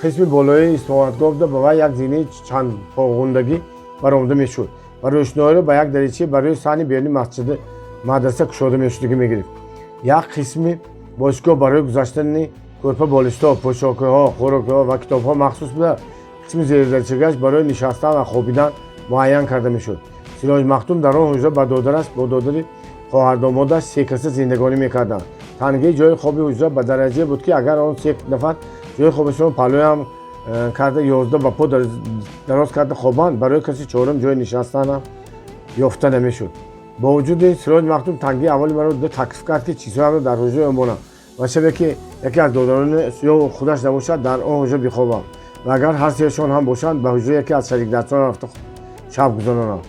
Қисми болоии истиқоматгоҳ буда, ба вай як зинаи чандпоғундагӣ баромада мешуд ва рӯшноиро ба як даричаи ба рӯи саҳни беруни масҷиди мадраса кушода мешудагӣ мегирифт. Як қисми бошгоҳ барои гузаштани кӯрпа, болиштҳо, пӯшокиҳо, хӯрокиҳо ва китобҳо махсус буда, қисми зердаричагиаш барои нишастан ва хобидан муайян карда мешуд. Сироҷ Махдум дар он ҳуҷра ба додараш, бо додари хоҳардомодаш се каса зиндагонӣ мекарданд. Тангии ҷои хоби ҳуҷра ба дараҷае буд, ки агар он се нафар ҷои хобашонро паҳлӯям карда, 11 ба по дароз карда хобанд, барои каси чорум ҷои нишастанам ёфта намешуд. Бо вуҷуди ин, Сироҷ Махдум тангии аҳволи маро дида, таклиф кард, ки чизҳоямро дар ҳуҷраи монам ва шабе ки яке аз додарони ё худаш набошад, дар он ҳуҷра бихобам ва агар ҳар сеяшон ҳам бошанд, ба ҳуҷраи яке аз шарикдарсон рафта шаб гузаронам.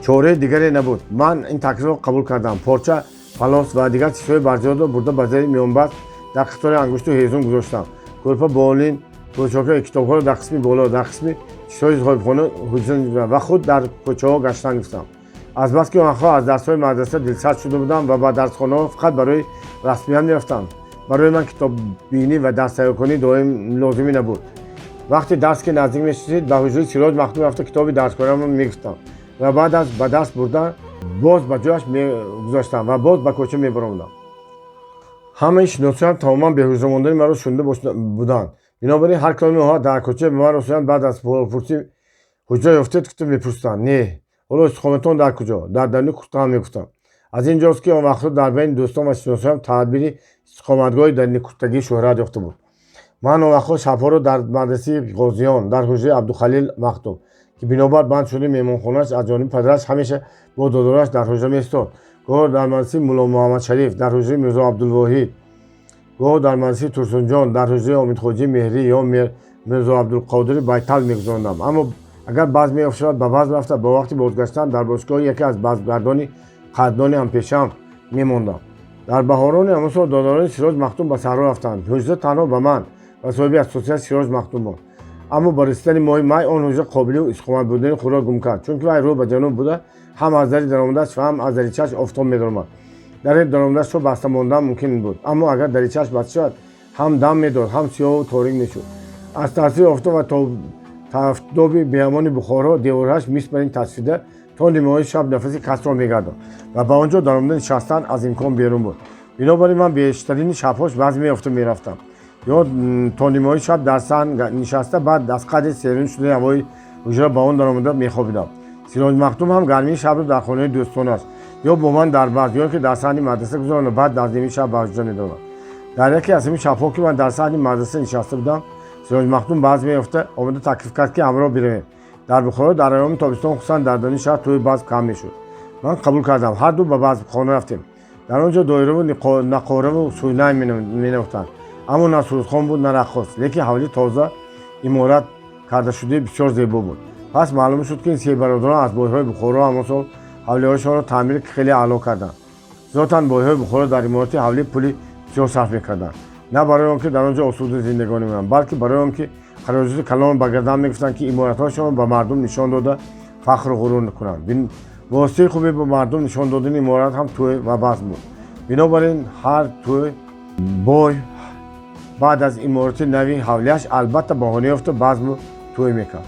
Чораи дигаре набуд. Ман ин таклифро қабул кардам. Порча, палос ва дигар чизҳои барзиёдро бурда, ба зери миёнбаст дар қатори ангушту ҳезум гузоштам. Кӯрпа, болин, пӯшока, китобҳоро дар қисми боло, дар қисми чизҳои соҳибхона ҳуҷра ва худ дар кӯчаҳо гаштан гирифтам. Азбаски онҳо аз дарсҳои мадраса дилсард шуда будам ва ба дарсхонаҳо фақат барои расмият мерафтам, барои ман китоббинӣ ва дарстайёркунӣ доим лозимӣ набуд. Вақти дарс ки наздик мешудид, ба ҳуҷраи Сироҷ Махдум рафта, китоби дарскориамро мегирифтам ва баъд аз ба даст бурдан боз ба ҷояш мегузоштам ва боз ба кӯча мебаромадам. Ҳамаи шиносоям тамоман беҳуҷра мондани маро шунида буданд. Бинобар ин, ҳар кадоми онҳо дар кӯча ба ман рост шуданд, баъд аз пурсӣ «Ҳуҷра ёфтед?» гуфта мепурсиданд. «Не». «Ҳоло истиқоматон дар куҷо?» «Дар даруни куртаам», мегуфтам. Аз ин ҷост, ки он вақтҳо дар байни дӯстон ва шиносоям таъбири истиқоматгоҳи даруни куртагӣ шӯҳрат ёфта буд. Ман он вақтҳо шабҳоро дар мадрасаи Ғозиён, дар ҳуҷраи Абдухалил Махдум, ки бинобар банд шудани меҳмонхонааш аз ҷониби падараш ҳамеша бо додараш дар ҳуҷра меистод, гоҳ дар мадрасаи Мулло Муҳаммадшариф, дар ҳуҷраи Мирзо Абдулвоҳид, гоҳ дар мадрасаи Турсунҷон, дар ҳуҷраи Омидхоҷии Меҳрӣ ё Мирзо Абдулқодири Байтал мегузарондам. Аммо агар базм меёфт шавад, ба базм рафта, ба вақти бозгаштан дар бошгоҳи яке аз базмгардони қадрдони ҳампешаам мемондам. Дар баҳорони ҳамон сол додарони Сироҷ Махдум ба саҳро рафтанд. Ҳуҷра танҳо ба ман ва соҳиби асосият Сироҷ Махдум монд. Аммо ба расидани моҳи май он ҳуҷра қобили истиқомат будани худро гум кард, чунки вай рӯ ба ҷануб буда, ҳам аз дари даромадаш ва ҳам аз даричааш офтоб медаромад. Дари даромадашро баста мондан мумкин буд, аммо агар даричааш баста шавад, ҳам дам медод, ҳам сиёҳу торик мешуд. Аз таъсири офтоб ва тафтоби беамони Бухоро деворҳояш мис бар ин тасфида то нимаҳои шаб нафаси касро мегардонд ва ба он ҷо даромада нишастан аз имкон берун буд. Бинобар ин, ман бештарини шабҳош базм меёфта мерафтам ё то нимаҳои шаб дар саҳн нишаста, баъд аз қадри серин шудани ҳавои ҳуҷра ба он даромада мехобидам. Сироҷ Махдум ҳам гармии шабро дар хонаи дӯстонаш ё бо ман дар базм, ё ки дар саҳни мадраса гузаронда, баъд аз ними шаб ба ҳуҷра медаромад. Дар яке аз ҳамин шабҳо, ки ман дар саҳни мадраса нишаста будам, Сироҷ Махдум базм меёфта омада таклиф кард, ки ҳамроҳ биравем. Дар Бухоро дар айёми тобистон, хусусан дар даруни шаҳр, тӯи базм кам мешуд. Ман қабул кардам. Ҳарду ба базмхона рафтем. Дар он ҷо доираву нақораву суйнай менавохтанд, аммо на сурудхон буд, на раққос, лекин ҳавли тоза иморат кардашудаи бисёр зебо буд. Пас маълум шуд, ки ин се бародарон аз бойҳои Бухоро ҳамон сол ҳавлиҳояшонро таъмири хеле аъло карданд. Зотан бойҳои Бухоро дар иморати ҳавлӣ пули бисёр сарф мекарданд, на барои он ки дар он ҷо осуда зиндагонӣ мекунанд, балки барои он ки хароҷоти калон ба гардан мегуфтанд, ки иморатҳояшонро ба мардум нишон дода, фахру ғурур кунанд. Воситаи хуби ба мардум нишон додани иморат ҳам тӯй ва базм буд. Бинобар ин, ҳар тӯй бой баъд аз иморати нави ҳавлиаш албатта баҳона ёфта, базму тӯй мекард.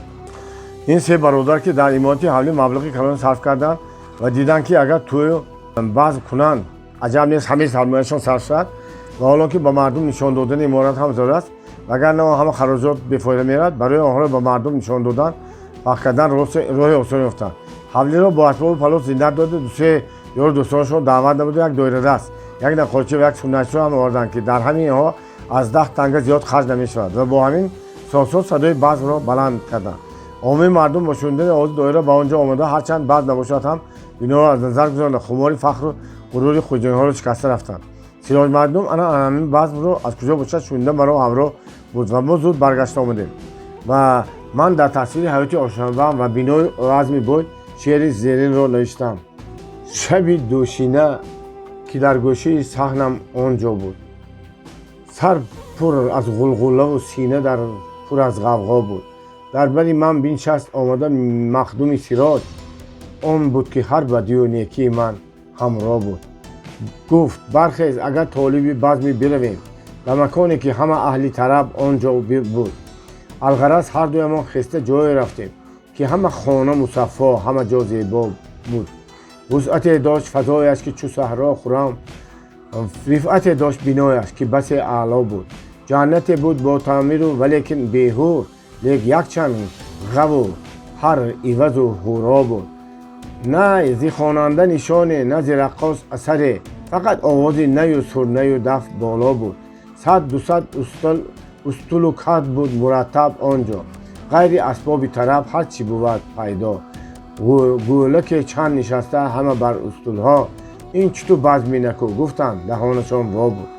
Ин се бародар, ки дар иморати ҳавлӣ маблағи калон сарф карданд ва диданд, ки агар тӯю базм кунанд, аҷаб нест ҳамаи сармояшон сарф шавад, ва ҳоло ки ба мардум нишон додани иморат ҳам зарур аст, вагарна он ҳама хароҷот бефоида меравад, барои онҳоро ба мардум нишон додан, фахр кардан роҳи осон ёфтанд. Ҳавлиро бо асбобу палос зинат дода, дусе ёру дӯстонашон даъват намуда, як доирадаст, як нақорчӣ ва як суннатчиро ҳам оварданд, ки дар ҳамин инҳо аз 10 танга зиёд харҷ намешавад, ва бо ҳамин созҳо садои базмро баланд карданд. Оммаи мардум бо шунидани овози доира ба он ҷо омада, ҳарчанд базм набошад ҳам, биноро аз назар гузаронда, хумори фахру ғурури хуҷингҳоро шикаста рафтанд. Сироҷ Махдум ана ҳамин базмро аз куҷо бошад шунида, маро ҳамроҳ буд ва мо зуд баргашта омадем ва ман дар тасвири ҳаёти ошонабам ва бинои базми бой шеъри зеринро навиштам. Шаби дӯшина, ки дар гӯшаи саҳнам он ҷо буд, сар пур аз ғулғулаву сина дар пур аз ғавғо буд, дар бари ман биншаст омада Махдуми Сироҷ, он буд, ки ҳар бадию некии ман ҳамроҳ буд. Гуфт: «Бархез, агар толиби базме биравем ба маконе, ки ҳама аҳли тараб он ҷо буд». Алғараз, ҳардуямон хеста ҷое рафтем, ки ҳама хона мусаффо, ҳама ҷо зебо буд. Вусъате дошт фазояш, ки чу саҳро хуррам, рифъате дошт бинояш, ки басе аъло буд. Ҷаннате буд бо таъмиру валекин беҳур, лек якчанд ғаву ҳар ивазу ҳуро буд. На зи хонанда нишоне, на зи раққос асаре, фақат овози наю сурнаю даф боло буд. Сад дусад устулу кат буд мураттаб он ҷо, ғайри асбоби тараб ҳар чӣ бувад пайдо. Гӯлаке чанд нишаста ҳама бар устулҳо, ин чуту базми наку, гуфтанд, даҳонашон во буд.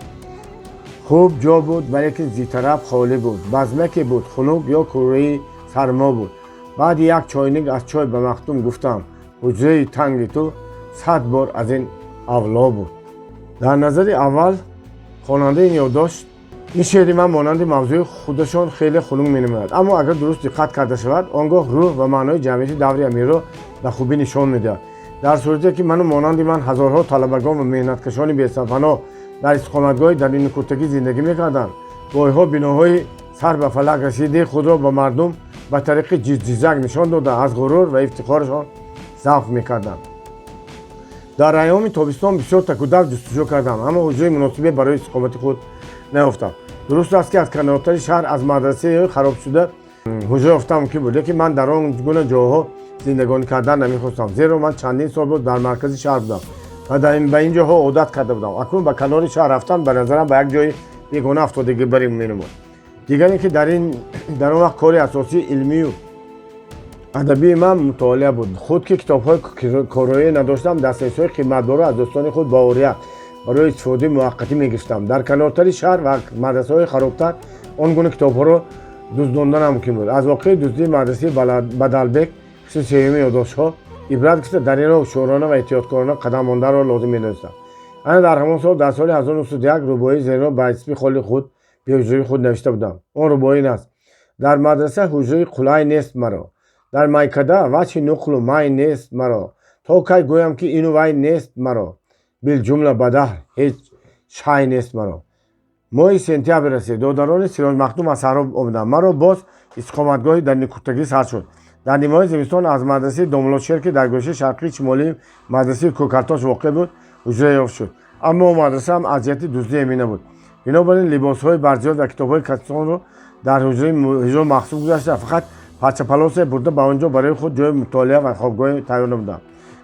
Хуб ҷо буд, валекин зитараб холӣ буд. Базмаке буд хунук ё кӯраи сармо буд. Баъди як чойник аз чой ба Махдум гуфтам: «Ҳуҷраи танги ту 100 бор аз ин авло буд». Дар назари аввал хонандаи ин ёддошт ин шеъри ман монанди мавзӯи худашон хеле хунук менамояд, аммо агар дуруст диққат карда шавад, он гоҳ рӯҳ ва маънои ҷамъияти даври амирро ба хубӣ нишон медиҳад. Дар сурате ки ману монанди ман ҳазорҳо талабагон ва меҳнаткашони бесарпаноҳ дар истиқоматгоҳи даруни куртакӣ зиндагӣ мекарданд, бойҳо биноҳои сар ба фалак расидаи худро ба мардум ба тариқи ҷизҷизак нишон дода, аз ғурур ва ифтихорашон завқ мекарданд. Дар айёми тобистон бисёр такудав ҷустуҷӯ кардам, аммо ҳуҷраи муносибе барои истиқомати худ наёфтам. Дуруст аст, ки аз канортари шаҳр аз мадрасаи харобшуда ҳуҷра ёфтан мумкин буд, лекин ман дар он гуна ҷойҳо зиндагонӣ кардан намехостам, зеро ман чандин сол буд дар маркази шаҳр будам ва ба ин ҷойҳо одат карда будам. Акнун ба канори шаҳр рафтан ба назарам ба як ҷои бегона афтодагӣ барӣ менамуд. Дигар ин ки дар он вақт кори асосии илмию адабии ман мутолиа буд. Худ ки китобҳои короӣ надоштам, дастнависҳои қиматборо аз дӯстони худ ба орият барои истифодаи муваққатӣ мегирифтам. Дар канортари шаҳр ва мадрасаҳои харобтар он гуна китобҳоро дуздондан мумкин буд. Аз воқеаи дуздии мадрасаи Бадалбек, қисми сеюми ёддоштҳо, ибрат гирифта, дар ин роҳ ҳушёрона ва эҳтиёткорона қадам монданро лозим медонистам. Ана дар ҳамон сол, дар соли 1901, рубоии зеринро ба исми холи худ, беҳуҷраи худ навишта будам. Он рубоӣ ин аст: Дар мадраса ҳуҷраи қулай нест маро, дар майкада вачҳи нуқлу май нест маро, то кай гӯям, ки ину вай нест маро, билҷумла ба даҳр ҳеҷ шай нест маро. Моҳи сентябр расид. Додарони Сироҷ Махдум аз саҳро омаданд. Маро боз истиқоматгоҳи даруни куртакӣ сар шуд. Дар нимаҳои зимистон аз мадрасаи Домуллошер, ки дар гӯшаи шарқии шимолии мадрасаи Кӯкалтош воқеъ буд, ҳуҷра ёфт шуд. Аммо мадраса ҳам аз ҷиҳати дуздӣ эмин набуд. Бинобар ин либосҳои барзиёд ва китобҳои касонро дар ҳуҷраи ҳуҷра махсус гузашта, фақат парчапалосе бурда, ба он ҷо барои худ ҷои мутолиа ва хобгоҳе тайёр намудам.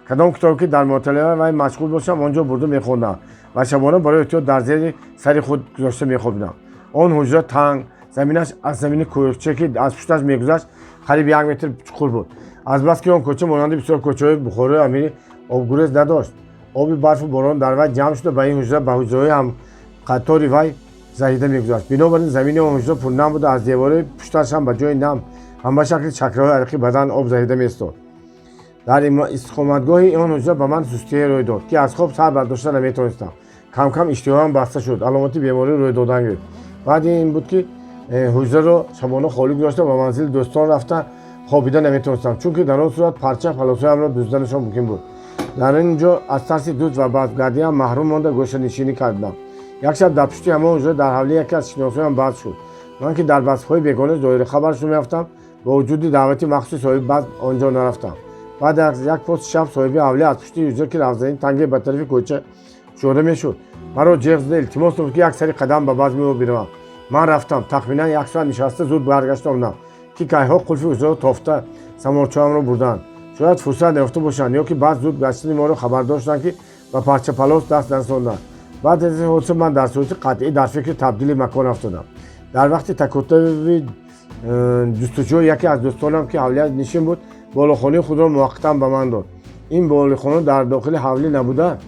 Кадом китобе ки дар мутолиа вай машғул бошам, он ҷо бурда мехондам ва шабона барои эҳтиёт дар зери сари худ гузошта мехобидам. Он ҳуҷра танг, заминаш аз замини кӯча, ки аз пушташ мегузашт, қариб 1 метр чуқур буд. Азбаски он кӯча монанди бисёр кӯчаҳои Бухорои амирӣ обгурез надошт, оби барфу борон дар вай ҷамъ шуда, ба ин ҳуҷра, ба ҳуҷраҳои ҳамқатори вай заҳида мегузашт. Бинобар ин замини он ҳуҷра пурнам буда, аз девори пушташ ҳам ба ҷои нам ҳам ба шакли чакраҳои арақи бадан об заҳида меистод. Дар истиқоматгоҳи он ҳуҷра ба ман сустие рӯй дод, ки аз хоб сар бардошта наметавонистам. Камкам иштиҳоям баста шуд, аломати беморӣ рӯй додан гирифт. Баъди ин буд, ки ҳуҷраро шабона холӣ гузошта, ба манзили дӯстон рафта хобида наметавонистам, чунки дар он сурат парча палосҳоямро дузданашон мумкин буд. Дар ин ҷо аз тарси дузд ва базмгардиам маҳрум монда, гӯшанишинӣ кардам. Як шаб дар пушти ҳамон ҳуҷра, дар ҳавлии яке аз шиносоям базм шуд. Ман, ки дар базмҳои бегона доира хабаршон меёфтам, бо вуҷуди даъвати махсуси соҳиби базм он ҷо нарафтам. Баъд аз як поси шаб соҳиби ҳавлӣ аз пушти ҳуҷра, ки равзани танге ба тарафи кӯча кушода мешуд, маро ҷеғ зада илтимос намуд, ки як сари қадам ба базми ӯ биравам. Ман рафтам. Тахминан як соат нишаста, зуд баргашта омадам, ки кайҳо қулфи ҳуҷраро тофта, саморчоамро бурданд. Шояд фурсат наёфта бошанд ё ки баъд зуд гаштани моро хабардор шуданд, ки ба парчапалос даст нарасонданд. Баъд аз ин ҳодиса ман дар сурати қатъӣ дар фикри табдили макон афтодам. Дар вақти такотави ҷустуҷӯ яке аз дӯстонам, ки ҳавлиянишин буд, болохонаи худро муваққатан ба ман дод. Ин болохона дар дохили ҳавлӣ набуда,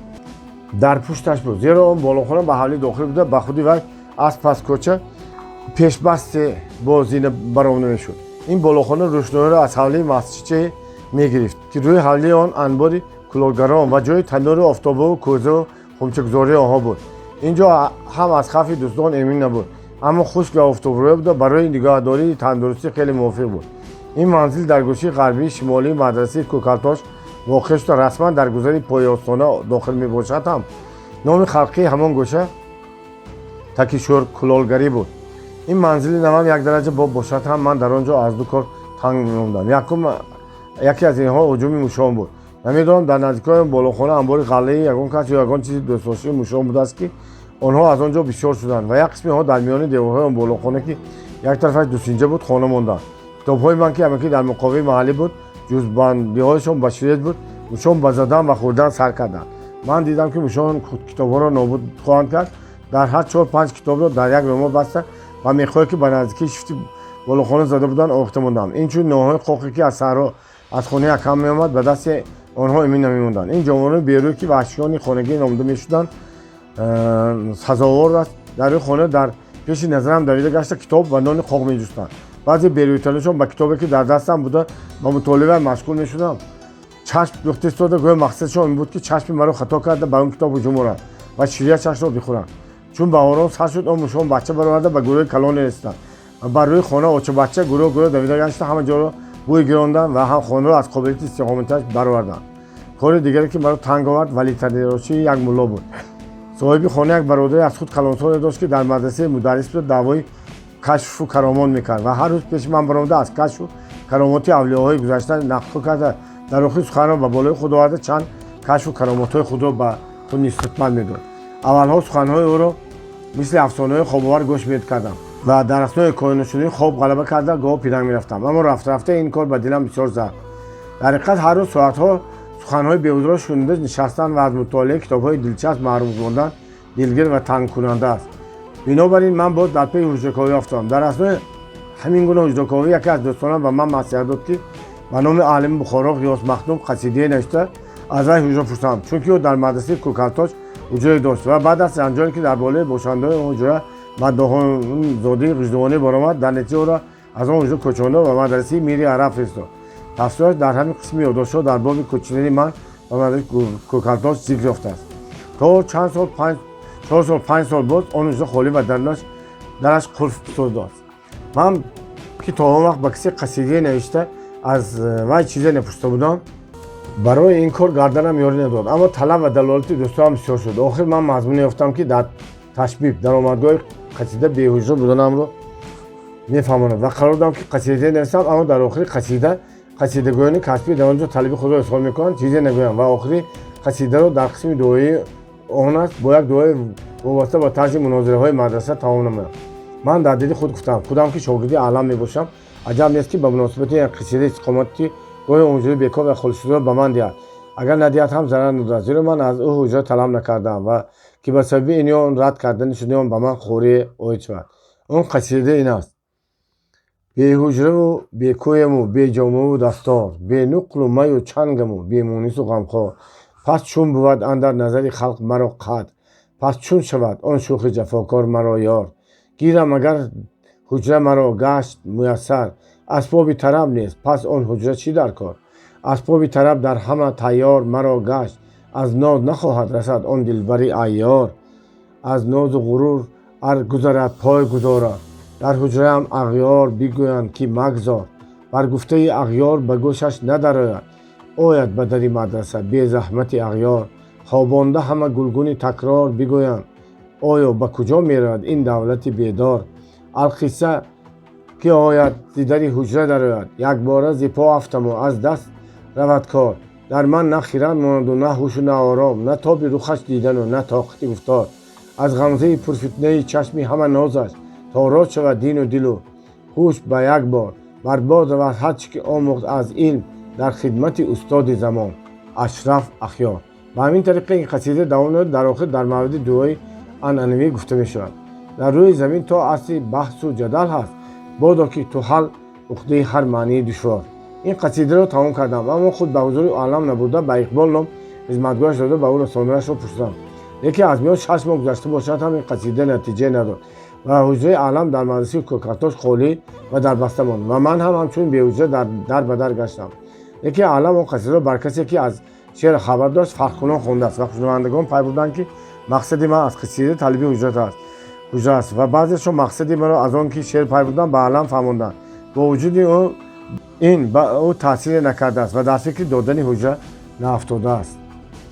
дар пушташ буд, зеро он болохона ба ҳавлӣ дохил буда, ба худи вай аз пас кӯча пешбасте бо зина баромада мешуд. Ин болохона рӯшноиро аз ҳавлии масҷидчае мегирифт, ки рӯи ҳавлии он анбори кулолгарон ва ҷои таннури офтобаву кӯзаву хумчагузории онҳо буд. Ин ҷо ҳам аз хавфи дуздон эмин набуд, аммо хушк ва офтобрӯя буда, барои нигоҳдории тандурустӣ хеле мувофиқ буд. Ин манзил дар гӯшаи ғарбии шимолии мадрасаи Кӯкалтош воқеъ шуда, расман дар гузари поёстона дохил мебошад ҳам. Номи халқии ҳамон гӯша Такишӯр кулолгарӣ буд. Ин манзили навам як дараҷа боб бошад ҳам, ман дар он ҷо аз ду кор танг мемондам. Якум, яке аз инҳо ҳуҷуми мушон буд. Намедонам, дар наздикои болохона анбори ғаллаи ягон кас ё ягон чизи дӯстдоштаи мушон будааст, ки онҳо аз он ҷо бисёр шуданд ва як қисми онҳо дар миёни деворҳои он болохона, ки як тарафаш дусинҷа буд, хона монданд. Китобҳои ман, ки ҳамакӣ дар муқоваи маҳаллӣ буд, ҷузбандиҳояшон ба ширет буд, мушон ба задан ва хӯрдан сар карданд. Ман дидам, ки мушон китобҳоро нобуд хоҳанд кард. Дар ҳар чор панҷ китобро дар як рӯмол баста ва мехоҳе, ки ба наздикии шифти болохона зада буданд, овехта мондам. Инчун нонҳои қоқе, ки аз саҳро аз хонаи акам меомад, ба дасти онҳо эмин намемонданд. Ин ҷонварони берӯй, ки ваҳшиёни хонагӣ номида мешуданд, сазовор аст, дар рӯи хона дар пеши назарам давида гашта, китоб ва нони қоқ меҷустанд. Баъзе берӯйтариншон ба китобе, ки дар дастам буда, ба мутолиа машғул мешудам, чашм духта истода, гӯё мақсадшон ин буд, ки чашми маро хато карда, ба он китоб ҳуҷум оранд ва ширячашро бихӯранд. Чун баҳорон сар шуд, он мушон бача бароварда, ба гурӯҳи калоне расиданд ва бар рӯи хона очабача гурӯҳ гурӯҳ давида гашта, ҳама ҷоро бӯй гиронданд ва ҳам хонаро аз қобилияти истиқоматаш бароварданд. Кори дигаре, ки маро танг овард, валитарошии як мулло буд. Соҳиби хона як бародари аз худ калонсоле дошт, ки дар мадрасаи мударрис буда, даъвои кашфу каромот мекард ва ҳар рӯз пеши ман баромада, аз кашфу каромоти авлиёҳои гузашта нақлҳо карда, дар охир суханро ба болои худ оварда, чанд кашфу каромотҳои худро ба худ нисбат медод. Аввалҳо суханҳои ӯро мисли афсонаҳои хобовар гӯш мекардам ва дар аснои коиношудани хоб ғалаба карда, гоҳ пиранг мерафтам. Аммо рафта-рафта ин кор ба дилам бисёр зад. Дар ҳақиқат, ҳар рӯз соатҳо суханҳои беҳударо шунида нишастан ва аз мутолиаи китобҳои дилчасп маҳрум мондан дилгир ва тангкунанда аст. Бинобар ин ман боз дар паи ҳуҷраковӣ афтодам. Дар аснои ҳамин гуна ҳуҷраковӣ яке аз дӯстонам ба ман маслиҳат дод, ки ба номи олими Бухоро Ғиёс Махдум қасидае навишта, аз вай ҳуҷра пурсам, чунки ӯ дар мадрасаи Кӯкалтош ҳуҷрае дошт ва баъд аз ҷанҷоле, ки дар болои бошандаҳои он ҳуҷра маддоҳонзодии ғиждувонӣ баромад, дар натиҷа ӯро аз он ҳуҷра кӯчонда ба мадрасаи Мири Араб фиристод. Тафсилоташ дар ҳамин қисми ёддоштҳо дар боби кӯчидани ман ба мадрасаи Кӯкалтош зикр ёфтааст. То чанд сол, 4 сол, 5 сол боз он ҳуҷра холӣ ва дараш қулф истодаст. Ман, ки то он вақт ба касе қасидае навишта аз вай чизе напурсида будам, барои ин кор гарданам ёрӣ надод, аммо талаб ва далолати дӯстонам бисёр шуд. Охир ман мазмуне ёфтам, ки дар ташбиб даромадгоҳи қасида беҳуҷра буданамро мефаҳмонад ва қарор додам, ки қасидае нависам, аммо дар охири қасида қасидагӯёни касбӣ дар он ҷо талаби худро изҳор мекунанд, чизе нагӯям ва охири қасидаро дар қисми дуоии он аст, бо як дуои вобаста ба тарзи мунозираҳои мадраса тамом намоям. Ман дар дили худ гуфтам: худам, ки шогирди аълам мебошам, аҷаб нест, ки ба муносибати як қасида истиқомати гоҳи он ҳуҷраи бекор ва холишударо ба ман диҳад. Агар надиҳад ҳам, зарар надорад, зеро ман аз ӯ ҳуҷра талаб накардаам ва ки ба сабаби ин ё он рад кардани шудани он ба ман хорие оид шавад. Он қасида ин аст: Беҳуҷраву бекӯяму беҷомаву дастор, бенуқлу маю чангаму бемунису ғамхор. Пас чун бувад андар назари халқ маро қадр? Пас чун шавад он шӯхи ҷафокор маро ёр? Гирам агар ҳуҷра маро гашт муяссар, асбоби тараб нест, пас он ҳуҷра чӣ дар кор? Асбоби тараб дар ҳама тайёр маро гашт, аз ноз нахоҳад расад он дилбари айёр. Аз нозу ғурур ар гузарад, пой гузорад, дар ҳуҷраам ағёр бигӯянд, ки магзор. Бар гуфтаи ағёр ба гӯшаш надарояд, ояд ба дари мадраса безаҳмати ағёр. Хобонда ҳама гулгуни такрор бигӯянд, оё ба куҷо меравад ин давлати бедор? Алқисса, ки ояд, зи дари ҳуҷра дарояд, якбора зи по афтаму аз даст равад кор. Дар ман на хирад монанду, на ҳушу, на ором, на тоби рухаш дидану, на тоқати гуфтор. Аз ғамзаи пурфитнаи чашми ҳама нозаш тороҷ шавад дину дилу ҳуш ба як бор, барбод равад ҳарчи ки омӯхт аз илм дар хидмати устоди замон Ашраф Ахёр. Ба ҳамин тариқа ин қасида давом наёд, дар охир дар мавриди дуои анъанавӣ гуфта мешавад: Дар рӯи замин то асли баҳсу ҷадал ҳаст, бодо ки ту ҳал уқдаи ҳар маънии душвор. Ин қасидаро тамом кардам, аммо худ ба ҳузури аълам набурда, ба Иқбол ном хизматгоҳаш дода, ба ӯ расонданашро пурсидам. Лекин аз миён 6 моҳ гузашта бошад ҳам, ин қасида натиҷае надод ва ҳуҷраи аълам дар мадрасаи Кӯкартош холӣ ва дарбаста монд ва ман ҳам ҳамчунин беҳуҷра дар ба дар гаштам. Лекин аълам он қасидаро бар касе, ки аз шеър хабар дошт, фарқкунон хондааст ва шунавандагон пай бурданд, ки мақсади ман аз қасида талаби ҳуҷра аст ва баъзешон мақсади маро аз он ки шеър пай бурданд, ба аълам фаҳмонданд. Бо вуҷуди ӯ ин ба ӯ таъсире накардааст ва дар фикри додани ҳуҷра наафтодааст.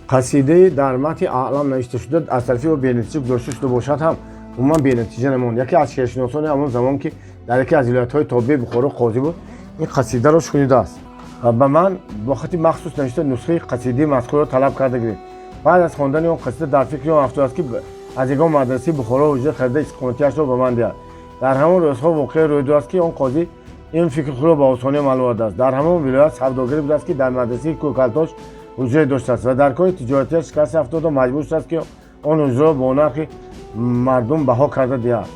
Қасидаи дар матни аълам навишта шуда аз тарафи ӯ бенатиҷа гузошта шуда бошад ҳам, умуман бенатиҷа намонд. Яке аз шеършиносони ҳамон замон, ки дар яке аз вилоятҳои тобеи Бухоро қозӣ буд, ин қасидаро шунидааст ва ба ман бо хати махсус навишта нусхаи қасидаи мазкурро талаб карда гирифт. Баъд аз хондани он қасида дар фикри он афтодааст, ки аз ягон мадрасаи Бухоро ҳуҷра харида, истиқоматиашро ба ман диҳад. Дар ҳамон рӯзҳо воқеа рӯй додааст, ки он қозӣ ин фикри худро ба осонӣ амал овардааст. Дар ҳамон вилоят савдогаре будааст, ки дар мадрасаи Кӯкалтош ҳуҷрае доштааст ва дар кори тиҷоратиаш шикаст афтоду маҷбур шудааст, ки он ҳуҷраро бо нархи мардум баҳо карда диҳад.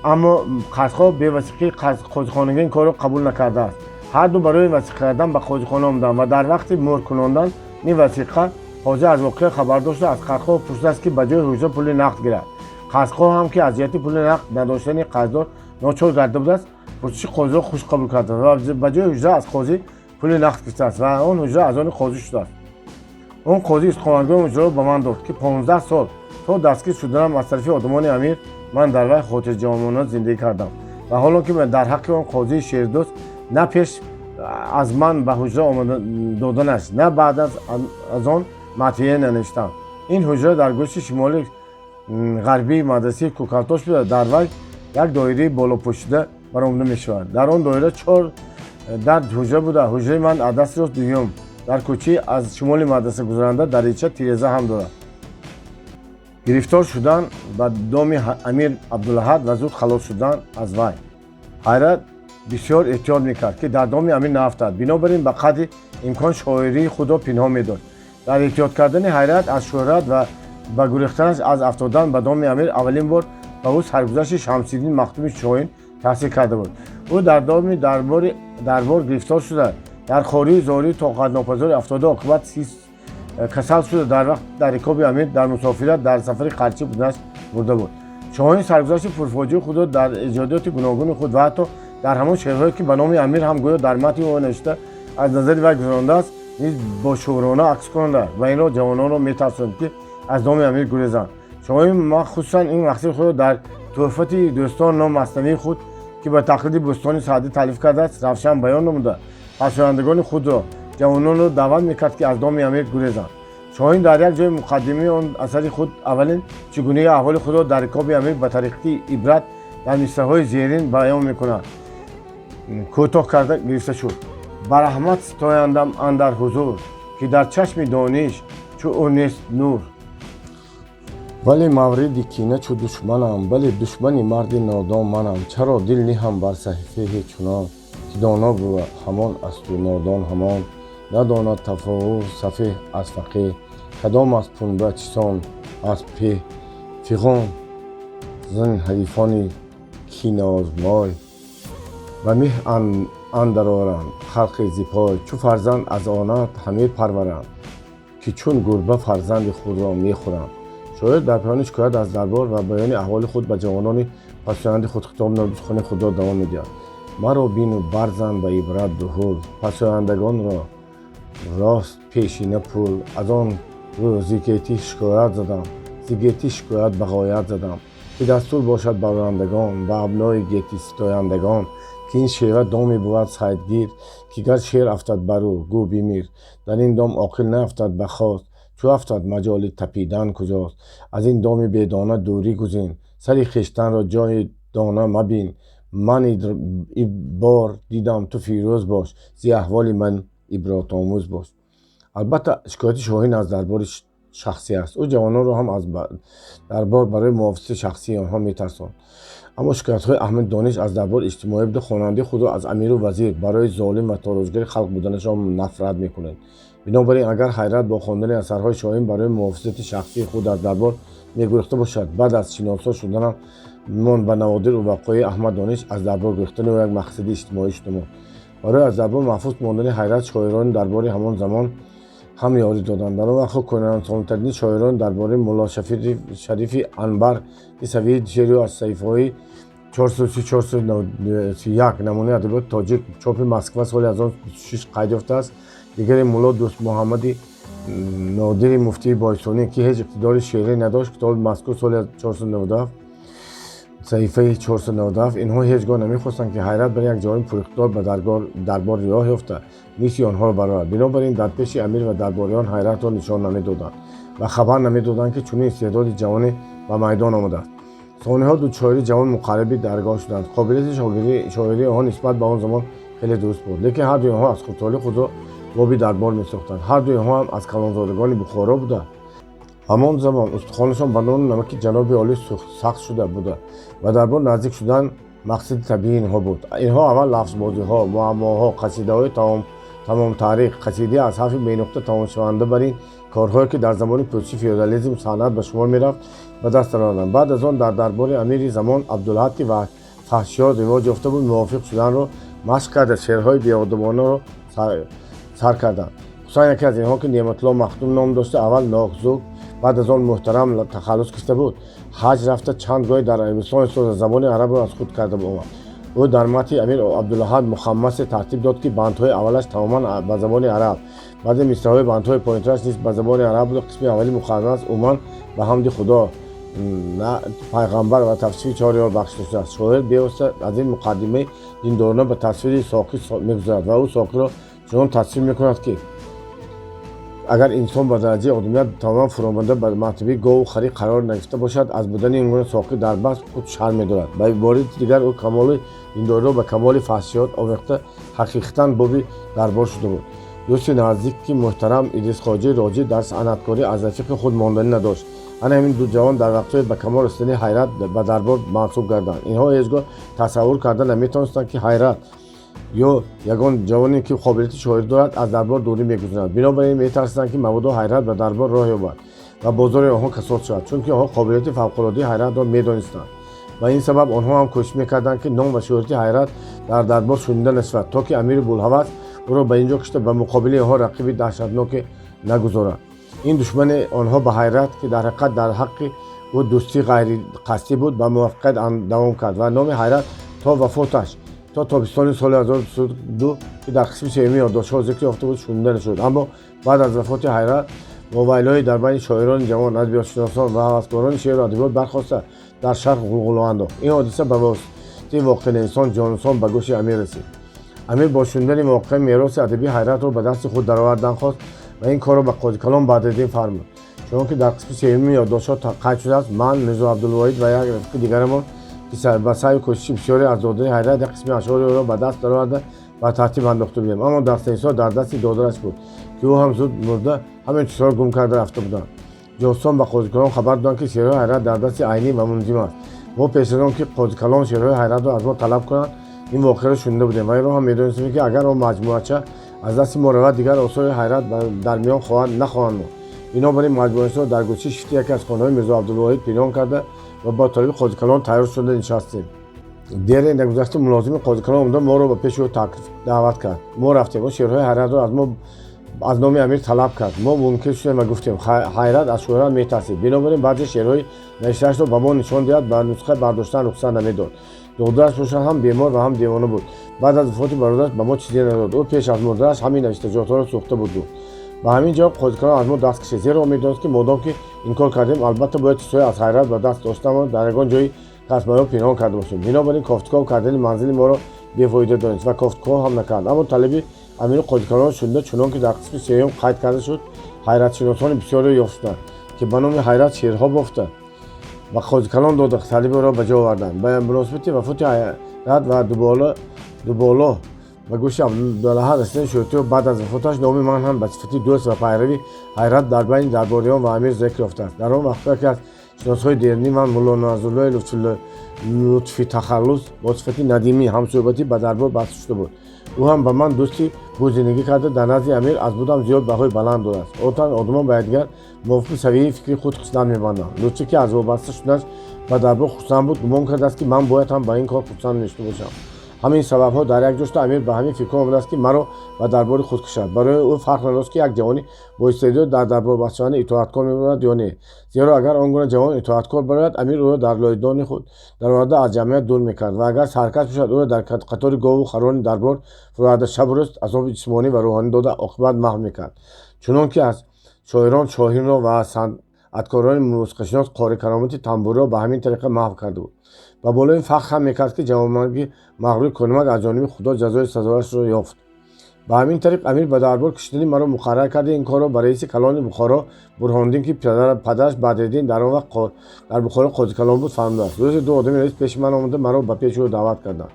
Аммо қарзхоҳ бевасиқаи қозихонагӣ ин корро қабул накардааст. Ҳарду барои васиқа кардан ба қозихона омаданд ва дар вақти мӯҳр кунондан ин васиқа қозӣ аз воқеа хабар дошта, аз қарзхоҳ пурсидааст, ки ба ҷои ҳуҷра пули нақд гирад. Қарзхоҳ ҳам, ки аз ҷиҳати пули нақд надоштани қарздор ночор гарда будааст, пурсиши қозиро хуш қабул кардааст ва ба ҷои ҳуҷра аз қозӣ пули нақд гирифтааст ва он ҳуҷра аз они қозӣ шудааст. Он қозӣ истиқоматгоҳи ҳуҷраро ба ман дод, ки 15 сол то дастгир шуданам аз тарафи одамони амир ман дар вай хотирҷамъона зиндагӣ кардам. Ва ҳоло ки дар ҳаққи он қозии шердӯст на пеш аз ман ба ҳуҷра омада доданаш, на баъд аз он матия нанавиштам. Ин ҳуҷра дар гӯши шимоли ғарбии мадрасаи Кӯкалтош буда, дар вай як доираи болопӯшида баромада мешавад. Дар он доира чор дар ҳуҷра буда, ҳуҷраи ман аз дасти рост дуюм, дар кӯчаи аз шимоли мадраса гузаранда, дарича тиреза ҳам дорад. Гирифтор шудан ба доми амир Абдулаҳад ва зуд халос шудан аз вай. Ҳайрат бисёр эҳтиёт мекард, ки дар доми амир наафтад, бинобар ин ба қадри имкон шоирии худро пинҳон медошт. Дар эҳтиёт кардани Ҳайрат аз шӯҳрат ва ба гурехтанаш аз афтодан ба доми амир аввалин бор ба ӯ саргузашти Шамсиддин Махдуми Шоҳин таъсир карда буд. Ӯ дар доми дарбор гирифтор шуда, дар хорию зорию тоқатнопазири афтода, оқибат касал шуда, дар вақт дар рикоби амир дар мусофират дар сафари Қарчӣ буданаш мурда буд. Шоҳин саргузашти пурфоҷиаи худро дар эҷодиёти гуногуни худ ва ҳатто дар ҳамон шеърҳое, ки ба номи амир ҳам гӯё дар матни ӯ навишта аз назари вай гузарондааст, низ бошӯрона акс кунанда ва инро ҷавононро метарсонад, ки аз доми амир гурезанд. Шоҳин махсусан ин мақсади худро дар Тӯҳфати дӯстон ном маснавии худ, ки ба тақлиди Бӯстони Саъдӣ таълиф кардааст, равшан баён намуда, пасояндагони худро, ҷавононро даъват мекард, ки аз доми амир гурезанд. Шоҳин дар як ҷои муқаддимаи он асари худ аввалин чигунагии аҳволи худро дар рикоби амир ба тариқи ибрат дар мисраҳои зерин баён мекунад, кӯтоҳ карда гирифта шуд: Ба раҳмат ситояндам андар ҳузур, ки дар чашми дониш чу ӯ нест нур. Вале мавриди кина чу душманам, бале, душмани марди нодон манам. Чаро дил ниҳам бар сафеҳи чунон, ки доно бува ҳамон асту нодон ҳамон? Надонад тафовут сафеҳ аз фақеҳ, кадом аз пунба чисон аз пеҳ. Фиғон зин ҳарифони кинаозмой, ба меҳ андароранд халқи зипой. Чу фарзанд аз онат ҳаме парваранд, ки чун гурба фарзанди худро мехӯранд. Шоир дар поёни шикоят аз дарбор ва баёни аҳволи худ ба ҷавонони пасояндаи худ хитоб намуда, сухани худро давом медиҳад: Маро бину барзан ба ибрат дуҳул, пасояндагонро рост пешина пул. Аз он рӯз зи гетӣ шикоят задам, зи гетӣ шикоят ба ғоят задам, ки дастур бошад ба рандагон, ба абнои гетӣ ситояндагон, ки ин шева доме бувад сайдгир, ки гар шер афтад бар ӯ, гӯ бимир. Дар ин дом оқил наафтад ба хост, чӯ афтад, маҷоли тапидан куҷост? Аз ин доми бедона дурӣ гузин, сари хештанро ҷои дона мабин. Ман бор дидам, ту фирӯз бош, зи аҳволи ман ибратомӯз бош. Албатта, шикояти Шоҳин аз дарбори шахсӣ аст. Ӯ ҷавононро ҳам аз дарбор барои муҳофизати шахсии онҳо метарсонд. Аммо шикоятҳои Аҳмади Дониш аз дарбори иҷтимоӣ буда, хонандаи худро аз амиру вазир барои золим ва тороҷгари халқ буданашон нафрат мекунад. Бинобар ин, агар Ҳайрат бо хондани асарҳои Шоҳин барои муҳофизати шахсии худ аз дарбор мегурехта бошад, баъд аз шиносо шуданам мон ба наводиру вақоеи Аҳмад Дониш аз дарбор гурехтани ӯ як мақсади иҷтимоӣ шуда монд. Барои аз дарбор маҳфуз мондани Ҳайрат шоирони дарбори ҳамон замон ҳам ёрӣ доданд. Дар он вақтҳо кӯҳансолтарини шоирони дарбори Мулло Шарифи Анбар, ки савияи шеъри ӯ аз саҳифаҳои 430-491 намунаи адабиёти тоҷик, чопи Москва, соли 1926 қайд ёфтааст, дигаре Мулло Дӯстмуҳаммади Нодири муфтии Бойсонӣ, ки ҳеҷ иқтидори шеърӣ надошт, китоби мазкур соли 497. Саҳифаи 497. Инҳо ҳеҷ гоҳ намехостанд, ки Ҳайрат бар як ҷавони пуриқтидор ба дарбор роҳ ёфта, мисли онҳоро барорад. Бинобар ин дар пеши амир ва дарбориён Ҳайратро нишон намедоданд ва хабар намедоданд, ки чунин истеъдоди ҷавоне ба майдон омадааст. Сониҳо ду шоири ҷавон муқарриби даргоҳ шуданд. Қобилияти шоирии онҳо нисбат ба он замон хеле дуруст буд, лекин ҳардуи онҳо аз хурдсолӣ худро боби дарбор месохтанд. Ҳардуи онҳо ҳам аз калонзодагони Бухоро буда, ҳамон замон устухонашон ба нону намаки ҷаноби олӣ сахт шуда буда ба дарбор наздик шудан мақсади табиии инҳо буд. Инҳо аввал лафзбозиҳо, муаммоҳо, қасидаҳои тамомтаърих, қасидаи аз ҳарфи бенуқта тамомшаванда, бар ин корҳое, ки дар замони пӯчи феодализм санъат ба шумор мерафт, ба даст дароварданд. Баъд аз он дар дарбори амири замон Абдулаҳад, ки фаҳшиёт ривоҷ ёфта буд, мувофиқ шуданро машқ карда, шеърҳои беодобонаро сар карданд. Хусусан яке аз инҳо, ки Неъматулло Махдум ном дошта, аввал Нокзук, баъд аз он Муҳтарам тахаллус кишта буд, ҳаҷ рафта, чанд гоҳе дар Арабистон истода, забони арабро аз худ карда омад. Ӯ дар матни амир Абдулаҳад мухаммасе тартиб дод, ки бандҳои аввалаш тамоман ба забони араб, баъзе мисраҳои бандҳои поинтараш низ ба забони араб буда. Қисми аввали мухаммас умуман ба ҳамди Худо, пайғамбар ва тавсифи чор ёр бахшида шудааст. Шоир бевосита аз ин муқаддимаи диндорона ба тасвири соқӣ мегузарад ва ӯ соқиро чунон тасвир мекунад, ки агар инсон ба дараҷаи одамият тамоман фуромада, ба мартабаи гову харӣ қарор нагирифта бошад, аз будани ин гуна соқӣ дар баҳс худ шарм медорад. Ба иборати дигар, ӯ камоли диндориро ба камоли фаҳшиёт овехта, ҳақиқатан боби дарбор шуда буд. Дӯсти наздики Муҳтарам, Идрисхоҷаи Роҷӣ, дар санъаткорӣ аз рафиқи худ монданӣ надошт. Ана ҳамин ду ҷавон дар вақтҳои ба камол расидани Ҳайрат ба дарбор мансуб гарданд. Инҳо ҳеҷ гоҳ тасаввур карда наметавонистанд, ки Ҳайрат ё ягон ҷавоне, ки қобилияти шоирӣ дорад, аз дарбор дурӣ мегузарад. Бинобар ин метарсиданд, ки мабодо Ҳайрат ба дарбор роҳ ёбад ва бозори онҳо касод шавад, чунки онҳо қобилияти фавқулодаи Ҳайратро медонистанд. Ба ин сабаб онҳо ҳам кӯшиш мекарданд, ки ном ва шӯҳрати Ҳайрат дар дарбор шунида нашавад, то ки амири булҳавас ӯро ба ин ҷо кишта, ба муқобили онҳо рақиби даҳшатноке нагузорад. Ин душмани онҳо ба Ҳайрат, ки дар ҳақиқат дар ҳаққи ӯ дӯстии ғайриқасдӣ буд, ба муваффақият давом кард ва номи Ҳайрат то вафоташ, то тобистони соли 1202, ки дар қисми сеюми ёддоштҳо зикр ёфта буд, шунида нашуд. Аммо баъд аз вафоти Ҳайрат вовайлои дар байни шоирони ҷавон, адабиётшиносон ва ҳаваскорони шеъру адабиёт бархоста, дар шарқ ғулғуло андохт. Ин ҳодиса ба воситаи воқеанависон Ҷонсон ба гӯши амир расид. Амир бо шунидани воқеа мероси адабии Ҳайратро ба дасти худ даровардан хост ва ин корро ба Қозикалон Бадриддин фармуд. Чунон ки дар қисми сеюми ёддоштҳо қайд шудааст, ман, Мирзо Абдулвоҳид ва як рафиқи дигарамон, ки ба саъю кӯшиши бисёре аз додани Ҳайрат як қисми ашъори ӯро ба даст дароварда, ба тартиб андохта будем, аммо дастнависҳо дар дасти додараш буд, ки ӯ ҳам зуд мурда, ҳамин чизҳоро гум карда рафта буданд. Ҷосусон ба Қозикалон хабар доданд, ки шеърҳои Ҳайрат дар дасти Айнӣ ва Мунзим аст. Мо пеш аз он ки Қозикалон шеърҳои Ҳайратро аз мо талаб кунанд, ин воқеаро шунида будем ва инро ҳам медонистем, ки агар он маҷмӯача аз дасти мо равад, дигар осори Ҳайрат дар миён нахоҳанд монд. Бинобар ин маҷмӯачаро дар гӯшаи шифти яке аз хонаҳои Мирзо Абдулвоҳид пинҳон карда ва бо талаби Қозикалон тайёр шуда нишастем. Дере нагузашта, мулозими Қозикалон омада, моро ба пеши ӯ таклиф даъват кард. Мо рафтем. Ӯ шеърҳои Ҳайратро аз мо аз номи амир талаб кард. Мо мункир шудем ва гуфтем, Ҳайрат аз шӯҳрат метарсид, бинобар ин баъзе шеърҳои навиштаашро ба мо нишон диҳад, ба нусха бардоштан рухсат намедод. Додараш бошад, ҳам бемор ва ҳам девона буд. Баъд аз вафоти бародараш ба мо чизе надод. Ӯ пеш аз мурданаш ҳамин навиштаҷотҳоро сӯхта буд, гуфт. Ба ҳамин ҷавоб Қозикалон аз мо даст кашид, зеро медонист, ки модом ки инкор кардем, албатта бояд чизҳое аз Ҳайрат ба даст доштамон дар ягон ҷои касбаё пинҳон карда бошем. Бинобар ин кофтуков кардани манзили моро бефоида донист ва кофтуков ҳам накард. Аммо талаби амири Қозикалонро шунида, чунон ки дар қисми сеюм қайд карда шуд, ҳайратшиносони бисёре ёфт шуданд, ки ба номи Ҳайрат шеърҳо бофта, ба Қозикалон дода, талаби ӯро ба ҷо оварданд. Ба муносибати вафоти Ҳайрат ва дуболо ба гӯши Абдулаҳад расидани шӯҳрати ӯ баъд аз вафоташ, номи ман ҳам ба сифати дӯст ва пайрави Ҳайрат дар байни дарбориён ва амир зикр ёфтааст. Дар он вақтҳо яке аз шиносҳои дерини ман, Мулло Насруллои Лутфи тахаллус бо сифати Надимӣ, ҳамсӯҳбатӣ ба дарбор баста шуда буд. Ӯ ҳам ба ман дӯсти буд зиндагӣ карда, дар назди амир аз будам зиёд баҳои баланд додааст. Одатан одамон ба якдигар мувофиқи савияи фикри худ хислат мебанданд. Лутфӣ, ки аз вобаста шуданаш ба дарбор хурсанд буд, гумон кардааст, ки ман бояд ҳам ба ин кор хурсанд мешуда бошам. Ҳамин сабабҳо дар як ҷо шуда, амир ба ҳамин фикр омадааст, ки маро ба дарбори худ кашад. Барои ӯ фарқ надошт, ки як ҷавони боистеъдод дар дарбор басташаванда итоаткор мебарад ё не, зеро агар он гуна ҷавон итоаткор барояд, амир ӯро дар лойдони худ дароварда, аз ҷамъият дур мекард ва агар саркаш бошад, ӯро дар қатори гову харони дарбор фуроварда, шабу рӯз азоби ҷисмонӣ ва рӯҳонӣ дода, оқибат маҳв мекард. Чунон ки аз шоирон Шоҳинро ва Аткорони мусиқашинос Қори Каромати тамбурро ба ҳамин тариқа маҳв карда буд. Ба болои фахр ҳам мекард, ки ҷавонмарди мағрури Кӯнамак аз ҷониби Худо ҷазои сазоворашро ёфт. Ба ҳамин тариқ амир ба дарбор кишидани маро муқаррар карда, ин корро ба раиси калони Бухоро Бурҳониддин, ки падараш Бадриддин дар он вақт дар Бухоро қозикалон буд, фармудааст. Рӯзе ду одами раис пеши ман омада, маро ба пеши ӯ даъват карданд.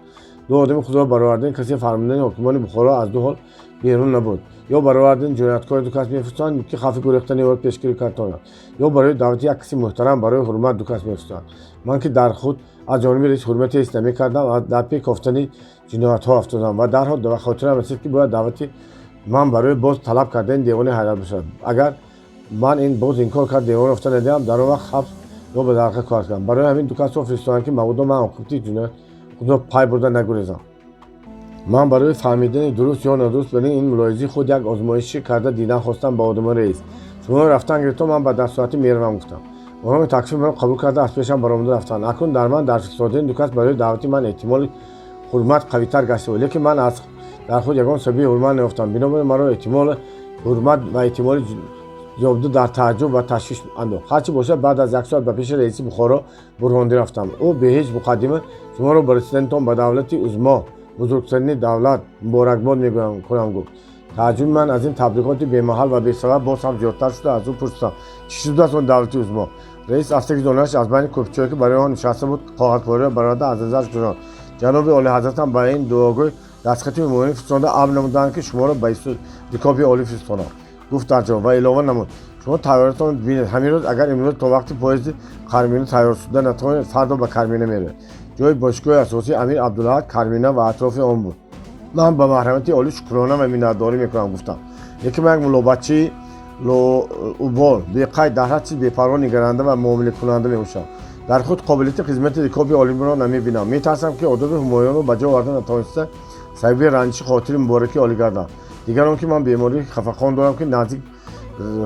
Ду одами худро баровардани касе фармудани ҳокимони Бухоро аз ду ҳол берун набуд: ё баровардани ҷинояткори ду кас мефиристоданд, ки хавфи гурехтани ӯро пешгирӣ карда тавонанд, ё барои даъвати як каси муҳтарам барои ҳурмат ду кас мефиристоданд. Ман ки дар худ аз ҷониби раис ҳурмате ҳис намекардам, дар пей кофтани ҷиноятҳо афтодам ва дарҳол ба хотирам расид, ки бояд даъвати ман барои боз талаб кардани девони ҳайрат бошад. Агар ман ин боз инкор кард, девон ёфта надиҳам, дар он вақт ҳабс ё ба дарқа хоҳад кард. Барои ҳамин ду касро фиристоданд, ки мабодо ман оқибати ҷиноят худро пай бурда нагурезам. Ман барои фаҳмидани дуруст ё нодуруст будани ин мулоҳизаи худ як озмоишӣ карда дидан хостам ба одамони раис. Шумо рафтан гирифто, ман ба дастсоатӣ меравам, гуфтам. Онҳо такфи маро қабул карда, аз пешам баромада рафтанд. Акнун дар ман дар фиристодани ду кас барои даъвати ман эҳтимоли ҳурмат қавитар гашта буд, лекин ман аз дар худ ягон сабаби ҳурмат наёфтам. Бинобар ин маро эҳтимоли ҳурмат ва эҳтимоли зобида дар тааҷҷуб ва ташвиш андохт. Ҳарчи бошад, баъд аз як соат ба пеши раиси Бухоро Бурҳондӣ рафтам. Ӯ бе ҳеҷ муқаддима: «Шуморо ба расиданитон ба давлати узмо, бузургтарини давлат, муборакбод мегӯям кунам», гуфт. Тааҷҷуби ман аз ин табрикоти бемаҳал ва бесабаб боз ҳам зиёдтар шуда, аз ӯ пурсидам: «Чӣ шудааст он давлати узмо?» Раис аз таги зонуяш аз байни кӯпчаҳое, ки барои он нишаста буд, коғазпораро бароварда, аз назараш гузаронд. «Ҷаноби олиҳазратам ба ин дуогӯй дастхати ҳумоюнӣ фиристонда, амр намуданд, ки шуморо ба рикоби олӣ фиристонам», гуфт дар ҷавоб ва илова намуд: «Шумо тайёритонро бинед, ҳамин рӯз, агар имрӯз то вақти поезди Кармина тайёр шуда натавонед, фардо ба Кармина меравед». Ҷои бошгоҳи асосии амир Абдулаҳад Кармина ва атрофи он буд. «Ман ба маҳрамати олӣ шукрона ва миннатдорӣ мекунам», гуфтам, «лекин ман як мулобачии лоубол, беқайд, дар ҳар чиз бепарво нигаранда ва муомилакунанда мебошам. Дар худ қобилияти хизмати рикоби олимро намебинам. Метарсам, ки одоби ҳумоюнро ба ҷо оварда натавониста, сабаби ранҷиши хотири мубораки олӣ гардам. Дигар он ки ман бемории хафақон дорам, ки наздик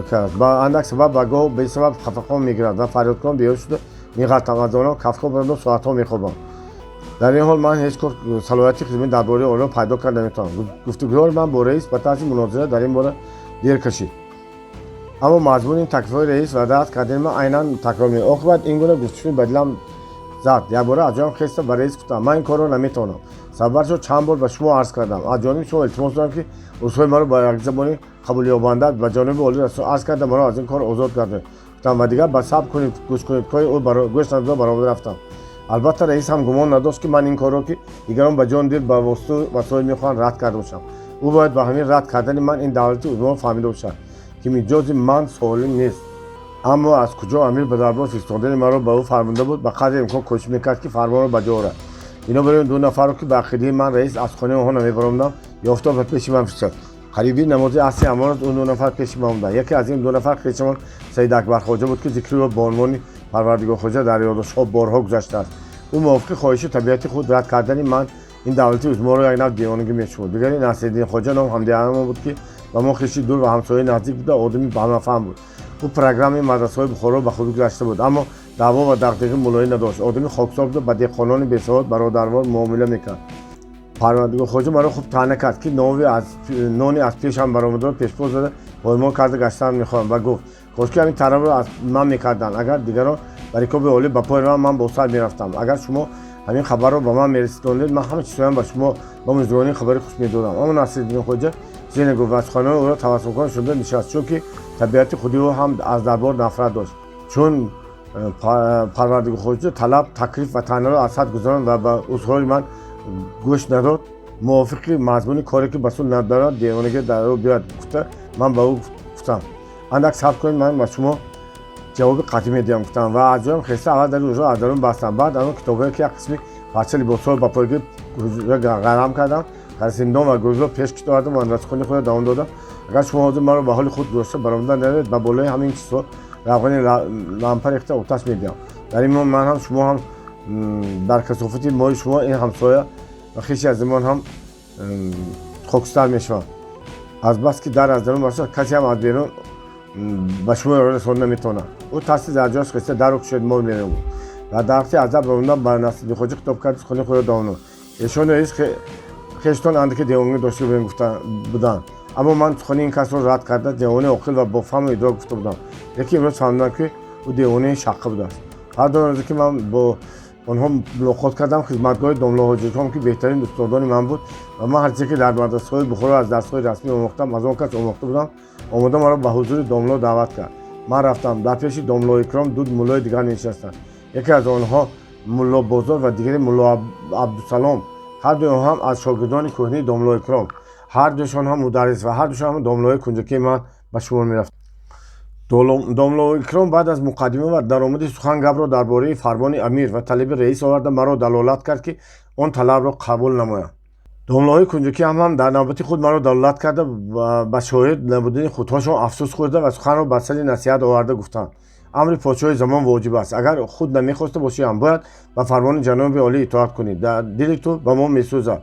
кард, ба андак сабаб ва гоҳ бесабаб хафақон мегирад ва фарёдкунон беҳуш шуда меғалтам, аз онҳо кафкоб барондо соатҳо мехобам. Дар ин ҳол ман ҳеҷ гоҳ салоҳияти хизмати дарбории олиро пайдо карда наметавонам». Гуфтугӯҳои ман бо раис ба тарзи мунозира дар ин бора дер кашид, аммо мазмуни ин таклифҳои раис ва рад кардани ман айнан такрор меёфт. Оқибат ин гуна гуфтушунид ба дилам зад. Якбора аз ҷоям хеста, ба раис гуфтам: «Ман ин корро наметавонам. Сабабашро чанд бор ба шумо арз кардам. Аз ҷониби шумо илтимос дорам, ки узрҳои маро ба якзабонӣ қабулёбанда ба ҷониби олӣ расон арз карда, маро аз ин кор озод гардонед», гуфтам ва дигар ба сабр кунед, гӯш кунед кои ӯ гӯш надода, баромада рафтам. Албатта, раис ҳам гумон надошт, ки ман ин корро, ки дигарон ба ҷон дил ба воситаи васоил мехоҳанд, рад карда бошам. Ӯ бояд ба ҳамин рад кардани ман ин давлати узморо фаҳмида бошад, ки миҷози ман солим нест. Аммо аз куҷо амир ба дарбор фиристодани маро ба ӯ фармуда буд, ба қадри имкон кӯшиш мекард, ки фармонро ба ҷо орад. Бинобар ин ду нафарро, ки ба ақидаи ман раис аз хонаи онҳо намебаромадам, ёфта, ба пеши ман фиристод. Қариби намози асри ҳамон рӯз он ду нафар пеши ман омаданд. Яке аз ин ду нафар хешамон Саид Акбархоҷа буд, ки зикри ӯ бо унвони Парвардигорхоҷа дар ёддоштҳо борҳо гузаштааст. Ӯ мувофиқи хоҳиши табиати худ рад кардани ман ин давлати узморо як нав девонагӣ мешумурд. Дигаре Насриддин Хоҷа ном ҳамдиҳаамон буд, ки ба мо хеши дур ва ҳамсояи наздик буда, одами ҳамафаҳм буд. Ӯ программаи мадрасаҳои Бухороро ба худӣ гузашта буд, аммо даъво ва дағдиғи мулоӣ надошт. Одами хоксор буда, ба деҳқонони бесавод бародарвор муомила мекард. Парвардигор Хоҷа маро хуб таъна кард, ки нони аз пешам баромадаро пешпоз зада, поймол карда гаштан мехоҳам ва гуфт: «Кошки ҳамин талабро аз ман мекарданд. Агар дигарон ба рикоби олӣ ба пой раванд, ман бо сар мерафтам. Агар шумо ҳамин хабарро ба ман мерасондед, ман ҳама чизҳоям ба шумо ба муздигонии хабари хуш медодам». Аммо Насриддин Хоҷа чизе нагуфт ва суханони ӯро табассумкун шуда нишаст, чунки табиати худи ӯ ҳам аз дарбор нафрат дошт. Чун Парвардигор Хоҷа талаб, таклиф ва таънаро аз ҳад гузаронд ва ба узрҳои ман гӯш надод, мувофиқи мазмуни коре, ки ба сулҳ надорад, девонагӣ дар ӯ биёяд гуфта, ман ба ӯ гуфтам: «Андак сабр кунед, ман ба шумо ҷавоби қатъӣ медиҳам», гуфтам ва аз ҷоям хеста, аввал дари ҳуҷра аз дарун бастам, баъд аз он китобҳое, ки як қисми парча либосҳоро ба пойгӣ ҳуҷра ғарам кардам, дар ва гурзро пеш овардам ва андазхони худро давом додам: «Агар шумо ҳозир маро ба ҳоли худ гузошта баромада наравед, ба болои ҳамин чизҳо равғани лампа рехта, оташ медиҳам. Дар ин ман ҳам, шумо ҳам дар касофати мои шумо, ин ҳамсоя ва хеши азимон ҳам хокистар мешаванд. Азбаски дар аз дарун бошад, касе ҳам аз берун ба шумо ёрӣ расонда наметавонад». Ӯ тарси дар ҷояш хеста, дарро кушоед, мо меравем, гуфт. Дар вақти аз дар баромадан ба Насриддин Хоҷа хитоб кард, сухани худро давом дод: «Эшон раис хештон андаке девонагӣ дошта буданд». Аммо ман сухани ин касро рад карда, ҷавони оқил ва бо фаҳму идрок гуфта будам, лекин имрӯз фаҳмидам, ки ӯ девонаи шаққа будааст. Ҳар ду рӯзе, ки ман бо онҳо мулоқот кардам, хизматгоҳи домло Ҳоҷикром, ки беҳтарин устодони ман буд ва ман ҳарче ки дар мадрасаҳои Бухоро аз дарсҳои расмӣ омӯхтам, аз он кас омӯхта будам, омода маро ба ҳузури домло даъват кард. Ман рафтам. Дар пеши домло Икром ду муллои дигар менишастанд. Яке аз онҳо Мулло Бозор ва дигаре Мулло Абдусалом. Ҳар дуи онҳо ҳам аз шогирдони кӯҳнаи домло Икром, ҳар дуяшон ҳам мударрис ва ҳар душон ҳам домлои кунҷакии ман ба шумор мерафт. Домло Икром баъд аз муқаддима ва даромади сухан гапро дар бораи фармони амир ва талаби раис оварда, маро далолат кард, ки он талабро қабул намоям. Домлоҳои кунҷакӣ ҳам дар навбати худ маро далолат карда, ба шоир набудани худҳошон афсӯс хӯрда ва суханро ба сари насиҳат оварда гуфтанд: «Амри подшоҳи замон воҷиб аст. Агар худ намехоста бошӣ ҳам, бояд ба фармони ҷаноби олӣ итоат кунӣ. Дили ту ба мо месӯзад,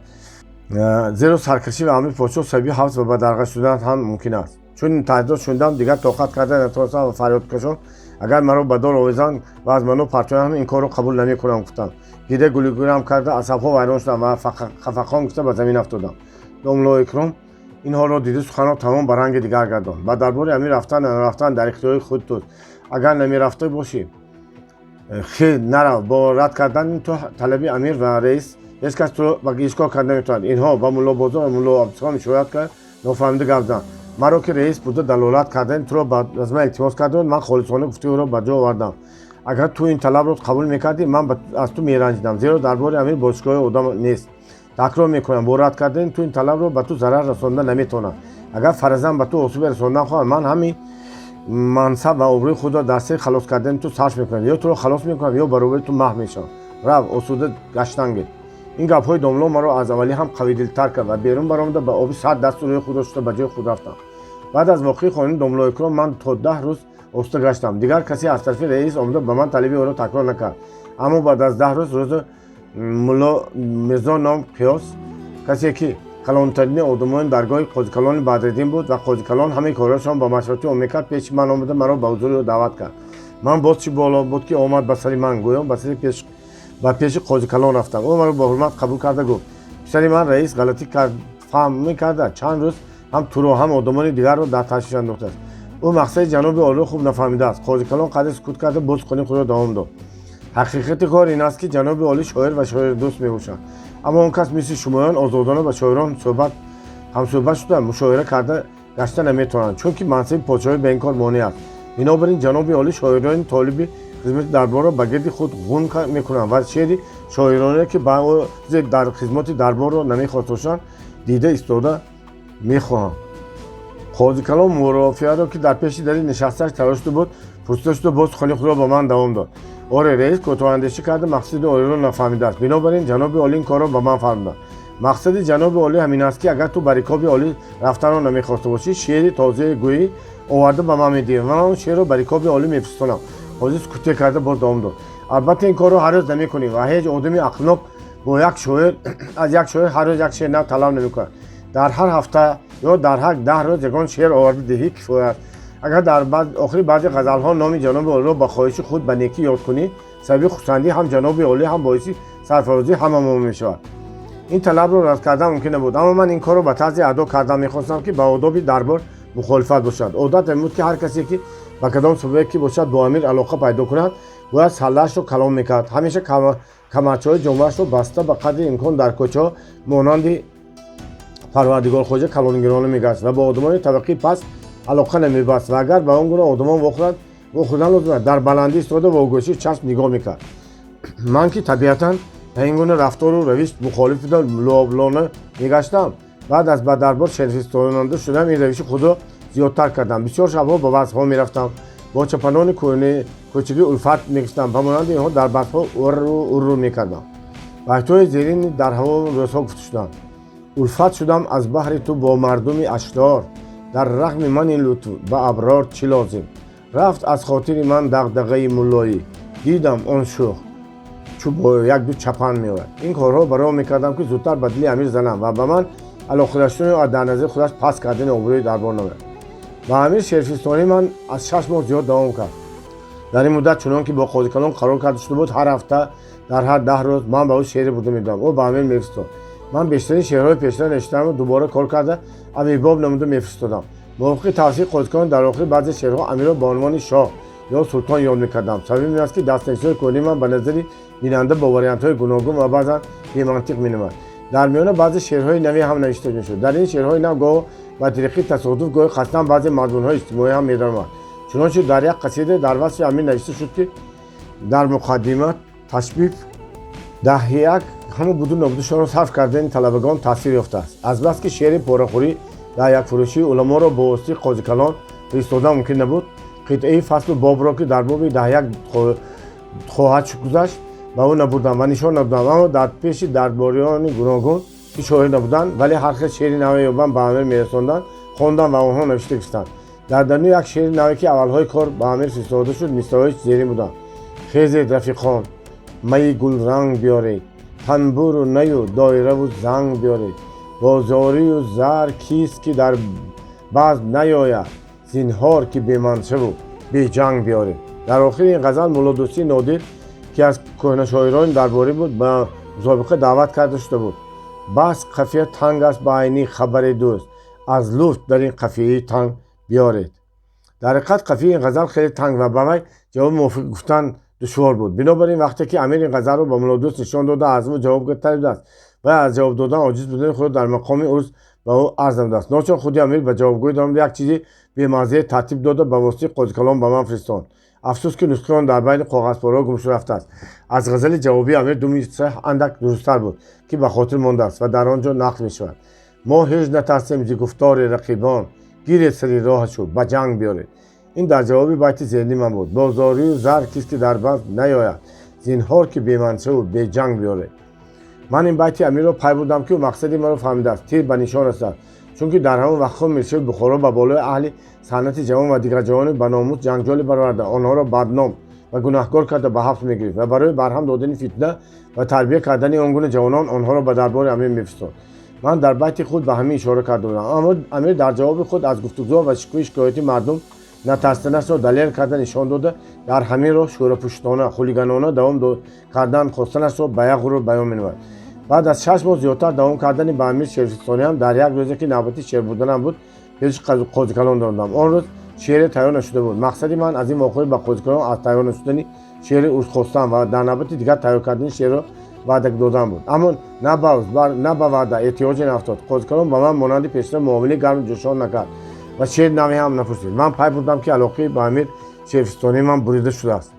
зеро саркашӣ ва амри подшоҳ сабаби ҳабс ва бадарға шудан ҳам мумкин аст». Чун ин таҳдидот шунидам, дигар тоқат карда натавонистам ва фарёдкашон: «Агар маро ба дор овезанд ва аз ману партоянд, ин корро қабул намекунам», гуфтам. Гиря гулӯгирам карда, асабҳо вайрон шудам ва хафақон гуфта ба замин афтодам. Домло Икром ин ҳолро дида, суханро тамом ба ранги дигар гардонд: «Ба дарбори амир рафтан, нарафтан дар ихтиёри худ туст. Агар намерафта бошӣ, хел нарав. Бо рад кардани ту талаби амир ва раис, ҳеҷ кас туро ба ҳеҷ кор карда наметавонад». Инҳо ба Мулло Бозор ва Мулло Абдусалом ишорат кард, нофаҳмида гап заданд: «Маро ки раис бурда далолат кардани туро аз ман илтимос карда буд, ман холисона гуфтаи ӯро ба ҷо овардам. Агар ту ин талабро қабул мекардӣ, ман аз ту меранҷидам, зеро дарбори амир бозишгоҳи одам нест. Такрор мекунам, бо рад кардани ту ин талабро ба ту зарар расонда наметавонам. Агар фаразан ба ту осебе расондан хоҳам, ман ҳамин мансаб ва обрӯи худро дар сари халос кардани ту сарф мекунам. Ё туро халос мекунам, ё баробари ту маҳв мешавам. Рав, осуда гаштан гир». Ин гапҳои домло маро аз аввалӣ ҳам қавидилтар кард ва берун баромада, ба оби сард дасту рӯи худро шуста, ба ҷои худ рафтам. Баъд аз воқеи хонаи домло Икром ман то 10 рӯз оста гаштам. Дигар касе аз тарафи раис омада ба ман талаби ӯро такрор накард. Аммо баъд аз 10 рӯз, рӯзи Мулло Мирзо ном Қиёс, касе ки калонтарини одамони даргоҳи қозикалони Бадриддин буд ва қозикалон ҳамаи корҳояшон ба машварати ӯ мекард, пеши ман омада, маро ба ҳузури ӯ даъват кард. Ман боз чӣ боло буд, ки омад ба сари ман, гӯён ба сари пеш ба пеши қозикалон рафтам. Ӯ маро бо ҳурмат қабул карда гуфт: «Писари ман, раис ғалатӣ фаҳм мекарда, чанд рӯз ҳам туро, ҳам одамони дигарро дар ташвиш андохтааст. Ӯ мақсади ҷаноби олиро хуб нафаҳмидааст». Қозикалон қадре сукут карда, боз сухани худро давом дод: «Ҳақиқати кор ин аст, ки ҷаноби олӣ шоир ва шоирдӯст мебошанд, аммо он кас мисли шумоён озодона ба шоирон ҳамсӯҳбат шуда, мушоҳира карда гашта наметавонанд, чунки мансаби подшоҳӣ ба ин кор монеъ аст. Бинобар ин ҷаноби олӣ шоирони толиби хизмати дарборро ба гирди худ ғун мекунанд ва шеъри шоироне, ки баъзе дар хизмати дарборро намехост бошанд, дида истода мехоҳанд». Қозикалон мурофиаро, ки дар пеши дари нишастааш тарошида буд, пурсида шуда, боз сухани худро ба ман давом дод: «Оре, раис кӯтоҳандешӣ карда, мақсади олиро нафаҳмидааст. Бинобар ин ҷаноби олӣ ин корро ба ман фармуданд. Мақсади ҷаноби олӣ ҳамин аст, ки агар ту ба рикоби олӣ рафтанро намехоста бошӣ, шеъри тозае гӯӣ, оварда ба ман медиҳӣ ва ман он шеърро ба рикоби олӣ мефиристонам». Қозӣ сукуте карда, боз давом дод: «Албатта, ин корро ҳар рӯз намекунӣ ва ҳеҷ одами ақлнок бо як шоир аз як шоир ҳар рӯз як шеър нав талаб намекунад. Дар ҳар ҳафта ё дар ҳар 10 рӯз ягон шеър оварда диҳӣ, кифоя аст. Агар дар охири баъзе ғазалҳо номи ҷаноби олиро ба хоҳиши худ ба некӣ ёд кунӣ, сабаби хурсандӣ ҳам ҷаноби олӣ, ҳам боиси сарфарозии ҳамамо мешавад». Ин талабро рад кардан мумкин набуд, аммо ман ин корро ба тарзе адо кардан мехостам, ки ба одоби дарбор мухолифат бошад. Одат ин буд, ки ҳар касе ки ба кадом сабабе ки бошад бо амир алоқа пайдо кунад, бояд саллаашро калон мекард, ҳамеша камарчаҳои ҷомаашро баста, ба қадри имкон дар кӯчаҳо монанди Парвардигорхоҷа калонгирона мегашт ва бо одамони табақаи паст алоқа намебаст ва агар ба он гуна одамон вохӯрад, вохӯрдан лозим аст, дар баландӣ истода, бо гӯшаи чашм нигоҳ мекард. Ман, ки табиатан ба ин гуна рафтору равиш мухолиф буда, лоблона мегаштам, баъд аз ба дарбор шерфистонанда шудам, ин равиши худро зиёдтар кардам. Бисёр шабҳо ба вазҳо мерафтам, бо чапанони кӯчагӣ улфат мегирифтам, ба монанди инҳо дар барфҳо урру урру мекардам. Байтҳои зерин дар ҳамон рӯзҳо гуфта шуданд: «Улфат шудам аз баҳри ту бо мардуми ашрор, дар рағми ман ин лутф ба аброр чӣ лозим? Рафт аз хотири ман дағдағаи муллоӣ, дидам он шӯх чӯ бо як-ду чапан меояд». Ин корҳо барои он мекардам, ки зудтар ба дили амир занам ва ба ман алоқа доштани дар назари худаш паст кардани обрӯи дарбор намояд. Ба амир шерфистонии ман аз 6 моҳ зиёд давом кард. Дар ин муддат, чунон ки бо қозикалон қарор карда шуда буд, ҳар ҳафта, дар ҳар 10 рӯз ман ба ӯ шеъре бурда медодам, ӯ ба амир мефиристод. Ман бештарин шеърҳои пештара навиштаамро дубора кор карда, амирбоб намуда мефиристодам. Мувофиқи тавсияи қозикалон, дар охир баъзе шеърҳо амирро ба унвони шоҳ ё султон ёд мекардам. Сабаби ин аст, ки дастнависҳои кӯҳнаи ман ба назари бинанда бо вариантҳои гуногун ва баъзан бемантиқ менамояд. Дар миёна баъзе шеърҳои навӣ ҳам навишта мешуд. Дар ин шеърҳои нав гоҳ ба тариқи тасодуф, гоҳи қасдан баъзе мазмунҳои иҷтимоӣ ҳам медаромад. Чунончи дар як қасида дар васфи амир навишта шуд, ки дар муқаддима ташбиб 11 ҳама буду нобудушонро сарф кардани талабагон таъсир ёфтааст. Азбаски шеъри порахӯрӣ, даҳякфурӯшии уламоро бо воситаи қозикалон фиристодан мумкин набуд, қитъаи фаслу бобро, ки дар боби 11 хоҳад гузашт, ба ӯ набурдам ва нишон надодам. Аммо дар пеши дарбориёни гуногун, ки шоир набуданд, вале ҳар хел шеъри наве ёбанд, ба амир мерасонданд, хондам ва онҳо навишта гирифтанд. Дар даруни як шеъри наве, ки аввалҳои кор ба амир фиристода шуд, мисраҳои зерин буданд: «Хезед, рафиқон, майи гулранг биёред, танбуру наю доираву занг биёред. Бозорию зар кист, ки дар базм наёяд? Зинҳор, ки беманшаву беҷанг биёред». Дар охири ин ғазал Муллодӯстии Нодир, ки аз кӯҳнашоирони дарборӣ буд, ба мусобиқа даъват карда шуда буд. «Бас қафия танг аст, ба Айнӣ хабаре, дӯст, аз лутф дар ин қафияи танг биёред». Дар ҳақиқат, қафияи ин ғазал хеле танг ва ба вай ҷавоби мувофиқ гуфтан душвор буд. Бинобар ин, вақте ки амир ин ғазалро ба Муллодӯст нишон дода, аз ӯ ҷавоб талабидааст ва аз ҷавоб додан оҷиз будани худро дар мақоми узр ба ӯ арз намудааст. Ночор худи амир ба ҷавобгӯӣ даромада, як чизи бемаззае тартиб дода, ба воситаи қозикалон ба ман фиристонд. Афсӯс, ки нусхаи он дар байни коғазпораҳо гумшуда рафтааст. Аз ғазали ҷавобии амир ду мисра андак дурусттар буд, ки ба хотир мондааст ва дар он ҷо нақл мешавад: «Мо ҳеҷ натарсем зи гуфтори рақибон, гиред сари роҳашу ба ҷанг биёред». Ин дар ҷавоби байти зерини ман буд: «Бозорию зар кист, ки дар базм наёяд? Зинҳор, ки беманшаву беҷанг биёред». Ман ин байти амирро пай бурдам, ки ӯ мақсади маро фаҳмидааст, тир ба нишон расидааст, чунки дар ҳамон вақтҳо миршои Бухоро ба болои аҳли санъати ҷавон ва дигар ҷавони ба номус ҷанҷоле бароварда, онҳоро бадном ва гунаҳкор карда, ба ҳабс мегирифт ва барои барҳам додани фитна ва тарбия кардани он гуна ҷавонон онҳоро ба дарбори амир мефиристод. Ман дар байти худ ба ҳамин ишора карда будам. Аммо амир дар ҷавоби худ аз гуфтугузор ва шикӯи шикояти мардум натарсиданашро далел карда нишон дода, дар ҳамин роҳ шӯрапуштона, хулиганона давом кардан хостанашро ба як ғурур баён менамояд. Баъд аз 6 моҳ зиёдтар давом кардани ба амир шеърфистониам, дар як рӯзе, ки навбати шеър бурданам буд, пеши қозикалон додам. Он рӯз шеъре тайёр нашуда буд. Мақсади ман аз ин вохӯрӣ ба қозикалон аз тайёр нашудани шеъри узр хостан ва дар навбати дигар тайёр кардани шеърро ваъда додан буд. Аммо на ба ваъда эҳтиёҷе нафтод. Қозикалон ба ман монанди пештара муомилаи гарму ҷӯшон накард ва шеъри наве ҳам напурсид. Ман пай бурдам, ки алоқаи ба амир шеърфистонии ман бурида шудааст.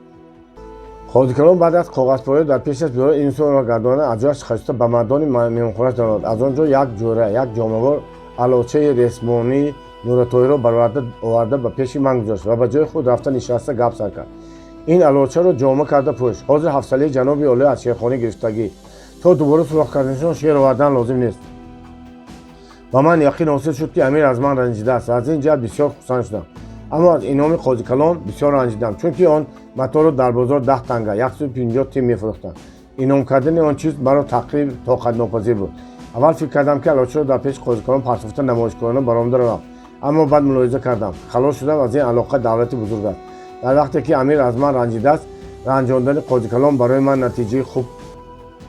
Қозикалон баъд аз коғазпораи дар пешаш биёра, инсонро гардона, аз ҷояш хаста, ба мардони меҳмонхонаш даромад. Аз он ҷо як ҷӯра, як ҷомавор алочаи ресмонии нуратоиро бароварда оварда, ба пеши ман гузошт ва ба ҷои худ рафта нишаста, гап сар кард: «Ин алочаро ҷома карда пӯш. Ҳозир ҳафсалии ҷаноби олӣ аз шеърхонӣ гирифтагӣ, то дубора суроғ карданашон шеър овардан лозим нест». Ба ман яқин ҳосил шуд, ки амир аз ман ранҷидааст ва аз ин ҷиҳат бисёр хурсанд шудам. Аммо аз инъоми қозикалон бисёр ранҷидам, чунки он маторо дар бозор 10 танга, 150 тин мефурӯхтанд. Инъом кардани он чиз маро тақриб тоқатнопазир буд. Аввал фикр кардам, ки алочаро дар пеши қозикалон партофта, намоишкорона баромада равам. Аммо баъд мулоҳиза кардам, халос шудам аз ин алоқа давлати бузург аст. Дар вақте ки амир аз ман ранҷидааст, ранҷондани қозикалон барои ман натиҷаи хуб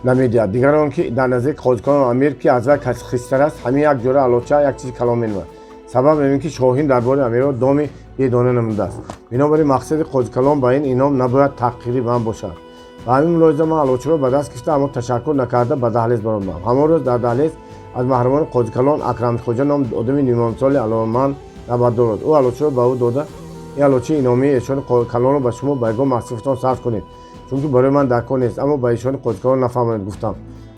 намедиҳад. Дигар он ки дар назари қозикалон амир, ки аз вай хистар аст, ҳамин як ҷора алоча як чизи калон менамояд. Сабаб ин ки шоҳин дарбори амирро доми бедона намудааст. Бинобар ин, мақсади қозикалон ба ин инъом набояд таҳқири ман бошад. Ба ҳамин мулоҳиза ман алочаро ба даст гирифта, аммо ташаккур накарда, ба даҳлез баромадам. Ҳамон рӯз дар даҳлез аз маҳрамони қозикалон Акрамхоҷа ном одами нимонсоли аломанд набардор буд. Ӯ алочаро ба ӯ дода: «Ин алочаи инъомии эшони калонро ба шумо ба ягон масрафтон сарф кунед, чунки барои ман дар кор нест, аммо ба эшони қозикалон нафаҳмонед», гуфтам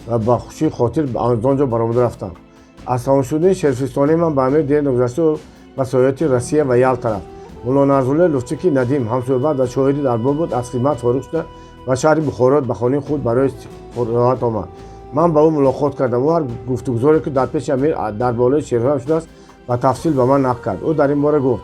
ва ба хушии хотир аз он ҷо баромада рафтам. Аз тамом шудани шеърфистонии ман ба амир дер нагузашта, ӯ ба сайёҳати Россия ва Ялта рафт. Мулло Нарзуллои Луфтӣ, ки надим, ҳамсӯҳбат ва шоҳиди дарбор буд, аз хидмат фориғ шуда, ба шаҳри Бухоро, ба хонаи худ барои истироҳат омад. Ман ба ӯ мулоқот кардам. Ӯ ҳар гуфтугузоре, ки дар пеши амир дар болои шеърҳоям шудааст, ба тафсил ба ман нақл кард. Ӯ дар ин бора гуфт: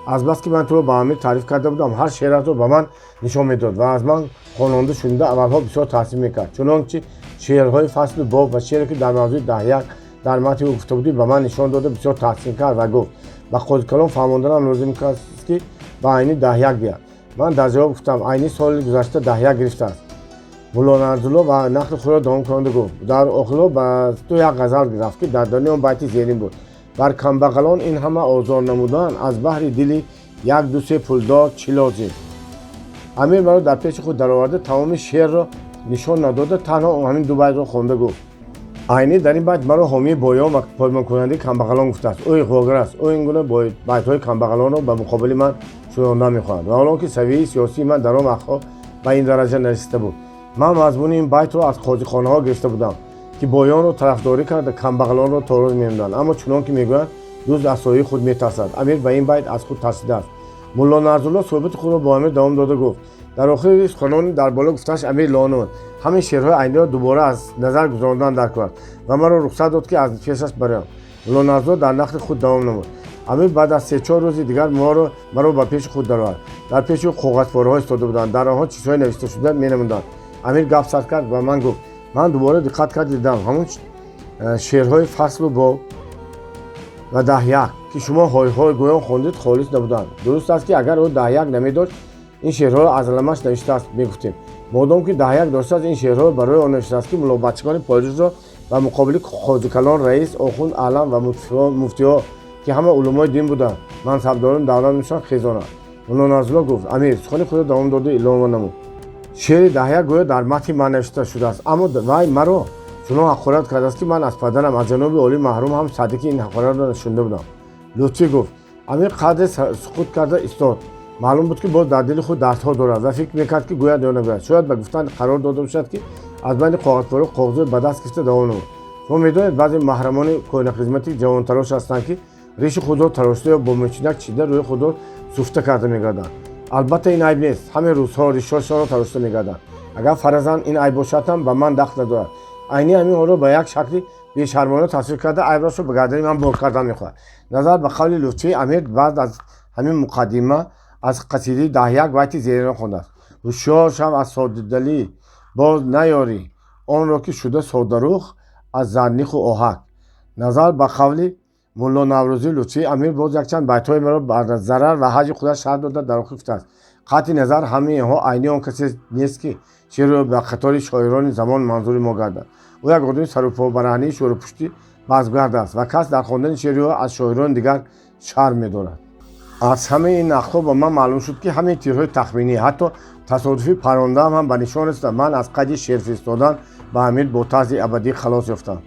«Азбаски ман туро ба амир таъриф карда будам, ҳар шеъратро ба ман нишон медод ва аз ман хононда шунида, аввалҳо бисёр таҳсин мекард. Чунончи шеърҳои фаслу боб ва шеъре, ки дар мавзӯи 11 дар матни ӯ гуфта будӣ, ба ман нишон дода, бисёр таҳсин кард ва гуфт: ба қозикалон фаҳмонданам лозим аст, ки ба Айнӣ 11 диҳад». Ман дар ҷавоб гуфтам: Айнӣ соли гузашта 11 гирифтааст. Мулло Нарзулло ва нақли худро давом кунанда гуфт: дар охиро ба ту як ғазал рафт, ки дар даруни он байти зерин буд: бар камбағалон ин ҳама озор намудан, аз баҳри дили як ду се пулдор чӣ лозим? Амир маро дар пеши худ дароварда, тамоми шеърро нишон надода, танҳо ҳамин ду байтро хонда гуфт: Айнӣ дар ин байт маро ҳомии боён ва поймонкунандаи камбағалон гуфтааст. Ӯ иғвогар аст. Ӯ ин гуна байтҳои камбағалонро ба муқобили ман шунондан мехоҳад. Ва ҳолон ки савияи сиёсии ман дар он вақтҳо ба ин дараҷа нарасида буд. Ман мазмуни ин байтро аз қозихонаҳо гирифта будам, ки боёнро тарафдорӣ карда, камбағалонро тороз менамуданд. Аммо чунон ки мегӯянд, дузд аз сояи худ метарсад. Амир ба ин байт аз худ тарсидааст. Мулло Нарзулло суҳбати худро бо амир давом дода гуфт: дар охири суханони дар боло гуфтааш амир лонуд ҳамин шеърҳои Айниро дубора аз назар гузарондан даркор аст ва маро рухсат дод, ки аз пешаш бароям. Мулло Нарзулло дар нақли худ давом намуд: амир баъд аз се-чор рӯзи дигар маро ба пеши худ даровард. Дар пеши ӯ коғазпораҳо истода буданд, дар онҳо чизҳое навишта шуда менамуданд. Амир гап сар кард ва ман гуфт: ман дубора диққат кард дидам, ҳамон шеърҳои фаслу боб ва даҳяк, ки шумо ҳой-ҳой гӯён хондед, холис набуданд. Дуруст аст, ки агар ӯ даҳяк намедошт, ин шеърҳоро аз аламаш навиштааст мегуфтем. Модом ки даҳяк доштааст, ин шеърҳоро барои он навиштааст, ки муллобачагони порижро ба муқобили қозикалон, раис, охунд, аълам ва муфтиҳо, ки ҳама уламои дин буданд, мансабдорони давлат мешаванд, хезонад. Мулло Нарзулло гуфт: амир сухани худро давом доду илова намуд: шеъри даҳяк гӯё дар матни ман навишта шудааст, аммо вай маро чунон ҳақорат кардааст, ки ман аз падарам, аз ҷаноби олӣ маҳрум ҳам садиқи ин ҳақоратро шунида будам. Лутфӣ гуфт: амир қадре сукут карда истод. Маълум буд, ки боз дар дили худ дардҳо дорад ва фикр мекард, ки гӯяд ё нагӯяд. Шояд ба гуфтан қарор дода бошад, ки аз байни коғазпора коғазҳои ба даст гирифта давом намуд: шумо медонед, баъзе маҳрамони кӯҳнахизмати ҷавонтарош ҳастанд, ки риши худро тарошта ё бо мӯчинак чида, рӯи худро суфта карда мегарданд. Албатта, ин айб нест. Ҳамин рӯзҳо ришҳошонро тарошта мегарданд. Агар фаразан ин айб бошад ҳам, ба ман дахл надорад. Айни ҳамин ҳолро ба як шакли бешармона тасвир карда, айбрашро ба гардани ман бор кардан мехоҳад. Назар ба қавли Лутфӣ, амир баъд аз ҳамин муқаддима аз қасидаи даҳяк байти зеринро хондааст: ҳушёр шав аз соддалӣ, боз наёрӣ онро, ки шуда содарух аз зарниху оҳак. Назар ба қавли Мулло Наврӯзӣ Лутфӣ, амир боз якчанд байтҳои маро бар зарар ва ҳаҷи худаш шарҳ дода, дар охир гуфтааст: қатъи назар ҳамаи инҳо, айни он касе нест, ки шеърро ба қатори шоирони замон манзури мо гардад. Ӯ як одами сарупобараҳнии шӯрпушти базмгард аст ва кас дар хондани шеъри ӯ аз шоирони дигар шарм медорад. Аз ҳамаи ин нақлҳо ба ман маълум шуд, ки ҳамаи тирҳои тахминӣ, ҳатто тасодуфӣ парондаам ҳам ба нишон расида, ман аз қайди шеър фиристодан ба амир бо тарзи абадӣ халос ёфтам.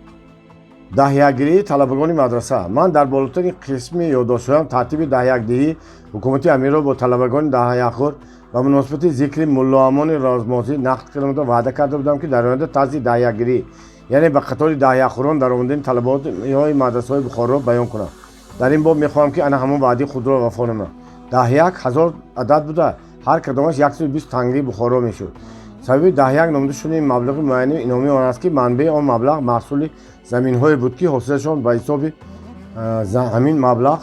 Даҳякгирии талабагони мадраса. Ман дар болотарин қисми ёддоштҳоям тартиби даҳякдиҳии ҳукумати амирро бо талабагони даҳякхӯр ба муносибати зикри Муллоамони Розмозӣ нақл карда, ваъда карда будам, ки дар оянда тарзи даҳякгирӣ, яъне ба қатори даҳякхӯрон даромадани талабаҳои мадрасаҳои Бухороро баён кунам. Дар ин боб мехоҳам, ки ана ҳамон ваъдаи худро вафо намоям. Даҳяк 1000 адад буда, ҳар кадомаш 120 тангаи Бухоро мешуд. Сабаби даҳяк номида шудани ин маблағи муайяни иномии он аст, ки манбаи он маблағ маҳсули заминҳое буд, ки ҳосилашон ба ҳисоби ҳамин маблағ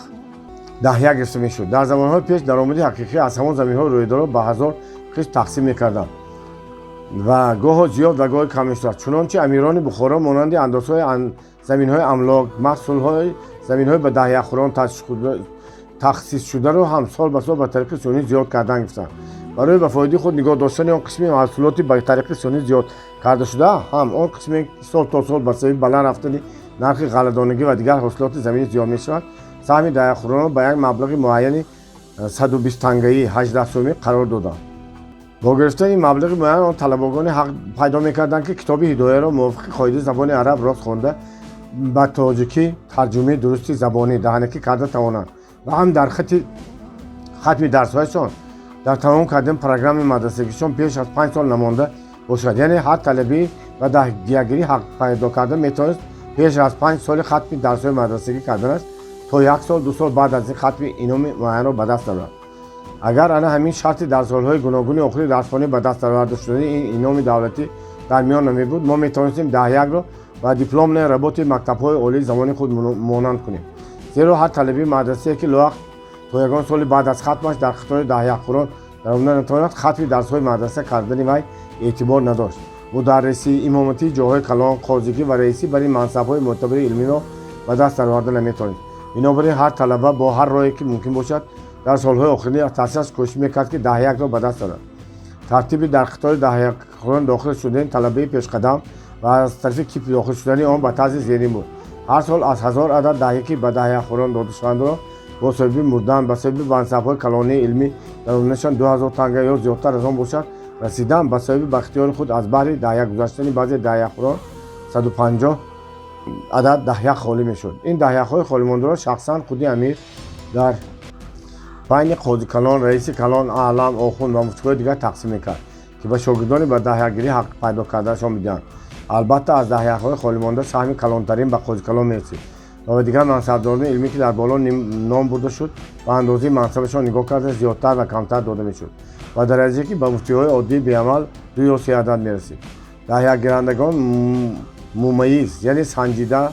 даҳяк гирифта мешуд. Дар замонҳои пеш даромади ҳақиқӣ аз ҳамон заминҳои рӯйдорро ба 1000 қисм тақсим мекарданд ва гоҳо зиёд ва гоҳе кам мешудааст. Чунончи амирони Бухоро монанди андозҳои заминҳои амлок, маҳсулҳои заминҳои ба даҳякхӯрон тахсисшударо ҳам сол ба сол ба тариқи сунъӣ зиёд кардан гирифтанд. Барои ба фоидаи худ нигоҳ доштани он қисми маҳсулоти ба тариқи сунъӣ зиёд карда шуда, ҳам он қисме ки сол то сол ба сабаби баланд рафтани нархи ғалладонагӣ ва дигар ҳосилоти заминӣ зиёд мешавад, саҳми даҳякхӯронро ба як маблағи муайяни 120 тангаӣ, 18 сомӣ, қарор доданд. Бо гирифтани ин маблағи муайян он талабагоне ҳақ пайдо мекарданд, ки китоби ҳидояро мувофиқи қоидаи забони араб рост хонда, ба тоҷикӣ тарҷумаи дурусти забонӣ даҳанакӣ карда тавонанд ва ҳам дар хати хатми дарсҳояшон дар тамом кардани программаи мадрасагишон пеш аз 5 сол намонда бошад. Яъне ҳар талабӣ ба даҳякгирӣ ҳақ пайдо карда метавонист пеш аз 5 соли хатми дарсҳои мадрасагӣ карданаш то як сол, 2 сол баъд аз ин хатми иноми муайянро ба даст овард. Агар ана ҳамин шарти дар солҳои гуногуни охири дарсхонӣ ба даст оварда шудани ин иноми давлатӣ дар миён намебуд, мо метавонистем даҳякро ба дипломная работаи мактабҳои олии замони худ монанд кунем. Зеро ҳар талабии мадрасае, ки лоақал то ягон соли баъд аз хатмаш дар қатори даҳякхӯрон даромада натавонад, хатми дарсҳои мадраса кардани вай эътибор надошт. Мударрисӣ, имоматии ҷойҳои калон, қозигӣ ва раисӣ бар ин мансабҳои мӯътабари илмиро ба даст дароварда наметавонист. Бинобар ин ҳар талаба бо ҳар роҳе ки мумкин бошад, дар солҳои охирини таҳсилаш кӯшиш мекард, ки даҳякро ба даст орад. Тартиби дар қатори даҳякхӯрон. даҳякхӯрон дохил шудани талабаи пешқадам ва аз тарафи ки дохил шудани он ба тарзи зерин буд. Ҳар сол аз 1000 адад даҳяки ба даҳякхӯрон дода шавандро бо сабаби мурдан, ба сабаби мансабҳои калонии илмӣ даромадашон 2000 танга ё зиёдтар аз он бошад расидан, ба сабаби ба ихтиёри худ аз баҳри даҳяк гузаштани баъзе даҳякхӯрон 150 адад даҳяк холӣ мешуд. Ин даҳякҳои холимондаро шахсан худи амир дар байни қозикалон, раиси калон, аълам, охунд ва муфтиҳои дигар тақсим мекард, ки ба шогирдони ба даҳякгирӣ ҳақ пайдо кардаашон бидиҳанд. Албатта, аз даҳякҳои холимонда саҳми калонтарин ба қозикалон мерасид ва ба дигар мансабдорони илмӣ, ки дар боло ном бурда шуд, ба андозаи мансабашон нигоҳ карда, зиёдтар ва камтар дода мешуд, ба дараҷае ки ба муфтиҳои оддии беамал ду ё се адад мерасид. Даҳякгирандагон мумайиз, яъне санҷида,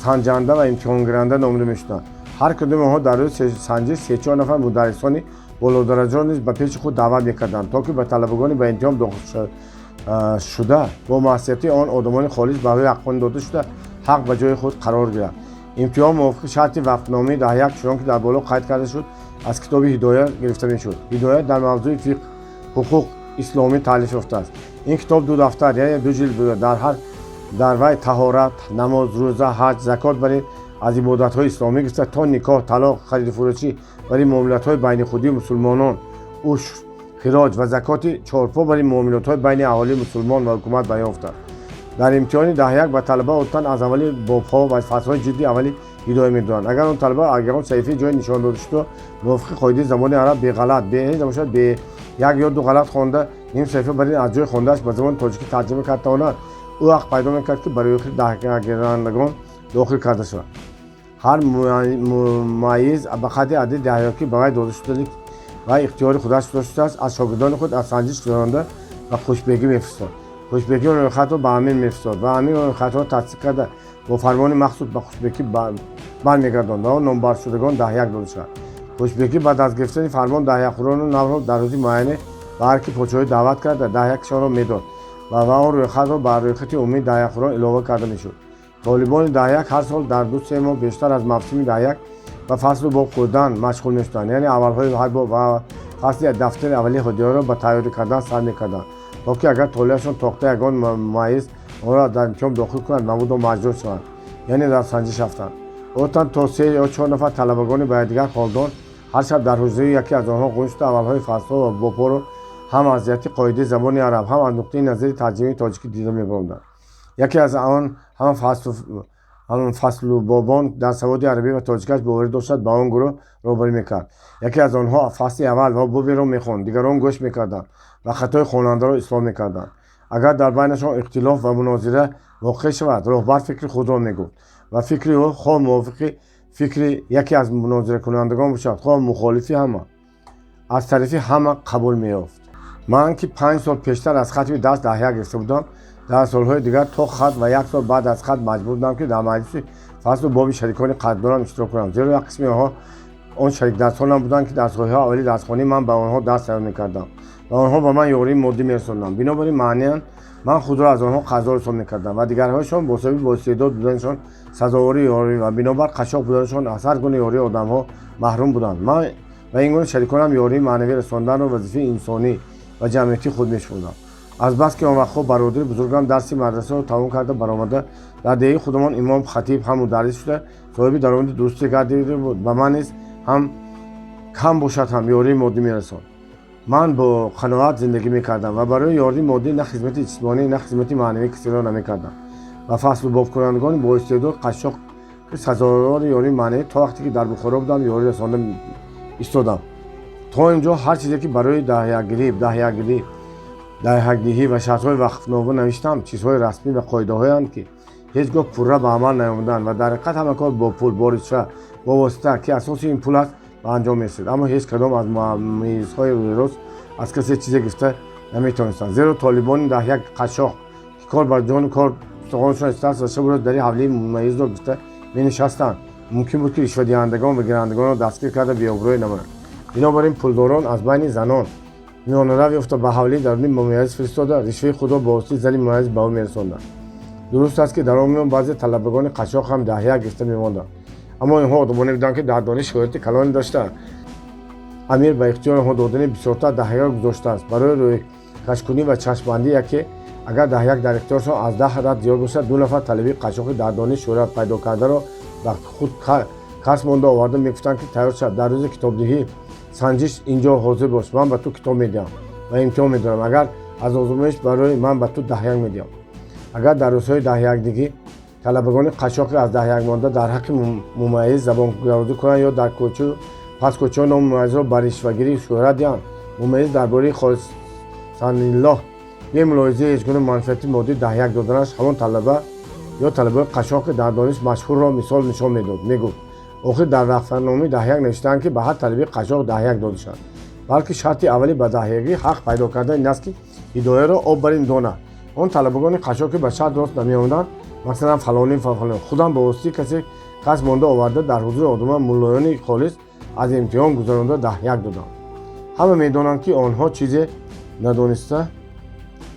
санҷанда ва имтиҳонгиранда номида мешуданд. Ҳар кадоми онҳо дар рӯзи санҷиш се-чор нафар мударрисони болодараҷаро низ ба пеши худ даъват мекарданд, то ки ба талабагони ба имтиҳон дохил шуда бо маслиҳати он одамони холис барои ҳаққонӣ дода шуда, ҳақ ба ҷои худ қарор гирад. Имтиҳон мувофиқи шарти вафқномаи даҳяк, чунон ки дар боло қайд карда шуд, аз китоби Ҳидоя гирифта мешуд. Ҳидоя дар мавзӯи фиқҳ, ҳуқуқ исломӣ таълиф ёфтааст. Ин китоб ду дафтар, яъне ду ҷилд буда, дар ҳар дар вай таҳорат, намоз, рӯза, ҳаҷ, закот барин аз ибодатҳои исломӣ гирифта то никоҳ, талоқ, хариду-фурӯшӣ барои муомилатҳои байни худии мусулмонон, ушр, хироҷ ва закоти чорпо барои муомилотҳои байни аҳолии мусулмон ва ҳукумат баён ёфтааст. Дар имтиҳони даҳяк ба талаба одатан аз аввали бобҳо ва фаслҳои ҷилди аввали ҳидоя медоданд. Агар он талаба ягон саҳифаи ҷои нишон дода шуда мувофиқи қоидаи забони араб беғалат, беҳеҷ набошад, бе як ё ду ғалат хонда, ним саҳифа бар ин аз ҷои хондааш ба забони тоҷикӣ тарҷима кард тавонад, ӯ ҳақ пайдо мекард, ки ба рӯйхати даҳякгирандагон дохил карда шавад. Ҳар мумайиз ба қадри адади даҳякӣ ба вай дода шуда ва ихтиёри худаш доштааст, аз шогирдони худ аз санҷиш гузаронда ба хушбегӣ мефиристод. Хушбекӣ рӯйхатро ба амир мефиристод ва амир рӯйхатро тасдиқ карда, бо фармони махсус ба хушбекӣ бармегардонд ва он номбаршудагон даҳяк дода шавад. Хушбекӣ баъд аз гирифтани фармон даҳякхӯрону навро дар рӯзи муайяне ба арки подшоҳӣ даъват карда, даҳякшонро медод ва он рӯйхатро ба рӯйхати умумии даҳякхӯрон илова карда мешуд. Толибони даҳяк ҳар сол дар 2-3 моҳ бештар аз мавсими даҳяк ба фаслу боб хӯрдан машғул мешуданд, яъне аввалҳои ҳар боб ва фасли дафтари аввали ҳодияро ба тайёрӣ кардан сар мекарданд, то ки агар толеашон тохта ягон мумайиз онро дар имтиҳон дохил кунад, мабодо маҷруҳ шаванд, яъне дар санҷиш рафтанд. Одатан то се ё чор нафар талабагони ба якдигар холдор ҳар шаб дар ҳуҷраи яке аз онҳо ғун шуда, аввалҳои фаслҳо ва бобҳоро ҳам аз ҷиҳати қоидаи забони араб, ҳам аз нуқтаи назари тарҷимаи тоҷикӣ дида мебаромаданд. Яке аз он ҳама фаслубобон дар саводи арабӣ ва тоҷикаш боварӣ доштад, ба он гурӯҳ роҳбарӣ мекард. Яке аз онҳо фасли аввал ва боберо мехонд, дигарон гӯш мекарданд ва хатои хонандаро ислоҳ мекарданд. Агар дар байнашон ихтилоф ва мунозира воқеъ шавад, роҳбар фикри худро мегуфт ва фикри ӯ хоҳ мувофиқи фикри яке аз мунозиракунандагон бошад, хоҳ мухолифи ҳама, аз тарафи ҳама қабул меёфт. Ман, ки 5 сол пештар аз хатми дарс даҳяк гирифта будам, дар солҳои дигар то хат ва як сол баъд аз хат маҷбур будам, ки дар маҷлиси фаслу боби шарикони қадрдонам иштирок кунам, зеро як қисми онҳо он шарикдарсонам буданд, ки дар солҳои аввали дарсхонӣ ман ба онҳо дарс тайёр мекардам ва онҳо ба ман ёрии моддӣ мерасонданд. Бинобар ин маъниан ман худро аз онҳо қарздор ҳисоб мекардам ва дигарҳояшон бо сабаби боистеъдод буданашон сазовори ёрӣ ва бинобар қашшоқ буданашон аз ҳар гуна ёрии одамҳо маҳрум буданд. Ман ва ин гуна шариконам ёрии маънавӣ расонданро вазифаи инсонӣ ва ҷамъиятии худ мешумурдам. Азбаски он вақтҳо бародари бузургам дарси мадрасаро тамом карда баромада, дар деҳаи худамон имом, хатиб ҳам мударрис шуда, соҳиби даромади дурусте гардида буд, ба ман низ ҳам кам бошад ҳам ёрии моддӣ мерасонд. Ман бо қаноат зиндагӣ мекардам ва барои ёрии моддӣ на хизмати ҷисмонӣ, на хизмати маънавӣ касеро намекардам. Ва фаслубобкунандагони боистеъдод қашшоқ, ки сазовори ёрии маънавӣ, то вақте ки дар Бухоро будам, ёрӣ расонда истодам. То ин ҷо ҳар чизе ки барои даҳякгирӣ, даҳякдиҳӣ ва шартҳои вақфнома навиштам, чизҳои расмӣ ва қоидаҳоянд, ки ҳеҷ гоҳ пурра ба амал наомаданд ва дар ҳақиқат ҳама кор бо пул, бо ришва, бо восита, ки асоси ин пул аст, ба анҷом мерасид. Аммо ҳеҷ кадом аз муаммизҳои рӯйрост аз касе чизе гирифта наметавонистанд, зеро толибони даҳяк қашшоқ, ки кор бар ҷону кор устухонашон истааст ва шабу рӯз дари ҳавлии мумайизро гирифта менишастанд, мумкин буд, ки ришвадиҳандагон ва гирандагонро дастгир карда, беобрӯӣ намоянд. Бинобар ин пулдорон аз байни занон миёнарав ёфта, ба ҳавлии даруни мумайиз фиристода, ришваи худро бо воситаи зани мумайиз ба ӯ мерасонданд. Дуруст аст, ки дар он миён баъзе талабагони қашшоқ ҳам даҳяк гирифта мемонданд, аммо инҳо одамоне буданд, ки дар дониш шӯҳрати калоне доштанд. Амир ба ихтиёри онҳо додани бисёртар даҳякро гузоштааст. Барои Кашкунӣ ва чашмбандӣ яке агар 10 як дар ихтиёршон аз 10 адад зиёд бошад, ду нафар талабаи қашшоқи дар дониш шӯҳрат пайдо кардаро ба худ кас монда оварда мегуфтанд, ки тайёр шав, дар рӯзи китобдиҳӣ санҷиш ин ҷо ҳозир бош, ман ба ту китоб медиҳам ва имтиҳон медорам, агар аз озмоиш барои ман ба ту 10 як медиҳам. Агар дар рӯзҳои даҳякдиҳӣ талабагони қашшоқи аз 10 як монда дар ҳаққи мумайиз забондарозӣ кунанд ё дар кӯчаю пас кӯчаҳо номи мумайизро ба ришвагирӣ шӯҳрат диҳанд, мумайиз дар бораи холисанлиллоҳ бемулоҳизаи ҳеҷ гуна манфиати моддӣ 10 як доданаш ҳамон талаба ё талабаи қашшоқи дар дониш машҳурро мисол нишон медод, мегуфт: охир дар вақфаномаи 10 як навиштаанд, ки ба ҳар талабаи қашшоқ 10 як дода шавад, балки шарти аввали ба даҳякӣ ҳақ пайдо кардан ин аст, ки ҳидояро об бар ин донад. Он талабагони қашшоқ, ки ба шарт рост намеомаданд, масалан фалонӣ, фалонӣ, худам ба воситаи касе кас монда оварда, дар ҳузури одамон муллоёни холис аз имтиҳон гузаронда 10 як доданд. Ҳама медонанд, ки онҳо чизе надониста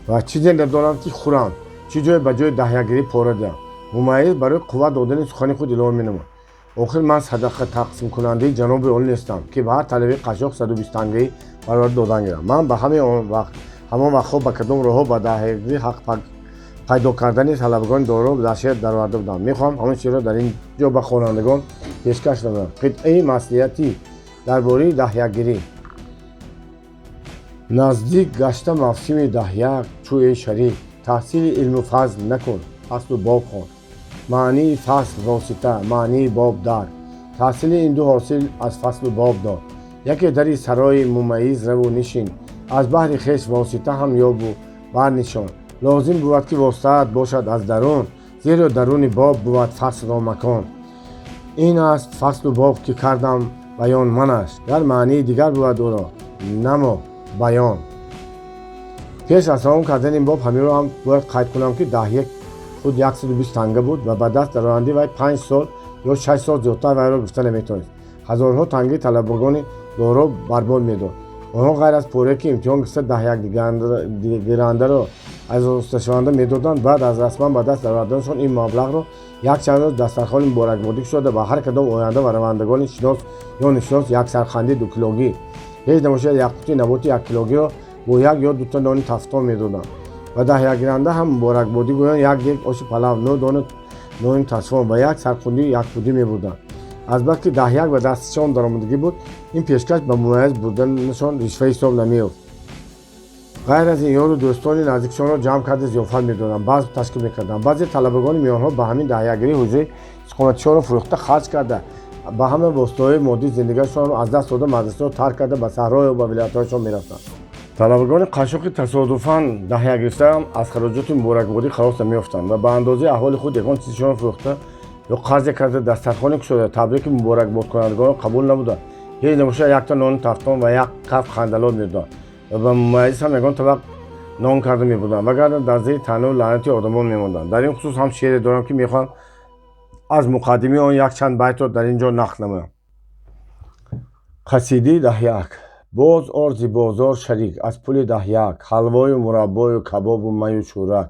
ва чизе надоранд, ки хӯранд, чӣ ҷое ба ҷои даҳякгирӣ пора диҳанд. Мумайиз барои қувват додани сухани худ илова менамуд: охир ман садақа тақсимкунандаи ҷаноби олӣ нестам, ки ба ҳар талабаи қашшоқ 120 тангаӣ бароварда додан гирам. Ман ба ҳамаи ҳамон вақтҳо ба кадом роҳҳо ба даҳякгирӣ ҳақ пайдо кардани талабагони доро дар шеър дароварда будам. Мехоҳам ҳамон шеърро дар ин ҷо ба хонандагон пешкаш намоям. Қитъаи маслиҳатӣ дар бораи даҳякгирӣ. Наздик гашта мавсими 10 як, чӯ эй шарик, таҳсили илму фазл накун, фаслу боб хон. Маънии фасл восита, маънии боб дар. Таҳсили ин ду ҳосил аз фаслу боб дор. Яке дари сарои мумайиз раву нишин, аз баҳри хеш восита ҳам ёбу барнишон. Лозим бувад, ки воситаат бошад аз дарун, зеро даруни боб бувад фаслро макон. Ин аст фаслу боб, ки кардам баён манаш, гар маънии дигар бувад, ӯро намо баён. Пеш аз тамом кардани ин боб ҳаминро ҳам бояд қайд кунам, ки 10 як худ 120 танга буд ва ба даст дарорандаи вай 5 сол ё 6 сол зиёдтар вайро гуфта наметавонист. Ҳазорҳо тангаи талабагони доро барбод медод. Онҳо ғайр аз порае, ки имтиҳон гирифта даҳякгирандаро аз воситашаванда медоданд, баъд аз расман ба даст дароварданашон ин маблағро якчанд рӯз дастархони муборакбодӣ кушода, ба ҳар кадом оянда ва равандагони шинос ё ношинос як сарқанди дукилогӣ, ҳеҷ набошад як қути наботи яккилогиро бо як ё дута нони тафтон медоданд ва даҳякгиранда ҳам муборакбодӣ гӯён як дег оши палав, нӯ дона нони тасфон ва як сарқунди якпудӣ мебурданд. Азбаски 10 як ба дастшон даромадагӣ буд, ин пешкаш ба мумайиз бурданашон ришва ҳисоб намеёфт. Ғайр аз ин, ёру дӯстони наздикшонро ҷамъ карда зиёфат медоданд, базм ташкил мекарданд. Баъзе талабагони миёнҳо ба ҳамин даҳякгирӣ ҳуҷраи истиқоматишонро фурӯхта, харҷ карда, ба ҳама воситаҳои моддии зиндагиашонро аз даст дода, мадрасаро тарк карда, ба саҳро ё ба вилоятҳояшон мерафтанд. Талабагони қашшоқи тасодуфан 10 як гирифтаам аз хароҷоти муборакбодӣ халос намеёфтанд ва ба андозаи аҳволи худ ягон чизшонро фурӯхта ё қарзе карда, дастархоне кушода, табрики муборакбодкунандагонро қабул намуда, ҳеҷ набошад якта нони тафтон ва як каф хандалот медоданд ва ба мумайиз ҳам ягон табақ нон карда мебурданд, вагарна дар зери таъну лаънати одамон мемонданд. Дар ин хусус ҳам шеъре дорам, ки мехоҳам аз муқаддимаи он якчанд байтро дар ин ҷо нақл намоям. Қасидаи 10 як. Боз ор зи бозор, шарик, аз пули 10 як ҳалвою мураббою кабобу маю чӯрак,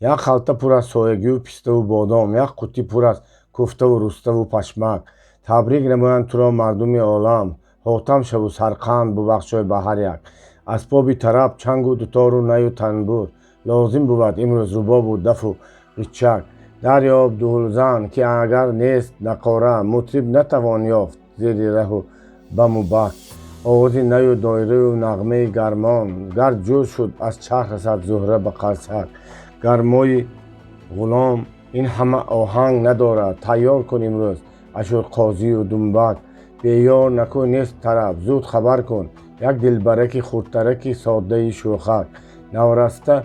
як халта пур аз соягию пиставу бодом, як қуттӣ пур аз куфтаву руставу пашмак. Табрик намоянд туро мардуми олам, ҳотам шаву сарқанд бубахшой ба ҳар як. Асбоби тараб чангу дутору наю танбур, лозим бувад имрӯз рубобу дафу ғиччак. Дарёб дуҳулзан, ки агар нест нақора, мутриб натавон ёфт зери раҳу баму бак. Овози наю доираю нағмаи гармон гар ҷӯр шуд, аз чарх расад зуҳра ба қарсак. Гармои ғулом ин ҳама оҳанг надорад, тайёр кун имрӯз ашурқозию думбак. Беёр наку нест тараб, зуд хабар кун як дилбараки хурдтараки соддаи шӯхак. Навраста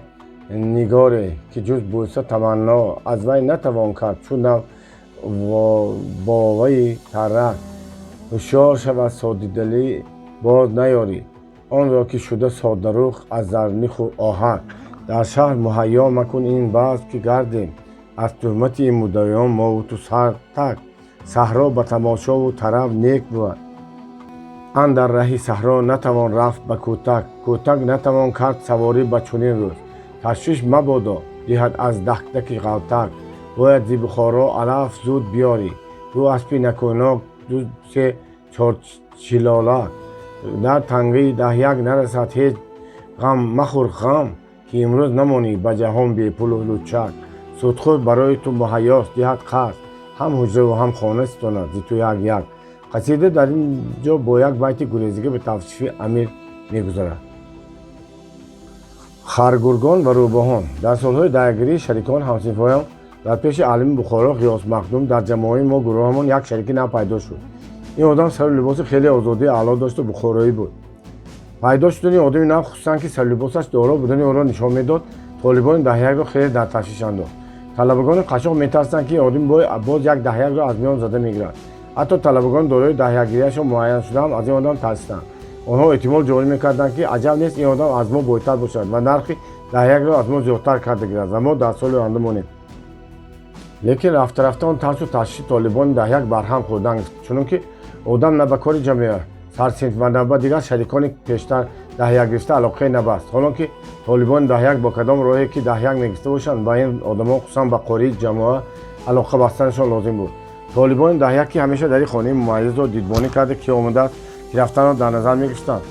нигоре, ки ҷуз бӯса таманно аз вай натавон кард, чу нав боваи тарак. Ҳушёр шав, аз соддадилӣ боз наёрӣ онро, ки шуда соддарух аз зарниху оҳак. Дар шаҳр муҳайё макун ин базм, ки гардем аз туҳмати ин муддаиён мову ту сартак. Саҳро ба тамошову тараб нек бувад, андар раҳи саҳро натавон рафт ба кӯтак. Кӯтак натавон кард саворӣ ба чунин рӯз, ташвиш мабодо диҳад аз дакдаки ғалтак. Бояд зи Бухоро алаф зуд биёрӣ, ду аспи накӯнок, ду се чорчилолак. Дар тангаи 10 як нарасад ҳеҷ Ғам махӯр ғам, ки имрӯз намонӣ ба ҷаҳон бепулу лучак. Судхӯр барои ту муҳайёст, диҳад қарз, ҳам ҳуҷраву ҳам хона ситонад зи ту як як. Қасида дар ин ҷо бо як байти гурезигӣ ба тавсифи амир мегузарад. Харгургон ва рӯбоҳон. Дар солҳои даҳякгирии шарикон ҳамсинфҳоям дар пеши аълими Бухоро Ғиёс Махдум дар ҷамоаи мо гурӯҳамон як шарики нав пайдо шуд. Ин одам сару либоси хеле озодии аъло дошту бухороӣ буд. Пайдо шудани одами нав, хусусан ки сару либосаш доро будани ӯро нишон медод, толибони даҳякро хеле дар ташвиш андохт. Талабагони қашшоқ метарсиданд, ки ин одами бой боз як даҳякро аз миён зада мегирад. Ҳатто талабагони дорои даҳякгирияшон муайян шудаам аз ин одам тарсиданд. Онҳо эҳтимол ҷорӣ мекарданд, ки аҷаб нест ин одам аз мо бойтар бошад ва нархи даҳякро аз мо зиёдтар карда гирад ва мо дар соли оянда монем. Лекин рафта-рафта он тарсу ташвиши толибони даҳяк барҳам хӯрдан гирифт, чунон ки одам на ба кори ҷамъия сарсинф ва на ба дигар шарикони пештар даҳяк гирифта алоқае набаст. Ҳолон ки толибони даҳяк бо кадом роҳе ки даҳяк мегирифта бошанд, ба ин одамон, хусусан ба қории ҷамоа алоқа бастанашон лозим буд. Толибони даҳяк, ки ҳамеша дари хонаи мумаййизро дидбонӣ карда, ки омадааст, ки рафтанро дар назар мегирифтанд,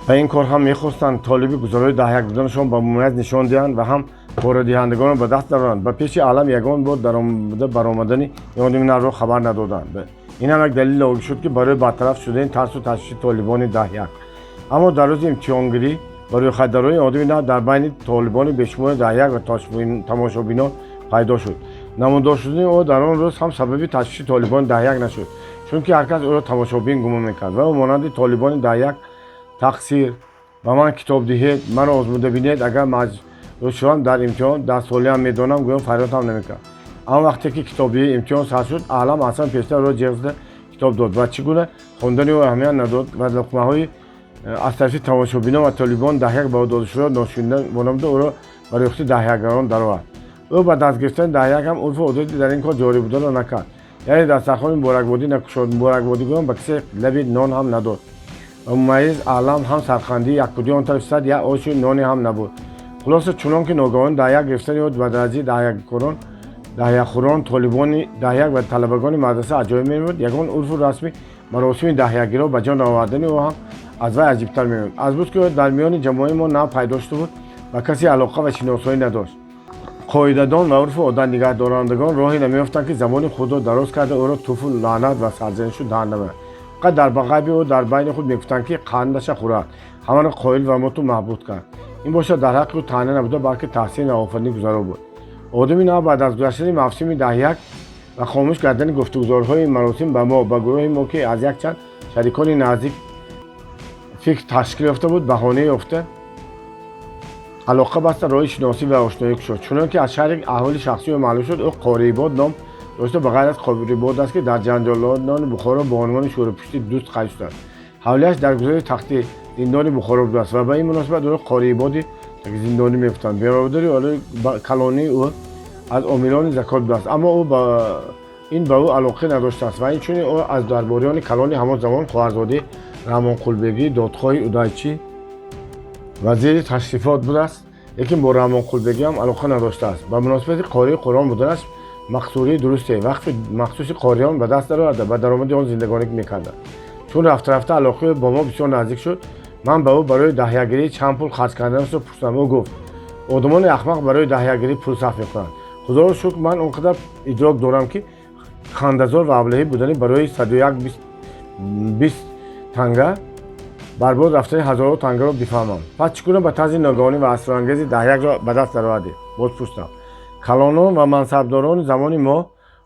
ба ин кор ҳам мехостанд толиби гузарои даҳяк буданашон ба мумаййиз нишон диҳанд ва ҳам порадиҳандагонро ба даст дароранд. Ба пеши аълам ягон бор даромада баромадани ин одами навро хабар надоданд. Ин ҳам як далели логӣ шуд, ки барои бартараф шудани тарсу ташвиши толибони даҳяк. Аммо дар рӯзи имтиҳонгирӣ ба рӯйхатдароии одами нав дар байни толибони бешумори даҳяк ва тамошобинон пайдо шуд. Намудор шудани ӯ дар он рӯз ҳам сабаби ташвиши толибони даҳяк нашуд, чунки ҳар кас ӯро тамошобин гумон мекард ва ӯ монанди толибони даҳяк: «Тақсир, ба ман китоб диҳед, маро озмуда бинед, агар маҷрӯҳ шавам дар имтиҳон, дастҳолиам медонам», гӯё фарёд ҳам намекард. Аммо вақте ки китобдиҳии имтиҳон сар шуд, аълам аслан пештар ӯро ҷеғ зада китоб дод ва чӣ гуна хондани ӯ аҳамият надод ва луқмаҳои аз тарафи тамошобинон ва толибони даҳяк ба ӯ додашударо ношунида вонамуда, ӯро ба рӯйхати даҳякгарон даровард. Ӯ ба даст гирифтани даҳяк ҳам урфу одати дар ин кор ҷорӣ буданро накард, яъне дастархони муборакбодӣ накушод, муборакбодигӯён ба касе лаби нон ҳам надод ва мумаййиз аълам ҳам сархандии яккудии он тарафи сад як ошу ноне ҳам набуд. Хулоса, чунон ки ногаҳон даҳяк гирифтани ӯ ба дараҷаи даҳяккорон, даҳякхӯрон, толибони даҳяк ва талабагони мадраса аҷоиб менамуд, ягон урфу расми маросими даҳякгиро ба ҷо наовардани ӯ ҳам аз вай аҷибтар менамуд. Аз бус ки ӯ дар миёни ҷамоаи мо нав пайдо шуда буд ва касе алоқа ва шиносоӣ надошт, қоидадон ва урфу одат нигаҳдорандагон роҳе намеёфтанд, ки забони худро дароз карда ӯро туфу лаънат ва сарзанишу даҳн намоянд. Фақат дар бағайби ӯ дар байни худ мегуфтанд, ки қандаша хӯрад, ҳамаро қоил ва моту маҳбут кард. Ин бошад дар ҳаққи ӯ таъна набуда, балки таҳсин ва офаринӣ гузаро буд. Одами нав баъд аз гузаштани мавсими даҳяк ва хомӯш кардани гуфтугузорҳои маросим ба мо, ба гурӯҳи мо, ки аз якчанд шарикони наздик фикр ташкил ёфта буд, баҳонае ёфта алоқа баста, роҳи шиносӣ ва ошноӣ кушод. Чунон ки аз шарҳи аҳволи шахсии ӯ маълум шуд, ӯ Қориибод ном дошта, ба ғайр аз Қорибод аст, ки дар ҷанҷолони Бухоро бо унвони шӯрипушти дӯст қайд шудааст. Ҳавлияш дар гузари тахти зиндони Бухоро будааст ва ба ин муносибат ӯро Қориибоди зиндонӣ мегуфтанд. Бародари калонии ӯ аз омилони закот будааст, аммо ӯ ин ба ӯ алоқа надоштааст ва инчунин ӯ аз дарбориёни калони ҳамон замон, хоҳарзодаи Раҳмонқулбегӣ, додхоҳи Удайчӣ, вазири ташрифот будааст, лекин бо Раҳмонқулбегӣ ҳам алоқа надоштааст. Ба муносибати қории Қуръон буданаш мақсурии дурусте, вақфи махсуси қориён ба даст дароварда, ба даромади он зиндагонӣ мекарданд. Чун рафта-рафта алоқаи ӯ бо мо бисёр наздик шуд, ман ба ӯ барои даҳякгирӣ чанд пул харҷ карданашро пурсидам. Ӯ гуфт: «Одамони ахмақ барои даҳякгирӣ пул сарф мекунанд. Худоро шукр, ман он қадар идрок дорам, ки хандазор ва аблаҳӣ будани барои 101 20 танга барбод рафтани ҳазорҳо тангаро бифаҳмам. Пас чӣ гуна ба тарзи ногаҳонӣ ва асрорангези даҳякро ба даст даровардӣ?» Боз пурсидам. «Калонон ва мансабдорони замони мо,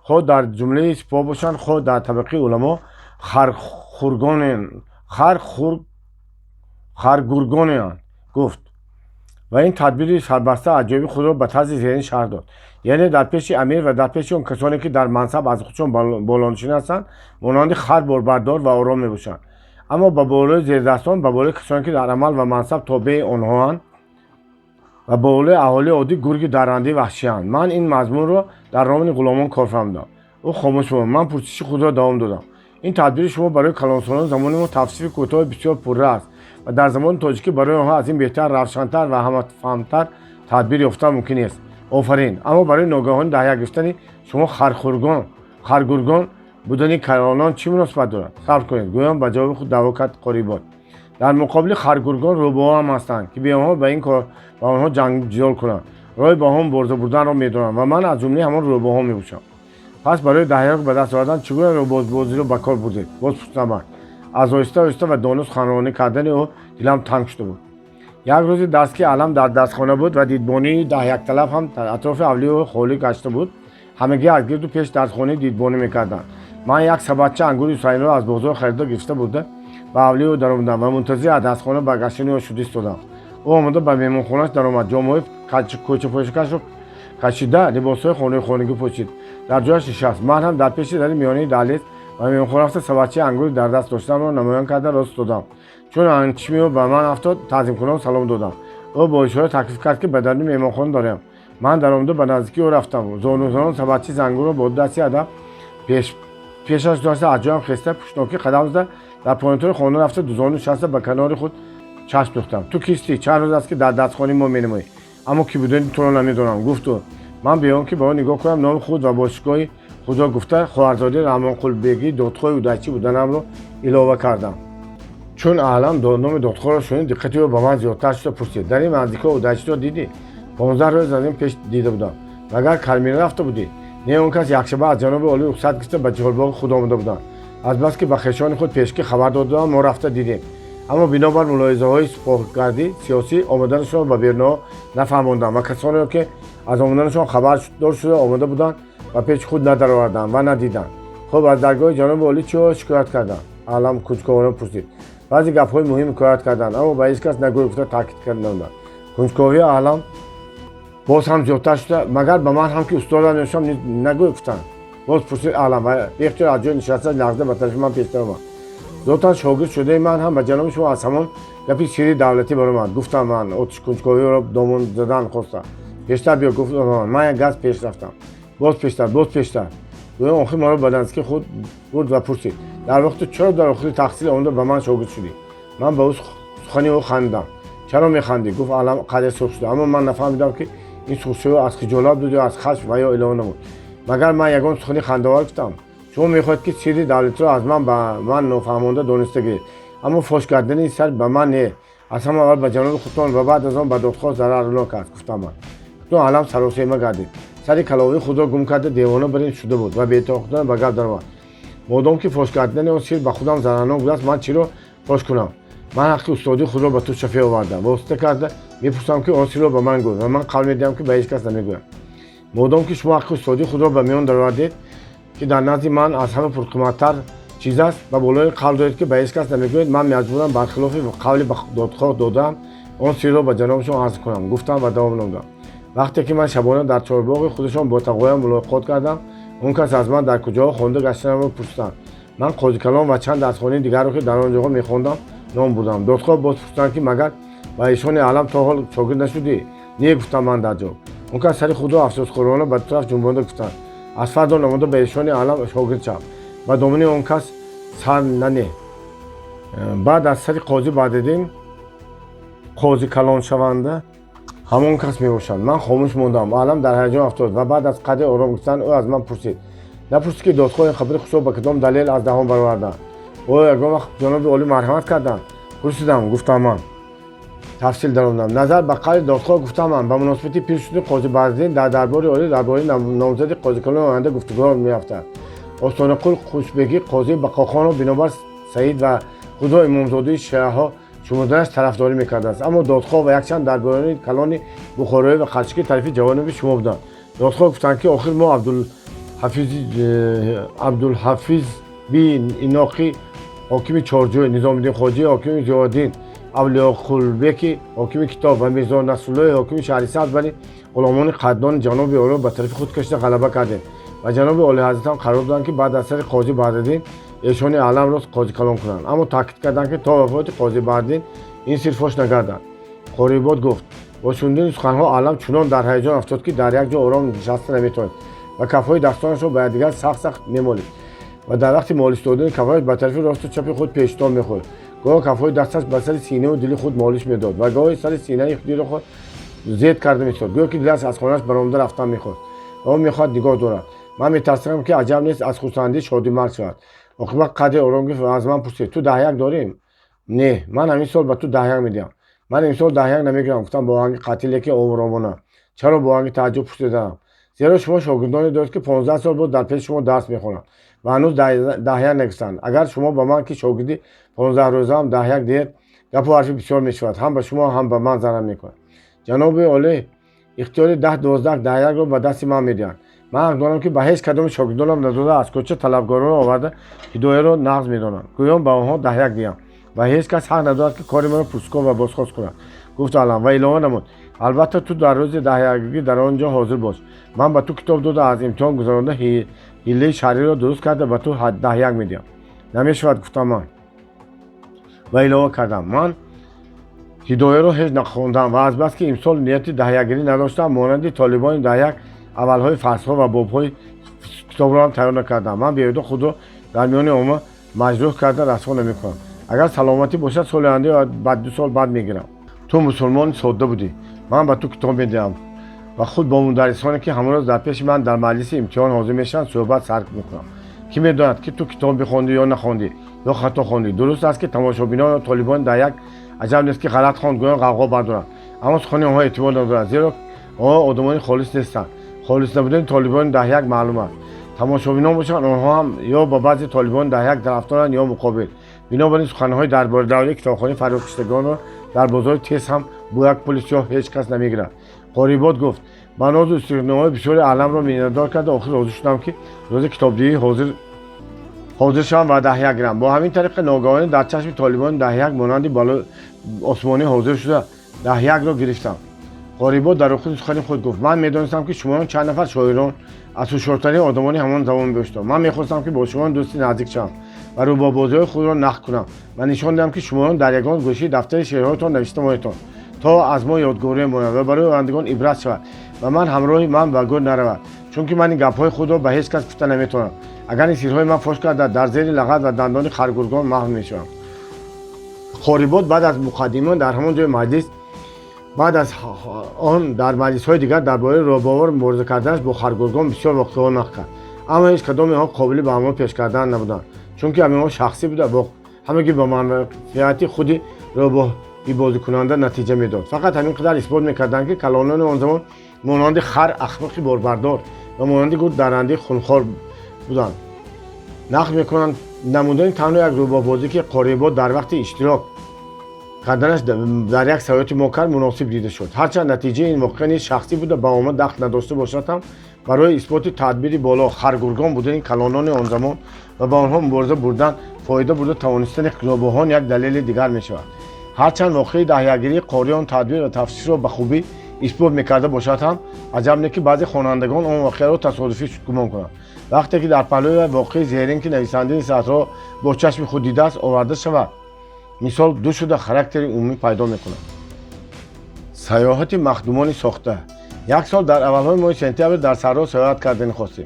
хоҳ дар ҷумлаи сипоҳ бошанд, хоҳ дар табақаи уламо, харгургонеанд», гуфт ва ин тадбири сарбаста аҷоиби худро ба тарзи зерин шарҳ дод. Яъне дар пеши амир ва дар пеши он касоне, ки дар мансаб аз худшон болонишин ҳастанд, монанди хар борбардор ва ором мебошанд, аммо ба болои зердастон, ба болои касоне, ки дар амал ва мансаб тобеи онҳоанд, ва ба болои аҳолии оддӣ гурги даррандаи ваҳшианд. Ман ин мазмунро дар романи Ғуломон кор фаҳмидам. Ӯ хомӯш монд. Ман пурсиши худро давом додам: «Ин тадбири шумо барои калонсолони замони мо тавсифи кӯтоҳи бисёр пурра аст ва дар забони тоҷикӣ барои онҳо аз ин беҳтар, равшантар ва ҳамафаҳмтар тадбир ёфтан мумкин нест. Офарин! Аммо барои ногаҳонӣ даҳяк гирифтани шумо харгургон будани калонон чӣ муносибат дорад?» «Сабр кунед», гӯён ба ҷавоби худ даъво кард Қорибод. Дар муқобили харгургон рӯбоҳо ҳам ҳастанд, ки бе онҳо ба ин кор ба онҳо ҷанг ҷидол кунанд. Роҳи ба онҳо мубориза бурданро медонанд ва ман аз ҷумлаи ҳамон рӯбоҳо мебошам. Пас барои даҳяк ба даст овардан чӣ гуна рӯбозбозиро ба кор бурдед? Боз пурсидам ман. Аз оҳиста оҳиста ва доно суханронӣ кардани ӯ дилам танг шуда буд. Як рӯзи дарс, ки Аълам дар дарсхона буд ва дидбонии даҳякталаб ҳам дар атрофи ҳавлии ӯ холӣ гашта буд, ҳамагӣ аз гирду пеш дарсхонаи дидбонӣ мекарданд. Ман як сабадча ангури Ҳусайнро аз бозор харида гирифта бурда ба ҳавлии ӯ даромадам ва мунтазири аз дарсхона баргаштани ӯ шуда истодам. Ӯ омада ба меҳмонхонааш даромад, ҷомаҳои кӯчапӯшакашро кашида, либосҳои хонагӣ пӯшид, дар ҷояш нишаст. Ман ҳам дар пеши дари миёнаи даҳлез ба меҳмонхона рафта, сабадчаи ангури дар даст доштамро намоён карда рост додам. Чун чишми ӯ ба ман афтод, таъзимкунон салом додам. Ӯ бо ишора таклиф кард, ки ба даруни меҳмонхона дароям. Ман даромада ба наздикии ӯ рафтам. Зонузанон сабадчаи ангурро бо дасти адаб пешаш дошта, аз ҷоям хеста, пуштнокӣ қадам зада, дар поинтори хона рафта, дузону нишаста, ба канори худ чашм духтам. Ту кистӣ? Чанд рӯз аст, ки дар дарсхонаи мо менамоӣ, аммо кӣ будани туро намедонам, гуфт ӯ. Ман бе он ки ба ӯ нигоҳ кунам, номи худ ва бошгоҳи худро гуфта, хоҳарзодаи Раҳмонқулбегии додхоҳи Удайчӣ буданамро илова кардам. Чун Аълам номи додхоҳро шунид, диққати ӯ ба ман зиёдтар шуда пурсид: Дар ин наздикҳо Удайчиро дидӣ? 15 рӯз аз ин пеш дида будам. Магар Кармина рафта будӣ? Не, он кас якшаба аз ҷаноби олӣ рухсат гирифта, ба чорбоғи худ омада буданд. Азбаски ба хешони худ пешкӣ хабар додам, мо рафта дидем, аммо бинобар мулоҳизаҳои сипоҳгардӣ сиёсӣ омаданашонро ба берунаҳо нафаҳмондам ва касонеро, ки аз омаданашон хабардор шуда омада буданд, ба пеши худ надароварданд ва надиданд. Хуб, аз даргоҳи ҷаноби олӣ чиҳо шикоят карданд? Аълам кунҷковона пурсид. Баъзе гапҳои муҳим ҳикоят карданд, аммо ба ҳеҷ кас нагӯй, гуфта таъкид намуданд. Кунҷковии Аълам боз ҳам зиёдтар шуда, магар ба ман ҳам, ки устодам мешавам, нагӯй гуфтанд? Боз пурсид Аълам ва беихтиёр аз ҷои нишаста лағзида ба тарафи ман пештар омад. Зотан шогирд шудаи ман ҳам ба ҷаноби шумо аз ҳамон гапи сирри давлатӣ баромад, гуфтам ман, оташи кунҷковиро домон задан хоста. Пештар биё, гуфт. Ман як газ пеш рафтам. Боз пештар, боз пештар. Гӯё охир маро ба наздики худ бурд ва пурсид: Дар вақти чаро дар охири таҳсил омада ба ман шогирд шудӣ? Ман ба сухани ӯ хандидам. Чаро механдӣ? Гуфт Аълам қадре сурх шуда, аммо ман нафаҳмидам, ки ин сурхшавӣ аз хиҷолат буд ё аз хашм, ва ё илова намуд: Магар ман ягон сухани хандаовар гуфтам? Шумо мехоҳед, ки сирри давлатиро аз ман ба ман нофаҳмонда дониста гиред, аммо фош кардани ин сир ба ман не, аз ҳама аввал ба ҷаноби худтон ва баъд аз он ба додхоҳ зарарнок аст, гуфтам ман. Акнун Аълам саросема гардид, сари каловии худро гум карда, девона бар ин шуда буд ва бетоқатона ба гап даромад: Модом ки фош кардани он сир ба худам зарарнок будааст, ман чиро фош кунам? Ман ҳаққи устодии худро ба ту шафеъ овардам, восита карда мепурсам, ки он сирро ба ман гӯй ва ман қавл медиҳам, ки ба ҳеҷ кас намегӯям. Модом ки шумо ҳаққи устодии худро ба миён даровардед, ки дар назди ман аз ҳама пурқиматтар чиз аст, ба болои қавл доред, ки ба ҳеҷ кас намегӯед, ман маҷбурам бархилофи қавли ба додхоҳ додаам он сирро ба ҷанобашон арз кунам, гуфтам ва давом намудам: Вақте ки ман шабона дар чорбоғи худашон бо тағоям мулоқот кардам, он кас аз ман дар куҷоҳо хонда гаштанамро пурсиданд. Ман Қозикалон ва чанд дарсхонаи дигарро, ки дар он ҷоҳо мехондам, ном бурдам. Додхоҳ боз пурсиданд, ки магар ба эшони Аълам то ҳол шогирд нашудӣ? Не, гуфтам ман дар ҷавоб. Он кас сари худро афсӯсхӯрона ба ду тараф ҷунбонда гуфтанд: Аз фардо намуда ба эшони Аълам шогирд шав, ба домани он кас сар нане. Баъд аз сари Қозӣ Бадриддин қози калоншаванда ҳамон кас мебошанд. Ман хомӯш мондам. Аълам дар ҳаяҷон афтод ва баъд аз қадре ором гирифтан ӯ аз ман пурсид: Напурсӣ, ки додхоҳ ин хабари хушро ба кадом далел аз даҳон бароварданд? Оё ягон вақт ҷаноби олӣ марҳамат карданд? Пурсидам, гуфтам ман. Тафсил даромадам. Назар ба қавли додхоҳ, гуфтам ман, ба муносибати пир шудани Қози Бадриддин дар дарбори олӣ дар бораи номзади қозикалони оянда гуфтугӯҳо меафтад. Остонақул Хушбегӣ қозии Бақохонро бинобар саид ва худро имомзодаи шиаҳо шумурданаш тарафдорӣ мекардааст, аммо додхоҳ ва якчанд дарбориёни калони бухороӣ ва қалчикӣ тарафи ҷавониби шумо буданд. Додхоҳ гуфтанд, ки охир мо Абдулҳафиз би Иноқи ҳокими Чорҷӯй, Низомиддин Хоҷии ҳокими Зиёддин, Авлиёқулбеки ҳокими Китоб ва Мирзо Насруллои ҳокими Шаҳрисабз бари ғуломони қадрдони ҷаноби олиро ба тарафи худ кашида ғалаба кардем ва ҷаноби олиҳазратам қарор доданд, ки баъд аз сари Қози Бадриддин эшони Аъламро қози калон кунанд, аммо таъкид карданд, ки то вафоти Қози Бадриддин ин сир фош нагардад, Қорибод гуфт. Бо шунидани суханҳо Аълам чунон дар ҳаяҷон афтод, ки дар як ҷо ором нишаста наметавонист ва кафҳои дастонашро ба якдигар сахт сахт мемолид ва дар вақти молиш додани кафҳояш ба тарафи росту чапи худ пештон мехӯрд. Гоҳ кафҳои дасташ ба сари синаву дили худ молиш медод ва гоҳи сари синаи дили худ зед карда меистод, гӯё ки дилаш аз хонааш баромада рафтан мехост ва ӯ мехоҳад нигоҳ дорад. Ман метарсидам, ки аҷаб нест, аз хурсандӣ шодимарг шавад. Оқибат қадре ором гирифт ва аз ман пурсид: Ту даҳяк дорӣ? Не, ман ҳамин сол ба ту 10-1 медиҳам. Ман имсол 10-1 намегирам, гуфтам бо оҳанги қатъӣ, лекин оромона. Чаро? Бо оҳанги тааҷҷуб пурсидаам. Зеро шумо шогирдоне доред, ки 15 сол боз дар пеши шумо дарс мехонанд ва ҳанӯз 10-1 нагирифтанд. Агар шумо ба ман, ки шогирди 15 рӯзаам, 10-1 диҳед, гапу ҳарфи бисёр мешавад, ҳам ба шумо, ҳам ба ман зарар мекунад. Ҷаноби олӣ ихтиёри 10, 12, 10-1-ро ба дасти ман медиҳанд. Ман ҳақ дорам, ки ба ҳеҷ кадоми шогирдонам надода, аз кӯча талабгоронро оварда, ҳидояро нағз медонам, гӯён ба онҳо 10-1 диҳам ва ҳеҷ кас ҳақ надорад, ки кори маро пурсукор ва бозхост кунад, гуфт Алам ва илова намуд: Албатта, ту дар рӯзи даҳякгирӣ дар он ҷо ҳозир бош. Ман ба ту китоб дода, аз имтиҳон гузаронда, ҳиллаи шаръиро дуруст карда, ба ту 10-1 медиҳам. Намешавад, гуфтам ман ва илова кардам: Ман ҳидояро ҳеҷ нахондам ва азбаски имсол нияти даҳякгирӣ надоштам, монанди толибони 10-1 аввалҳои фаслҳо ва бобҳои китобро ҳам тайёр накардам. Ман беҳуда худро дар миёни омма маҷрӯҳ карда расво намекунам. Агар саломатӣ бошад, соли оянда ё баъд 2 сол баъд мегирам. Ту мусулмони содда будӣ. Ман ба ту китоб медиҳам ва худ бо мударрисоне, ки ҳамон рӯз дар пеши ман дар маҷлиси имтиҳон ҳозир мешаванд, суҳбат сар мекунам. Кӣ медонад, ки ту китоб бихондӣ ё нахондӣ, ё хато хондӣ? Дуруст аст, ки тамошобинон ё толибони 10-1 аҷаб нест, ки ғалат хонд гӯён ғавғо бардоранд, аммо сухани онҳо эътибор надорад, зеро онҳо одамони холис нестанд. Холис набудани толибони 10-1 маълум аст. Тамошобинон бошанд, онҳо ҳам ё ба баъзе толибони 10-1 тарафдоранд, ё муқобил. Бинобар ин суханҳои дар бораи давраи китобхонаи фарёдкашидагонро дар бозори тез ҳам бо як пули сиёҳ ҳеҷ кас намегирад. Қорибод гуфт: Ба нозу истиғноҳои бисёри Аламро миннатдор карда, охир розӣ шудам, ки рӯзи китобдиҳӣ ҳозир шавам ва 10-1 гирам. Бо ҳамин тариқа ногаҳонӣ дар чашми толибони 10-1 монанди балои осмонӣ ҳозир шуда, 10-1-ро гирифтам. Қорибод дар охири сухани худ гуфт: Ман медонистам, ки шумоён чанд нафар шоирон аз ҳушёртарин одамони ҳамон замон мебошед. Ман мехостам, ки бо шумоён дӯсти наздик шавам ва рӯбоҳбозиҳои худро нақл кунам ва нишон диҳам, ки шумоён дар ягон гӯшаи дафтари шеърҳоятон навишта монедтон, то аз мо ёдгорӣ монад ва барои ояндагон ибрат шавад ва ман ҳамроҳи ман ба гӯр наравад, чунки ман ин гапҳои худро ба ҳеҷ кас гуфта наметавонам. Агар ин сирҳои ман фош гардад, дар зери лагад ва дандони харгургон маҳв мешавам. Қорибод баъд аз муқаддима дар ҳамон ҷои маҷлис, баъд аз он дар маҷлисҳои дигар дар бораи рӯбовар мубориза карданаш бо харгургон бисёр воқеаҳо нақл кард, аммо ҳеҷ кадоми онҳо қобили ба амал пеш кардан набуданд, чунки ҳаминҳо шахсӣ буда, ҳамагӣ ба манфиати худи рӯбоҳибозикунанда натиҷа медод. Фақат ҳамин қадар исбот мекарданд, ки калонони он замон монанди хар ахмақи борбардор ва монанди гург даррандаи хунхор буданд. Нақл мекунанд: намудани танҳо як рӯбоҳбозӣ, ки Қорибод дар вақти иштирок карданаш дар як саёҳати мо кард, муносиб дида шуд. Ҳарчанд натиҷаи ин воқеа низ шахсӣ буда, ба омма дахл надошта бошад ҳам, барои исботи тадбири боло харгургон будани калонони он замон ва ба онҳо мубориза бурдан фоида бурда тавонистани рӯбоҳон як далели дигар мешавад. Ҳарчанд воқеаи даҳякгирии қорӣ он тадбир ва тафсирро ба хубӣ исбот мекарда бошад ҳам, аҷаб не, ки баъзе хонандагон он воқеаро тасодуфӣ гумон кунанд, вақте ки дар паҳлӯи воқеаи зерин, ки нависандаи сатрҳо бо чашми худ дидааст, оварда шавад, мисол ду шуда, характери умумӣ пайдо мекунад. Саёҳати махдумони сохта. Як сол дар аввалҳои моҳи сентябр дар саҳро саёҳат кардани хостем.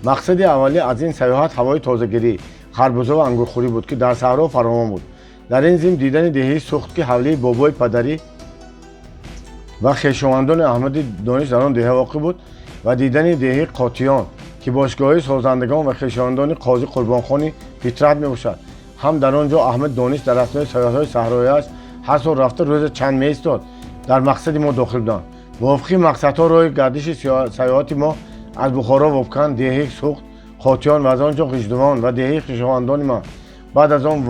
Мақсади аввалӣ аз ин саёҳат ҳавои тозагирӣ, харбуза ва ангурхӯрӣ буд, ки дар саҳро фаровон буд. Дар ин зимн дидани деҳаи Сухт, ки ҳавлии бобои падарӣ ва хешовандони Аҳмади Дониш дар он деҳа воқеъ буд, ва дидани деҳаи Қотиён, ки бошгоҳи созандагон ва хешовандони қози Қурбонхони Фитрат мебошад, ҳам дар он ҷо Аҳмад Дониш дар аснои саёҳатҳои саҳрояш ҳар сол рафта рӯзе чанд меистод, дар мақсади мо дохил буданд. Мувофиқи мақсадҳо роҳи гардиши саёҳати мо аз Бухоро, Вобканд, деҳаи Сухт, Қотиён ва аз он ҷо Ғиждувон ва деҳаи хешовандони ман, баъд аз он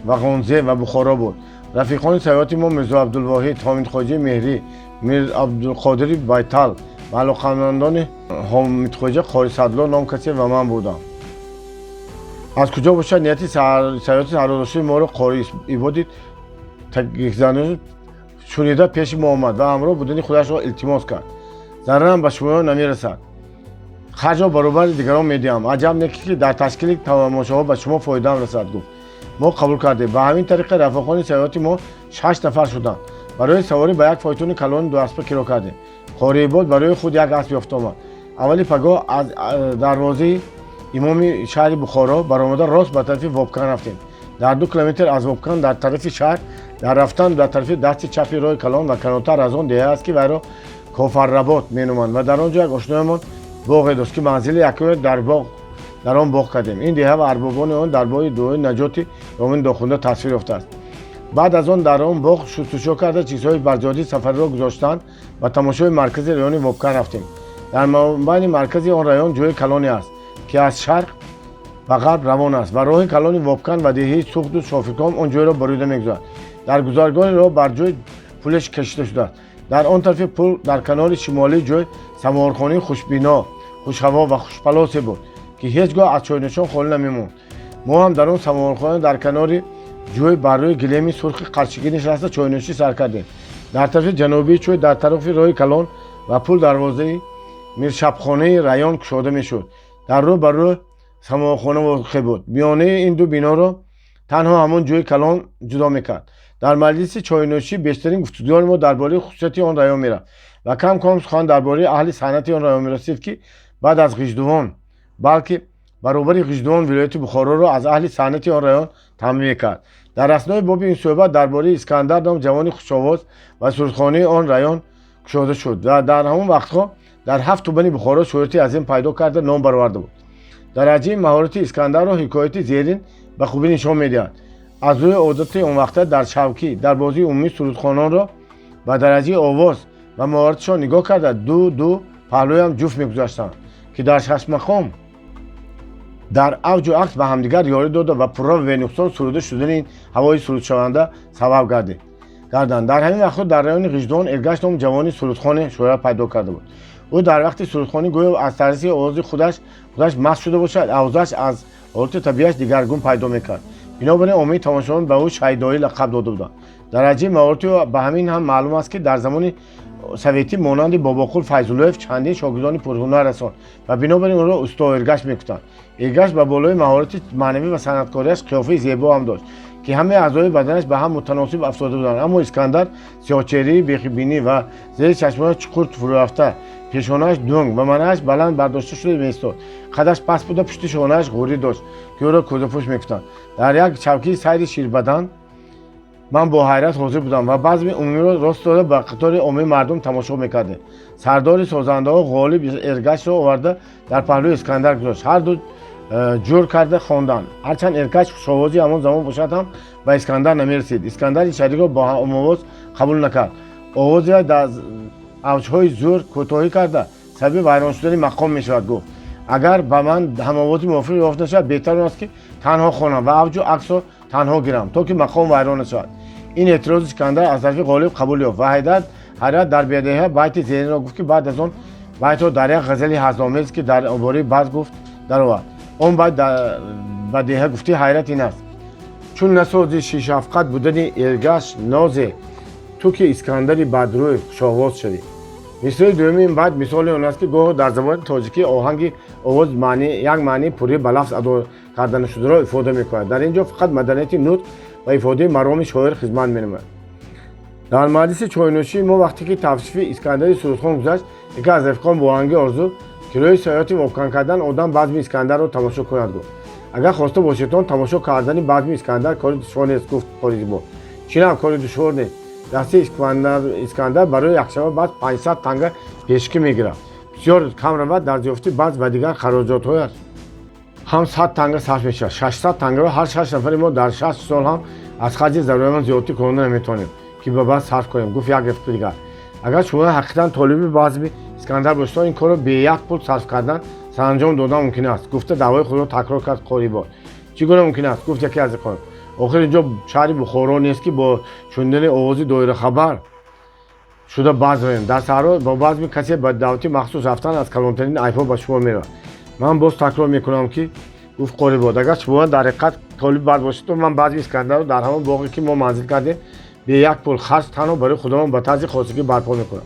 Вағонзе ва Бухоро буд. Рафиқони саёҳати мо Мирзо Абдулвоҳид, Ҳомидхоҷаи Меҳрӣ, Мир Абдулқодири Байтал ва алоқамандони Ҳомидхоҷа Қори Садло ном касе ва ман будам. Аз куҷо бошад, нияти саёҳати саҳродоштаи моро Қори Ибоди Тагикзанӣ шунида, пеши мо омад ва ҳамроҳ будани худашро илтимос кард. Зарарам ба шумоён намерасад, харҷро баробари дигарон медиҳам, аҷаб не, ки дар ташкили тамошоҳо ба шумо фоидаам расад, гуфт. Мо қабул кардем. Ба ҳамин тариқа рафиқони саёҳати мо шаш нафар шуданд. Барои саворӣ ба як фойтуни калони дуаспа киро кардем. Қориибод барои худ як асп ёфта омад. Аввали пагоҳ аз дарвозаи имоми шаҳри Бухоро баромада, рост ба тарафи Вобкан рафтем. Дар 2 километр аз Вобкан, дар тарафи шаҳр дар рафтан, дар тарафи дасти чапи роҳи калон ва канортар аз он деҳа аст, ки вайро Кофарработ меноманд ва дар он ҷо як ошноямон боғе дошт, ки манзили якуме дар боғ дар он боғ кардем. Ин деҳа ва арбобони он дар бои дуои наҷоти Ромини Дохунда тасвир ёфтааст. Баъд аз он дар он боғ шустушӯ карда, чизҳои барҷоди сафариро гузоштанд, ба тамошои маркази райони Вобкан рафтем. Дар мобайни маркази он район ҷои калоне аст, ки аз шарқ ба ғарб равон аст ва роҳи калони Вобкан ва деҳаи Суғду Шофирком он ҷойро бурида мегузарад. Дар гузаргоҳи роҳ бар ҷой пулеш кашида шудааст. Дар он тарафи пул, дар канори шимолии ҷой, самовархонаи хушбино, хушҳаво ва хушпалосе буд, ки ҳеҷ гоҳ аз чойнӯшон холӣ намемонд. Мо ҳам дар он самовархона дар канори ҷӯй бар рӯи гилеми сурхи қаршигӣ нишаста, чойнӯшӣ сар кардем. Дар тарафи ҷанубии чӯй, дар тарафи роҳи калон ва пул, дарвозаи миршабхонаи район кушода мешуд. Дар рӯ ба рӯ самовархона воқеъ буд. Миёнаи ин ду биноро танҳо ҳамон ҷӯи калон ҷудо мекард. Дар маҷлиси чойнӯшӣ бештарин гуфтугӯи мо дар бораи хусусияти он район мерафт ва кам кам сухан дар бораи аҳли санъати он район мерасид, ки баъд аз Ғиждувон, балки баробари Ғиждувон, вилояти Бухороро аз аҳли санъати он район таъмин мекард. Дар аснои боби ин суҳбат дар бораи Искандар ном ҷавони хушовоз ва сурудхонии он район кушода шуд ва дар ҳамон вақтҳо дар ҳафт тубани Бухоро шӯҳрати азим пайдо карда, ном бароварда буд. Дараҷаи маҳорати Искандарро ҳикояти зерин ба хубӣ нишон медиҳад. Аз рӯи одати онвақта, дар шавкӣ дар бозии умумӣ сурудхононро ба дараҷаи овоз ва маҳораташон нигоҳ карда, ду ду паҳлӯям ҷуфт мегузаштанд, ки дар шашмақом дар авҷу акс ба ҳамдигар ёрӣ дода ва пурра ва бенуқсон суруда шудани ҳавои сурудшаванда сабаб гарданд. Дар ҳамин вақтҳо дар райони Ғиждувон Эргаш ном ҷавони сурудхоне шӯҳрат пайдо карда буд. Ӯ дар вақти сурудхонӣ гӯё аз таъсири овози худаш маст шуда бошад, овозаш аз ҳолати табиаш дигаргун пайдо мекард. Бинобар ин оммаи тамошобинон ба ӯ Шайдоӣ лақаб дода буданд. Дараҷаи маҳорати ӯ ба ҳамин ҳам маълум аст, ки дар замони советӣ монанди Бобоқул Файзуллоев чандин шогирдони пурҳунар расонд ва бинобар ин ӯро усто Эргаш мегуфтанд. Эргаш ба болои маҳорати маънавӣ ва санъаткориаш қиёфаи зебо ҳам дошт, ки ҳамаи аъзои баданаш ба ҳам мутаносиб афтода буданд. Аммо Искандар сиёҳчеҳраи бехибинӣ ва зери чашмонаш чуқур фурӯрафта, пешонааш дунг ва манааш баланд бардошта шуда меистод. Қадаш паст буда, пушти шонааш ғӯрӣ дошт, ки ӯро кӯзапӯш мегуфтанд. Дар як чавкии сайри ширбадан ман бо ҳайрат ҳозир будам ва базми умумиро рост дода, ба қатори оммаи мардум тамошо мекардем. Сардори созандаҳо Ғолиб Эргашро оварда, дар паҳлӯи Искандар гузошт. Ҳарду ҷур карда хонданд. Ҳарчанд Эргаш хушовози ҳамон замон бошад ҳам, ба Искандар намерасид. Искандар ин шарикро бо ҳамовоз қабул накард. Овози вай дар авҷҳои зӯр кӯтоҳӣ карда, сабаби вайрон шудани мақом мешавад, гуфт. Агар ба ман ҳамовози мувофиқ ёфт нашавад, беҳтар он аст, ки танҳо хонам ва авҷу аксро танҳо гирам, то ки мақом вайрон нашавад. Ин эътирози Искандар аз тарафи Ғолиб қабул ёфт ва ҳайрат дар бедеҳа байти зеринро гуфт, ки баъд аз он байтро дар як ғазали ҳазмомез, ки дар бораи баз гуфт, даровард. Он байт ба деҳа гуфтӣ ҳайрат ин аст: чун насозӣ шишафқат будани Эргаш нозе, ту ки Искандари бадрӯй хушовоз шавӣ. Мисраи дуюми ин байт мисоли он аст, ки гоҳо дар забони тоҷикӣ оҳанги овоз як маънии пуррӣ ба лафз адо карда нашударо ифода мекунад. Дар ин ҷо фақат маданияти нутқ ва ифодаи мароми шоир хизмат менамояд. Дар маҷлиси чойнӯшии мо, вақте ки тавсифи Искандари сурудхон гузашт, яке аз рафиқон бо оҳанги орзу, ки рӯи саёҳати Вобкан кардан одам базми Искандарро тамошо кунад, гуфт: агар хоста бошедон, тамошо кардани базми Искандар кори душвор нест, гуфт Қоризибо. Чинам кори душвор нест? Дастаи Искандар барои якшаба баз 500 танга пешкӣ мегирад. Бисёр кам равад, дар зиёфати баз ва дигар хароҷотҳояш ҳам 100 танга сарф мешавад. 600 тангаро ҳар шаш нафари мо дар 60 сол ҳам аз харҷи заруриямон зиёдтӣ кунонда наметавонем, ки ба баз сарф кунем, гуфт як рафиқи дигар. Агар шумо ҳақиқатан толиби базми Искандар бошед, ин корро бе як пул сарф кардан саранҷом додан мумкин аст, гуфта даъвои худро такрор кард Қорибод. Чӣ гуна мумкин аст? гуфт яке аз рафиқон. Охир инҷо шаҳри Бухоро нест, ки бо шунидани овози доирахабар шуда баз равем. Дар саҳро бо базми касе ба даъвати махсус рафтан аз калонтарин айбҳо ба шумо меравад. Ман боз такрор мекунам, ки гуфт Қорибод, агар шумо дар ҳақиқат толиби баз бошед, ман базми Искандарро дар ҳамон боғе, ки мо манзил кардем, бе як пул харҷ танҳо барои худамон ба тарзи хосагӣ барпо мекунам.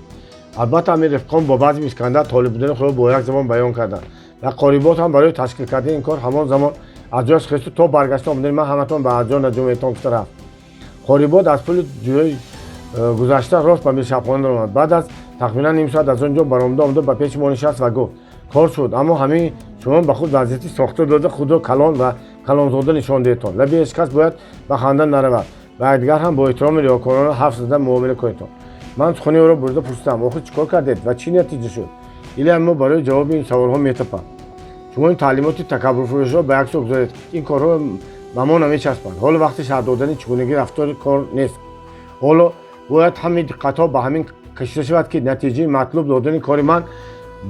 Албатта, ҳамин рафиқон бо базми Искандар толиб будани худро бо як забон баён карданд ва Қорибод ҳам барои ташкил кардани ин кор ҳамон замон аз ҷояш хесту то баргашта омадани ман ҳаматон ба аз ҷо наҷумаетон гуфта рафт. Қорибод аз пули ҷӯи гузашта рост ба миршабхона даромад. Баъд аз тахминан ним соат аз он ҷо баромада омада, ба пеши мо нишаст ва гуфт: кор шуд, аммо ҳамин шумо ба худ вазъияти сохта дода, худро калон ва калонзода нишон диҳедтон. Лаби ҳеҷ кас бояд ба ханда наравад ва якдигар ҳам бо эҳтироми риёкорона ҳарф зада муомила кунедтон. Ман сухани ӯро бурида пурсидам: охир чӣ кор кардед ва чӣ натиҷа шуд? Илам мо барои ҷавоби ин саволҳо метапад. Шумо ин таълимоти такаббурфурӯшро ба як сӯ гузоред. Ин корҳо Ба мо намечаспад. Ҳоло вақти шарҳ додани чигунагии рафтори кор нест. Ҳоло бояд ҳамаи диққатҳо ба ҳамин кашида шавад, ки натиҷаи матлуб додани кори ман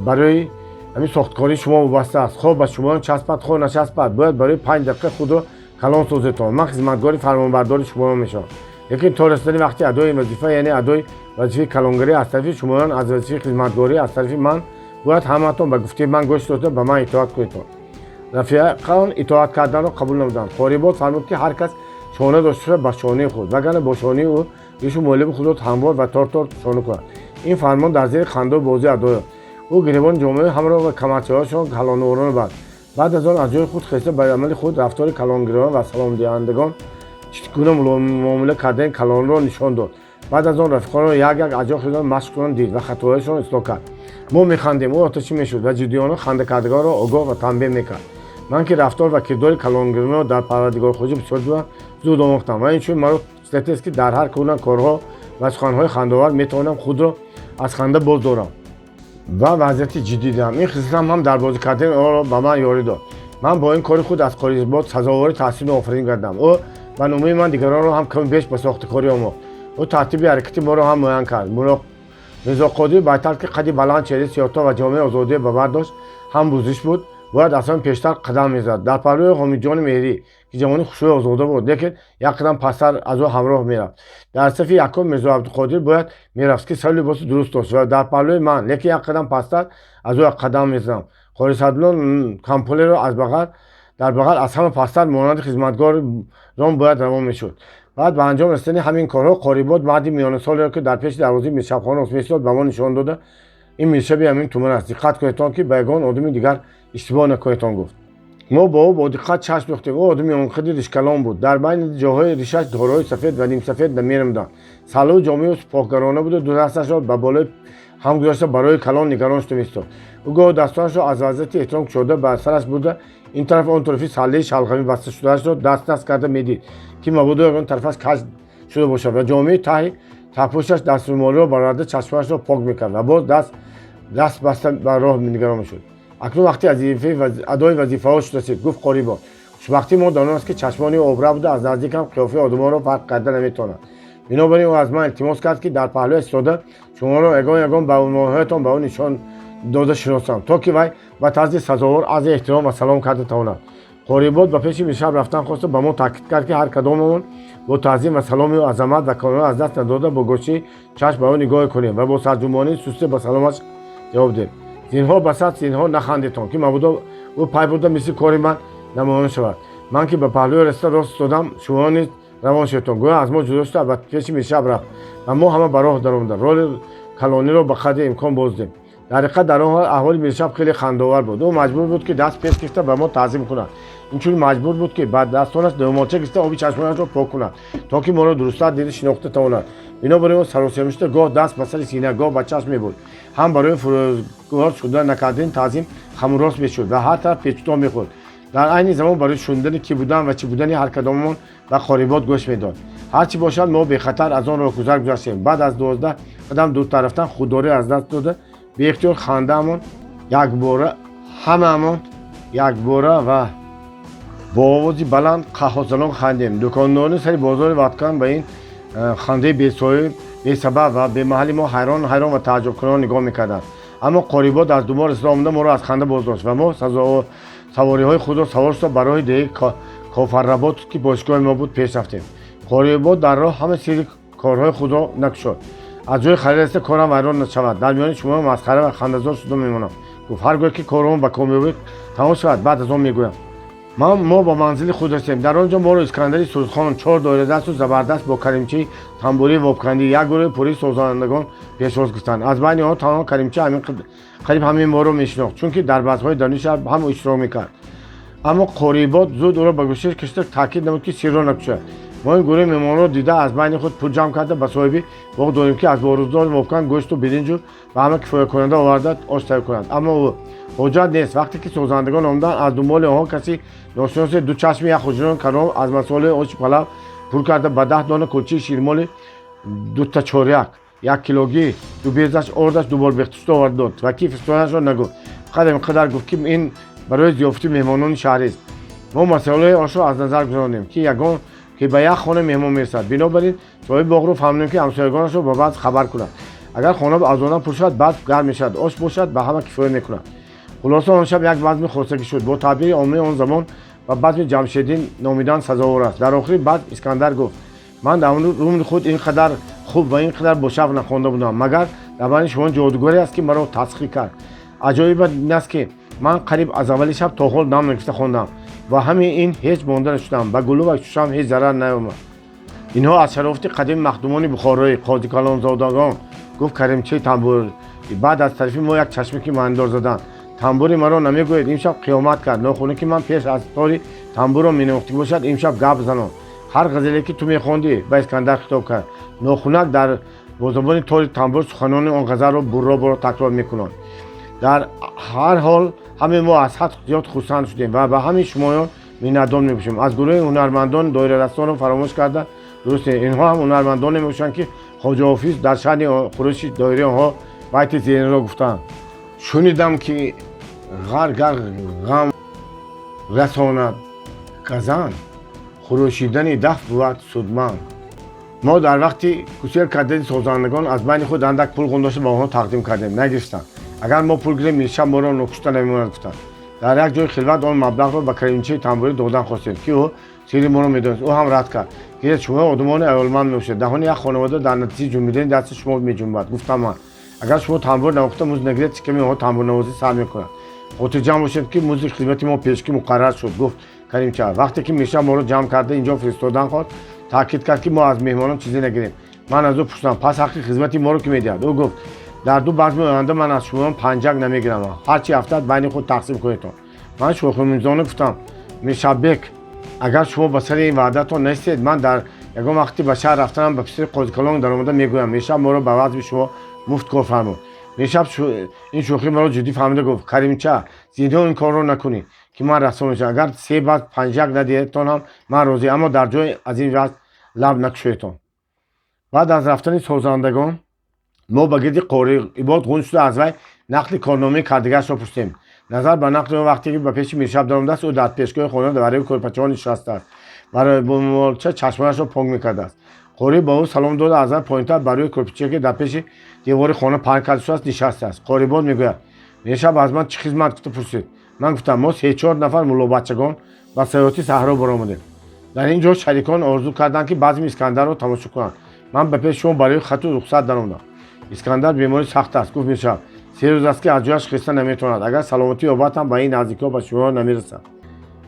барои ҳамин сохткории шумо вобаста аст. Хоҳ ба шумоён часпад, хоҳ начаспад, бояд барои 5 дақиқа худро калон созедтон. Ман хизматгори фармонбардори шумоён мешавам, лекин то расидани вақти адои вазифа, яъне адои вазифаи калонгарӣ аз тарафи шумоён, аз вазифаи хизматгорӣ аз тарафи ман, бояд ҳамаатон ба гуфтаи ман гӯш дода, ба ман итоат кунедтон. Рафиқон итоат карданро қабул намуданд. Қорибод фармуд, ки ҳар кас шона дошта бошад, ба шонаи худ, вагарна бо шонаи ӯ ришу молиби худро ҳамвор ва тор-тор шона кунад. Ин фармон дар зери хандау бозӣ адо ёфт. Ӯ гиребони ҷомаи ҳамро ва камарчаҳояшон калонворона баст. Баъд аз он аз ҷои худ хеста, ба амали худ рафтори калонгирон ва саломдиҳандагон чӣ гуна муомила кардани калонро нишон дод. Баъд аз он рафиқонро як як аз ҷо хезон машқ кунон дид ва хатоҳояшонро ислоҳ кард. Мо механдем, ӯ оташӣ мешуд ва ҷиддиёна хандакардагонро огоҳ ва танбеҳ мекард. Ман, ки рафтор ва кирдори калонгиронро дар Парвардигорхоҷа бисёр дидам, зуд омӯхтам ва инчунин маро хислатест, ки дар ҳар гуна корҳо ва суханҳои хандаовар метавонам худро аз ханда боз дорам ва вазъияти ҷиддӣ диҳам. Ин хислатам ҳам дар бозӣ кардани онро ба ман ёрӣ дод. Ман бо ин кори худ аз Қорибод сазовори таҳсину офарин гардам. Ӯ ба номаи ман дигаронро ҳам каму беш ба сохтакорӣ омӯхт. Ӯ тартиби ҳаракати моро ҳам муайян кард. Мирзоқодир Байтал, ки қади баланд, чеҳраи сиёҳтоб ва ҷомаи озодия ба бар дошт, ҳам бузиш буд, бояд аз ҳама пештар қадам мезад. Дар паҳлӯи Ҳомидҷони Меҳрӣ, ки ҷавони хушрӯи озода буд, лекин як қадам пасттар аз ӯ ҳамроҳ мерафт. Дар сафи якум Мирзо Абдуқодир бояд мерафт, ки сару либоси дуруст дошт, ва дар паҳлӯи ман, лекин як қадам пасттар аз ӯ қадам мезадам. Қори Саъдулло камполеро аз бағал дар бағал аз ҳама пасттар монанди хизматгорон бояд равон мешуд. Баъд ба анҷом расидани ҳамин корҳо Қорибод марди миёнасолеро, ки дар пеши дарвозаи миршабхона рост меистод, ба мо нишон дода: «Ин миршаби ҳамин туман аст. Диққат кунедтон, ки ба ягон одами дигар иштибоҳ накунедтон», гуфт. Мо бо ӯ бо диққат чашм духтем. Ӯ одами онқадри ришкалон буд, дар байни ҷоҳои ришаш торҳои сафед ва нимсафед намермуданд. Саллаву ҷомаи ӯ сипоҳгарона буду ду дасташро ба болои ҳам гузошта, барои калон нигарон шуда меистод. Ӯ гоҳ дастонашро аз вазъияти эҳтиром кушода ба сараш бурда, ин тараф он тарафи саллаи шалғамӣ баста шудаашро даст даст карда медид, ки мабодо ягон тарафаш каҷ шуда бошад, ва ҷомаи таҳи тапӯшаш даструмолиро бароварда, чашмонашро пок мекард ва боз даст даст баста ба роҳ нигарон мешуд. «Акнун вақти адои вазифаҳо расид», гуфт Қорибод. «Хушбахтии мо дар он аст, ки чашмони ӯ обрав буда, аз наздик ҳам қиёфаи одамонро фарқ карда наметавонад. Бинобар ин ӯ аз ман илтимос кард, ки дар паҳлӯяш истода, шуморо ягон ягон ба унвонҳоятон ба ӯ нишон дода шиносам, то ки вай ба тарзи сазовор арзи эҳтиром ва салом карда тавонад». Қорибод ба пеши миршаб рафтан хоста, ба мо таъкид кард, ки ҳар кадомамон бо таъзим ва саломи ӯ азамат ва камолро аз даст надода, бо гӯшаи чашм ба ӯ нигоҳе кунем ва бо сарҷунбонии сусте ба саломаш ҷавоб диҳем. Зинҳор ба сад зинҳор нахандетон, ки мабодо ӯ пай бурда, мисли кори ман намоён шавад. Ман ки ба паҳлӯи расида рост истодам, шумо низ равон шудетон. Гӯё аз мо ҷудо шуда, ба пеши миршаб рафт ва мо ҳама ба роҳ даромада, роли калониро ба қадри имкон боздем. Дар ҳақиқат, дар он ҳол аҳволи миршаб хеле хандаовар буд. Ӯ маҷбур буд, ки даст пеш гирифта ба мо таъзим кунад. Инчунин маҷбур буд, ки ба дастонаш рӯмолча гирифта, оби чашмонашро пок кунад, то ки моро дурусттар дида шинохта тавонад. Бинобар ин ӯ саросема шуда, гоҳ даст ба сари сина, гоҳ ба чашм мебурд, ҳам барои фурӯгор шуда накардани таъзим хамурост мешуд ва ҳар тараф печутоб мехӯрд. Дар айни замон барои шунидани кӣ будан ва чӣ будани ҳар кадомамон ба Қорибод гӯш медод. Ҳарчи бошад, мо бехатар аз он роҳгузар гузаштем. Баъд аз 12 қадам дуртар рафтан, худдорӣ аз даст дода, беихтиёр хандаамон якбора, ҳамаамон якбора ва бо овози баланд қаҳқаҳзанон хандем. Дукондорони сари бозори Ваткан ба ин хандаи бесоҳиб, бесабаб ва бемаҳалли мо ҳайрон ҳайрон ва тааҷҷубкунон нигоҳ мекарданд. Аммо Қорибод аз думол расида омада, моро аз ханда боздошт ва мо савориҳои худро савор шуда, ба роҳи деҳаи Кофарработ, ки бошгоҳи мо буд, пеш рафтем. Қорибод дар роҳ ҳама сирри корҳои худро накушод. «Аз ҷои харид расида, корам вайрон нашавад, дар миёни шумо масхара ва хандазор шуда мемонам», гуфт. «Ҳар гоҳ ки коромон ба комёбӣ тамом шавад, баъд аз он мегӯям». Мо ба манзили худ расидем. Дар он ҷо моро Искандари сурудхон, чор доирадасту забардаст, бо Каримчии тамбурии вобкандӣ, як гурӯҳи пури созандагон пешвоз гирифтанд. Аз байни онҳо танҳо Каримчи қариб ҳамаи моро мешинохт, чунки дар базмҳои даруни шаҳр ҳам иштирок мекард. Аммо Қорибод зуд ӯро ба гӯша кашида, таъкид намуд, ки сирро накушад. Мо ин гурӯҳи меҳмонро дида, аз байни худ пул ҷамъ карда, ба соҳиби боғ додем, ки аз бозори Вобканд гӯшту биринҷу ба ҳама кифоякунанда оварда, ош тайёр кунад. Аммо ӯ: «Ҳоҷат нест». Вақте ки созандагон омаданд, аз думболи онҳо каси ношиносе ду чашми як хуҷрон калом аз масолеҳи оши палав пур карда, ба 10 дона кулчаи ширмоли дута чоряк як килогӣ, ду безаш ордаш дубор бехтушта оварда дод ва ки фиристоданашро нагуфт, фақат инқадар гуфт, ки ин барои зиёфати меҳмонони шаҳрист. Мо масъалаи ошро аз назар гузаронем, ки ягон ки ба як хона меҳмон мерасад. Бинобар ин соҳиби боғро фаҳмонем, ки ҳамсоягонашро ба базм хабар кунад. Агар хона аз одам пур шавад, базм гарм мешавад, ош бошад, ба ҳама кифоя мекунад. Хулоса, он шаб як базми хосагӣ шуд. Бо таъбири оммаи он замон ба базми Ҷамшедӣ номидан сазовор аст. Дар охири базм Искандар гуфт: «Ман дар умри худ ин қадар хуб ва ин қадар бошавқ нахонда будам, магар дар байни шумо ҷодугаре аст, ки маро тасхир кард. Аҷоиб ин аст, ки ман қариб аз аввали шаб то ҳол дам нагирифта хондам ва ҳамин ин ҳеҷ монда нашудам, ба гулӯ ва чушам ҳеҷ зарар наомад. Инҳо аз шарофати қадими махдумони бухороӣ, қозикалонзодагон», гуфт Каримчаи тамбур. Баъд аз тарафи мо як чашме ки маънидор заданд. «Тамбури маро намегӯед, имшаб қиёмат кард. Нохуне ки ман пеш аз тори тамбурро менавохтӣ бошад, имшаб гап занон. Ҳар ғазале ки ту мехондӣ», ба Искандар хитоб кард нохунак, дар бо забони тори тамбур суханони он ғазалро бурро бурро такрор мекунанд. Дар ҳар ҳол, ҳамаи мо аз ҳад зиёд хурсанд шудем ва ба ҳамаи шумоён миннатдор мебошем. Аз гурӯҳи ҳунармандон доирарасонро фаромӯш карда дуруст. Инҳо ҳам ҳунармандоне мебошанд, ки Хоҷа Ҳофиз дар шаъни хурӯши доираи онҳо байти зеринро гуфтаанд: «Шунидам, ки ғар гар ғам расонад газанд, хурӯшидани даф бувад судманд». Мо дар вақти гусел кардани созандагон аз байни худ андак пул ғун дошта ба онҳо тақдим кардем. Нагирифтанд. «Агар мо пул гирем, миршаб моро нокушта намемонад», гуфтанд. Дар як ҷои хилват он маблағро ба Каримчаи тамбурӣ додан хостем, ки ӯ сирри моро медонист. Ӯ ҳам рад кард. «Гиред, шумо одамони аёлманд мебошед, даҳони як хонавода дар натиҷаи ҷунбидани дасти шумо меҷунбад», гуфтам ман. «Агар шумо тамбур навохта музд нагиред, шиками онҳо тамбурнавозӣ сар мекунад». «Хотирҷамъ бошед, ки музди хизмати мо пешкӣ муқаррар шуд», гуфт Каримча. Вақте ки миршаб моро ҷамъ карда инҷо фиристодан хост, таъкид кард, ки мо аз меҳмонон чизе нагирем. Ман аз ӯ пурсидам: «Пас ҳаққи хизмати моро кӣ медиҳад?» Ӯ гуфт: «Дар ду базми оянда ман аз шумоён панҷак намегирам, ҳарчи афтад, байни худ тақсим кунедтон». Ман шӯхимизона гуфтам: «Миршаббек, агар шумо ба сари ин ваъдатон нестед, ман дар ягон вақти ба шаҳр рафтанам ба писари қозикалон даромада мегӯям, миршаб моро ба вазми шумо муфт кор фармуд». Миршаб ин шӯхии маро ҷиддӣ фаҳмида гуфт: «Каримча, зинҳо ин корро накунӣ, ки ман расво мешавам. Агар се базм панҷак надиҳедтон ҳам ман розӣ, аммо дар ҷое аз ин вазъ лаб накушоедтон». Баъд аз рафтани созандагон мо ба гирди Қори Ибод ғун шуда аз вай нақли корномаи кардигаашро пурсидем. Назар ба нақли он, вақте ки ба пеши миршаб даромадааст, ӯ дар пешгоҳи хона барои кӯрпачаҳо нишастааст, барои бумолча чашмонашро пок мекардааст. Қорӣ ба ӯ салом дода, аз вай поинтар бар рӯи кӯрпичае, ки дар пеши девори хона паҳн карда шудааст, нишастааст. Қорибод мегӯяд: «Миршаб аз ман чӣ хизмат?» гуфта пурсид. Ман гуфтам: «Мо се-чор нафар муллобачагон ба саёҳати саҳро баромадем. Дар ин ҷо шарикон орзу карданд, ки базми Искандарро тамошо кунанд. Ман ба пеши шумо барои хату рухсат даромадам». «Искандар бемори сахт аст», гуфт миршаб. «3 рӯз аст, ки аз ҷояш хеста наметавонад. Агар саломатӣ ёбад ҳам, ба ин наздикиҳо ба шумо намерасад,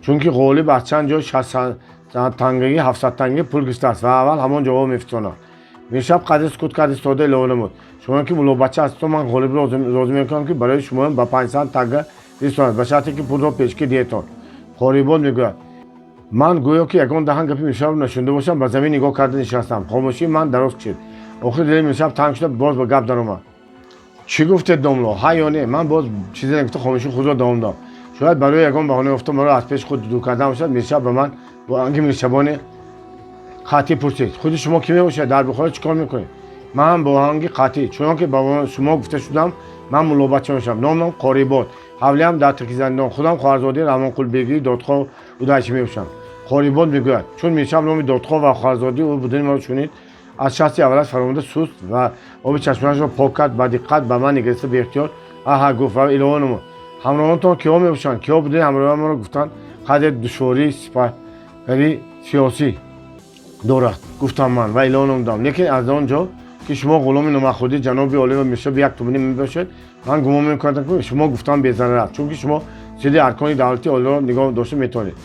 чунки Ғолиб аз чанд ҷой 600 тангагӣ, 700 тангагӣ пул гирифтааст ва аввал ҳамон ҷоҳо мефитонад». Миршаб қадре сукут кард, истода илова намуд: «Шумо ки муллобача ҳастед, ман Ғолибро розӣ мекунам, ки барои шумоён ба 500 танга фиристонад, ба шарте ки пулро пешкӣ диҳедтон». Қорибод мегӯяд: «Ман гӯё ки ягон даҳан гапи миршабро нашунида бошам, ба замин нигоҳ карда нишастам. Хомӯшии ман дароз кашид. Охир дили миршаб танг шуда, боз ба гап даромад: «Чӣ гуфтед, домло, ҳа ё не?» Ман боз чизе нагуфта, хомӯшии худро давом додам. Шояд барои ягон баҳона ёфта маро аз пеши худ дур кардан бошад. Миршаб ба ман бо оҳанги миршабони қатъӣ пурсид: «Худи шумо кӣ мебошед? Дар Бухоро чӣ кор мекунед?» Ман бо оҳанги қатъӣ: «Чунон ки ба шумо гуфта шудам, ман муллобача мешавам. Номам Қорибод, ҳавлиам дар Тиркизандон, худам хоҳарзодаи Раҳмонқулбегии додхоҳ Удайчӣ мебошам». Қорибод мегӯяд: «Чун миршаб номи додхоҳ ва хоҳарзодаи ӯ будани маро шунид, аз шасти аввалаш фаромада суст ва оби чашмонашро пок кард, ба диққат ба ман нигариста, беихтиёр аҳа гуфт ва илова намуд: «Ҳамроҳонтон киҳо мебошанд?» Киҳо будани ҳамроҳон маро гуфтанд қадре душвории сипарии сиёсӣ дорад, гуфтам ман ва илова намудам: «Лекин аз он ҷо ки шумо ғуломи номаҳдуди ҷаноби олӣ ва миршаби як туманӣ мебошед, ман гумон мекардам, ки шумо гуфтан безарар аст, чунки шумо сирри аркони давлати олиро нигоҳ дошта метавонед».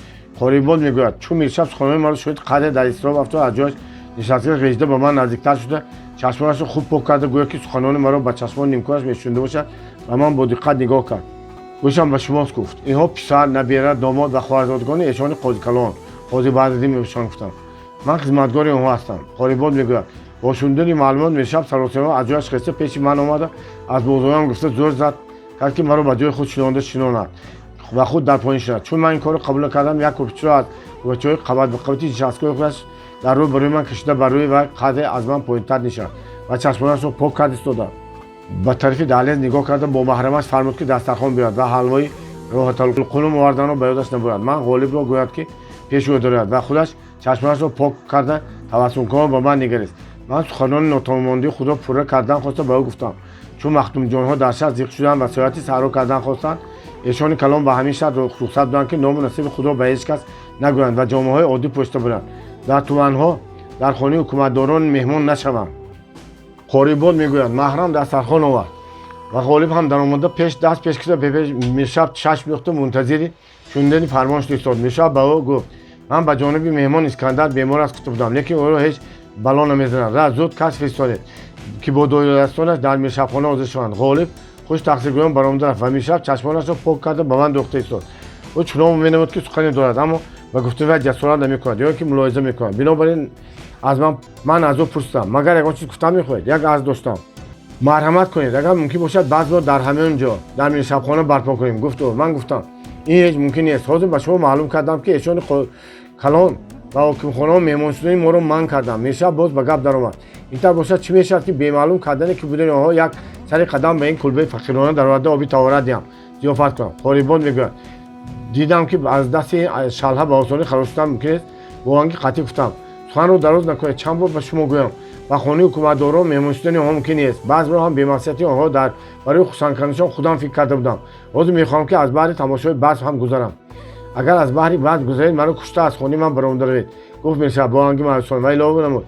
Қорибод мегӯяд: «Чун миршаб суханони маро шунид, қадре дар изтироб афтод, аз ҷояш нишастга ғежида, ба ман наздиктар шуда, чашмонашро хуб пок карда, гӯё ки суханони маро ба чашмони нимкораш мешунида бошад, ба ман бо диққат нигоҳ кард. «Гӯшам ба шумост», гуфт. «Инҳо писар, набера, домод ва хоҳарзодагони эшони қозикалон, қози Баҳриддин мебошанд», гуфтам. «Ман хизматгори онҳо ҳастам». Қорибод мегӯяд: «Бо шунидани маълумот миршаб саросема аз ҷояш хеста пеши ман омада, аз бозоям гуфта зӯр зад кард, ки маро ба ҷои худ шинонда шинонад ва худ дар поин шинад. Чун ман ин корро қабул накардам, як кӯрпичаро аз кӯрпачаҳои қабат ба қабати нишастгоҳи худаш дар рӯй барои ман кашида, бар рӯи вай қадре аз ман поинтар нишаст ва чашмонашро пок кард истода, ба тарафи даҳлез нигоҳ карда, бо маҳрамаш фармуд, ки дастархон биёрад ва ҳалвои Роҳаталқулум оварданро ба ёдаш набурад. Ман Ғолибро гӯяд, ки пеши ӯ дорад ва худаш чашмонашро пок карда, табассумкунон ба ман нигарист. Ман суханони нотамоммондаи худро пурра кардан хоста, ба ӯ гуфтам: чун махтумҷонҳо дар шаҳр зиқ шуданд ва сиёҳати саҳро кардан хостанд, эшони калон ба ҳамин шарт рухсат доданд, ки ному насиби худро ба ҳеҷ кас нагӯянд ва ҷомаҳои оддӣ пӯшида буданд, дар туванҳо дар хонаи ҳукуматдорон меҳмон нашаванд. Қорибод мегӯяд: маҳрам дастархон овард ва Ғолиб ҳам даромада, пеш даст пеш кида, пеш Миршаб чашм дӯхта, мунтазири шунидани фармон шуд истод. Миршаб ба ӯ гуфт: ман ба ҷониби меҳмон Искандар бемор аст гуфта будам, лекин ӯро ҳеҷ бало намезанад. Ра зуд кас фиристодед, ки бо доирастонаш дар миршабхона ҳозир шаванд. Ғолиб хуш тақсиргӯён баромада рафт ва Миршаб чашмонашро пок карда, ба ман дӯхта истод. Ӯ чунон менамуд, ки сухане дорад, аммо ба гуфтани вай ҷасорат намекунад ё ки мулоҳиза мекунад. Бинобар ин аз ман аз ӯ пурсидам: магар ягон чиз гуфтан мехоҳед? Як арз доштам, марҳамат кунед, агар мумкин бошад, базмро дар ҳамон ҷо, дар миршабхона барпо кунем, гуфт ӯ. Ман гуфтам: ин ҳеҷ мумкин нест. Ҳозир ба шумо маълум кардам, ки эшони калон ба ҳокимхонао меҳмон шудани моро манъ кардам. Миршаб боз ба гап даромад: ин тавр бошад, чӣ мешавад, ки бемаълум кардане ки будани онҳо як сари қадам ба ин кулбаи фақирона дароварда, оби таҳорат диҳам, зиёфат кунам? Қорибод мегӯяд: дидам, ки аз дасти шалҳа ба осонӣ халос шудан мумкин нест. Бо оҳанги қатъӣ гуфтам: суханро дароз накунед, чанд бор ба шумо гӯям, ба хонаи ҳукуматдорон меҳмон шудани онҳо мумкин нест. Баъзеро ҳам бемақсияти онҳо дар барои хурсанд карданашон худам фикр карда будам. Ҳозир мехоҳам, ки аз баҳри тамошои базм ҳам гузарам. Агар аз баҳри базм гузаред, маро кушта, аз хонаи ман баромада равед, гуфт Миршаб бо оҳанги маъюсон ва илова намуд: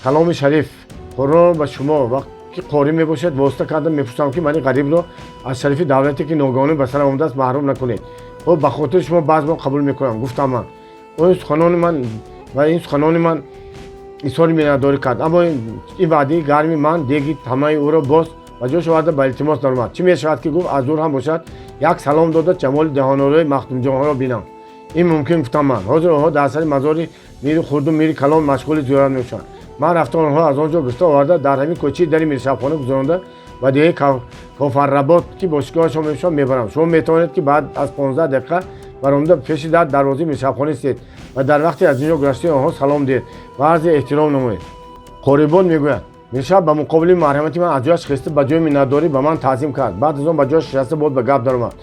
каломи шариф Қуръонро ба шумо ва ки қорӣ мебошед восита карда мепурсам, ки мани ғарибро аз шарафи давлате, ки ногаҳонӣ ба сарам омадааст, маҳрум накунед. Хуб, ба хотири шумо базмро қабул мекунам, гуфтам ман. Ин суханони ман ва ин суханони ман изҳори миннатдорӣ кард, аммо ин ваъдаи гарми ман деги тамаи ӯро боз ба ҷош оварда, ба илтимос даромад. Чӣ мешавад, ки, гуфт, аз дур ҳам бошад, як салом дода, ҷамоли даҳонорои махтумҷонҳоро бинам? Ин мумкин, гуфтам ман. Ҳозир онҳо дар сари мазори мири хурду мири калон машғули зиёрат мешаванд. Ман рафта, онҳо аз он ҷо гирифта оварда, дар ҳамин кӯчаи дари миршабхона гузаронда, ба деҳаи Кофарработ, ки бошгоҳашон мешавад, мебарам. Шумо метавонед, ки баъд аз 15 дақиқа баромада, пеши дар дарвозаи миршабхона истед ва дар вақте аз ин ҷо гузаштаи онҳо салом диҳед ва арзи эҳтиром намоед. Қорибод мегӯяд: Миршаб ба муқобили марҳамати ман аз ҷояш хеста, ба ҷои миннатдорӣ ба ман таъзим кард. Баъд аз он ба ҷояш нишаста, боз ба гап даромад.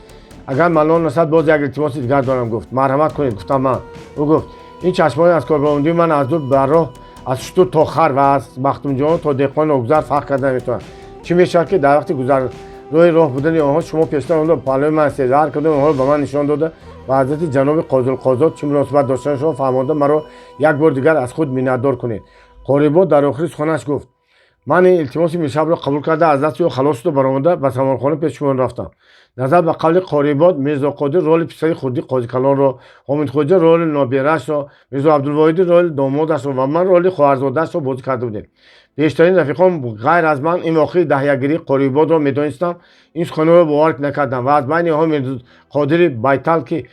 Агар малол насад, боз як илтимоси дигар дорам, гуфт. Марҳамат кунед, гуфтам ман. Ӯ гуфт: ин чашмони аз корбаромадии ман аз дур бар роҳ аз шутур то хар ва аз махтумҷонон то деҳқони ногузар фарқ карда наметавонад. Чӣ мешавад, ки дар вақти гузаррои роҳ будани онҳо шумо пештар онро паҳлӯи ман ҳастед ва ҳар кадоми онҳоро ба ман нишон дода, ба ҳазрати ҷаноби қозилқозот чӣ муносибат доштанашонро фаҳмонда, маро як бор дигар аз худ миннатдор кунед. Қорибод дар охири суханаш гуфт: ман ин илтимоси миршабро қабул карда, аз дасти ӯ халос шуда, баромада, ба саморхона пеши шумо рафтам. Назар ба қавли Қорибод, Мирзоқодир роли писари хурди қозикалонро, Ҳомидхоҷа роли нобираашро, Мирзо Абдулвоҳидӣ роли домодашро ва ман роли хоҳарзодаашро бозӣ карда будем. Бештарин рафиқон ғайр аз ман ин воқеи даҳягирии Қорибодро медонистам, ин суханҳоро бовар накардам ва аз байни онҳо Мирзоқодири Байтал, ки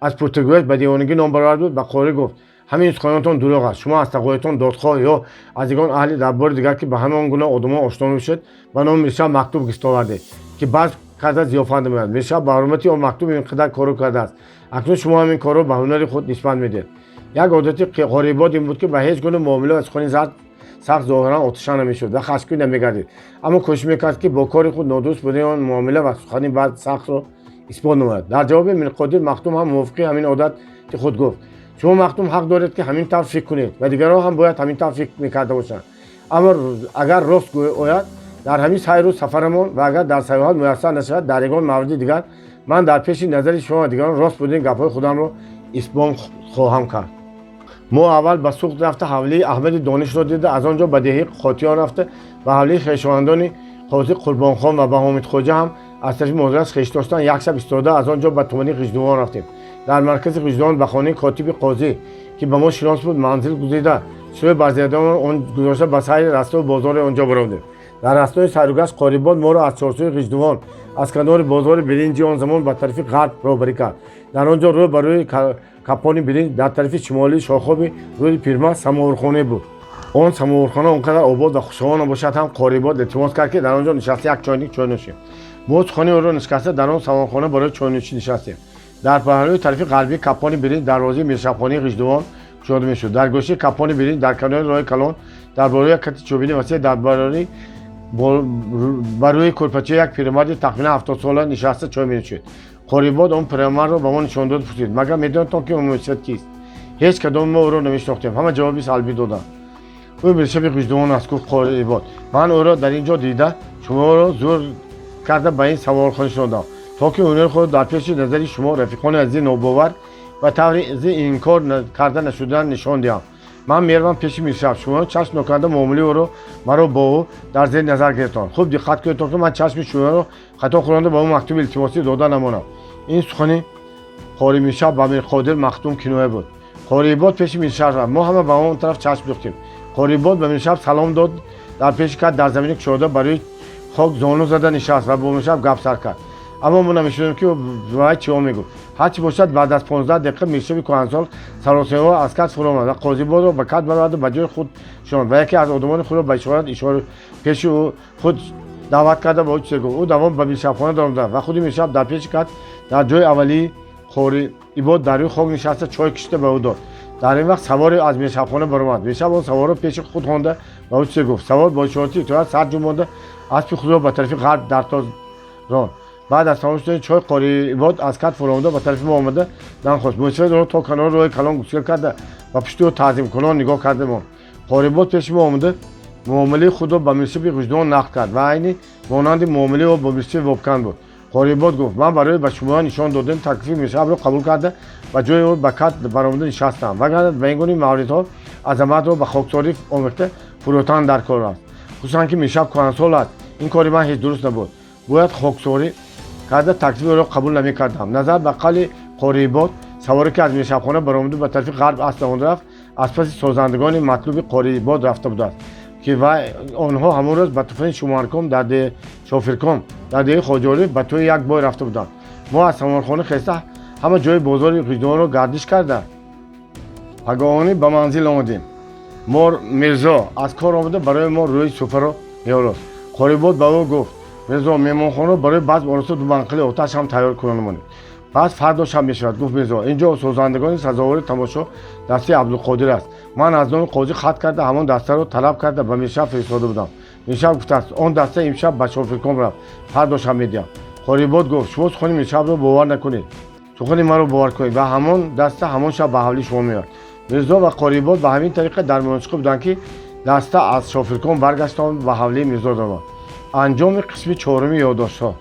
аз пуртагӯяш ба девонагӣ ном баровард буд, ба қорӣ гуфт: ҳамин суханотон дурӯғ аст. Шумо аз тағоятон додхоҳ ё аз ягон аҳли дарбори дигар, ки ба ҳамон гуна одамон ошно мешуд, ба номи Миршаб мактуб гирифта овардед, ки базм карда зиёфат намояд. Миршаб ба ҳурмати он мактуб ин қадар корро кардааст. Акнун шумо ҳамин корро ба ҳунари худ нисбат медиҳед. Як одати Қорибод ин буд, ки ба ҳеҷ гуна муомила ва сухани зард сахт зоҳиран оташан намешуд ва хашмгин намегардид, аммо кӯшиш мекард, ки бо кори худ нодуруст будани он муомила ва сухани бад сахтро исбот намояд. Дар ҷавоби Мирқодир Махтум ҳам мувофиқи ҳамин одати худ гуфт: шумо Махтум ҳақ доред, ки ҳамин тавр фикр кунед ва дигарон ҳам бояд ҳамин тавр фикр мекарда бошанд. Аммо агар рост ояд, дар ҳамин сайру сафарамон ва агар дар сайёҳат муяссар нашавад, дар ягон мавриди дигар ман дар пеши назари шумо ва дигарон рост будани гапҳои худамро исбот хоҳам кард. Мо аввал ба Суғд рафта, ҳавлии Аҳмади Донишро дида, аз он ҷо ба деҳаи Қотиён рафта, ба ҳавлии хешовандони қозӣ Қурбонхон ва ба Ҳомидхоҷа ҳам аз тарафи модараш хеш доштан, як шаб истода, аз он ҷо ба тумани Ғиждувон рафтем. Дар маркази Ғиждувон ба хонаи котиби қозӣ, ки ба мо шинос буд, манзил гузида, сӯи барзиядон он гузошта, ба сайри растову бозори он ҷо баромадем. Дар аснои сайругашт Қорибод моро аз чорсӯи Ғиждувон, аз канори бозори биринҷи он замон ба тарафи ғарб роҳбарӣ кард. Дар он ҷо рӯ ба рӯи капони биринҷ, дар тарафи шимолии шохоби рӯди Пирма самовархонае буд. Он самовархона он қадар обод ва хушҳаво набошад ҳам, Қорибод илтимос кард, ки дар он ҷо нишаста, як чойник чой нӯшем. Мо сухани ӯро нишкаста, дар он самовархона барои чойнӯшӣ нишастем. Дар паҳлӯи тарафи ғарбии капони биринҷ дарвозаи миршабхонаи Ғиждувон кушода мешуд. Дар гӯшаи капони биринҷ, дар канори роҳи калон, дар болои як кати чӯбини васеъ, дар барори ба рӯи кӯрпача як пирамарди тахминан 70сола нишаста чой менӯшид. Қорибод он пирамардро ба мо нишон дод, пурсид: «Магар медонед, ки он мӯйсафед кист?» Ҳеҷ кадоми мо ӯро намешинохтем. Ҳама ҷавоби салбӣ доданд. «Ӯ миршаби Ғиждувон аст», гуфт Қорибод. «Ман ӯро дар ин ҷо дида, шуморо зӯр карда ба ин самовархона нишондам, то ки ҳунари худро дар пеши назари шумо, рафиқони азизи нобовар ва таври инкор карда нашудан нишон диҳам. Ман меравам пеши миршаб. Шумо чашм нокарда муомилаи ӯро маро бо ӯ дар зери назар гирифтон. Хуб диққат кунед, то ки ман чашми шуморо хато хӯронда, ба ӯ мактуби илтимосӣ дода намонам». Ин сухани қори Миршаб ба Мирқодир Махдум киноя буд. Қориибод пеши миршаб рафт. Мо ҳама ба он тараф чашм духтем. Қориибод ба миршаб салом дод, дар пеши кат дар замини кушода барои хок зону зада нишаст ва бо миршаб гап сар кард, аммо мо намешунидем, ки вай чиҳо мегуфт. Ҳарчи бошад, баъд аз 15 дақиқа миршаби кӯҳансол саросемаҳо аз кат фуромад ва Қозибодро ба кат бароварда, ба ҷои худ шонд ва яке аз одамони худро ба ишорат ишора пеши худ даъват карда, ба ӯ чизе гуфт. Ӯ давом ба миршабхона даромада ва худи миршаб дар пеши кат дар ҷои аввалии Қори Ибод дар рӯи хок нишаста, чой кишида ба ӯ дод. Дар ин вақт саворе аз миршабхона баромад. Миршаб он саворро пеши худ хонда, ба ӯ чизе гуфт. Савор бо ишорати итоат сар ҷунбонда, аспи худро ба тарафи ғарб дар тоз ронд. Баъд аз тамом шудани чой, Қориибод аз кат фуромада, ба тарафи мо омада дан хост. Мӯйсафед ӯро то канори роҳи калон гусел карда, ба пушти ӯ таъзимкунон нигоҳ карда монд. Қориибод пеши мо омада, муомилаи худро ба миршаби Ғиждувон нақл кард ва айни монанди муомилаи ӯ бо миршаби Вобканд буд. Қориибод гуфт: «Ман барои ба шумоён нишон додани таклифи миршабро қабул карда, ба ҷои ӯ ба кат баромада нишастам, вагарна ба ин гуна мавридҳо азаматро ба хоксорӣ омехта фурӯтан дар кор аст, хусусан ки миршаб кӯҳансол аст. Ин кори ман ҳеҷ дуруст набуд. Бояд хоксорӣ карда, таклифи ӯро қабул намекардам». Назар ба қавли Қориибод, саворе ки аз миршабхона баромаду ба тарафи ғарб асп давонда рафт, аз паси созандагони матлуби Қориибод рафта будааст, ки онҳо ҳамон рӯз ба туфани Шумарком дар Шофирком дар деҳаи Хоҷорӣ ба тӯи як бой рафта буданд. Мо аз самовархона хеста, ҳама ҷои бозори Ғиждувонро гардиш карда, пагоҳонӣ ба манзил омадем. Мо Мирзо аз кор омада, барои мо рӯи суфраро меорост. Қорибод ба ӯ гуфт: «Мирзо, меҳмонхонаро барои базм ороста, ду манқили оташ ҳам тайёр кунонмонед. Баъд фардо шаб мешавад», гуфт Мирзо. «Инҷо созандагони сазовори тамошо дастаи Абдулқодир аст. Ман аз номи қозӣ хат карда, ҳамон дастаро талаб карда, ба миршаб фиристода будам. Миршаб гуфтааст, он даста имшаб ба Шофирком рафт, фардо шаб медиҳам». Қорибод гуфт: «Шумо сухани миршабро бовар накунед, сухани маро бовар кунед ва ҳамон даста ҳамон шаб ба ҳавлии шумо меояд». Мирзо ва Қорибод ба ҳамин тариқа дар муносиқа буданд, ки даста аз Шофирком баргашта ба ҳавлии Мирзо даромад. Анҷоми қисми чоруми ёддоштҳо.